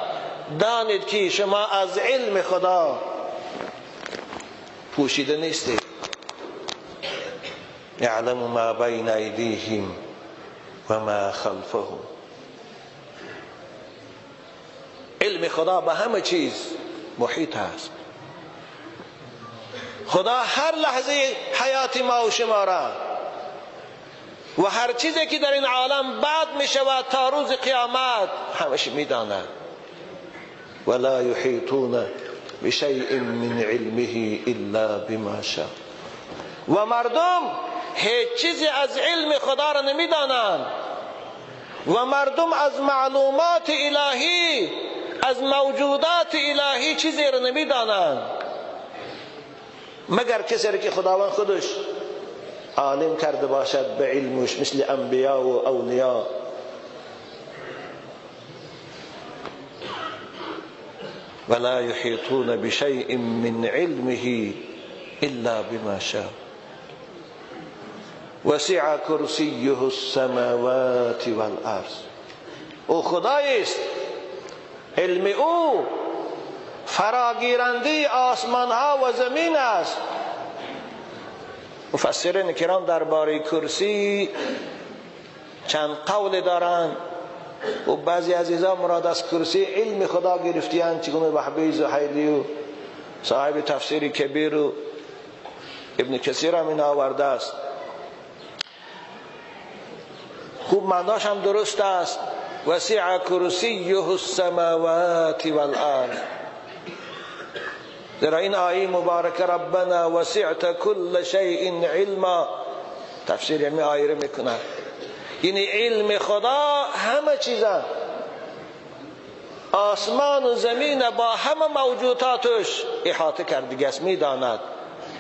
دانید که شما از علم خدا پوشیده نیستید. یعلم ما بین ایدیهم و ما خلفهم. علم خدا به همه چیز محیط است. خدا هر لحظه حیات ما و شما را و هر چیزی که در این عالم بعد می شود تا روز قیامت همش می داند. ولا یحیطون بشیء من علمه الا بما شاء. و مردم هیچ چیزی از علم خدا را نمی دانند و مردم از معلومات الهی، از موجودات الهی چیزی را نمی دانند، مگر کسی که خداوند خودش عالم کرده باشد به علمش، مثل انبیا و اولیا. ولا یحیطون بشیء من علمه الا بما شاء. وسع کرسیه السماوات والارض. او خدایی است، علم او فراگیرنده آسمان ها و زمین است. مفسرین کرام درباره کرسی چند قول دارند و بعضی عزیزان مراد از کرسی علم خدا گرفتیان، چگونه وهبی زحیلی و صاحب تفسیر کبیر و ابن کثیر هم این آورده است. خوب معناش هم درست است. وسع کرسیه السماوات والارض. در این آیه مبارکه ربنا وسعت کل شیء علما تفسیر یعنی آیه رو میکنه. یعنی علم خدا همه چیزه، آسمان و زمین با همه موجوداتش احاطه کرده است، میداند.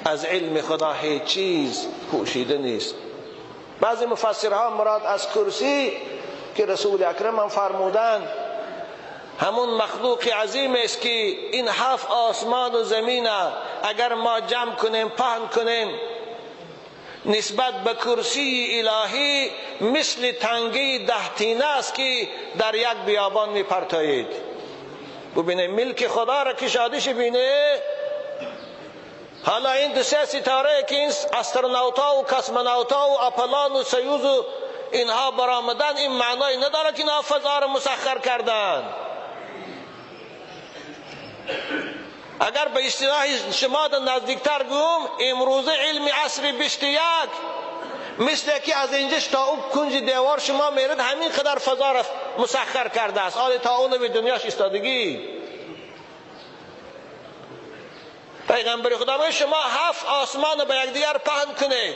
از علم خدا هیچ چیز پوشیده نیست. بعضی مفسرها مراد از کرسی که رسول اکرم هم فرمودند همون مخلوق عظیم است که این هفت آسمان و زمین اگر ما جمع کنیم پهن کنیم نسبت به کرسی الهی مثل تنگی 10 تینه است که در یک بیابان میپرتایید. ببینه ملک خدا را کشادش بینه. حالا این دو سه ستاره که این استرونوتا و کسمونوتا و اپلان و سیوز و اینها برآمدن، این معنای نداره که اینها فضا را مسخر کردن. اگر به اصطلاح شما نزدیکتر گوم، امروزه علم عصر 21 مثل که از اینجاش تا اون کنج دیوار شما میرد همین قدر فضا را مسخر کرده است. آن تا اون به دنیاش ایستادگی. پیغمبر خدا میگه شما هفت آسمان به یکدیگر پهن کنید،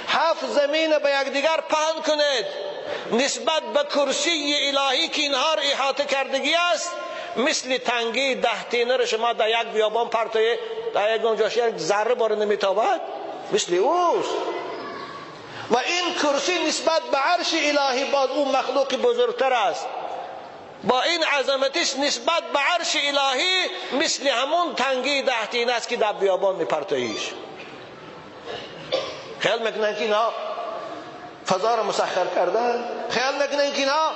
هفت زمین به یکدیگر پهن کنید، نسبت به کرسی الهی که اینها را احاطه کردگی است مثل تنگی 10 تینه را شما در یک بیابان پرتوی در یک گنجاش یک ذره بار نمیتابد، مثل اوست. و این کرسی نسبت به عرش الهی باز اون مخلوق بزرگتر است. با این عظمتش نسبت به عرش الهی مثل همون تنگی 10 تینه است که در بیابان میپرتویش. خیال میکنن که اینا فضا را مسخر کردن، خیال میکنن که اینا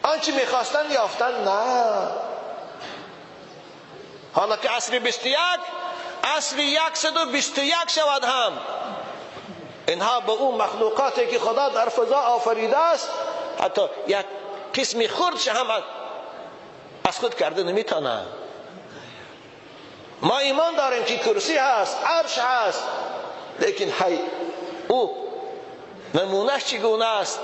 آنچه میخواستن یافتن. نه، حالا که عصر 21، عصر 121 شود هم اینها به اون مخلوقاتی که خدا در فضا آفریده است حتی یک قسم خردش هم از خود کرده نمیتونن. ما ایمان داریم که کرسی هست، عرش هست، لیکن هی او نمونهش چگونه است،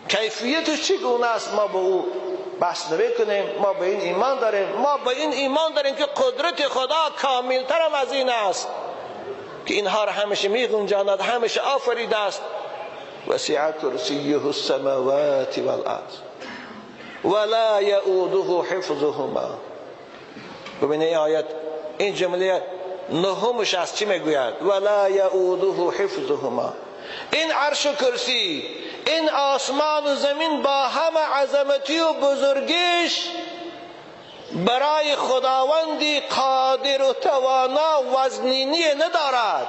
کیفیتش چگونه است، ما به او بحث نمی‌کنیم. ما به این ایمان داریم، ما به این ایمان داریم که قدرت خدا کاملتر هم از این است که اینها را همیشه می‌گنجاند، همیشه آفریده است. وسع کرسیه السماوات والارض ولا یؤوده حفظهما. ببینید این آیت، این جمله نهمش از چی میگوید؟ ولا یؤوده حفظهما. این عرش و کرسی، این آسمان و زمین با همه عظمتی و بزرگیش برای خداوندی قادر و توانا وزنینی ندارد.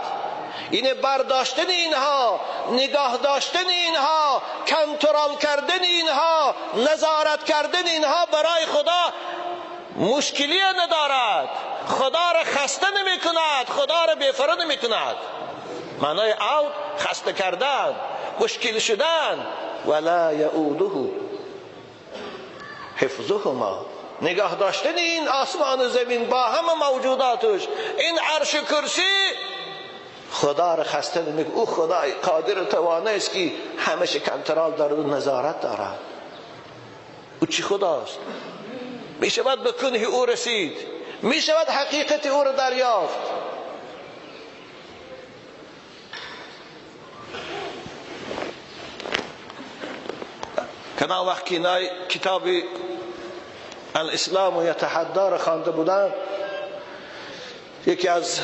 این برداشتن اینها، نگاه داشتن اینها، کنترل کردن اینها، نظارت کردن اینها برای خدا مشکلی ندارد. خدا را خسته نمی کند، خدا را بی‌فره نمی کند. معنای اوت خسته کردن، مشکل شدن. ولا یؤوده حفظهما. نگاه داشتن این آسمان و زمین با همه موجوداتش، این عرش و کرسی، خدا را خسته نمیکنه. او خدای قادر و توانا است که همش کنترل دارد و نظارت دارد. او چی خداست؟ میشود به کنه او رسید، میشود حقیقت او را دریافت. کنا وقت که کتاب الاسلام یتحدی را خوانده بودم، یکی از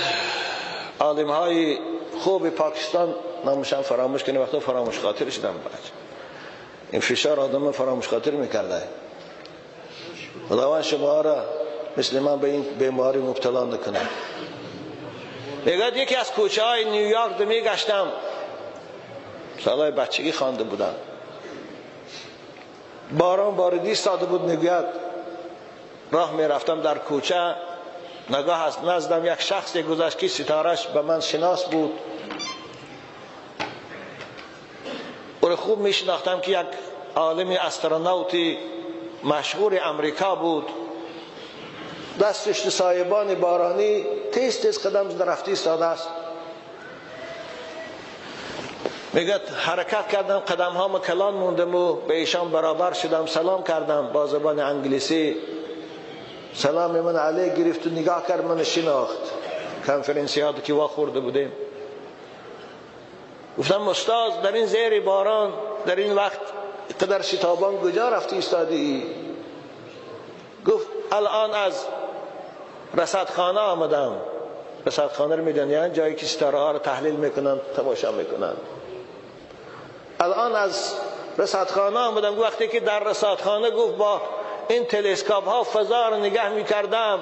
عالم‌های خوب پاکستان، نامشم فراموش کنه، وقتا فراموش خاطر شدم، بچه این فشار آدم فراموش خاطر میکرده. خداوند شما را مثل من به این بیماری مبتلا نکنه. میگوید یکی از کوچه های نیویورک میگشتم، سالهای بچگی خوانده بودم، باران باریدی ایستاده بود. میگوید راه میرفتم در کوچه، نگاه از نزدم یک شخصی گذشت که ستارش به من شناس بود، او را خوب میشناختم که یک عالم استرونوتی مشهور امریکا بود. دستش سایبان بارانی تیز تیز قدم زده رفته ایستاده است. میگه حرکت کردم، قدم هام کلان موندم و به ایشان برابر شدم، سلام کردم با زبان انگلیسی. سلام من علی گرفت و نگاه کرد، من شناخت. کنفرانسیات که وا خورده بودیم. گفتم استاد در این زیر باران در این وقت قدر شتابان کجا رفتی ایستادی؟ گفت الان از رصدخانه آمدم. رصدخانه رو میدن، یعنی جایی که ستاره ها رو تحلیل میکنن، تماشا میکنن. الان از رصدخانه آمدم. وقتی که در رصدخانه گفت با این تلسکوپ ها فضا رو نگاه میکردم،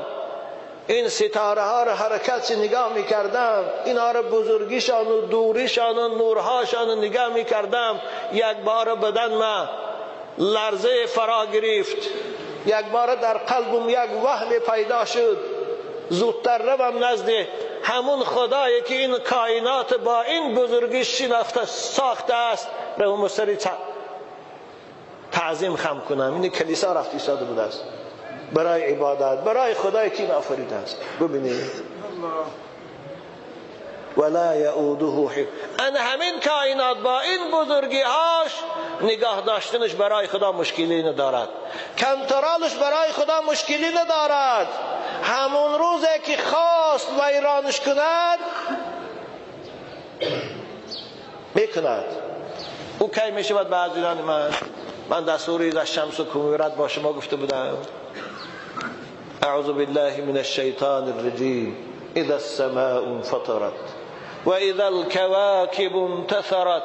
این ستاره ها رو حرکت نگاه میکردم، اینا رو بزرگیشان و دوریشان و نورهاشان رو نگاه میکردم، یک بار بدن ما لرزه فرا گرفت، یک بار در قلبم یک وهم پیدا شد، زودتر روم نزد همون خدایی که این کائنات با این بزرگی شناخته ساخته است، روم سری تعظیم خم کنم. این کلیسا رفت ایستاده بوده است برای عبادت، برای خدایی که این آفریده است. ببینید ولا یؤوده حفظ، ان همین کائنات با این بزرگی هاش نگاه داشتنش برای خدا مشکلی ندارد، کنترلش برای خدا مشکلی ندارد. همون روزی که خواست ویرانش کند میکند. او کی میشود؟ به عزیزان من در سوره الشمس و کویرت با شما گفته بودم، اعوذ بالله من الشیطان الرجیم، اذا السماء انفطرت و اذا الكواكب انتثرت.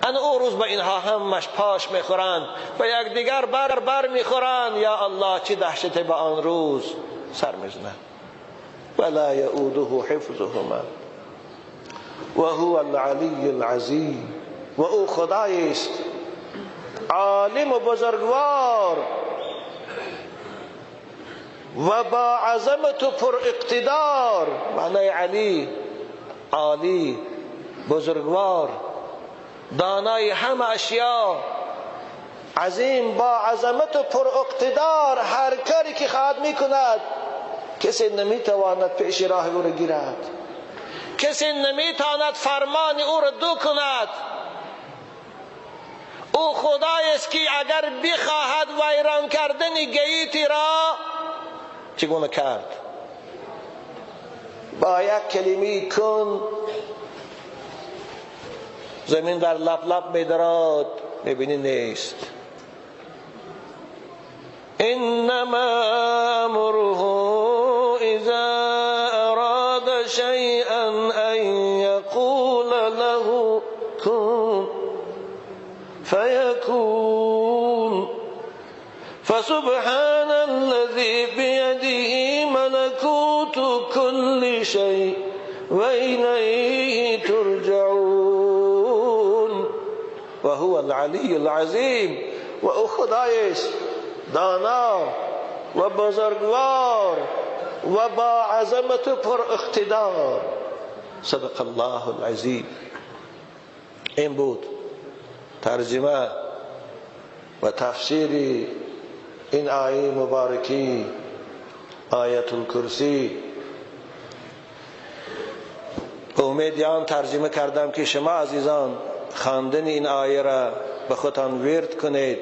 ان او روز به اینها همش پاش میخورند و یکدیگر بر بر میخورند. یا الله چه دهشت به آن روز سر میزند. ولا یؤوده حفظهما و هو العلی العظیم. و او خدای است عالم و بزرگوار و با عظمت و پر اقتدار. معنای علی، عالی، بزرگوار، دانای همه اشیا، عظیم، با عظمت و پر اقتدار، هر کاری که خواهد میکند کسی نمیتواند پیش راه او را گیرد، کسی نمیتواند فرمان او را دو کند. او خدای است که اگر بخواهد ویران کردن گیتی را چگونه کرد؟ با یک کلمه کن زمین در لپ لپ میدراد، میبینی نیست. انما امره اذا اراد شیئا ان یقول له کن فیکون. فسبحان الذي بيده ملكوت كل شيء وإليه ترجعون وهو العلي العظیم. و او خدای است دانا و بزرگوار و با عظمت پر اقتدار. صدق الله العظیم. این بود ترجمه و تفسیر این آیه مبارکی، آیت الکرسی. امید آن ترجمه کردم که شما عزیزان خواندن این آیه را به خودتان ورد کنید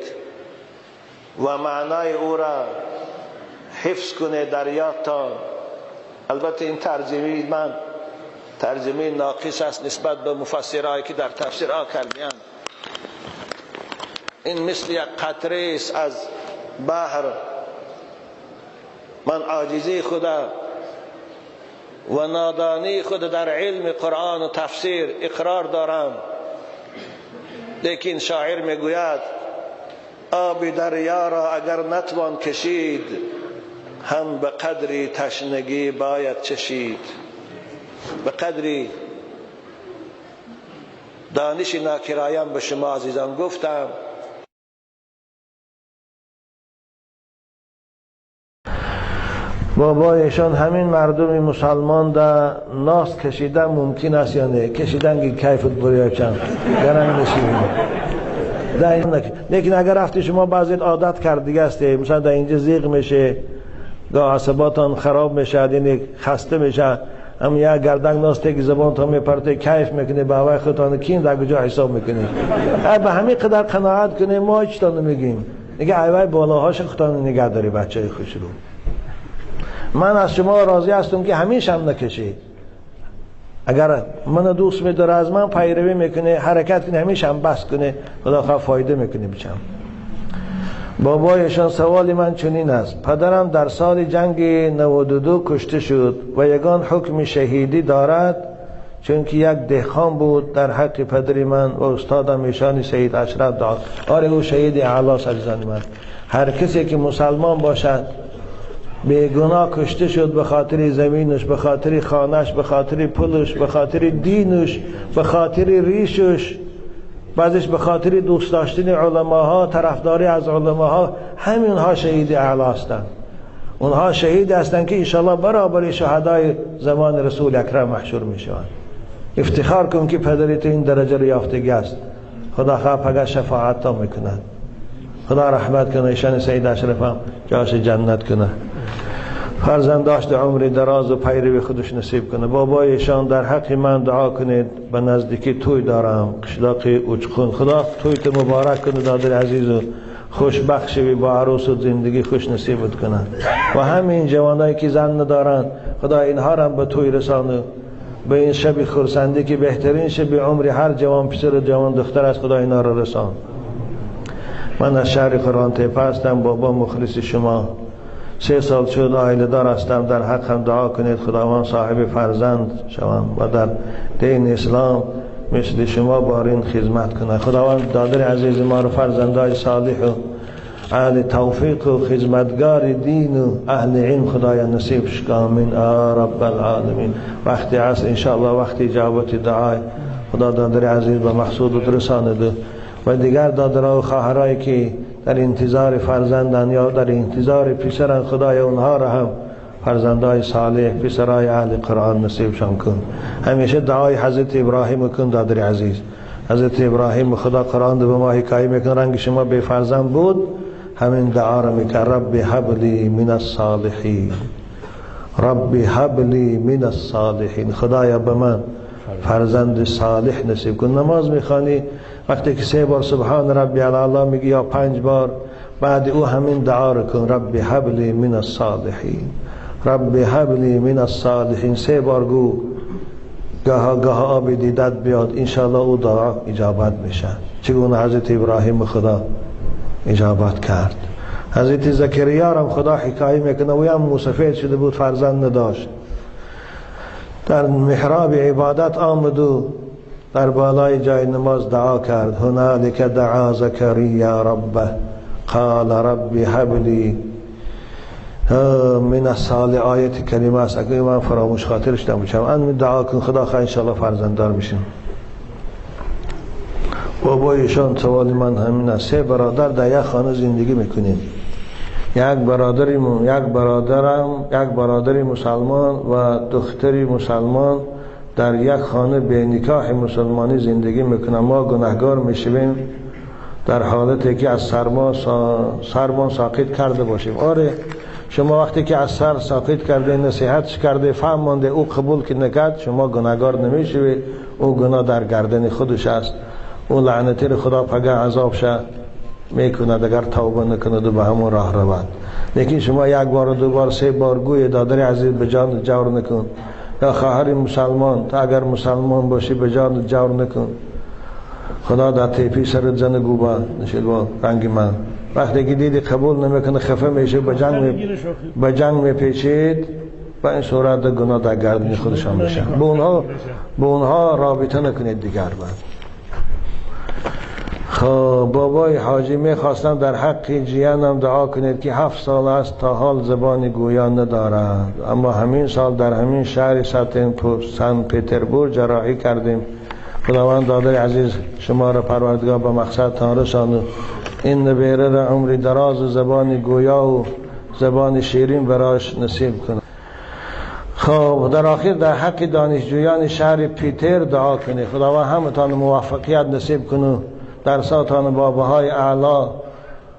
و معنای او را حفظ کنید در یادتان. البته این ترجمه من ترجمه ناقص است نسبت به مفسرهایی که در تفسیرها کردند. این مثل یک قطره است از بحر. من عاجزی خدا و نادانی خود در علم قرآن و تفسیر اقرار دارم، لیکن شاعر میگوید آب دریا را اگر نتوان کشید، هم به قدری تشنگی باید چشید. به قدری دانش ناکرایم به شما عزیزان گفتم. بابایشان همین مردم مسلمان در ناس کشیدن ممکن است یا نه؟ کشیدن که کیفت برای چند گرم نشید. لیکن اگر رفتی شما بعضی عادت کرد دیگه است، مثلا در اینجا زیغ میشه، گاه عصباتان خراب میشه، یعنی خسته میشه، هم یک گردن ناسته که زبان تا میپرته کیف میکنه به هوای خودتان کین در کجا حساب میکنه. به همین قدر قناعت کنه، ما هیچ تا نمیگیم. دیگه ایوای بالاهاش خودتان نگه داری بچه خوش رو. من از شما راضی هستم که همیشه هم نکشید. اگر من دوست میداره از من پیروی میکنه، حرکت کنه، همیشه هم بس کنه، خدا خواه فایده میکنه بچم. بابایشان سوال من چنین است: پدرم در سال جنگ 92 کشته شد و یگان حکم شهیدی دارد، چون که یک دهقان بود. در حق پدر من و استادم ایشان سید اشرف دعا. آره او شهید اعلی عزیزان من. هر کسی که مسلمان باشد به گناه کشته شد، به خاطر زمینش، به خاطر خانهش، به خاطر پولش، به خاطر دینش، به خاطر ریشش، بعضش به خاطر دوست داشتن علماها، طرفداری از علماها، همینها شهید اعلی هستند. اونها شهید هستند که انشالله برابر شهدای زمان رسول اکرم محشور میشوند. افتخار کن که پدرت این درجه رو یافتگی است. خدا خواه پگه شفاعت تا میکند. خدا رحمت کنه ایشان سید اشرف هم جاش جنت کنه، فرزنداش در عمر دراز و پیروی خودش نصیب کنه. بابایشان در حق من دعا کنید، به نزدیکی توی دارم، قشلاق اوچخون. خدا تویت مبارک کنه دادر عزیز و خوشبخت شوی، با عروس و زندگی خوش نصیبت کنه. و همین جوانایی که زن ندارن، خدا اینها را به توی رسانه، به این شب خرسندی که بهترین شب عمر هر جوان پسر و جوان دختر است، خدا اینا را رسان. من از شهر قرآن تپه هستم، بابا مخلص شما. 3 سال شد عائله دار هستم، در حق هم دعا کنید خداوند صاحب فرزند شوم و در دین اسلام مثل شما بارین خدمت کنه. خداوند دادر عزیز ما رو فرزندای صالح و اهل توفیق و خدمتگار دین و اهل علم خدایا نصیب شکن. آمین رب العالمین. وقتی عصر انشاءالله وقتی اجابت دعای خدا دادر عزیز به مقصود رسانده و دیگر دادرها و خواهرایی که در انتظار فرزندان یا در انتظار پسران، خدای اونها را هم فرزندای صالح، پسرای اهل قرآن نصیبشان کن. همیشه دعای حضرت ابراهیم کن دادر عزیز. حضرت ابراهیم خدا قرآن به ما حکایه میکنه، رنگ شما بی فرزند بود، همین دعا را میکرد: رب هب لی من الصالحین، رب هب لی من الصالحین. خدایا به من فرزند صالح نصیب کن. نماز میخوانی وقتی که 3 بار سبحان ربی الاعلی میگی یا 5 بار، بعد او همین دعا رو کن: رب هب لی من الصالحین، رب هب لی من الصالحین. 3 بار گو، گاه گاه آب دیدت بیاد، انشاءالله او دعا اجابت میشه. چگونه حضرت ابراهیم خدا اجابت کرد. حضرت زکریا هم خدا حکایه میکنه، او هم موسفید شده بود، فرزند نداشت، در محراب عبادت آمد و در بالای جای نماز دعا کرد: هنالک دعا زکریا ربه قال رب هب لی من الصالح. آیت کریمه است، اگر من فراموش خاطرش نمیشم. ان دعا کن خدا خواه انشاءالله فرزنددار میشیم. بابایشان سوال من همین است: 3 برادر در یک خانه زندگی میکنیم، یک برادر مسلمان و دختری مسلمان در یک خانه به نکاح مسلمانی زندگی میکنن. ما گناهگار میشویم در حالتی که از سرما ساقط کرده باشیم. آره شما وقتی که از سر ساقط کرده، نصیحتش کرده، فهم مانده، او قبول که نکرد، شما گناهگار نمیشوید. او گناه در گردن خودش است، او لعنتی خدا پگه عذاب شه میکند اگر توبه نکند و به همون راه رود. لیکن شما 1 بار و 2 بار 3 بار گوی دادر عزیز به جان جور نکن، یا خواهر مسلمان تا اگر مسلمان باشی به جان جور نکن. خدا در تیپی سرت زن گوبا نشید با رنگ من. وقتی که دیدی قبول نمیکنه خفه میشه، به جنگ میپیچید و این صورت گناه در گردن خودشان میشه. به اونها رابطه نکنید دیگر. بعد خب بابای حاجی میخواستم در حق جیانم دعا کنید که 7 سال است تا حال زبان گویا ندارد، اما همین سال در همین شهر سن پیتربورگ جراحی کردیم. خداوند دادر عزیز شما را پروردگار به مقصدتان رساند. این نبیره را عمری دراز و زبان گویا و زبان شیرین براش نصیب کند. خب در آخر در حق دانشجویان شهر پیتر دعا کنید. خداوند همتان موفقیت نصیب کنه، درساتان باباهای اعلی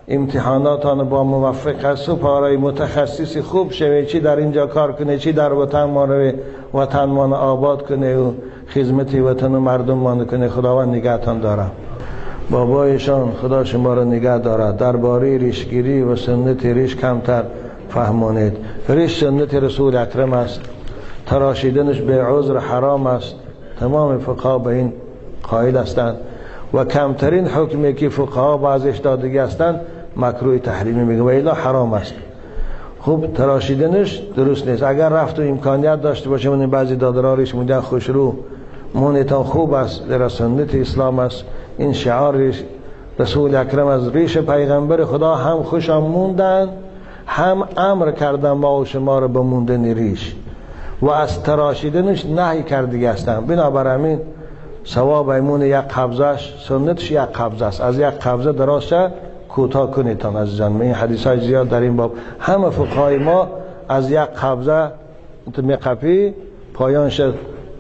امتحاناتان با موفقیت سپارای متخصص خوب شوه، چی در اینجا کار کنه، چی در وطن ما رو وطن ما آباد کنه و خدمت وطن و مردم ما کنه. خداوند نگهتان داره. بابایشان خدا شما رو نگه داره. درباره ریشگیری و سنت ریش کمتر فهمانید. ریش سنت رسول اکرم است، تراشیدنش به عذر حرام است. تمام فقها به این قائل هستند و کمترین حکمی که فقها بعضش دادگی هستند مکروه تحریمی میگه و الا حرام است. خوب تراشیدنش درست نیست. اگر رفت و امکانیت داشته باشه، من بعضی دادرها ریش میدن خوشرو مونتان خوب است، در سنت اسلام است. این شعار رسول اکرم از ریش پیغمبر خدا هم خوشم موندن، هم امر کردن ما و شما رو به موندن ریش و از تراشیدنش نهی کردگی هستن. بنابراین ثواب ایمون یک قبضش سنتش یک قبضه است، از یک قبضه درازش کوتاه کنیتان عزیزان. این حدیث های زیاد در این باب همه فقهای ما از یک قبضه میقپی پایانش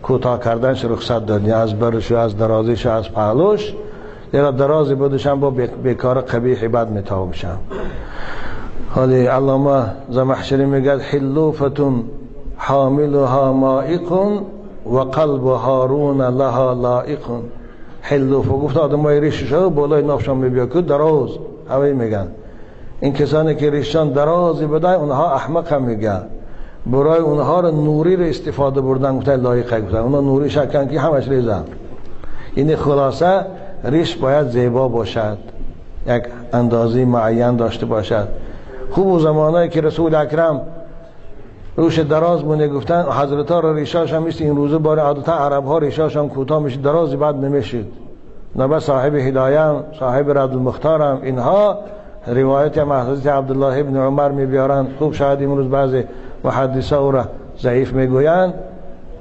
کوتاه کردنش رخصت دادن، از برش و از درازیش و از پهلوش. زیرا درازی بودشم با بیکار قبیح بد میتاو بشم. حالی علامه زمخشری میگه حلوفتون حاملها مائق و قلب هارون لها لائق. حلوفه گفت آدم های ریشش ها بالای نافشان میبیا که دراز هوایی میگن. این کسانی که ریششان درازی بدن اونها احمق هم میگن. برای اونها رو نوری رو استفاده بردن گفتن لایقه، گفتن اونا نوری شکن که همش ریزن. این خلاصه ریش باید زیبا باشد، یک اندازه معین داشته باشد. خوب و زمانایی که رسول اکرم روش دراز مونه گفتن حضرت ها را ریشاش هم این روزه باره عادتا عرب ها ریشاش هم کوتاه میشه، درازی بعد نمیشید. نه صاحب هدایه، صاحب رد المختار هم اینها روایت هم حضرت عبدالله ابن عمر میبیارند. خوب شاید امروز بعضی محدثا او را ضعیف میگویند.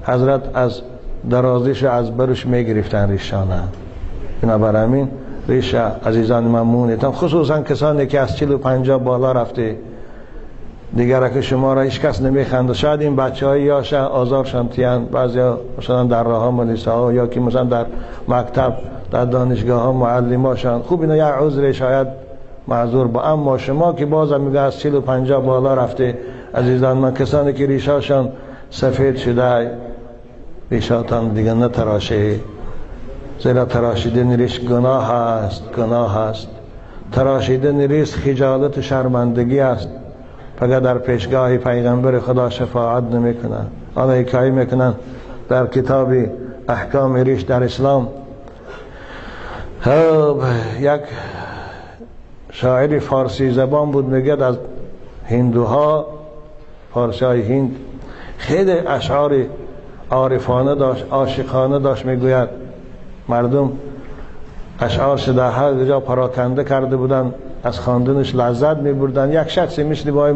حضرت از درازیش از برش میگرفتن ریشانه. بنابراین ریش عزیزان من مونیتان، خصوصا کسانی که از 40 و 50 بالا رفته دیگر که شما را هیچ کس نمیخنده. شاید این بچه های یاش آزارشان تیان، بعضی مثلا در راه ها ملیسه ها یا که مثلا در مکتب در دانشگاه ها معلماشان، خوب اینا یه عذر شاید معذور با. اما شما که بازم میگه از 40 و 50 بالا رفته عزیزان من، کسانی که ریشاشان سفید شده ریشاتان دیگه نتراشه، زیرا تراشیدن ریش گناه است، گناه است. تراشیدن ریش خجالت شرمندگی است. فقط در پیشگاه پیغمبر خدا شفاعت نمیکنن. آنها حکایه میکنن در کتاب احکام ریش در اسلام. خب یک شاعر فارسی زبان بود، میگه از هندوها، فارسی های هند، خیلی اشعار عارفانه داشت، عاشقانه داشت. میگوید مردم اشعارش در هر جا پراکنده کرده بودن، از خواندنش لذت میبردن. یک شخصی مثل بای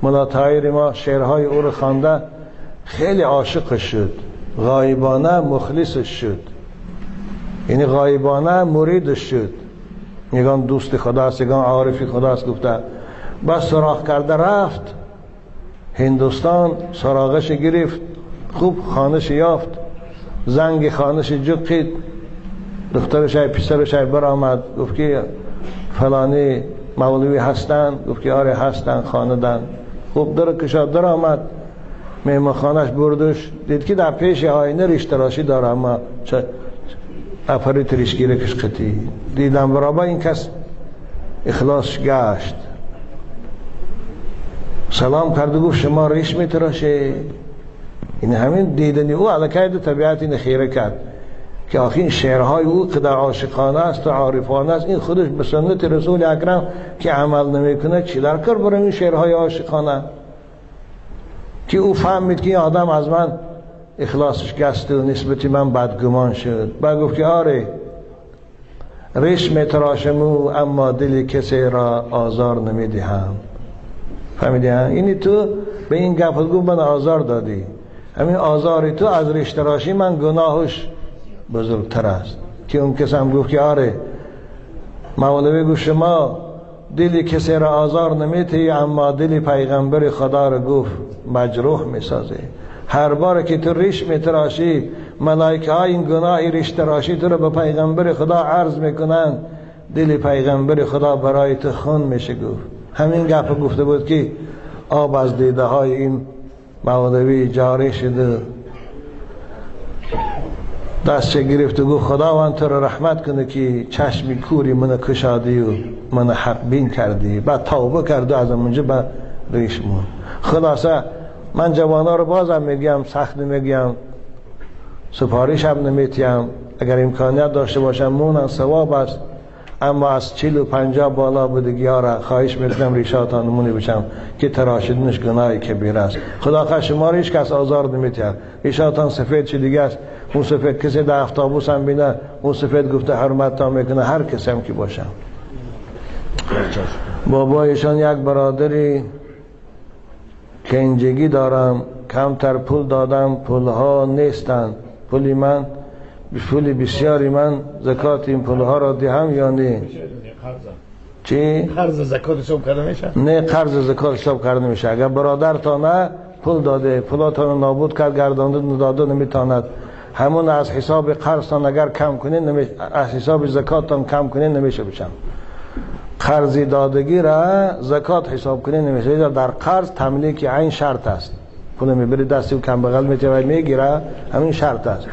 ملا طاهر ما شعرهای او رو خوانده خیلی عاشقش شد، غایبانه مخلصش شد، یعنی غایبانه مریدش شد. یگان دوست خداست، یگان عارفی خداست گفته. بس سراغ کرده رفت هندوستان، سراغش گرفت، خوب خانش یافت، زنگ خانش جقید، دخترش پسرش برآمد، گفت که فلانی مولوی هستن؟ گفت که آره هستن، خاندن. خوب در کشاد در آمد، مهمان خانهش بردش، دید که در پیش آینه ریش تراشی داره، اما چه افریت ریشگیره کش قطی دیدم برابر این کس اخلاص گشت، سلام کرد و گفت شما ریش میتراشه؟ این همین دیدنی او علاقه طبیعت این خیره کرد که آخه این شعرهای او که در عاشقانه است و عارفانه است، این خودش به سنت رسول اکرم که عمل نمیکنه چی در کار برای این شعرهای عاشقانه؟ که او فهمید که این آدم از من اخلاصش گست و نسبتی من بدگمان شد. بعد گفت که آره ریش میتراشم اما دل کسی را آزار نمیدهم. فهمیدی؟ اینی تو به این گپ گفت من آزار دادی، همین آزاری تو از ریش تراشی من گناهش بزرگتر است. که اون کس هم گفت که آره مولوی گفت شما دل کسی را آزار نمیتی اما دل پیغمبر خدا را گفت مجروح میسازه. هر بار که تو ریش میتراشی ملائکه ها این گناه ریش تراشی تو رو به پیغمبر خدا عرض میکنن. دل پیغمبر خدا برای تو خون میشه. گفت همین گپ گفته بود که آب از دیده های این مولوی جاری شده، دستش گرفت و گفت خداوند تو را رحمت کنه که چشم کوری منو کشادی و منو حق بین کردی. بعد توبه کرد و از اونجا به ریش مون. خلاصه من جوانا رو بازم میگم، سخت نمیگم، سفارش هم نمیتیم، اگر امکانیت داشته باشم مونن ثواب است، اما از 40 و 50 بالا بودگی ها را خواهش میکنم ریشاتان مونی بشم که تراشیدنش گناه کبیر است. خدا خواه شما را هیچ کس آزار نمیتیم، ریشاتان سفید چی دیگه است، اون سفید کسی در افتابوس هم بینه اون سفید گفته حرمت میکنه، هر کسی هم که باشم. بابایشان یک برادری کنجگی دارم، کمتر پول دادم، پولها نیستند، پولی من پول بسیاری من زکات این پولها را دهم یا نه؟ چی؟ قرض زکات حساب کرده میشه؟ نه، قرض زکات حساب کرده میشه. اگر برادر تا نه پول داده، پولاتان نابود کرد، گردانده نداده نمیتاند، همون از حساب قرضتان اگر کم کنین، از حساب زکاتتان کم کنین نمیشه بشم. قرض دادگی را زکات حساب کنین نمیشه. در قرض تملیک عین شرط است، پول میبری دستی و کم بغل میته و میگیره، همین شرط است.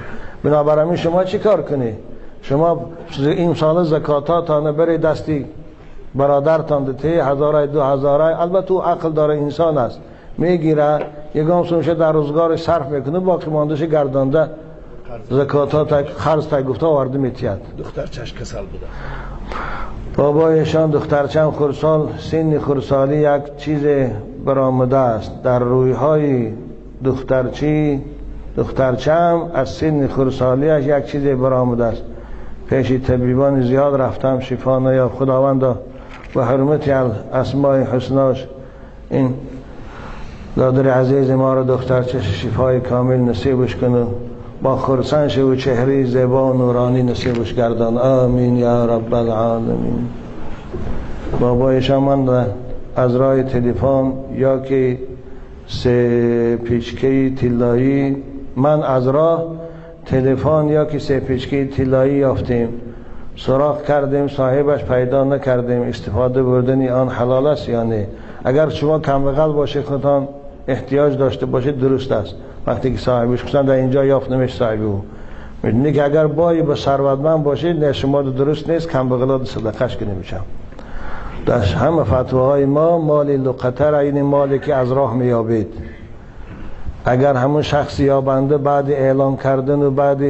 بنابراین شما چی کار کنی؟ شما این سال زکاتاتان بری دستی برادرتان دته، 1000 2000، البته او عقل داره، انسان است، میگیره، یگام سومشه در روزگار صرف میکنه، باقی ماندهش گردانده زکاتات قرض تا گفته آورده میتید. دخترچش کسل بوده. بابایشان دخترچم خرسال، سن خرسالی یک چیز برآمده است در رویهای دخترچی، دخترچم از سن خرسالیش یک چیز برآمده است. پیش طبیبان زیاد رفتم، شفا نیافت. خداوندا به حرمت اسماء حسناش این دادر عزیز ما را دخترچش شفای کامل نصیبش کنه، با خرسنش و چهره زیبا و نورانی نصیبش گردان. آمین یا رب العالمین. بابایشان من از راه تلفن یا که سه پیچکه طلایی، من از راه تلفن یا که سه پیچکه طلایی یافتیم، سراغ کردیم، صاحبش پیدا نکردیم، استفاده بردن آن حلال است یا نه؟ اگر شما کم بغل باشه، خودتان احتیاج داشته باشید، درست است. وقتی که صاحبش خصوصا در اینجا یافت نمیشه صاحب او، میدونی که اگر بایی به ثروتمند باشید، نه شما درست نیست، کم بغلات صدقش که نمیشم. در همه فتواهای ما مال لقطه را، این مالی که از راه میابید، اگر همون شخص یابنده بعد اعلام کردن و بعد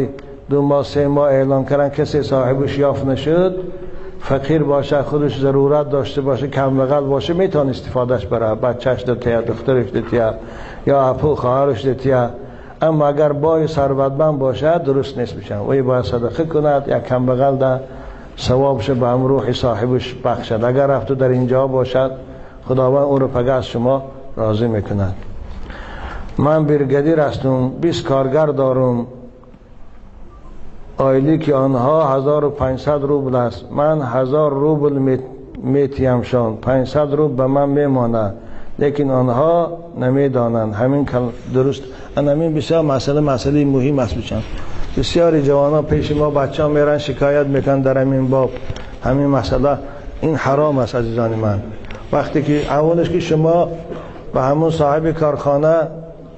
2 ماه 3 ماه اعلام کردن کسی صاحبش یافت نشد، فقیر باشه، خودش ضرورت داشته باشه، کم بغل باشه، میتونه استفادهش بره، بچهش دتیه، دخترش دتیه، یا اپو خواهرش دتیه. اما اگر بای ثروتمند باشه درست نیست میشن، وی باید صدقه کند یا کم بغل ده ثوابش به هم روح صاحبش بخشد. اگر رفت در اینجا باشد، خداوند او رو پگه از شما راضی میکند. من برگدیر هستم، 20 کارگر دارم، آیلی که آنها 1500 روبل است، من 1000 روبل میتیمشان، 500 روبل به من میماند، لیکن آنها نمیدانند. همین درست، همین بسیار مسئله مهم است. بچن بسیاری جوانان پیش ما بچه ها میرن شکایت میکنن در همین باب، همین مسئله. این حرام است عزیزان من. وقتی که اولش که شما به همون صاحب کارخانه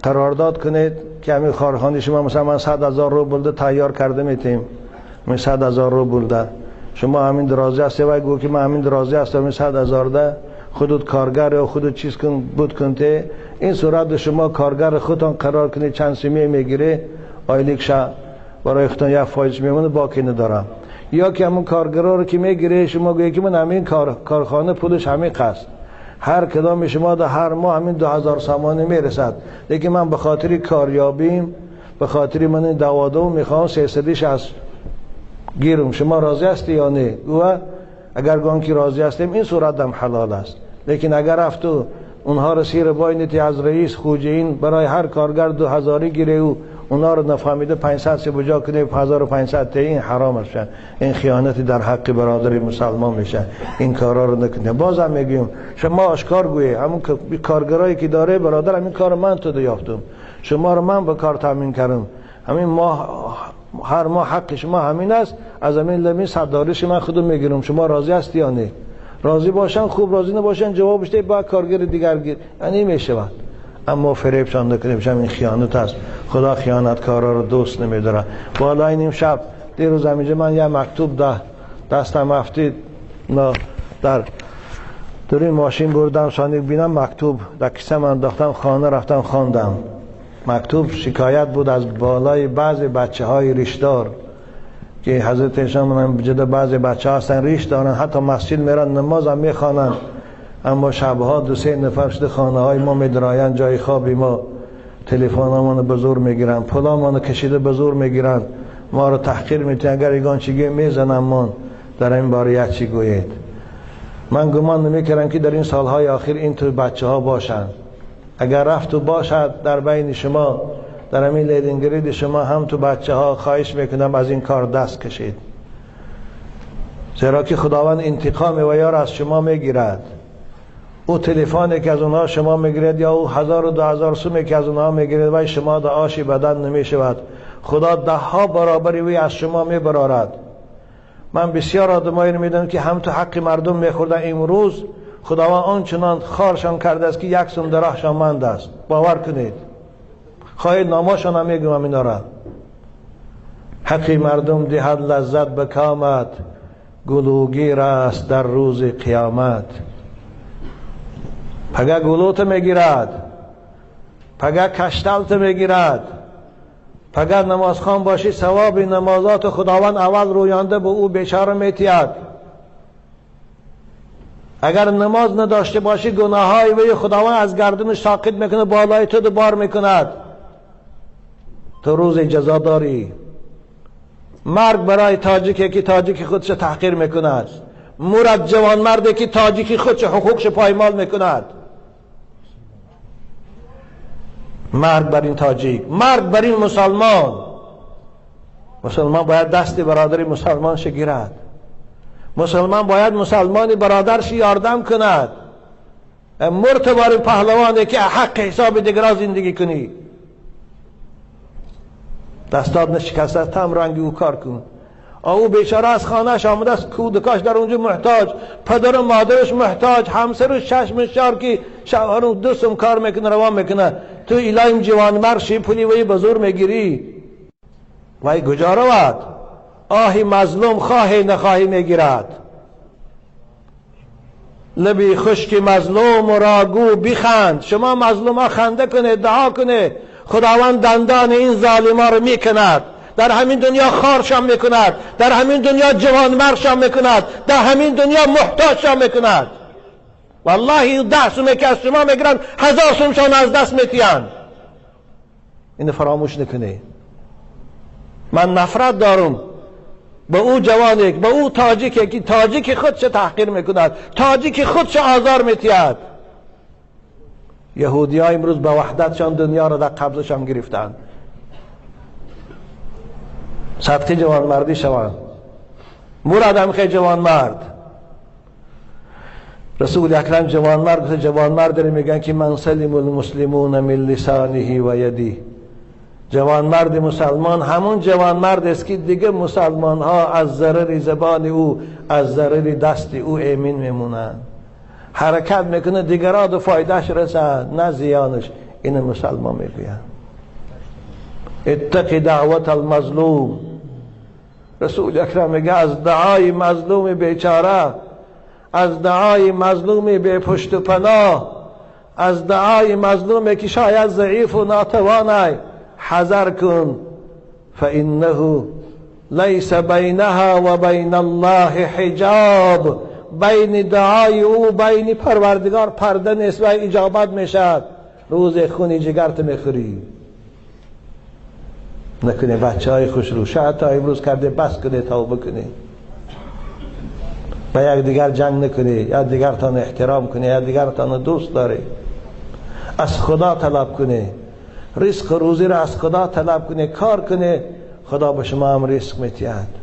قرارداد کنید که همین کارخانه شما مثلا من 100,000 روبل ده تیار کرده میتیم، من 100,000 روبل ده، شما همین درازی هستی و گو که من همین درازی هستم، همین 100,000 ده خودت کارگر یا خودت چیز کن بود کنته. این صورت شما کارگر خودتان قرار کنید، چند سیمی میگیره آیلیکش برای خودتان یک فایز میمونه، باقی ندارم. یا که همون کارگرا رو که میگیره شما گویی که من همین کارخانه پولش همین قصد، هر کدام شما در هر ماه همین 2000 سامانه میرسد، لیکن من به خاطر کاریابیم، به خاطر من این دوادو میخوام 300 از گیرم، شما راضی هستی یا نه؟ و اگر گان که راضی هستیم این صورت هم حلال است. لیکن اگر رفت و اونها رو سیر باینتی از رئیس خوجین برای هر کارگر 2000 گیره و اونها رو نفهمیده 500 سه بجا کنه 1500 تا، این حرام است. این خیانت در حق برادر مسلمان میشه. این کارا رو نکنه. بازم میگیم شما آشکار گویی همون کارگرایی که داره برادر، همین کار من تو یافتم، شما رو من به کار تامین کردم، همین ماه هر ماه حق شما همین است، از همین لمی صدارش من خودم میگیرم، شما راضی هستی یا نه؟ راضی باشن خوب، راضی نباشن جوابش ده با کارگر دیگر گیر، یعنی میشود. اما فریبشان نکنیم، این خیانت است. خدا خیانتکارا رو دوست نمیداره. بالای نیم شب دیروز همینجا من یه مکتوب ده دستم افتید، در این ماشین بردم سانیک بینم مکتوب در کیسه انداختم، خانه رفتم خواندم. مکتوب شکایت بود از بالای بعضی بچه های ریشدار که حضرت ایشان جدا بعضی بچه هستن ریش دارن، حتی مسجد میرن نماز هم میخوانن، اما شبها دو سه نفر شده خانه های ما میدراین جای خوابی ما، تلفن به زور میگیرن، پولامان کشیده به زور میگیرن، ما رو تحقیر میتونن، اگر یگان چیگه میزنن من در این باره یک چی گویید. من گمان نمیکردم که در این سالهای آخر این تو بچه ها باشند. اگر رفت و باشد در بین شما، در همین لیدنگرید شما هم تو بچه ها، خواهش میکنم از این کار دست کشید، زیرا که خداوند انتقام و یار از شما میگیرد. او تلفنی که از اونها شما میگیرد یا او 1000 و 2000 سومی که از اونها میگیرد و شما در آشی بدن نمیشود، خدا ده ها برابری وی از شما میبرارد. من بسیار آدمایی رو میدونم که هم تو حق مردم میخوردن، امروز خداوند آنچنان خارشان کرده است که یک سوم در راهشان مند است. باور کنید، خواهید ناماشان هم میگم اینا را. حق مردم دهد لذت به کامت، گلوگیر است در روز قیامت. پگه گلوت میگیرد، پگه کشتلت میگیرد، پگه نمازخوان باشی ثواب نمازات خداوند اول رویانده به او بیچاره میتید. اگر نماز نداشته باشی گناههای وی خداوند از گردنش ساقط میکنه، بالای تو دوبار میکند، تو روز جزا داری. مرگ برای تاجیکی که تاجیک خودش تحقیر میکند، مرد جوان مردی که تاجیکی خودش حقوقش پایمال میکند. مرگ بر این تاجیک، مرگ بر این مسلمان. مسلمان باید دست برادر مسلمان گیرد، مسلمان باید مسلمان برادرش یاردم کند. مرد بر این پهلوانه که حق حساب دیگران زندگی کنی، دستات نشکسته تم رنگ او کار کن. او بیچاره از خانهش آمده است، کودکاش در اونجا محتاج، پدر و مادرش محتاج، همسرش چشمش چار که شوهر دوستم کار میکنه روان میکنه، تو ایلایم جوان مرشی پولی وی به زور میگیری، وی کجا رود؟ آهی مظلوم خواهی نخواهی میگیرد. لبی خشک مظلوم را گو بخند. شما مظلوم ها خنده کنه، دعا کنه، خداوند دندان این ظالما رو میکند، در همین دنیا خارشان میکند، در همین دنیا جوانمرشان میکند، در همین دنیا محتاجشان میکند. والله 10 سومه که از شما میگیرن 1000 سومشان از دست میتیان. اینو فراموش نکنه. من نفرت دارم به او جوانی، به او تاجیکی که تاجیک خودش تحقیر میکند، تاجیک خودش آزار میتید. یهودی ها امروز به وحدتشان دنیا را در قبضشان گرفتند. صدقی جوانمردی شوند، مراد هم خیلی جوانمرد. رسول اکرم جوانمرد، جوانمرد رو میگن که من سلم المسلمون من لسانه و یدی. جوانمرد مسلمان همون جوانمرد است که دیگه مسلمان ها از ضرر زبان او، از ضرر دست او ایمن میمونند. حرکت میکنه دیگران دو فایدهش رسند نه زیانش. این مسلمان میگویند اتق دعوت المظلوم. رسول اکرم میگه از دعای مظلوم بیچاره، از دعای مظلوم بی پشت و پناه، از دعای مظلومی که شاید ضعیف و ناتوانه حذر کن. فانه لیس بینها و بین الله حجاب. بین دعای او بین پروردگار پرده نیست و اجابت میشد. روز خونی جگرت میخوری. نکنه بچه های خوش رو شاید تا امروز کرده بس کنه، توبه کنه، با یک دیگر جنگ نکنه، یا دیگرتان احترام کنه، یا دیگرتان دوست داره، از خدا طلب کنه، رزق روزی را از خدا طلب کنه، کار کنه، خدا به شما هم رزق میتید.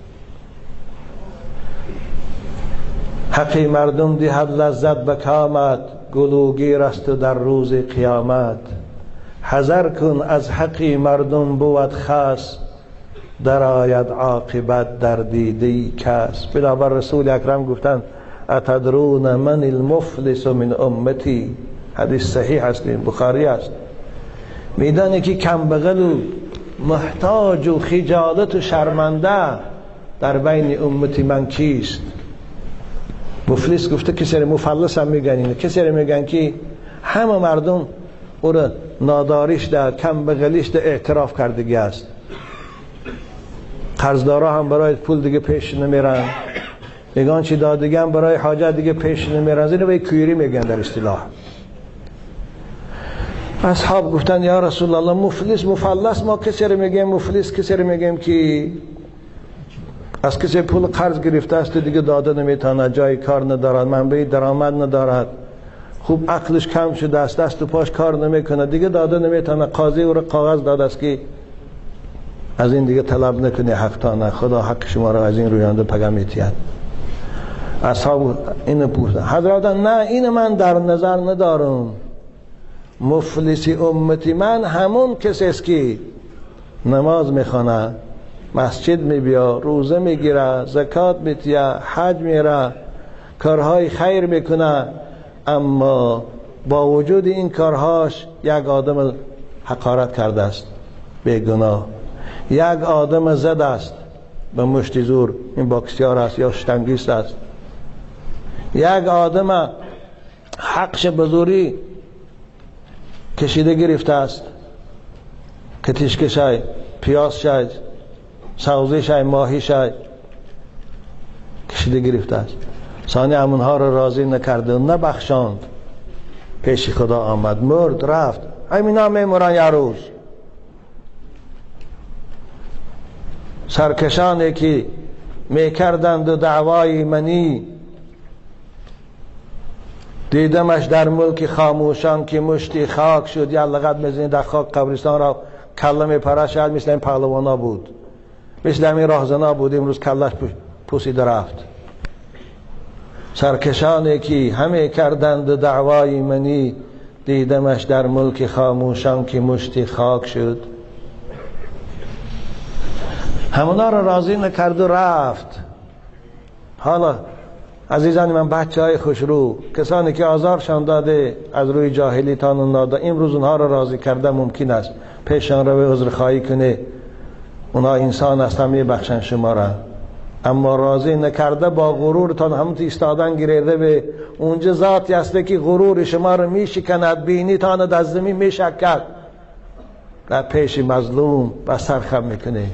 حق مردم دهد لذت به کامت، گلوگیر است در روز قیامت. حذر کن از حق مردم بود خاص، درآید عاقبت در دیده کس. بنابر رسول اکرم گفتند اتدرون من المفلس من امتی، حدیث صحیح است، بخاری است. میدانی که کم بغل و محتاج و خجالت و شرمنده در بین امتی من کیست؟ مفلس گفته کسی مفلس هم میگن، اینه کسی میگن که همه مردم او را ناداریش ده، کم بغلیش ده اعتراف کردگی است. قرضدارا هم برای پول دیگه پیش نمیرن، یگان چی دادگی هم برای حاجت دیگه پیش نمیرن، اینو به کویری میگن در اصطلاح. اصحاب گفتن یا رسول الله مفلس مفلس ما کسی رو میگیم مفلس، کسی رو میگیم که از کسی پول قرض گرفته است دیگه داده نمیتونه، جای کار ندارد، منبع درآمد ندارد، خوب عقلش کم شده است، دست و پاش کار نمیکنه، دیگه داده نمیتونه، قاضی او رو کاغذ داده است که از این دیگه طلب نکنی حق تانه، خدا حق شما رو از این رویانده پگه میتید. اصحاب اینو پوشتن. حضرت نه این من در نظر ندارم، مفلسی امتی من همون کسی است که نماز میخوانه، مسجد میبیا، روزه میگیره، زکات میتیه، حج میره، کارهای خیر میکنه، اما با وجود این کارهاش یک آدم حقارت کرده است بیگناه، یک آدم زد است به مشت زور، این باکسیار است یا شتنگیست است، یک آدم حقش به زوری کشیده گرفته است، کتیشکه شای، پیاز شای، سوزی شای، ماهی شای کشیده گرفته است. ثانی همونها را راضی نکرده، نبخشاند، پیش خدا آمد، مرد، رفت. همینا میمورن یه روز. سرکشانی که میکردند و دعوای منی، دیدمش در ملک خاموشان که مشتی خاک شد. یه لغت میزنی در خاک قبرستان را کله میپره، شاید مثل این پهلوانا بود، مثل همین راهزنا بود، امروز کلش پوسیده رفت. سرکشانی که همه کردند دعوای منی، دیدمش در ملک خاموشان که مشتی خاک شد. همونا را راضی نکرد و رفت. حالا عزیزان من، بچه های خوشرو، کسانی که آزارشان داده از روی جاهلی تان و نادا، امروز اونها را راضی کرده ممکن است، پیشان را به عذر خواهی کنه، اونها انسان هستن میبخشن شما را. اما راضی نکرده با غرورتان همون ایستادن گریده به اونجا ذاتی هسته که غرور شما را میشکند، بینیتان از زمین میشکد، در پیش مظلوم و سرخم میکنه.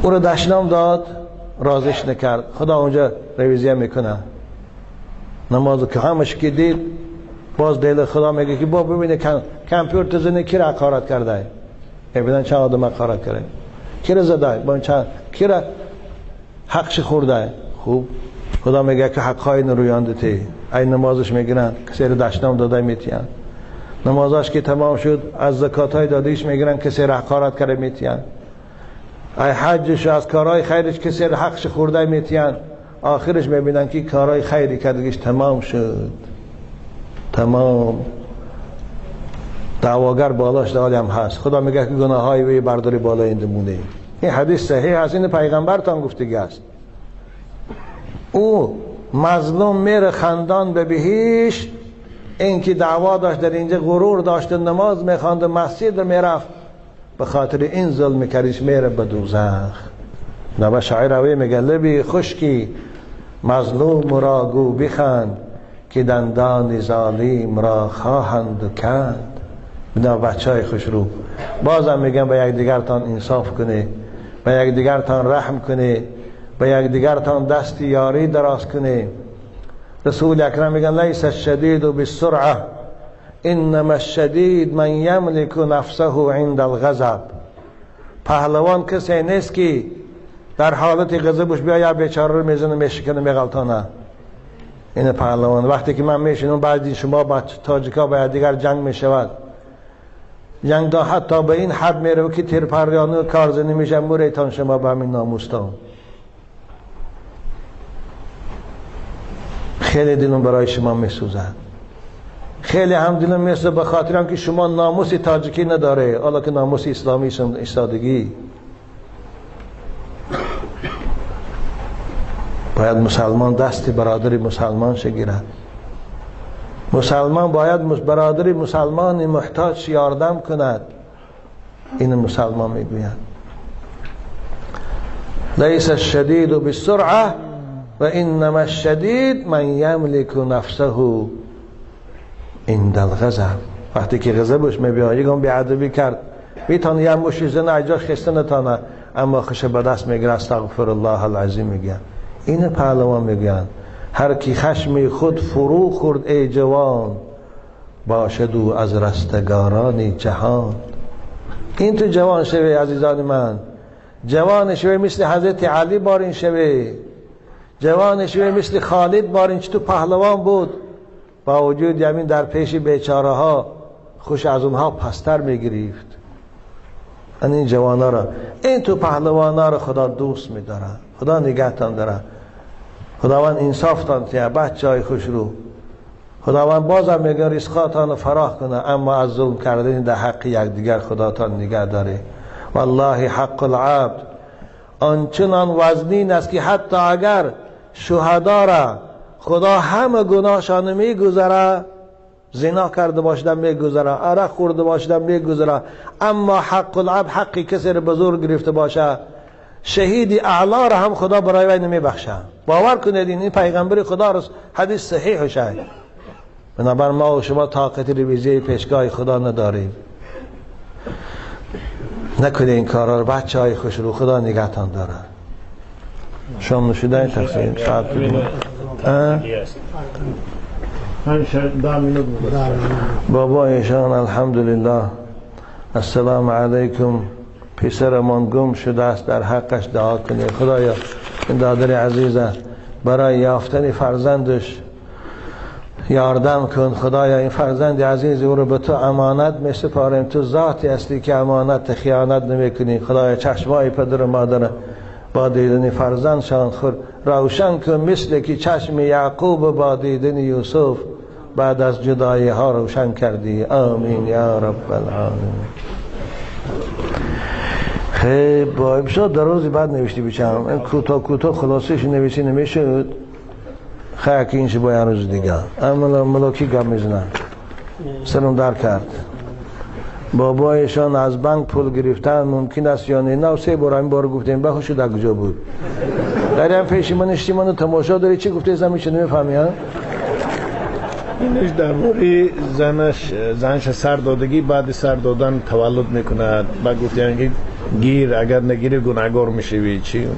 او را دشنام داد، رازش نکرد، خدا اونجا رویزیه میکنه. نماز که همش که دید، باز دل خدا میگه که با ببینه کامپیوتر زنه کی را حقارت کرده، ببینن چند آدم حقارت کرده، کی را زده، با چند کی را حقش خورده. خوب خدا میگه که حقهای نرویانده تی، این نمازش میگیرن، کسی را دشنام داده میتین، نمازش که تمام شد از زکات های دادهش میگیرن، کسی را حقارت کرده میتین، ای حجش از کارهای خیرش کسی را حقش خورده میتین، آخرش میبینن که کارهای خیری کردگیش تمام شد، تمام. دعواگر بالاش دالی هم هست، خدا میگه که گناه های وی برداری بالای این دمونه. این حدیث صحیح هست، این پیغمبر تان گفتگی است. او مظلوم میره خندان به بهشت، این که دعوا داشت در اینجا غرور داشت، نماز میخواند، مسجد میرفت، به خاطر این ظلم کردیش میره به دوزخ. نه شاعر اوی میگه لبی خشکی مظلوم را گو بخند، که دندان ظالم را خواهند کند. بنا بچه های خوش رو، بازم میگم به یکدیگرتان انصاف کنه، به یکدیگرتان رحم کنه، به یکدیگرتان دست یاری دراز کنه. رسول اکرم میگن لیس الشدید بالسرعه انما الشدید من یملک نفسه عند الغضب. پهلوان کسی نیست که در حالت غضبش بیا بیچاره رو میزنه میشکنه میغلطانه. این پهلوان وقتی که من میشینم بعد شما با تاجیکا با دیگر جنگ میشود، جنگ دا حتی به این حد میره که تیر پریانه و کارزنی میشه، موریتان شما به همین ناموستان. خیلی دلم برای شما میسوزد، خیلی هم دلم میسوزه به خاطر که شما ناموس تاجیکی نداره، حالا که ناموس اسلامی ایستادگی. باید مسلمان دست برادر مسلمان شگیرد. مسلمان باید برادر مسلمان محتاج یاردم کند. این مسلمان میگوید لیس الشدید بالسرعه و انما الشدید من یملک نفسه عند الغضب. وقتی که غضبش میبیاد یکم بی‌ادبی کرد، میتونه یه مشت زنه ایجاش خسته نتانه، اما خوش به دست میگیره، استغفر الله العظیم میگه. این پهلوان میگن هر کی خشم خود فرو خورد ای جوان، باشد او از رستگاران جهان. این تو جوان شوی عزیزان من، جوان شوی مثل حضرت علی بارین شوی، جوان شوی مثل خالد بارین، چطور پهلوان بود، با وجود یمین در پیش بیچاره ها خوش از اونها پستر میگرفت. این جوانا را، این تو پهلوانا را خدا دوست میداره، خدا نگهتان داره، خداوند انصافتان تیه بچه های خوش رو. خداوند بازم میگه رزقاتان فراخ کنه، اما از ظلم کردن در حق یکدیگر خداتان نگه داره. والله حق العبد آنچنان وزنین است که حتی اگر شهدا را خدا همه گناهشان میگذره، زنا کرده باشدن میگذره، عرق خورده باشدن میگذره، اما حق العبد حقی کسی را بزرگ گرفته باشه، شهید اعلا را هم خدا برای وی نمیبخشه. باور کنید این پیغمبر خدا را، حدیث صحیح شه. بنابر ما و شما طاقت رویزه پیشگاه خدا نداریم. نکنید این کارا رو بچه های خوش رو، خدا نگهتان داره. شام نشیدن تقسیم ساعت بابا ایشان الحمدلله. السلام علیکم. پسرمان گم شده است، در حقش دعا کنید. خدایا این دادر عزیزه برای یافتن فرزندش یاردم کن. خدایا این فرزند عزیز او رو به تو امانت می سپاریم، تو ذاتی هستی که امانت خیانت نمی کنی. خدایا چشمای پدر و مادر با دیدن فرزندشان خود روشن کن، مثل که چشم یعقوب با دیدن یوسف بعد از جدایی ها روشن کردی. آمین یا رب العالمین. خیلی با شد در روزی بعد نوشتی بچم این کوتاه کوتاه خلاصش نوشتی نمیشد. خیلی که اینش باید روز دیگه اما ملوکی گم میزنن سرم در کرد. بابایشان از بانک پول گرفتن ممکن است یا نه؟ نه، سه بار این بار گفتیم بخوش در کجا بود؟ در هم پیش من نشتی منو تماشا داری چی گفته زمین چه نمیفهمی ها؟ اینش درباره زنش سر دادگی، بعد سر دادن تولد میکند. بعد گفتن که گیر، اگر نگیری گناهگار میشوی. چی؟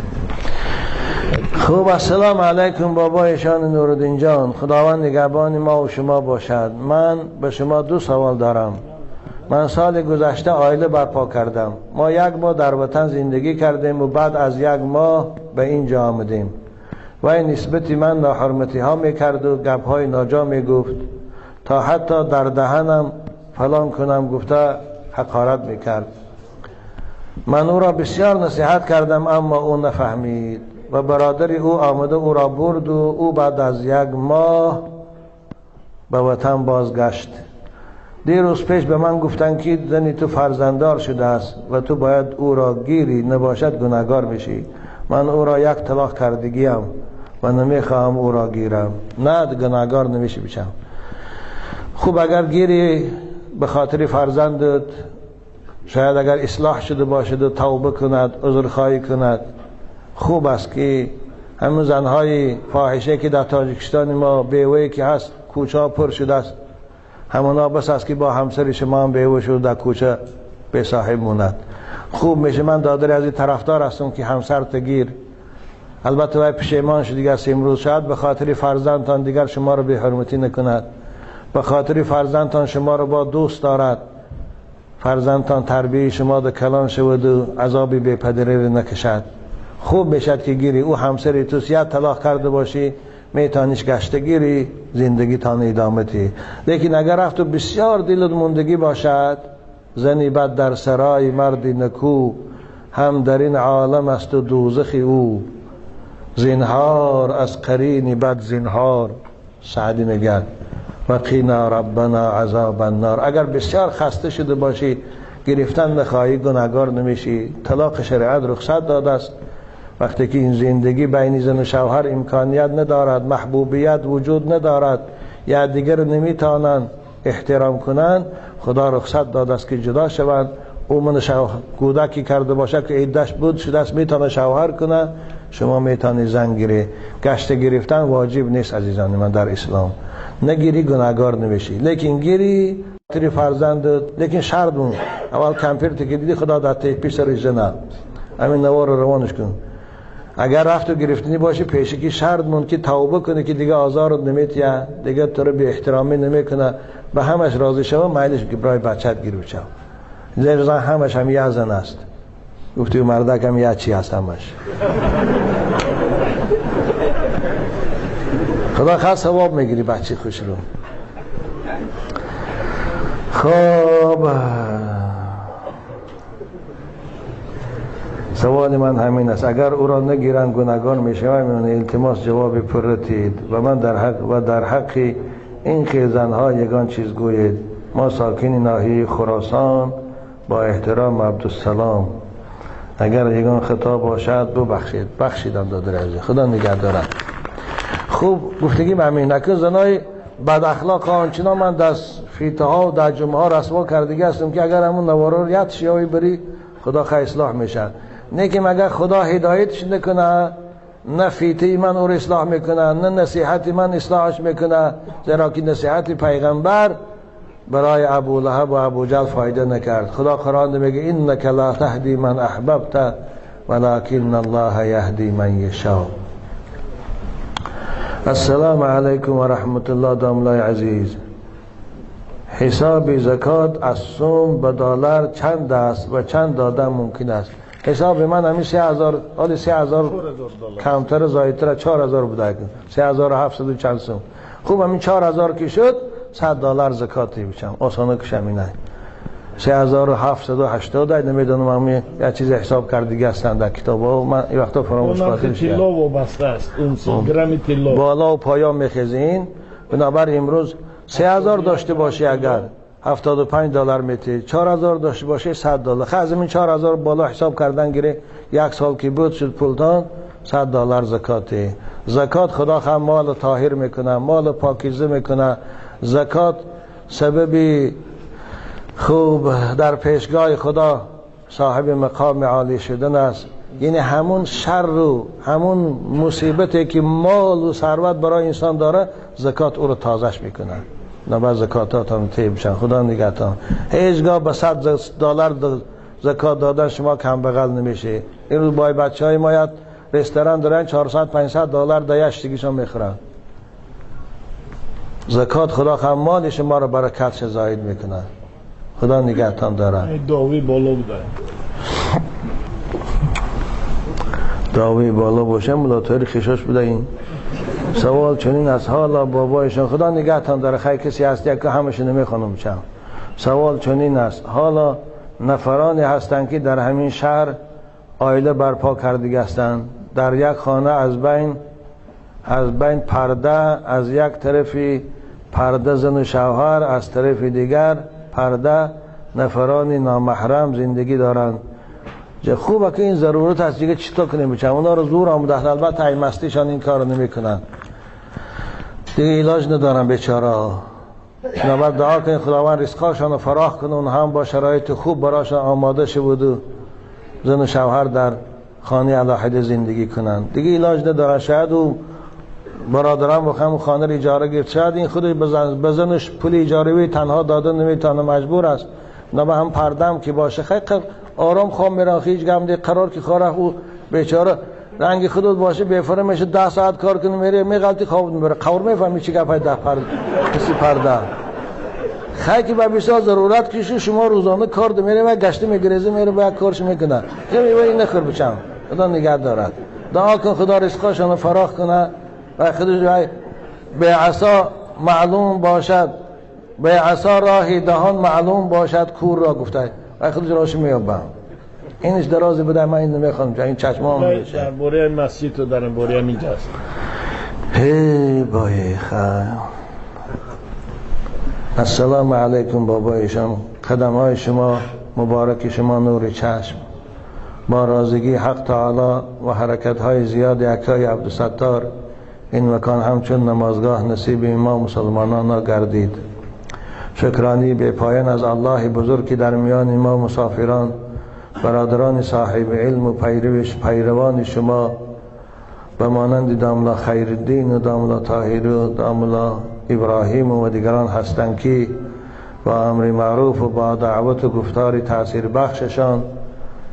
خوب، السلام علیکم بابایشان نورالدین جان، خداوند نگهبان ما و شما باشد. من به شما دو سوال دارم. من سال گذشته عائله برپا کردم. ما یک ماه در وطن زندگی کردیم و بعد از یک ماه به اینجا آمدیم. و این نسبت من ناحرمتی ها میکرد و گپ های ناجا میگفت، تا حتی در دهنم فلان کنم گفته حقارت میکرد. من او را بسیار نصیحت کردم اما او نفهمید و برادر او آمده او را برد و او بعد از یک ماه به وطن بازگشت. دیروز پیش به من گفتن که زنی تو فرزنددار شده است و تو باید او را گیری، نباشد گناهگار میشی. من او را یک طلاق کردگیم و نمیخواهم او را گیرم. نه، گناهگار نمیشی بشم. خوب اگر گیری به خاطر فرزندت، شاید اگر اصلاح شده باشد و توبه کند، عذرخواهی کند، خوب است که همون زنهای فاحشه که در تاجیکستان ما بیوهی که هست، کوچه ها پر شده است، همونا بس است که با همسر شما هم بیوه شد در کوچه به صاحب موند. خوب میشه. من دادر از این طرفدار هستم که همسر تگیر. البته وای پشیمان شد دیگه از امروز، شاید به خاطر فرزندتان دیگر شما رو به حرمتی نکند، به خاطر فرزندتان شما رو با دوست دارد، فرزندتان تربیه شما در کلان شود و عذابی بی پدری نکشد. خوب میشد که گیری او همسر توست، یا طلاق کرده باشی میتانیش گشته گیری، زندگی تان ادامه تی. لیکن اگر رفت و بسیار دلت موندگی باشد، زنی بد در سرای مرد نکو، هم در این عالم است و دوزخ او، زنهار از قرین بد زنهار. سعدی میگه و قینا ربنا عذاب النار. اگر بسیار خسته شده باشی، گرفتن نخواهی، گناهگار نمیشی. طلاق شریعت رخصت داده است. وقتی که این زندگی بین زن و شوهر امکانیت ندارد، محبوبیت وجود ندارد، یا دیگر نمیتوانند احترام کنند، خدا رخصت داده است که جدا شوند. او من کودکی کرده باشه که عده‌اش بود شده است، میتونه شوهر کنه، شما میتونی زن گیری. گشت گرفتن واجب نیست عزیزان من در اسلام. نگیری گناهگار نمیشی، لیکن گیری تری فرزند، لیکن شرط مون اول کمپیر که دیدی خدا در ته پیش سر زنه همین نوار رو روانش کن. اگر رفت و گرفتنی باشه پیشکی شرط مون که توبه کنه که دیگه آزارت نمیتیه، دیگه تو رو بی احترامی نمیکنه، به همش راضی شو، مایلش که برای بچت گیر بچم. زن همش هم یه زن است. گفتی و مردک هم یه چی هست همش. خدا خواست ثواب میگیری بچه خوش رو. خب سوال من همین است، اگر او را نگیرند گناهگار میشوم؟ التماس جواب پرتید و من در حق و در حق این که زنها یگان چیز گویید. ما ساکن ناحیه خراسان، با احترام عبدالسلام. اگر یگان خطا باشد ببخشید. بخشیدم دادر عزیز، خدا نگه دارد. خوب گفتگی همین نکن زنای بد اخلاق آنچنان من در فیته ها و در جمعه ها رسوا کردگی هستم که اگر همون نوارا رو یاد شیایی بری خدا خیلی اصلاح میشه. نه که مگر خدا هدایتش نکنه، نه فیته من او رو اصلاح میکنه، نه نصیحت من اصلاحش میکنه، زیرا که نصیحت پیغمبر برای ابو لهب و ابو جهل فایده نکرد. خدا قرآن میگه انک لا تهدی من احببت ولکن الله یهدی من یشاء. السلام علیکم و رحمت الله. داملای عزیز، حساب زکات از سوم به دلار چند است و چند دادن ممکن است؟ حساب من همین 3000، حالی 3000 کمتر زایدتر 4000 بوده، 3700 چند سوم. خوب همین 4000 که شد 100 دلار زکاتی بچم، آسانه کشم اینه 3780. نمیدونم همین یه چیز حساب کردگی هستن در کتابا، من این وقتا فراموش خاطر شد. طلا وابسته است، اون گرم طلا بالا و پایا میخزین. بنابر امروز 3000 داشته باشی اگر 75 دلار میتی، 4000 داشته باشه 100 دلار. خب از این 4000 بالا حساب کردن گیره، یک سال که بود شد پولتان 100 دلار زکاتی. زکات خدا هم مال طاهر میکنه، مال پاکیزه میکنه. زکات سبب خوب در پیشگاه خدا صاحب مقام عالی شدن است. یعنی همون شر و همون مصیبتی که مال و ثروت برای انسان داره، زکات او رو تازش میکنه. نه بعد زکاتات هم طی بشن. خدا نگهتان. هیچگاه به 100 دلار زکات دادن شما کم بغل نمیشه. امروز بای بچه های ما رستوران دارن 400 500 دلار دیش دیگهشون میخورن. زکات خدا هم مال شما رو برکتش زاید میکنه. خدا نگهتان داره. داوی بالا بوده. داوی بالا باشه ملاتاری خشاش بوده. این سوال چنین از حالا بابایشان، خدا نگهتان داره. خیلی کسی هست که همش نمیخوانم چم. سوال چنین است، حالا نفرانی هستند که در همین شهر عائله برپا کردگی هستند، در یک خانه از بین پرده، از یک طرفی پرده زن و شوهر، از طرف دیگر پرده نفرانی نامحرم زندگی دارند. خوبه که این ضرورت هست دیگه، چطور کنیم بچه اونا رو زور آمده. البته ای مستیشان این کار رو نمیکنن دیگه، علاج ندارن بیچاره. بنابر دعا کنیم خداوند رزقاشان رو فراخ کنه، اون هم با شرایط خوب براشان آماده شه بود و زن و شوهر در خانه علاحده زندگی کنن دیگه، علاج ندارن. شاید او برادران بخوام خانه رو اجاره گرفت، شاید این خودش بزنش پول اجاره تنها داده نمیتونه، مجبور است. نه به هم پردم که باشه خیلی آرام خواب میرن، هیچ گم دی قرار که خواره او بیچاره رنگ خودت باشه بفرم میشه 10 ساعت کار کنه میره میغلطی خواب میبره، قور میفهمی چی گپ ده پرده کسی پرده خیلی که به بسیار ضرورت کشی شما روزانه کار میره و گشته میگریزه میره و کارش میکنه. خیلی این نخور بچم. خدا نگه دارد. دعا کن خدا رزقشان فراخ کنه و خودش به عصا معلوم باشد، به عصا راه دهان معلوم باشد کور را گفته و خودش راش میابم. اینش درازی بوده، من این نمیخوام این چشمام میشه. درباره مسجد تو در باره اینجاست. هی بای خیر. السلام علیکم بابایشان، قدم های شما مبارک شما نور چشم. با رازگی حق تعالی و حرکت های زیاد اکای عبدالستار این مکان همچون نمازگاه نصیب ما مسلمانان گردید. شکرانی به پایان از الله بزرگ که در میان ما مسافران، برادران صاحب علم و پیروان شما به مانند داملا خیرالدین و داملا طاهر و داملا ابراهیم و دیگران هستند که با امر معروف و با دعوت و گفتار تاثیر بخششان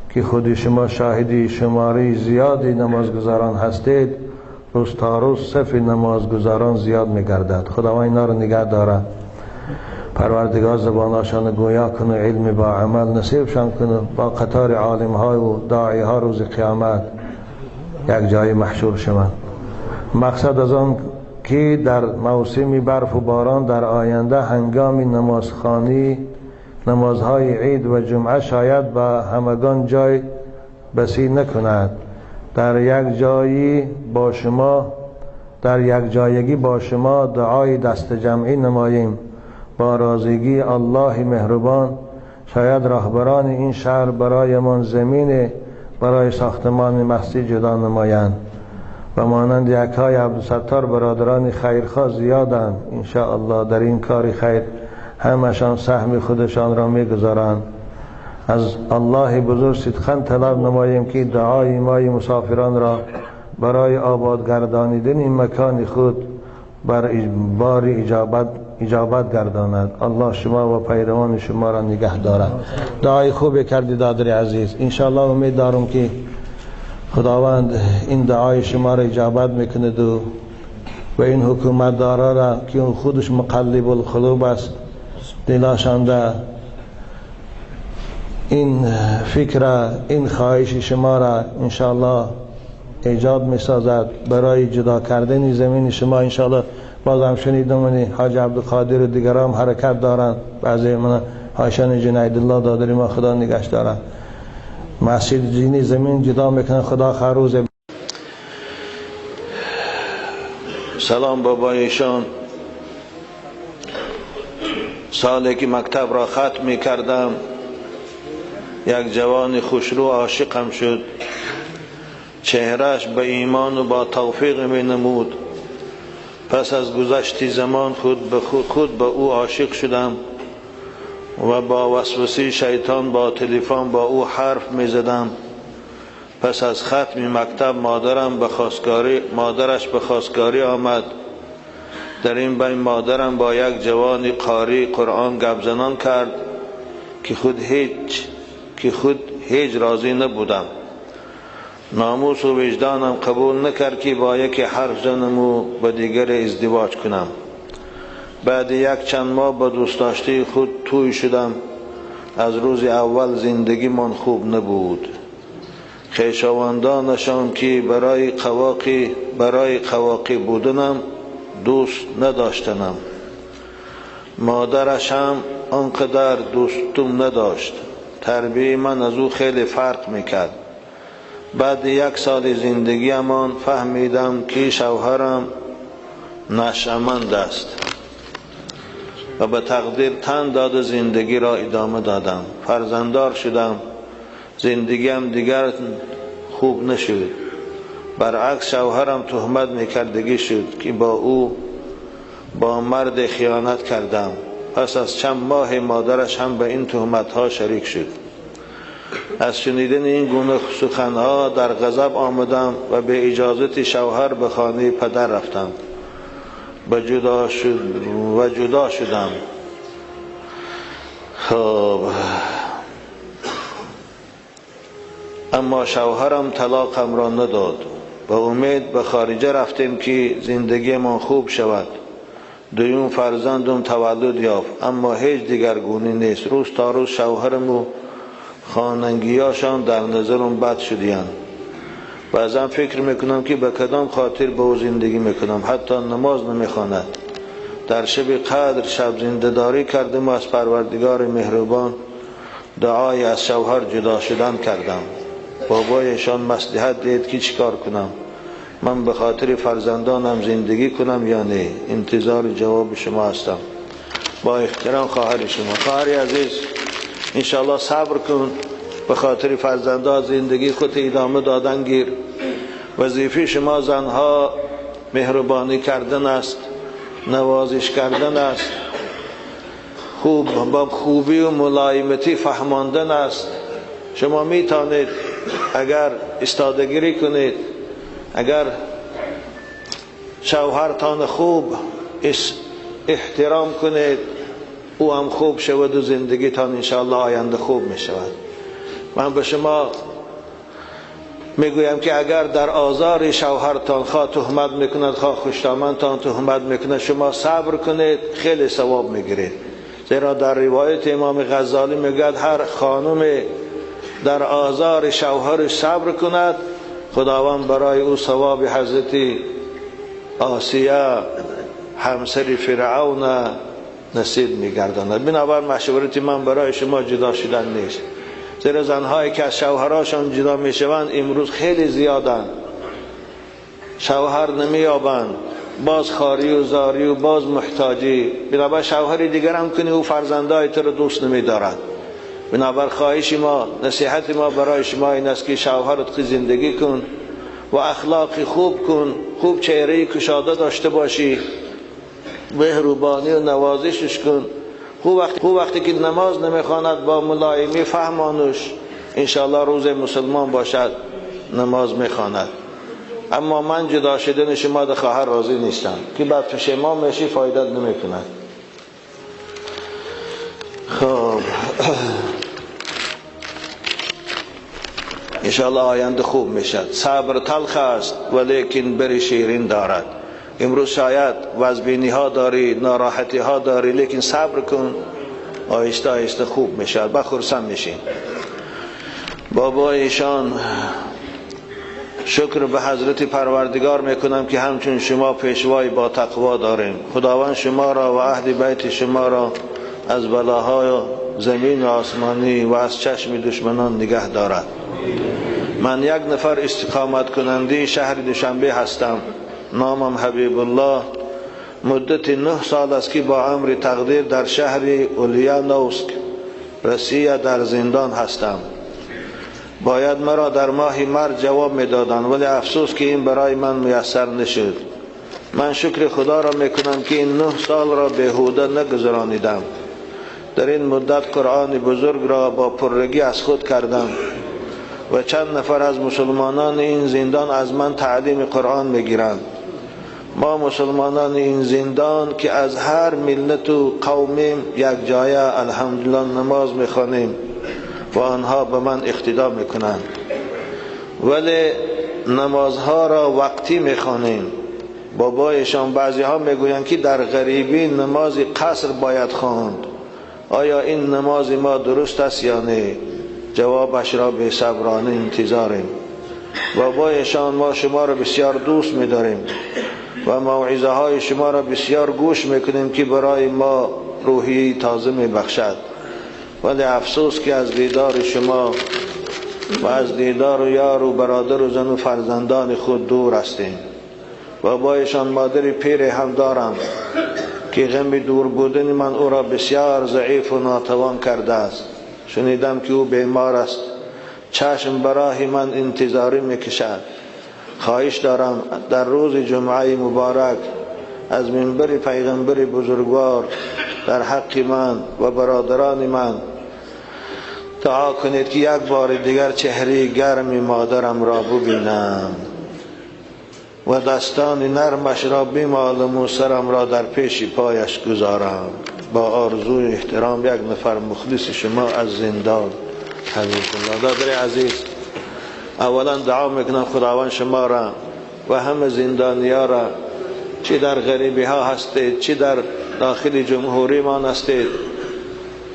که خود شما شاهدی شماری زیادی نمازگزاران هستید، روز تا روز صف نمازگزاران زیاد میگردد. خداوند اینا رو نگه داره. پروردگار زباناشان گویا کنه، علم با عمل نصیبشان کنه، با قطار عالم های و داعی ها روز قیامت یک جای محشور شوند. مقصد از آن که در موسم برف و باران در آینده هنگام نمازخوانی نمازهای عید و جمعه شاید به همگان جای بسی نکند. در یک جایی با شما، در یک جایگی با شما دعای دست جمعی نماییم. با رازگی الله مهربان شاید راهبران این شهر برایمان زمین برای ساختمان مسجد جدا نمایند و مانند یکهای عبدالستار برادران خیرخواه زیادند. انشاءالله در این کار خیر همشان سهم خودشان را میگذارند. از الله بزرگ صدقاً طلب نماییم که دعای مای مسافران را برای آباد گردانیدن این مکان خود بر بار اجابت گرداند. الله شما و پیروان شما را نگه دارد. دعای خوب کردی دادر عزیز. انشاءالله امید دارم که خداوند این دعای شما را اجابت میکند و این حکومت دارا را که اون خودش مقلب القلوب است، دلاشانده این فکر، این خواهش شما را انشاءالله ایجاد میسازد برای جدا کردن زمین شما. انشاءالله باز هم شنیدم حاج عبدالقادر و دیگران حرکت دارند، بعضی من هاشان جنید الله دادری ما خدا نگهش دارند، مسجد جینی زمین جدا میکنن. خدا خروز. سلام بابایشان. سالی که مکتب را ختم میکردم یک جوان خوشرو عاشقم شد. چهرهش به ایمان و با توفیق می نمود. پس از گذشت زمان خود به او عاشق شدم و با وسوسه شیطان با تلفن با او حرف می زدم. پس از ختم مکتب مادرش به خواستگاری آمد. در این بین مادرم با یک جوان قاری قرآن گپ زنان کرد که خود هیچ راضی نبودم. ناموس و وجدانم قبول نکرد که با یکی حرف زنم و با دیگر ازدواج کنم. بعد یک چند ماه با دوست داشته خود توی شدم. از روز اول زندگی من خوب نبود. خویشاوندانشان که برای قواقی بودنم دوست نداشتنم. مادرش هم آنقدر دوستم نداشت. تربیه من از او خیلی فرق میکرد. بعد یک سال زندگیمان فهمیدم که شوهرم نشأمند است و به تقدیر تن داد زندگی را ادامه دادم. فرزنددار شدم. زندگیم دیگر خوب نشد. برعکس شوهرم تهمت میکردگی شد که با او با مرد خیانت کردم. پس از چند ماه مادرش هم به این تهمت ها شریک شد. از شنیدن این گونه سخنها در غضب آمدم و به اجازت شوهر به خانه پدر رفتم و جدا شدم. خب اما شوهرم طلاقم را نداد. با امید به خارجه رفتیم که زندگی من خوب شود. دویم فرزندم تولد یافت، اما هیچ دیگرگونی نیست. روز تا روز شوهرم و خانگیاشان در نظرم بد شدیند. بعضا فکر میکنم که به کدام خاطر به او زندگی میکنم. حتی نماز نمیخواند. در شب قدر شب زنده‌داری کردم و از پروردگار مهربان دعای از شوهر جدا شدن کردم. بابایشان مصلحت دید که چیکار کنم. من به خاطر فرزندانم زندگی کنم یا نه؟ انتظار جواب شما هستم. با احترام خواهر شما. خواهر عزیز، انشاءالله صبر کن، به خاطر فرزندها زندگی خود ادامه دادن گیر. وظیفه شما زنها مهربانی کردن است، نوازش کردن است، خوب با خوبی و ملایمتی فهماندن است. شما میتونید اگر استادگیری کنید، اگر شوهرتان خوب احترام کنید، او هم خوب شود و زندگیتان انشاءالله آینده خوب می شود. من به شما میگویم که اگر در آزار شوهرتان خواه تهمت میکند، خواه خوشدامنتان تهمت میکند، شما صبر کنید، خیلی ثواب میگیرید. زیرا در روایت امام غزالی میگوید هر خانم در آزار شوهرش صبر کند، خداوند برای او ثواب حضرت آسیه همسر فرعون نصیب میگرداند. بنابر مشورت من برای شما جدا شدن نیست، زیرا زنهایی که از شوهراشان جدا میشوند امروز خیلی زیادند. شوهر نمییابند، باز خاری و زاری و باز محتاجی. بنابر شوهر دیگر هم کنی او فرزندای تو رو دوست نمیدارد. بنابر خواهش ما، نصیحت ما برای شما این است که شوهرت زندگی کن و اخلاق خوب کن، خوب چهره کشاده داشته باشی، مهربانی و نوازشش کن. خوب وقتی که نماز نمیخواند با ملایمی فهمانش، انشاءالله روز مسلمان باشد نماز میخواند. اما من جدا شدن شما ده خواهر راضی نیستم که بعد پشیمان میشی، فایده نمیکند. خب انشاءالله آینده خوب میشد. صبر تلخ است ولیکن بر شیرین دارد. امروز شاید وزبینی ها داری، ناراحتی ها داری، لیکن صبر کن، آهسته آهسته خوب میشد، بخورسم میشین. بابا ایشان شکر به حضرت پروردگار میکنم که همچون شما پیشوای با تقوا داریم. خداوند شما را و اهل بیت شما را از بلاهای زمین و آسمانی و از چشم دشمنان نگه دارد. من یک نفر استقامت کننده شهر دوشنبه هستم، نامم حبیب الله. مدت 9 سال است که با امر تقدیر در شهر اولیانوسک روسیه در زندان هستم. باید مرا در ماه مرد جواب میدادند، ولی افسوس که این برای من میسر نشد. من شکر خدا را میکنم که این 9 سال را بیهوده نگذرانیدم. در این مدت قرآن بزرگ را با پرگی از خود کردم و چند نفر از مسلمانان این زندان از من تعلیم قرآن میگیرند. ما مسلمانان این زندان که از هر ملت و قومیم یک جایه الحمدلله نماز میخوانیم و آنها به من اقتدا میکنند، ولی نمازها را وقتی میخوانیم. بابایشان بعضی ها میگویند که در غریبی نماز قصر باید خواند. آیا این نماز ما درست است یا نه؟ جوابش را به صبرانه انتظاریم. بابایشان ما شما را بسیار دوست می‌داریم و موعظه های شما را بسیار گوش میکنیم که برای ما روحی تازه میبخشد، ولی افسوس که از دیدار شما و از دیدار و یار و برادر و زن و فرزندان خود دور هستیم. بابایشان مادر پیر هم دارم که غم دور بودن من او را بسیار ضعیف و ناتوان کرده است. شنیدم که او بیمار است، چشم برای من انتظاری میکشد. خواهش دارم در روز جمعه مبارک از منبر پیغمبر بزرگوار در حق من و برادران من دعا کنید که یک بار دیگر چهره گرم مادرم را ببینم و دستان نرمش را بمالم و سرم را در پیش پایش گذارم. با آرزوی احترام یک نفر مخلص شما از زندان، حبیب الله. دادر عزیز، اولا دعا میکنم خداوند شما را و همه زندانیا را، چی در غریبی ها هستید چی در داخل جمهوری ما هستید،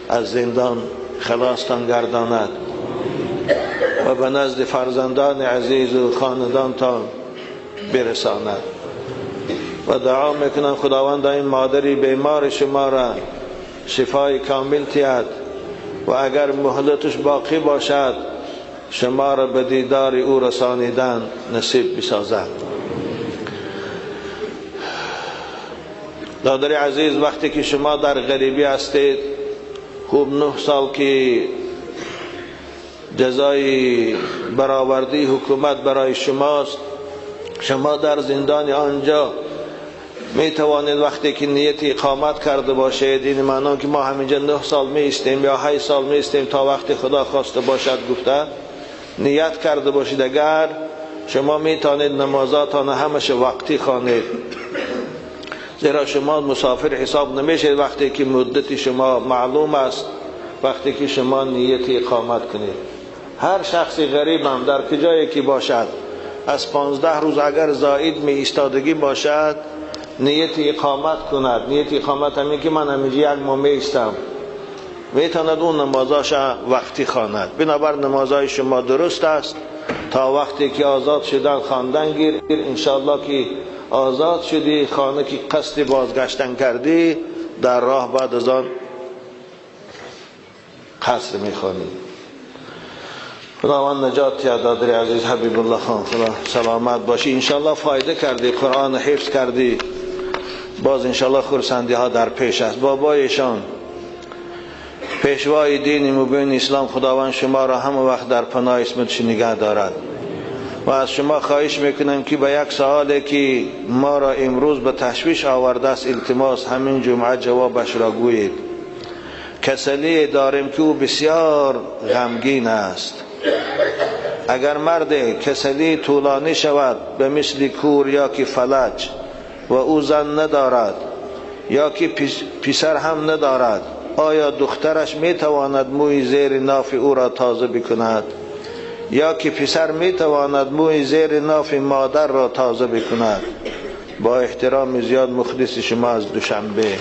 از زندان خلاصتان گرداند و به نزد فرزندان عزیز و خاندانتان برساند. و دعا میکنم خداوند این مادری بیمار شما را شفای کامل تیاد و اگر مهلتش باقی باشد شما را به دیدار او رسانیدن نصیب بسازد. دادر عزیز، وقتی که شما در غریبی هستید، خوب 9 سال که جزای برآوردی حکومت برای شماست، شما در زندان آنجا می توانید وقتی که نیت اقامت کرده باشید، این معنا که ما همینجا 9 سال می ایستیم یا 8 سال می ایستیم تا وقتی خدا خواسته باشد گفته نیت کرده باشید، اگر شما می توانید نمازاتان همش وقتی خوانید، زیرا شما مسافر حساب نمیشید وقتی که مدت شما معلوم است، وقتی که شما نیت اقامت کنید. هر شخص غریب هم در کجایی که باشد از 15 روز اگر زائد می ایستادگی باشد نیت اقامت کند. نیت اقامت همین که من همینجا یک ماه می ایستم، میتواند اون نمازاش وقتی خواند. بنابر نمازهای شما درست است تا وقتی که آزاد شدن خواندن گیر. انشاءالله که آزاد شدی، خانه که قصد بازگشتن کردی، در راه بعد از آن قصر میخوانی. خداوند نجات یا دادر عزیز حبیب الله خان، خدا سلامت باشی. انشاءالله فایده کردی، قرآن حفظ کردی، باز انشاءالله خرسندی ها در پیش است. بابایشان پیشوای دین مبین اسلام، خداوند شما را همه وقت در پناه اسمتش نگه دارد. و از شما خواهش میکنم که به یک سوالی که ما را امروز به تشویش آورده است التماس همین جمعه جوابش را گویید. کسلی داریم که او بسیار غمگین است. اگر مرد کسلی طولانی شود به مثل کور یا که فلج و او زن ندارد یا که پسر هم ندارد، آیا دخترش میتواند موی زیر ناف او را تازه بکند؟ یا که پسر میتواند موی زیر ناف مادر را تازه بکند؟ با احترام زیاد مخلص شما از دوشنبه.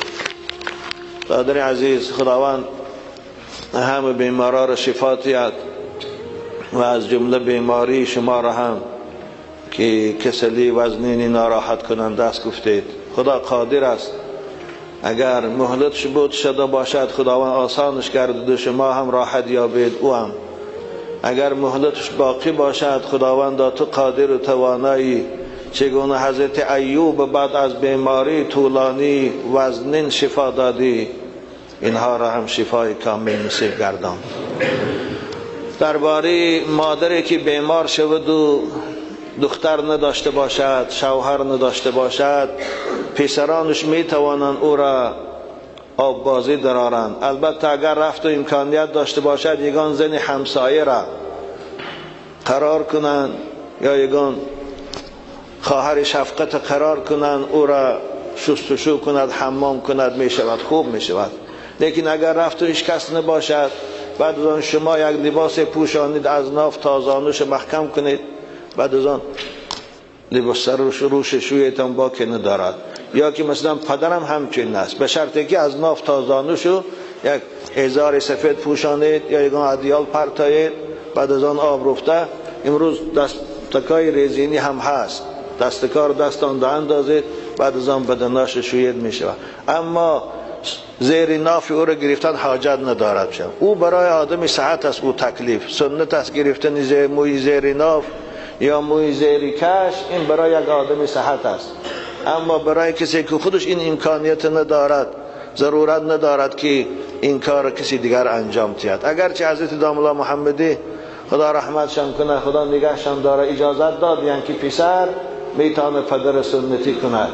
برادر عزیز، خداوند همه بیمارا را شفا دهد و از جمله بیماری شما را هم که کسلی وزنینی ناراحت کننده است گفتید. خدا قادر است، اگر مهلتش بود شده باشد خداوند آسانش کرد و شما هم راحت یابید. او هم اگر مهلتش باقی باشد خداوند تو قادر و توانایی، چگونه حضرت ایوب بعد از بیماری طولانی وزنین شفا دادی، اینها را هم شفای کامل نصیب گردان. درباره مادری که بیمار شود و دختر نداشته باشد، شوهر نداشته باشد، پسرانش می توانند او را آب بازی درارند. البته اگر رفت و امکانیت داشته باشد یگان زن همسایه را قرار کنند یا یگان خواهر شفقت قرار کنند، او را شستشو کند، حمام کند، می شود، خوب می شود. لیکن اگر رفت و هیچ کس نباشد، بعد از آن شما یک لباس پوشانید، از ناف تا زانوش محکم کنید، بعد از آن لباس روش شویتان باکی ندارد. یا که مثلا پدرم همچنین است، به شرطی که از ناف تا زانوشو یک ازار سفید پوشانید یا یک ادیال پرتایید، بعد از آن آب رفته. امروز دستکای رزینی هم هست، دستکار دستان ده اندازید، بعد از آن بدناش شوید می شود. اما زیر ناف او را گرفتن حاجت ندارد. او برای آدم صحت است، او تکلیف سنت است گرفتن زیر موی زیر ناف یا موی زیر کش، این برای یک آدم صحت است. اما برای کسی که خودش این امکانیت ندارد، ضرورت ندارد که این کار کسی دیگر انجام دهد. اگرچه حضرت داملا محمدی خدا رحمتشان کنه، خدا نگهشان داره، اجازت داد یعنی که پسر میتونه پدر سنتی کند،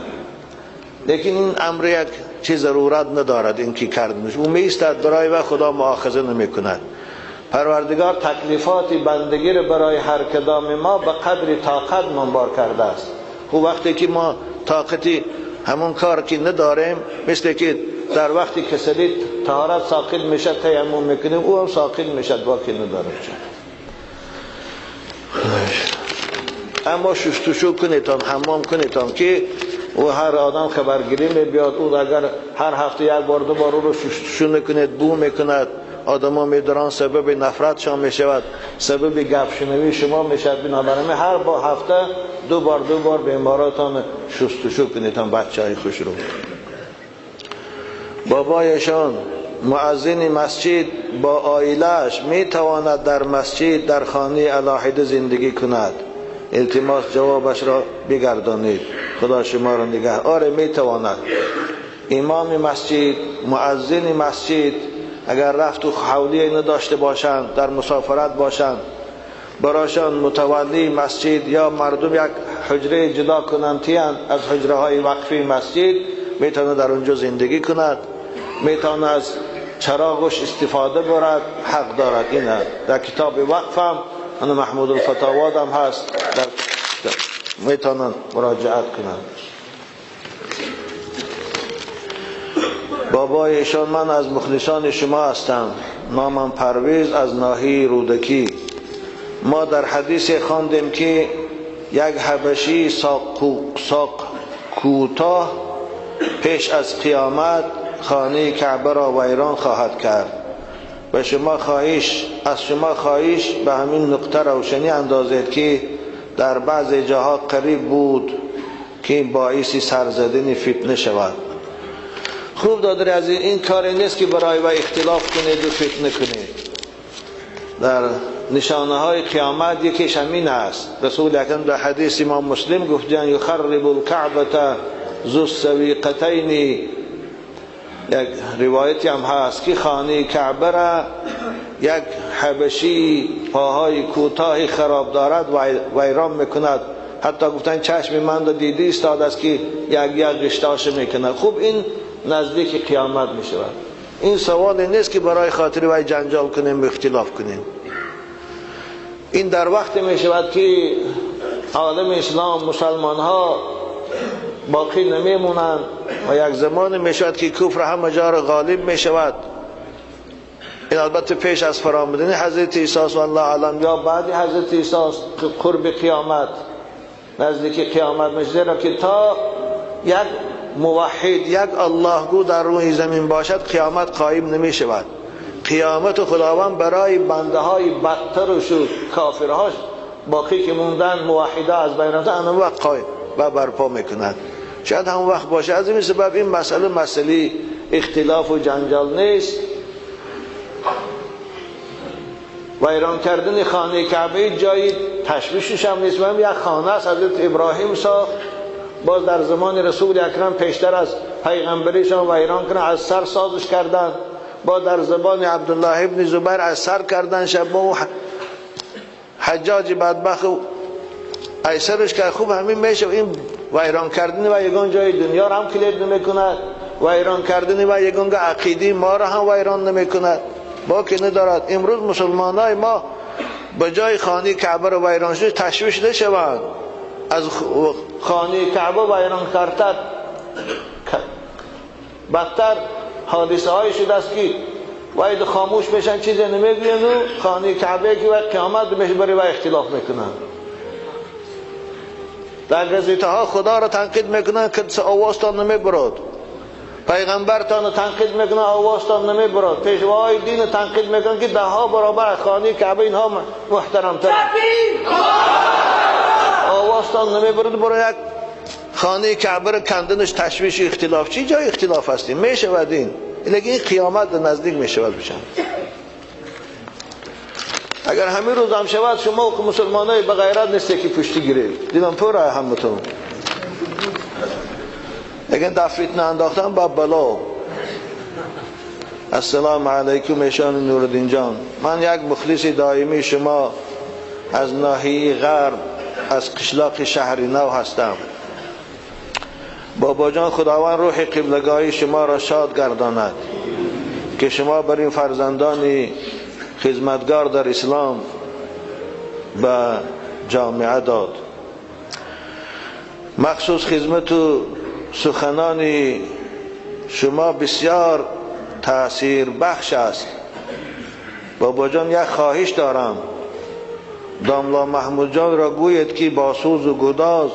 لیکن این امر یک چه ضرورت ندارد این که کردنش. او میستد برای و خدا مؤاخذه نمیکند. پروردگار تکلیفات بندگی را برای هر کدام ما به قدر طاقت منبار کرده است. خب وقتی که ما طاقتی همون کار که نداریم، مثل که در وقتی کسلی طهارت ساقط میشه تیمم میکنیم، او هم ساقط میشه، باقی نداره. اما شستشو کنیتان، حمام کنیتان که او هر آدم خبرگیری میبیاد، او اگر هر هفته یک بار دو بار او رو شستشو نکنید بو میکند، آدم ها میدارن سبب نفرتشان میشود، سبب گپ شنوی شما میشود. بنابراین هر با هفته دو بار دو بار بیماراتان شستشو کنیتان، بچه های خوش رو. بابایشان مؤذن مسجد با عائله‌اش میتواند در مسجد در خانه علاحده زندگی کند؟ التماس جوابش را بگردانید، خدا شما را نگه. آره میتواند. امام مسجد، مؤذن مسجد اگر رفت و حولی نداشته باشند، در مسافرت باشند، براشان متولی مسجد یا مردم یک حجره جدا کنند تیان از حجره های وقفی مسجد، میتونه در اونجا زندگی کند، میتونه از چراغش استفاده برد، حق دارد. اینه در کتاب وقف هم انا محمود الفتاواد هم هست، در میتونن مراجعت کنند. بابای ایشان، من از مخلصان شما هستم، نامم پرویز از ناحیه رودکی. ما در حدیث خواندیم که یک حبشی ساق کوتاه پیش از قیامت خانه کعبه را ویران خواهد کرد و شما خواهش از شما خواهش به همین نقطه روشنی اندازید که در بعض جاها قریب بود که باعث سرزدن فتنه شود. خوب دادر از این کاری نیست که برای و اختلاف کنید و فتنه کنید. در نشانه های قیامت یکیش همین است. رسول اکرم در حدیث امام مسلم گفتن یخرب الکعبة ذو السویقتین، یک روایتی هم هست که خانه کعبه را یک حبشی پاهای کوتاه خراب دارد ویران میکند. حتی گفتن چشم من را دیده ایستاد است که یک یک قشتاش میکند. خوب این نزدیک قیامت میشود. این سوال نیست که برای خاطر وی جنجال کنیم و اختلاف کنیم. این در وقت میشود که عالم اسلام مسلمان ها باقی نمیمونند و یک زمان میشود که کفر همه جا را غالب میشود. این البته پیش از فرامدن حضرت عیسی والله اعلم یا بعد حضرت عیسی قرب قیامت، نزدیک قیامت میشه، زیرا که تا یک موحد یک الله گو در روی زمین باشد قیامت قایم نمی شود. قیامت خداوند برای بنده های بدتر و شد کافرهاش باقی که موندن موحده از بین رفتن آن وقت قایم و برپا میکند. شاید هم وقت باشه. از این سبب این مسئله اختلاف و جنجال نیست. ویران کردن خانه کعبه جایی تشویشش هم نیست. یک خانه است حضرت ابراهیم ساخت، باز در زمان رسول اکرم پیشتر از پیغمبریشان ویران کنه از سر سازش کردن، با در زمان عبدالله ابن زبیر از سر کردن شب و حجاج بدبخت ایسرش که خوب همین میشه. این ویران کردن و یگان جای دنیا را هم کلید نمیکند، ویران کردن و یگان عقیده ما را هم ویران نمیکند، با که ندارد. امروز مسلمان های ما به جای خانه کعبه را ویران شده تشویش نشوند، از خانه کعبه ویران کردن بدتر حادثه های شده است که باید خاموش میشن چیزی نمیگوین و خانه کعبه که وقت قیامت میشه برای و اختلاف میکنن. در گزیته ها خدا را تنقید میکنن که آوازتان نمیبرد، پیغمبرتان را تنقید میکنن آوازتان نمیبرد، پیشواهای دین تنقید میکنن که ده ها برابر خانه کعبه اینها محترمتر، آوازتان نمیبرد. برای یک خانه کعبه را کندنش تشویش اختلاف، چی جای اختلاف هستیم میشود این، لیکن این قیامت نزدیک میشود بشن. اگر همین روز هم شود شما که مسلمانای به غیرت نیستی که پشتی گیرید، دیدم پر همتون. لیکن در فتنه انداختن با بلا. السلام علیکم ایشان نورالدین جان، من یک مخلص دائمی شما از ناحیه غرب از قشلاق شهر نو هستم. بابا جان خداوند روح قبلگاهی شما را شاد گرداند که شما بر این فرزندان خدمتگار در اسلام به جامعه داد. مخصوص خدمت و سخنان شما بسیار تاثیر بخش است. بابا جان یک خواهش دارم، داملا محمود جان را گوید که با سوز و گداز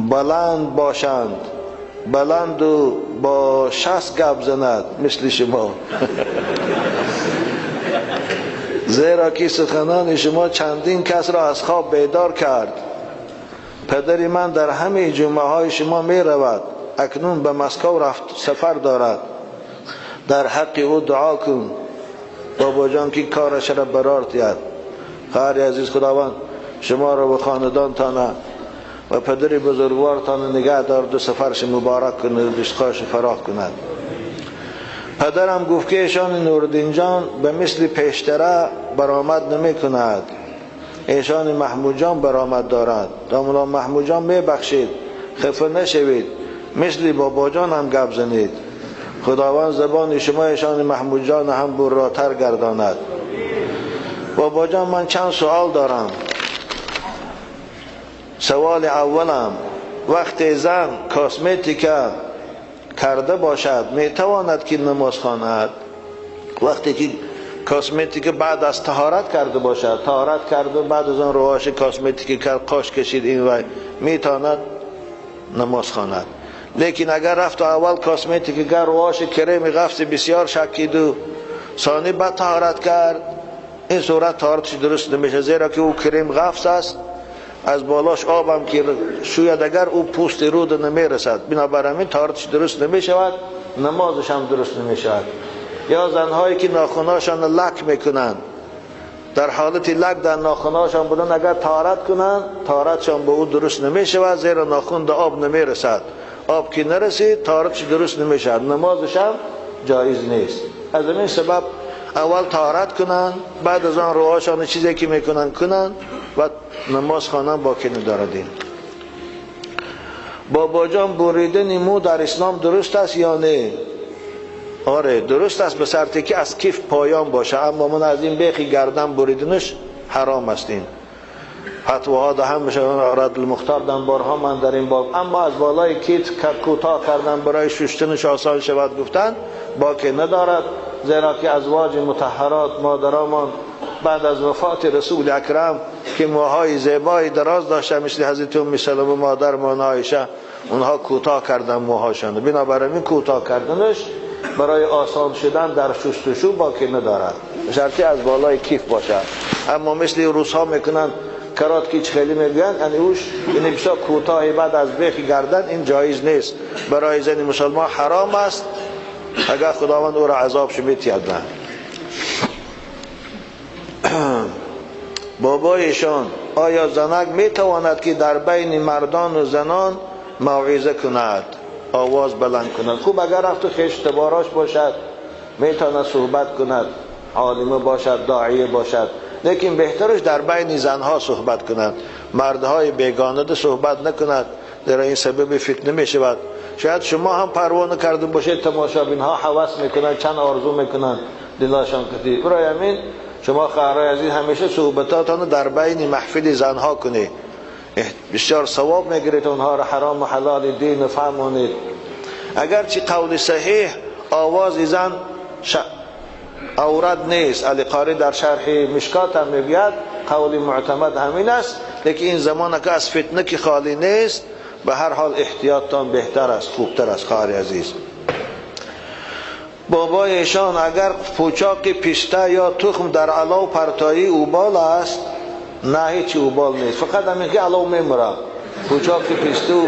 بلند باشند، بلند و با 60 گپ زند مثل شما زیرا که سخنان شما چندین کس را از خواب بیدار کرد. پدر من در همه جمعه های شما می رود، اکنون به مسکو رفت سفر دارد، در حق او دعا کن بابا جان که کارش را برار دهد. خواهر عزیز خداوند شما را و خاندانتان و پدر بزرگوارتان نگه دارد و سفرش مبارک کند و رزقش فراخ کند. پدرم گفت که ایشان نوردین جان به مثل پیشتره برآمد نمی کند، ایشان محمود جان برآمد دارد. داملا محمود جان می بخشید، خفه نشوید، مثل بابا جان هم گپ زنید. خداوند زبان شما ایشان محمود جان هم براتر گرداند. بابا جان من چند سوال دارم. سوال اولم، وقتی زن کاسمتیکا کرده باشد میتواند که نماز خواند؟ وقتی که کاسمتیک بعد از طهارت کرده باشد، طهارت کرده بعد از آن رواش کاسمتیک کرد، قاش کشید این وای، میتواند نماز خواند. لیکن اگر رفت اول کاسمتیک کرد، رواش کریم غفص بسیار شکید و ثانی بعد طهارت کرد، این صورت طهارتش درست نمیشه، زیرا که او کریم غفص است، از بالاش آبم که شوید اگر او پوست رود نمیرسد، بنابراین طهارتش درست نمیشود، نمازش هم درست نمیشود. یا زنهایی که ناخناشان لک میکنند، در حالت لک در ناخناشان بودن، اگر طهارت کنند طهارتشان به او درست نمیشود، زیرا ناخن در آب نمیرسد، آب که نرسید طهارتش درست نمیشود، نمازش هم جایز نیست. از این سبب اول طهارت کنند، بعد از آن روهاشان چیزی که میکنن کنند و نماز خوانند باکی ندارد. این بابا جان بریدن مو در اسلام درست است یا نه؟ آره درست است، به شرطی که از کیف پایان باشه، اما من از این بیخی گردن بریدنش حرام است. این فتواها ده هم میشه، رد المختار دم بارها من در این باب، اما از بالای کیت کوتاه کردن برای شستنش آسان شود گفتن باکی ندارد، زیرا که ازواج مطهرات مادرمان بعد از وفات رسول اکرم که موهای زیبای دراز داشته مثل حضرت ام سلمه مادرمان عایشه، اونها کوتاه کردن موهاشان، بنابراین کوتاه کردنش برای آسان شدن در شستشو باکی ندارد، شرطی از بالای کیف باشد. اما مثل روس ها میکنن کرات که خیلی میگن، یعنی اوش یعنی بسیار کوتاه بعد از بیخ گردن، این جایز نیست، برای زن مسلمان حرام است، اگر خداوند او را عذاب شمیتید. نه بابایشان آیا زنک میتواند که در بین مردان و زنان موعظه کند، آواز بلند کند؟ خوب اگر رفت و خویش تباراش باشد میتواند صحبت کند، عالمه باشد، داعیه باشد، لیکن بهترش در بین زنها صحبت کند، مردهای بیگانه ده صحبت نکند، در این سبب فتنه میشود. شاید شما هم پروانه کرده باشید، تماشابین ها هوس میکنند، چند آرزو میکنند دلاشان کتی. برای همین شما خواهرای عزیز همیشه صحبتاتان در بین محفل زنها کنید، بسیار ثواب میگیرید، اونها را حرام و حلال دین فهمانید. اگرچه قول صحیح آواز زن عورت نیست، علی قاری در شرح مشکات هم میگوید قول معتمد همین است، لیکن این زمان که از فتنه که خالی نیست، به هر حال احتیاطتان بهتر است، خوبتر است. خواهر عزیز بابایشان اگر پوچاق پسته یا تخم در علاو پرتایی اوبال است؟ نه هیچ اوبال نیست، فقط همین که علاو میمره. پوچاق پسته و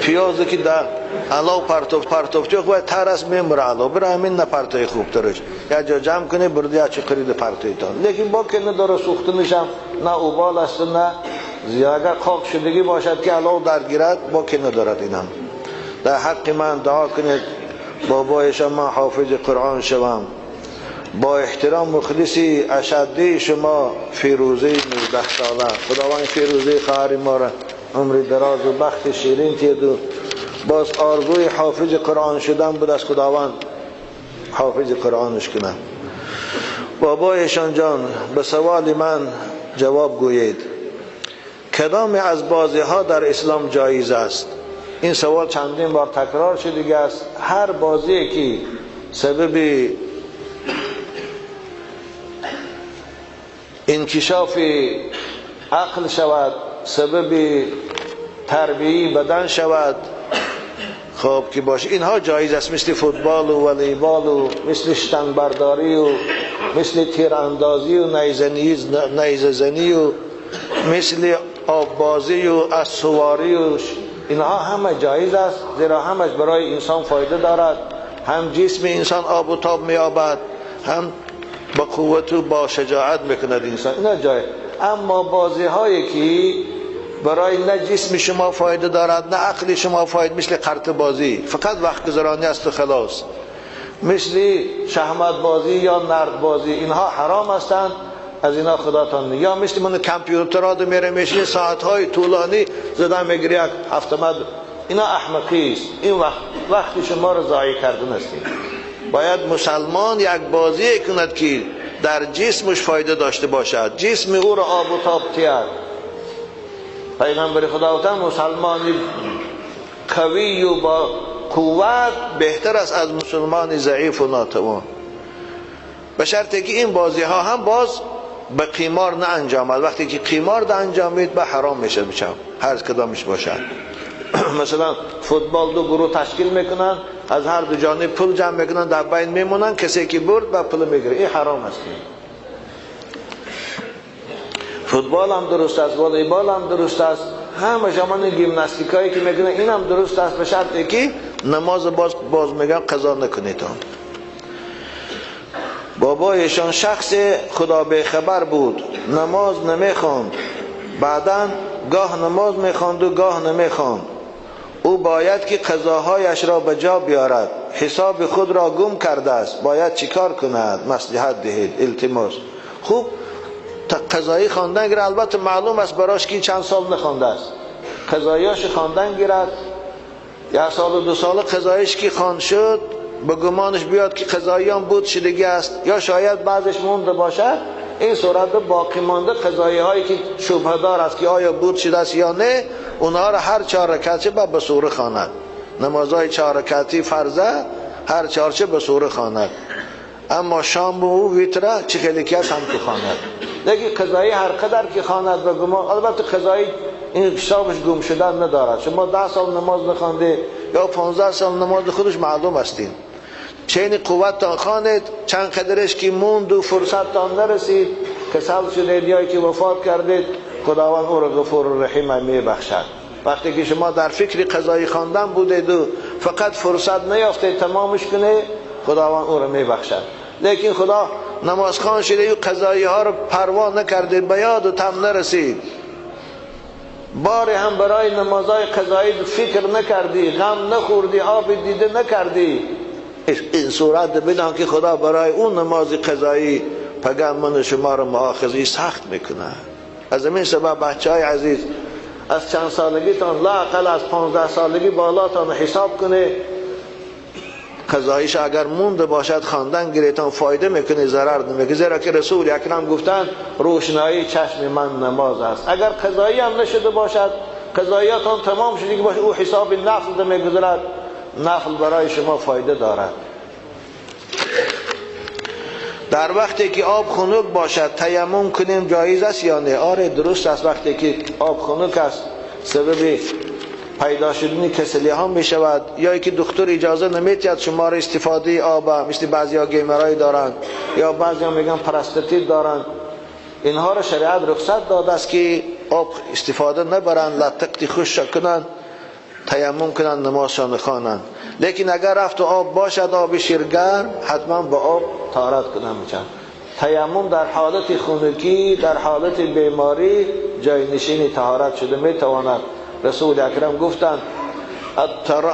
پیاز که در علاو پرتوف باید تر است میمره علاو، برای همین نه پرتای خوبترش یا جا جمع کنه برده یا چه خرید پرتایتان، لیکن با که نداره سوختنشم نه اوبال است نه زیاد. اگر خاک شدگی باشد که علاو درگیرد با که ندارد. اینم در حق من دعا کنید بابایشان من حافظ قرآن شوم. با احترام مخلصی اشدی شما فیروزه 19 ساله. خداوند فیروزه خواهر ما را عمر دراز و بخت شیرین تید و باز آرزوی حافظ قرآن شدن بود، از خداوند حافظ قرآنش کنه. بابایشان جان به سوال من جواب گویید، کدام از بازی ها در اسلام جایز است؟ این سوال چندین بار تکرار شده است. هر بازی که سبب انکشاف عقل شود، سبب تربیه بدن شود، خب که باشه، اینها جایز است، مثل فوتبال و والیبال و مثل شتنبرداری و مثل تیراندازی و نیزه زنی و مثل آببازی و اسواری و اینها همه جایز است، زیرا همش برای انسان فایده دارد، هم جسم انسان آب و تاب می‌یابد، هم با قوت و با شجاعت میکند انسان، اینا جایز. اما بازی هایی که برای نه جسم شما فایده دارد نه عقل شما فایده، مثل قرط بازی فقط وقت گذرانی است و خلاص، مثل شهمت بازی یا نرد بازی، اینها حرام هستند، از اینا خداتان. یا مثل من کامپیوترها دو میره میشینه ساعتهای طولانی زدن میگیری یک هفته مد، اینا احمقی است. این وقتی شما رو ضایع کردن هستید. باید مسلمان یک بازی کند که در جسمش فایده داشته باشد، جسم او را آب و تاب تید. پیغمبر خدا گفتن مسلمانی قوی و با قوت بهتر است از مسلمان ضعیف و ناتوان، به شرطی که این بازی ها هم باز به قیمار نه انجامد. وقتی که قیمار ده انجامید به حرام میشه، هر کدامش باشد. مثلا فوتبال دو گروه تشکیل میکنن، از هر دو جانب پول جمع میکنن، در بین میمونن، کسی که برد به پول میگیره، این حرام است. فوتبال هم درست است، والیبال هم درست است، همه جمان گیمناستیکایی که میکنن این هم درست است، به شرطی که نماز باز میگم قضا نکنید. بابایشان شخص خدا به خبر بود، نماز نمیخواند، بعدا گاه نماز میخواند و گاه نمیخواند. او باید که قضاهایش را به جا بیارد، حساب خود را گم کرده است، باید چیکار کند؟ مصلحت دهید، التماس. خوب قضایی خواندن گیرد، البته معلوم است براش که چند سال نخوانده است، قضاییاش خواندن گیرد، یک سال و دو سال قضاییش که خواند شد به گمانش بیاد که قضایی هم بود شدگی است، یا شاید بعضش مونده باشد، این صورت باقی مانده قضایی هایی که شبهه دار است که آیا بود شده است یا نه، اونها را هر چهار رکعت به سوره خواند. نمازهای چهار رکعتی فرضه هر چهارچه به سوره خواند، اما شام و ویتره چه خیلی که هم تو خواند. لیکن قضایی هر قدر که خواند به گمان، البته قضایی این حسابش گم شدن ندارد. شما 10 سال نماز نخوانده یا 15 سال نماز خودش معلوم هستین، چین قوت تان خواند، چند قدرش که موند و فرصت تان نرسید، کسل شدید یا که وفات کردید، خداوند او را غفور و رحیم می بخشد. وقتی که شما در فکر قضایی خواندن بودید و فقط فرصت نیافتید تمامش کنه، خداوند او را می بخشد. لیکن خدا نماز خوان شده و قضایی ها رو پروا نکرده، به یاد و تم نرسید، باری هم برای نمازهای قضایی فکر نکردی، غم نخوردی، آب دیده نکردی، این صورت بدان که خدا برای اون نماز قضایی پگه من شما رو مؤاخذه سخت میکنه. از این سبب بچه های عزیز از چند سالگی تان لااقل از 15 سالگی بالاتان حساب کنه، قضاییش اگر مونده باشد خواندن گیریتان فایده میکنه، ضرر نمیکنه. زیرا که رسول اکرم گفتن روشنایی چشم من نماز است. اگر قضایی هم نشده باشد، قضاییاتان تمام شده که باشه، او حساب نفل میگذارد، نفل برای شما فایده دارد. در وقتی که آب خنک باشد تیمم کنیم جایز است یا نه؟ آره درست است. وقتی که آب خنک است سبب پیدا شدن کسلی ها می شود، یا اینکه دکتر اجازه نمیدهد شما را استفاده آب، مثل بعضی ها گیمرای دارند یا بعضی ها میگن پرستاتیت دارند، اینها را شریعت رخصت داده است که آب استفاده نبرند، لطقتی خشک کنند، تیمم کنند، نمازشان خوانند. لیکن اگر رفت و آب باشد، آب شیرگرم، حتما با آب طهارت کنند. میشن تیمم در حالت خنکی، در حالت بیماری جای نشین طهارت شده میتواند. رسول اکرم گفتند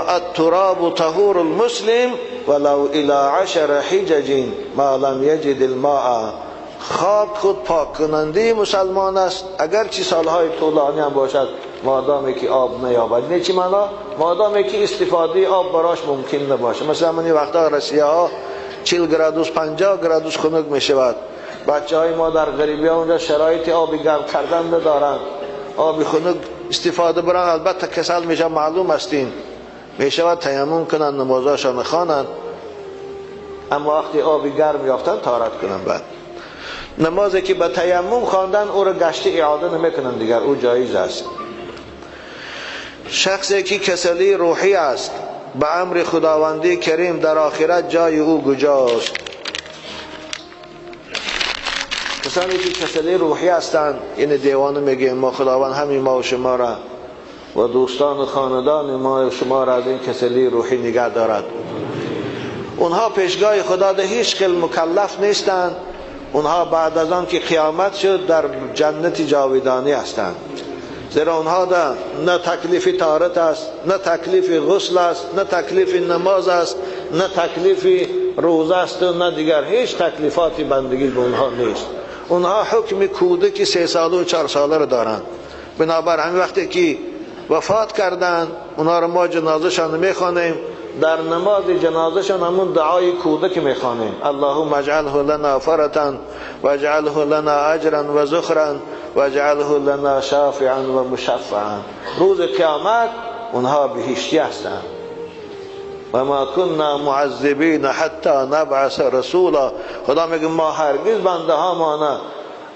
التراب طهور المسلم ولو الى 10 حجج ما لم یجد الماء. خاک خود پاک کننده مسلمان است، اگرچه سالهای طولانی هم باشد، مادامی که آب نیابد. نه چی معنا؟ مادامی که استفاده آب براش ممکن نباشه. مثلا من این وقتا رسیه ها 40 گرادوس 50 گرادوس خنک می شود. بچه های ما در غریبی ها اونجا شرایط آب گرم کردن ندارند، آب خنک استفاده برن، البته کسل میشه، معلوم هستین، میشود تیمم کنن، نمازاشان خوانند، اما وقتی آب گرم یافتن طهارت کنن. بعد نمازی که به تیمم خواندن او را گشت اعاده نمیکنن دیگر، او جایز است. شخصی که کسلی روحی است به امر خداوندی کریم در آخرت جای او کجاست؟ کسانی که کسلی روحی هستند، این دیوانه میگیم ما، خداوند همین ما و شما را و دوستان و خاندان ما و شما را از این کسلی روحی نگه دارد. اونها پیشگاه خدا ده هیچ خیل مکلف نیستند. اونها بعد از آن که قیامت شد در جنت جاودانی هستند، زیرا اونها ده نه تکلیف طهارت است، نه تکلیف غسل است، نه تکلیف نماز است، نه تکلیف روزه است و نه دیگر هیچ تکلیفاتی بندگی به اونها نیست. اونها حکم کودک 3 ساله و 4 ساله رو دارند. بنابر همین وقتی که وفات کردند اونها رو ما جنازه‌شان میخوانیم، در نماز جنازه‌شان همون دعای کودک میخوانیم: اللهم اجعله لنا فرطا واجعله لنا اجرا و ذخرا واجعله لنا شافعا و مشفعا. روز قیامت اونها بهشتی هستند. و ما كنا معذبین حتی نبعث رسولا. خدا میگه ما هرگز بنده ها ما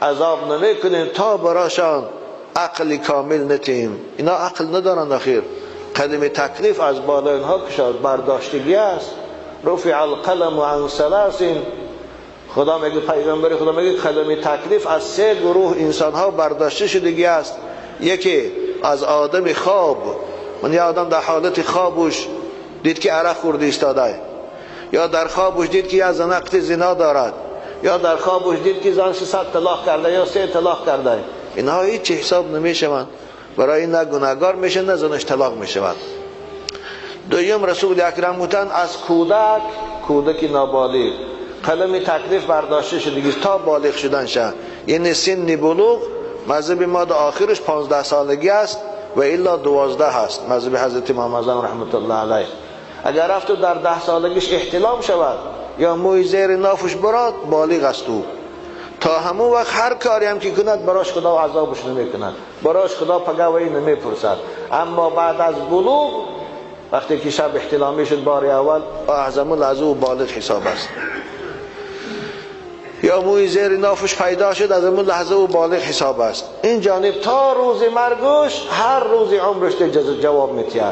عذاب نمیکنیم تا براشان عقل کامل نتیم. اینا عقل ندارن. اخیر قلم تکلیف از بالا اینها کشاد برداشتگی است. رفع القلم عن ثلاث. خدا میگه، پیغمبر خدا میگه قلم تکلیف از 3 گروه انسان ها برداشته شدگی است. یکی از آدم خواب، من یه آدم در حالت خوابش دید که عرق خورده ایستاده، یا در خوابش دید که از نقط زنا دارد، یا در خوابش دید که زنش 100 طلاق کرده یا 3 طلاق کرده. اینها هیچ حساب نمیشوند، برای نه گناهگار میشه نه زنش طلاق میشود. دویم رسول اکرم گفتند از کودک، کودک نابالغ قلم تکلیف برداشته شده تا بالغ شدن شه، یعنی سن بلوغ. مذهب ما در آخرش 15 سالگی است و الا 12 هست، مذهب حضرت امام اعظم رحمت الله علیه. اگر رفت و در 10 سالگیش احتلام شود یا موی زیر نافش براد، بالغ است او. تا همون وقت هر کاری هم که کند براش خدا عذابش نمی کند، براش خدا پگوی نمی پرسد. اما بعد از بلوغ وقتی که شب احتلامی شد بار اول، اعظم لحظه او بالغ حساب است. یا موی زیر نافش پیدا شد، از اون لحظه او بالغ حساب است. این جانب تا روز مرگش هر روز عمرش جواب میتید،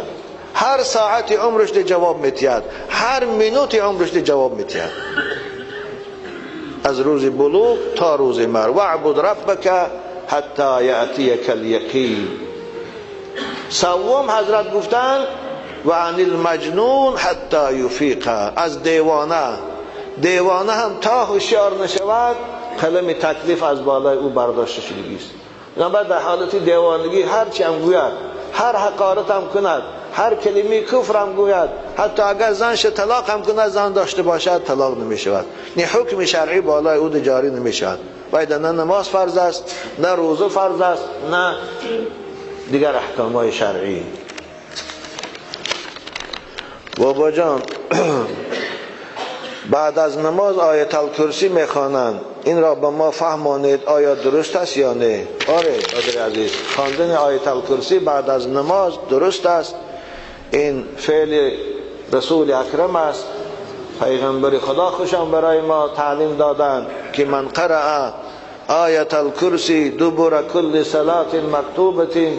هر ساعت عمرش جواب میتید، هر منوت عمرش جواب میتید، از روز بلوغ تا روز مرگ. واعبد ربک حتی یأتیک الیقین. سوم حضرت گفتن و عن المجنون حتی یفیق. از دیوانه، دیوانه هم تا هوشیار نشود قلم تکلیف از بالای او برداشته شدگی است. بنابراین در حالت دیوانگی هر چی هم گوید، هر حقارت هم کند، هر کلمه کفر هم گوید، حتی اگر زنش طلاق هم کند، زن داشته باشد طلاق نمی شود. نه حکم شرعی بالای او جاری نمی شود. باید نه نماز فرض است، نه روزه فرض است، نه دیگر احکام های شرعی. بابا جان بعد از نماز آیت الکرسی میخوانند، این را به ما فهمانید آیا درست است یا نه؟ آره برادر عزیز، خواندن آیت الکرسی بعد از نماز درست است. این فعل رسول اکرم است. پیغمبر خدا خوشم برای ما تعلیم دادند که من قرأ آیت الکرسی دبر کل صلاة مکتوبة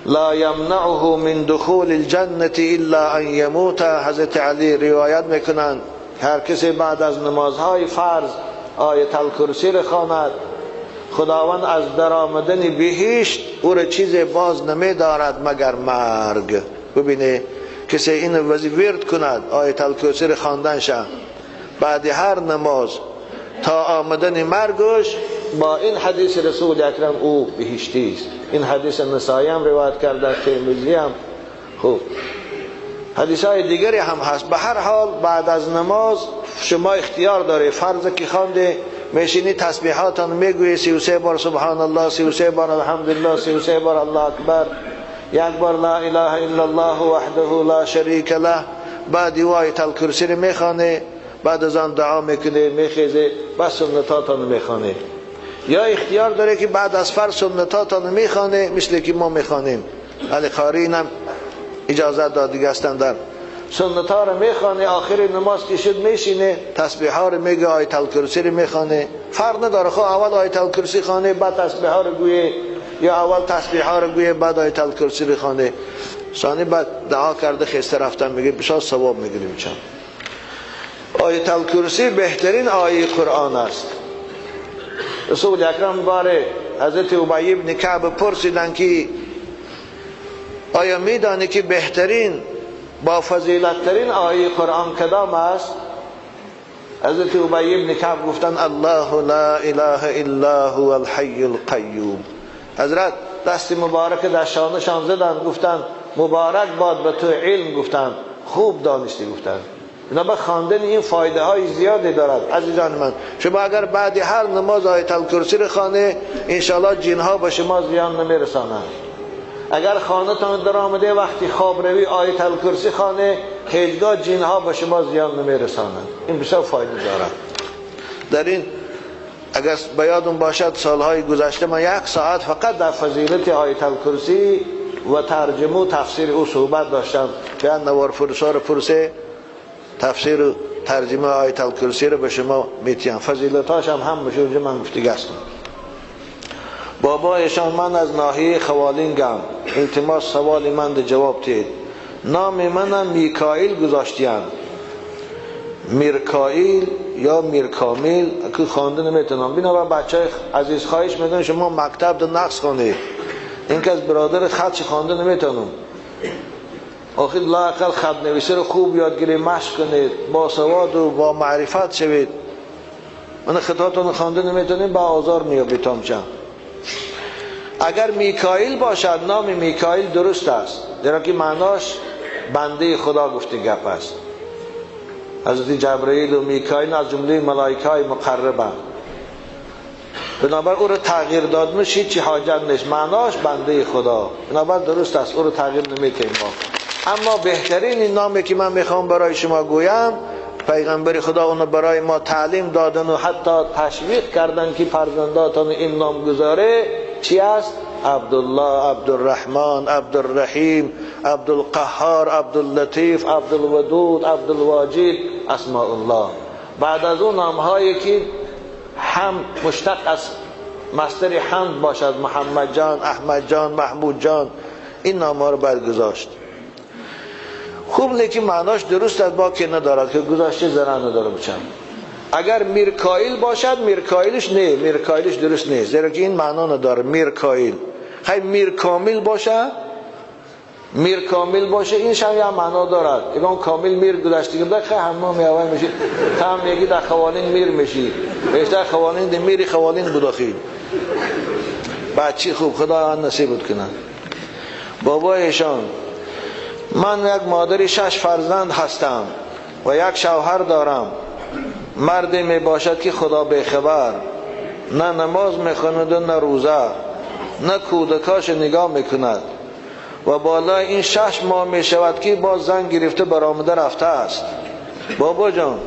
لا یمنعه من دخول الجنة الا ان یموت. حضرت علی روایت میکنند هر کسی بعد از نمازهای فرض آیت الکرسی را خواند، خداوند از درآمدن بهشت او را چیز باز نمی دارد مگر مرگ. ببینه کسی این وظیفه ورد کند، آیت الکرسی را خواندن شه بعد هر نماز تا آمدن مرگش، با این حدیث رسول اکرم او بهشتی است. این حدیث نسائی هم روایت کرده، ترمذی هم، خوب حدیث های دیگری هم هست. به هر حال بعد از نماز شما اختیار داری، فرض که خوانده میشینی تسبیحاتان میگویی 33 بار سبحان الله، 33 بار الحمدلله، 33 بار الله اکبر، یک بار لا اله الا الله وحده لا شریک له. بعد آیت الکرسی رو میخوانه، بعد از آن دعا میکنه، میخیزه، بس سنتاتان میخوانه. یا اختیار داره که بعد از فرض سنتاتان میخوانه، مثل که ما میخوانیم. علی قاری هم اجازه داد دیگه هستن در سنت ها رو میخوانه، آخر نماز که شد میشینه تسبیح ها رو میگه، آیت الکرسی رو میخوانه. فرق نداره، خب اول آیت الکرسی خوانه بعد تسبیح ها رو گویه، یا اول تسبیح ها رو گویه بعد آیت الکرسی رو خوانه. ثانی بعد دعا کرده خسته رفتن میگه بسیار ثواب میگیریم. چند آیت الکرسی بهترین آیه قرآن است. رسول اکرم باره حضرت ابی بن کعب پرسیدن که آیا میدانی که بهترین با فضیلت ترین آیه قرآن کدام است؟ حضرت ابی بن کعب گفتن الله لا اله الا هو الحی القیوم. حضرت دست مبارک در شانشان زدن، گفتن مبارک باد به تو علم، گفتن خوب دانستی، گفتن. اینا به خواندن این فایده های زیادی دارد. عزیزان من، شما اگر بعد هر نماز آیت الکرسی رو خوانه، انشالله جنها به شما زیان نمیرسانند. اگر خانه تان در آمده وقتی خواب روی آیت الکرسی خانه، هیچگاه جنها به شما زیان نمیرسانند. این بسیار فایده دارد. در این اگر به یادم باشد سالهای گذشته من 1 ساعت فقط در فضیلت آیت الکرسی و ترجمه و تفسیر او صحبت داشتم. بیان نوار فرسار پرسه تفسیر و ترجمه آیت الکرسی رو به شما میتیم، فضیلتاش هم اونجا من گفتگه هستم. بابایشان من از ناحیه خوالینگم، التماس سوال من ده جواب تید. نام منم میکائیل گذاشتیم، میرکائیل یا میرکامیل که خوانده نمیتونم. بنابر بچه عزیز خواهش میکنم شما مکتب ده نقص خوانید، این که از برادر خطش خوانده نمیتونم. آخر لااقل خط نویسی رو خوب یاد گیرید، مشق کنید، با سواد و با معرفت شوید. من خطاتون خوانده نمیتونیم، با آزار میابید تامچم. اگر میکائیل باشد، نام میکائیل درست است، زیرا که معناش بنده خدا گفته گپ است. حضرت جبرئیل و میکائیل از جمله ملائکه های مقربند، بنابر او رو تغییر دادنش هیچی حاجت نیست، معناش بنده خدا، بنابر درست است، او رو تغییر نمیتیم ما. اما بهترین این نامی که من میخوام برای شما گویم، پیغمبر خدا اونو برای ما تعلیم دادن و حتی تشویق کردن که فرزنداتان این نام گذاره چی است؟ عبدالله، عبدالرحمن، عبدالرحیم، عبدالقهار، عبداللطیف، عبدالودود، عبدالواجد، اسماء الله. بعد از اون نامهایی که هم مشتق از مصدر حمد باشد، محمد جان، احمد جان، محمود جان، این نامها رو باید گذاشت. خوب لیکن معناش درست از باکی ندارد که گذاشته ضرر نداره بچم. اگر میرکائیل باشد، میرکائیلش نه، میرکائیلش درست نیست، زیرا که این معنا نداره میرکائیل. خیلی میرکامل باشه، میرکامل باشه این شم یه معنا دارد. اگه کامل میر گذاشته بوده، خیلی همه میوه میشی، تا هم میگی در خوالین میر میشی، بیشتر خوالین ده میری خوالین بود آخی. بچی خوب خدا نصیبت کنه. بابایشان من یک مادری 6 فرزند هستم و یک شوهر دارم. مردی می باشد که خدا بخبر، نه نماز میخواند و نه روزه، نه کودکاش نگاه میکند و بالای این 6 ماه می شود که باز زن گرفته برآمده رفته است. بابا جان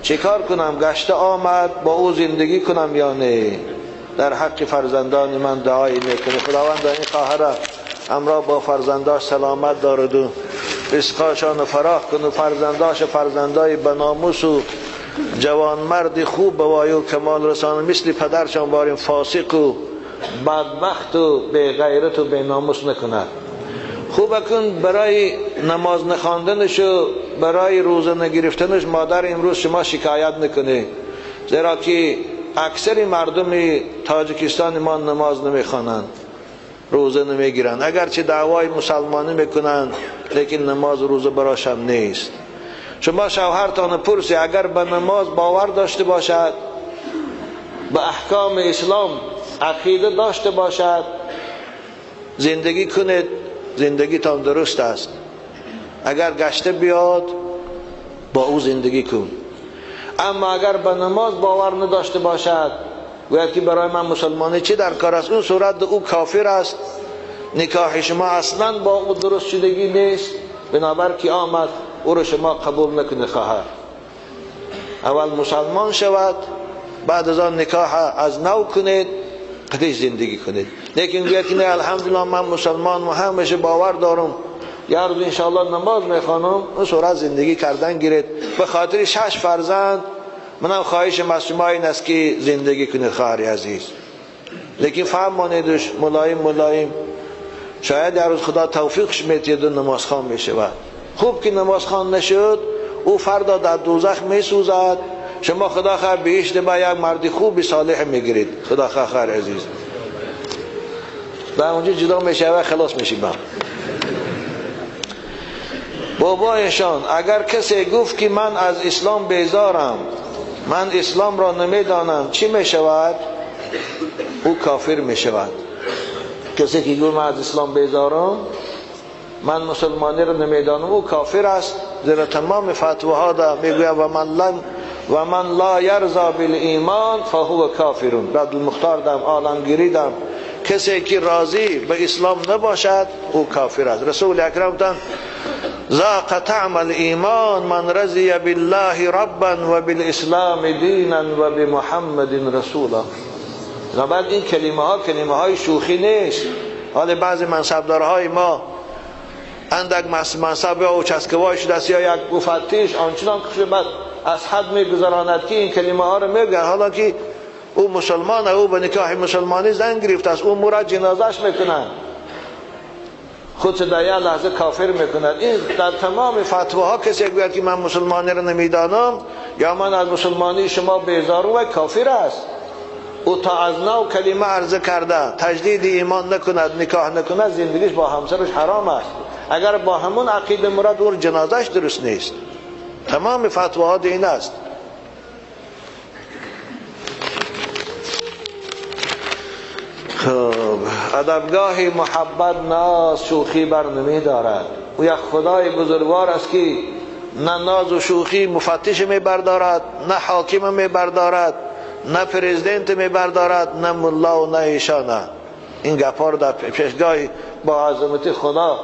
چیکار کنم؟ گشته آمد با او زندگی کنم یا نه؟ در حق فرزندان من دعایی میکنه. خداوند این خواهر امرا با فرزنداش سلامت دارد و رزقاشان فراخ کن و فرزنداش فرزندای بناموس و جوانمرد خوب به وای و کمال رسان، مثل پدرشان باریم فاسق و بدبخت و بی غیرت و بی ناموس نکند. خوب کن برای نماز نخواندنش و برای روزه نگرفتنش مادر امروز شما شکایت نکنه، زیرا که اکثر مردم تاجیکستان ما نماز نمیخوانند، روزه نمیگیرند، اگرچه دعوای مسلمانی میکنند لیکن نماز روزه براشان نیست. شما شوهرتان پرسی اگر به نماز باور داشته باشد، به احکام اسلام عقیده داشته باشد، زندگی کنید، زندگیتان درست است. اگر گشته بیاد با او زندگی کن. اما اگر به نماز باور نداشته باشد، گوید که برای من مسلمانی چی در کار است، اون صورت او کافر است، نکاح شما اصلا با او درست شدگی نیست. بنابر که آمد او رو شما قبول نکنه خواهر. اول مسلمان شود، بعد از آن نکاح از نو کنید، قدیش زندگی کنید. لیکن گوید که نه الحمدلله من مسلمان و همیشه باور دارم، یه روز انشاءالله نماز میخوانم، اون صورت زندگی کردن گیرید. به خاطر 6 فرزند منم خواهشم از شما این است که زندگی کنید خواهر عزیز، لیکن فهمانیدش ملایم ملایم، شاید یه روز خدا توفیقش میتید و نمازخوان میشود. خوب که نمازخوان نشد، او فردا در دوزخ میسوزد، شما خدا خیر بهشت با یک مرد خوب صالح میگیرید. خدا خیر خیر عزیز در اونجا جدا میشه و خلاص میشی. با بابایشان اگر کسی گفت که من از اسلام بیزارم، من اسلام را نمیدانم، چی میشود؟ او کافر میشود. کسی که گفت من از اسلام بیزارم، من مسلمانی رو نمیدانم، او کافر است. زیرا تمام فتواها دا میگوید و من لا یرضا بالایمان فهو کافرون. رد المختار دم، عالمگیری دم، کسی که راضی به اسلام نباشد او کافر است. رسول اکرم دم ذاق طعم الایمان من رضی بالله ربا و بالاسلام دینا و بمحمد رسولا. بعد این کلمه ها کلمه های شوخی نیست. حالا بعضی منصبدارهای ما اندک منصب یا چسکوای شده است یا یک مفتش آنچنان که بعد از حد میگذراند که این کلمه ها رو میگن، حالا که او مسلمانه، او به نکاح مسلمانی زن گرفته است، او مرا جنازش میکنن، خود در یک لحظه کافر میکند. این در تمام فتواها کسی گوید که من مسلمانی رو نمیدانم یا من از مسلمانی شما بیزارم، و کافر است. او تا از نو کلمه عرضه کرده تجدید ایمان نکند، نکاح نکند، زندگیش با همسرش حرام است. اگر با همون عقیده مراد، او جنازش درست نیست. تمام فتواها این است. خب ادبگاه محبت ناز شوخی بر نمی دارد. او یک خدای بزرگوار است که نه ناز و شوخی مفتش می بردارد، نه حاکم می بردارد، نه پرزیدنت می بردارد، نه ملا و نه ایشانه. این گپار در پیشگاه با عظمت خدا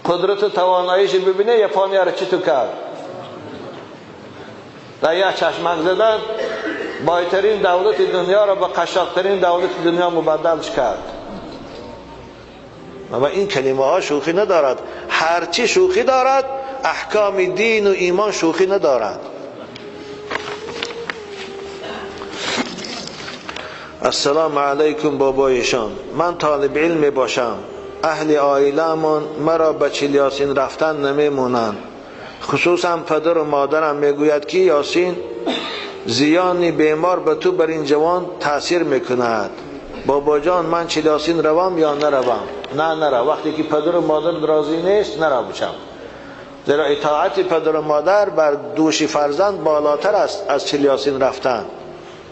قدرت تواناییش ببینه، یپانی را چطور کرد در یک چشمک زدن بایترین دولت دنیا را به قشاقترین دولت دنیا مبدلش کرد. و این کلمه ها شوخی ندارد. هرچی شوخی دارد احکام دین و ایمان شوخی ندارد. السلام علیکم بابایشان، من طالب علم باشم، اهل عائله‌مان مرا به چیل یاسین رفتن نمیمونند، خصوصا پدر و مادرم میگوید که یاسین زیان بیمار به تو بر این جوان تاثیر میکند. بابا جان من چیل یاسین روم یا نروم؟ نه نرو. وقتی که پدر و مادر راضی نیست نرو بچم، زیرا اطاعت پدر و مادر بر دوش فرزند بالاتر است از چیل یاسین رفتن.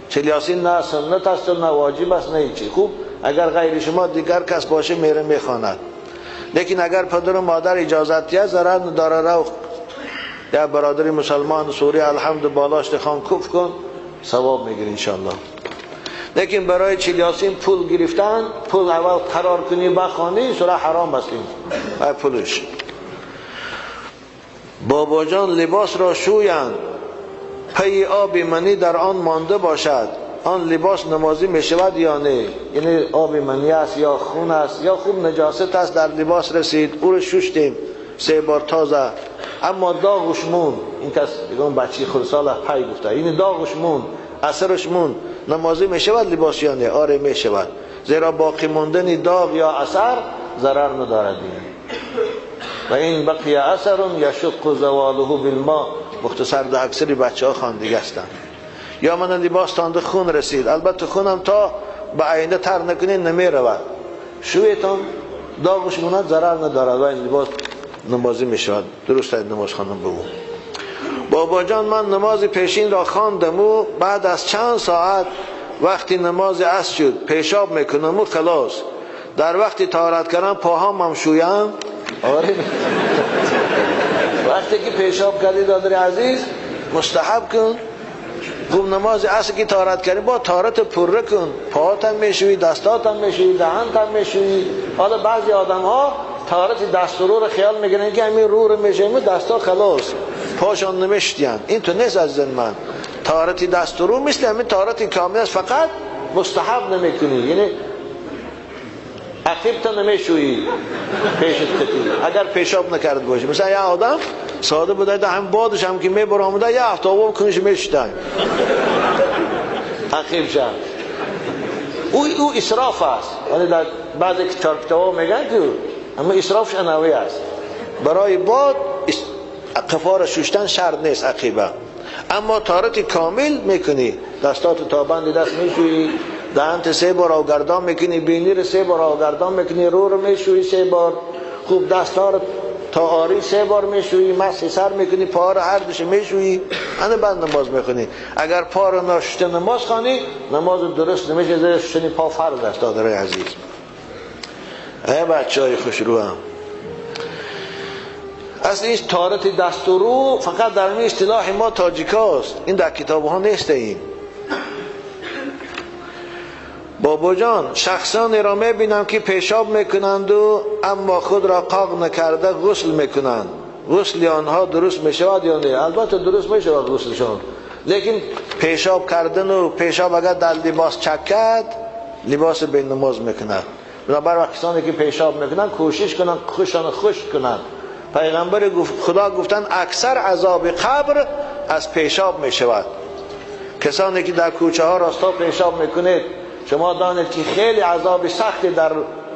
چیل یاسین نه سنت است نه واجب است نه هیچی. خوب اگر غیر شما دیگر کس باشه میره میخواند، لیکن اگر پدر و مادر اجازت دیه ضرر نداره. رو یا برادر مسلمان سوری الحمد بالاش خان کف کن، ثواب میگیری انشالله. لیکن برای چیل یاسین پول گرفتن، پول اول قرار کنی بخوانی، سوره حرام است این پولش. بابا جان لباس را شویند، پی آب منی در آن مانده باشد، آن لباس نمازی می شود یا نه؟ یعنی آب منی است یا خون است یا خوب نجاست است در لباس رسید، او رو ششتیم 3 بار تازه، اما داغش مون. این کس دیگه بچه خردسال پی گفته، این داغش مون، اثرش مون، نمازی می شود لباس یا نه؟ آره می شود، زیرا باقی ماندن داغ یا اثر ضرر ندارد. و این بقی اثر یشق زواله بالماء. مختصر ده اکثری بچه ها خواندگی هستند. یا من لباس تانده خون رسید، البته خونم تا به آینده تر نکنی نمی رود، شویتان داغش موند ضرر ندارد و این لباس نمازی می شود. درست نماز خواندم بگو. بابا جان من نماز پیشین را خواندم و بعد از چند ساعت وقتی نماز عصر شد پیشاب میکنم و خلاص. در وقتی طهارت کردم پاهام هم شویم. آره وقتی که پیشاب کردی دادر عزیز مستحب کن، خوب نماز عصر که طهارت کردی با طهارت پره کن، پاهات هم میشویی، دستات هم میشویی، دهنت هم میشویی. حالا بعضی آدم ها طهارت دست و رو رو خیال میگیرن که همین رو رو میشویم دستا خلاص، پاشان نمیشتین. این تو نیست عزیز من. طهارت دست و رو مثل همین طهارت کامل است، فقط مستحب نمیکنی، یعنی عقیب تا نمیشویی پیشت کتی اگر پیشاب نکرد باشی. مثلا یه آدم ساده بوده ده هم بادش هم که میبر آمده یه هفته آب کنش میشتن عقیب شد. او اسراف است. یعنی در بعضی کتاب‌ها میگن که اما اسرافش انوی است. برای باد قفار ششتن شرط نیست عقیبه، اما طهارت کامل میکنی، دستات تا بند دست میشویی، دهنت 3 بار آوگردان میکنی، بینی رو 3 بار آوگردان میکنی، رو رو میشویی 3 بار، خوب دستها رو تا آری 3 بار میشویی، مسح سر میکنی، پا رو هر دوش میشویی، انا بعد نماز میخونی. اگر پا رو نشسته نماز خوانی نماز درست نمیشه، زیر ششتن پا فرض است دادرای عزیز. ای بچه های خوش رو هم اصل این طهارت دست و رو فقط در این اصطلاح ما تاجیکاست، این در کتاب ها نیست. این بابا جان شخصانی را میبینم که پیشاب میکنند و اما خود را قاق نکرده غسل میکنند، غسل آنها درست میشود یا نه؟ البته درست میشود غسلشان، لیکن پیشاب کردن و پیشاب اگر در لباس چکد لباس به نماز میکند. بنابر کسانی که پیشاب میکنند کوشش کنند خوشان خشک کنند. پیغمبر خدا گفتن اکثر عذاب قبر از پیشاب میشود. کسانی که در کوچه ها راستا پیشاب میکنید شما دانید که خیلی عذاب سختی در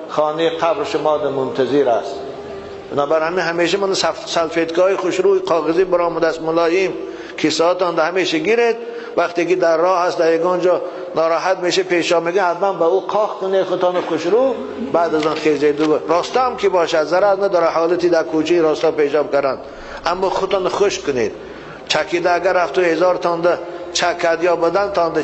خانه قبر شما منتظر است. بنابر همه همیشه من سلفیتگاه خوشروی کاغذی برآمده است ملایم کیسه‌هاتان در همیشه گیرید، وقتی که در راه هست در یگان جا ناراحت میشه پیشاب میگه حتما به او قاق کنه خودتان خوشرو، بعد از آن خیزید دو راستا هم که باشه ضرر نداره حالتی در کوچه راستا پیشاب کردن، اما خودتان خوش کنید. چکیده اگر رفت و هزار تانده چکد یا بدن تانده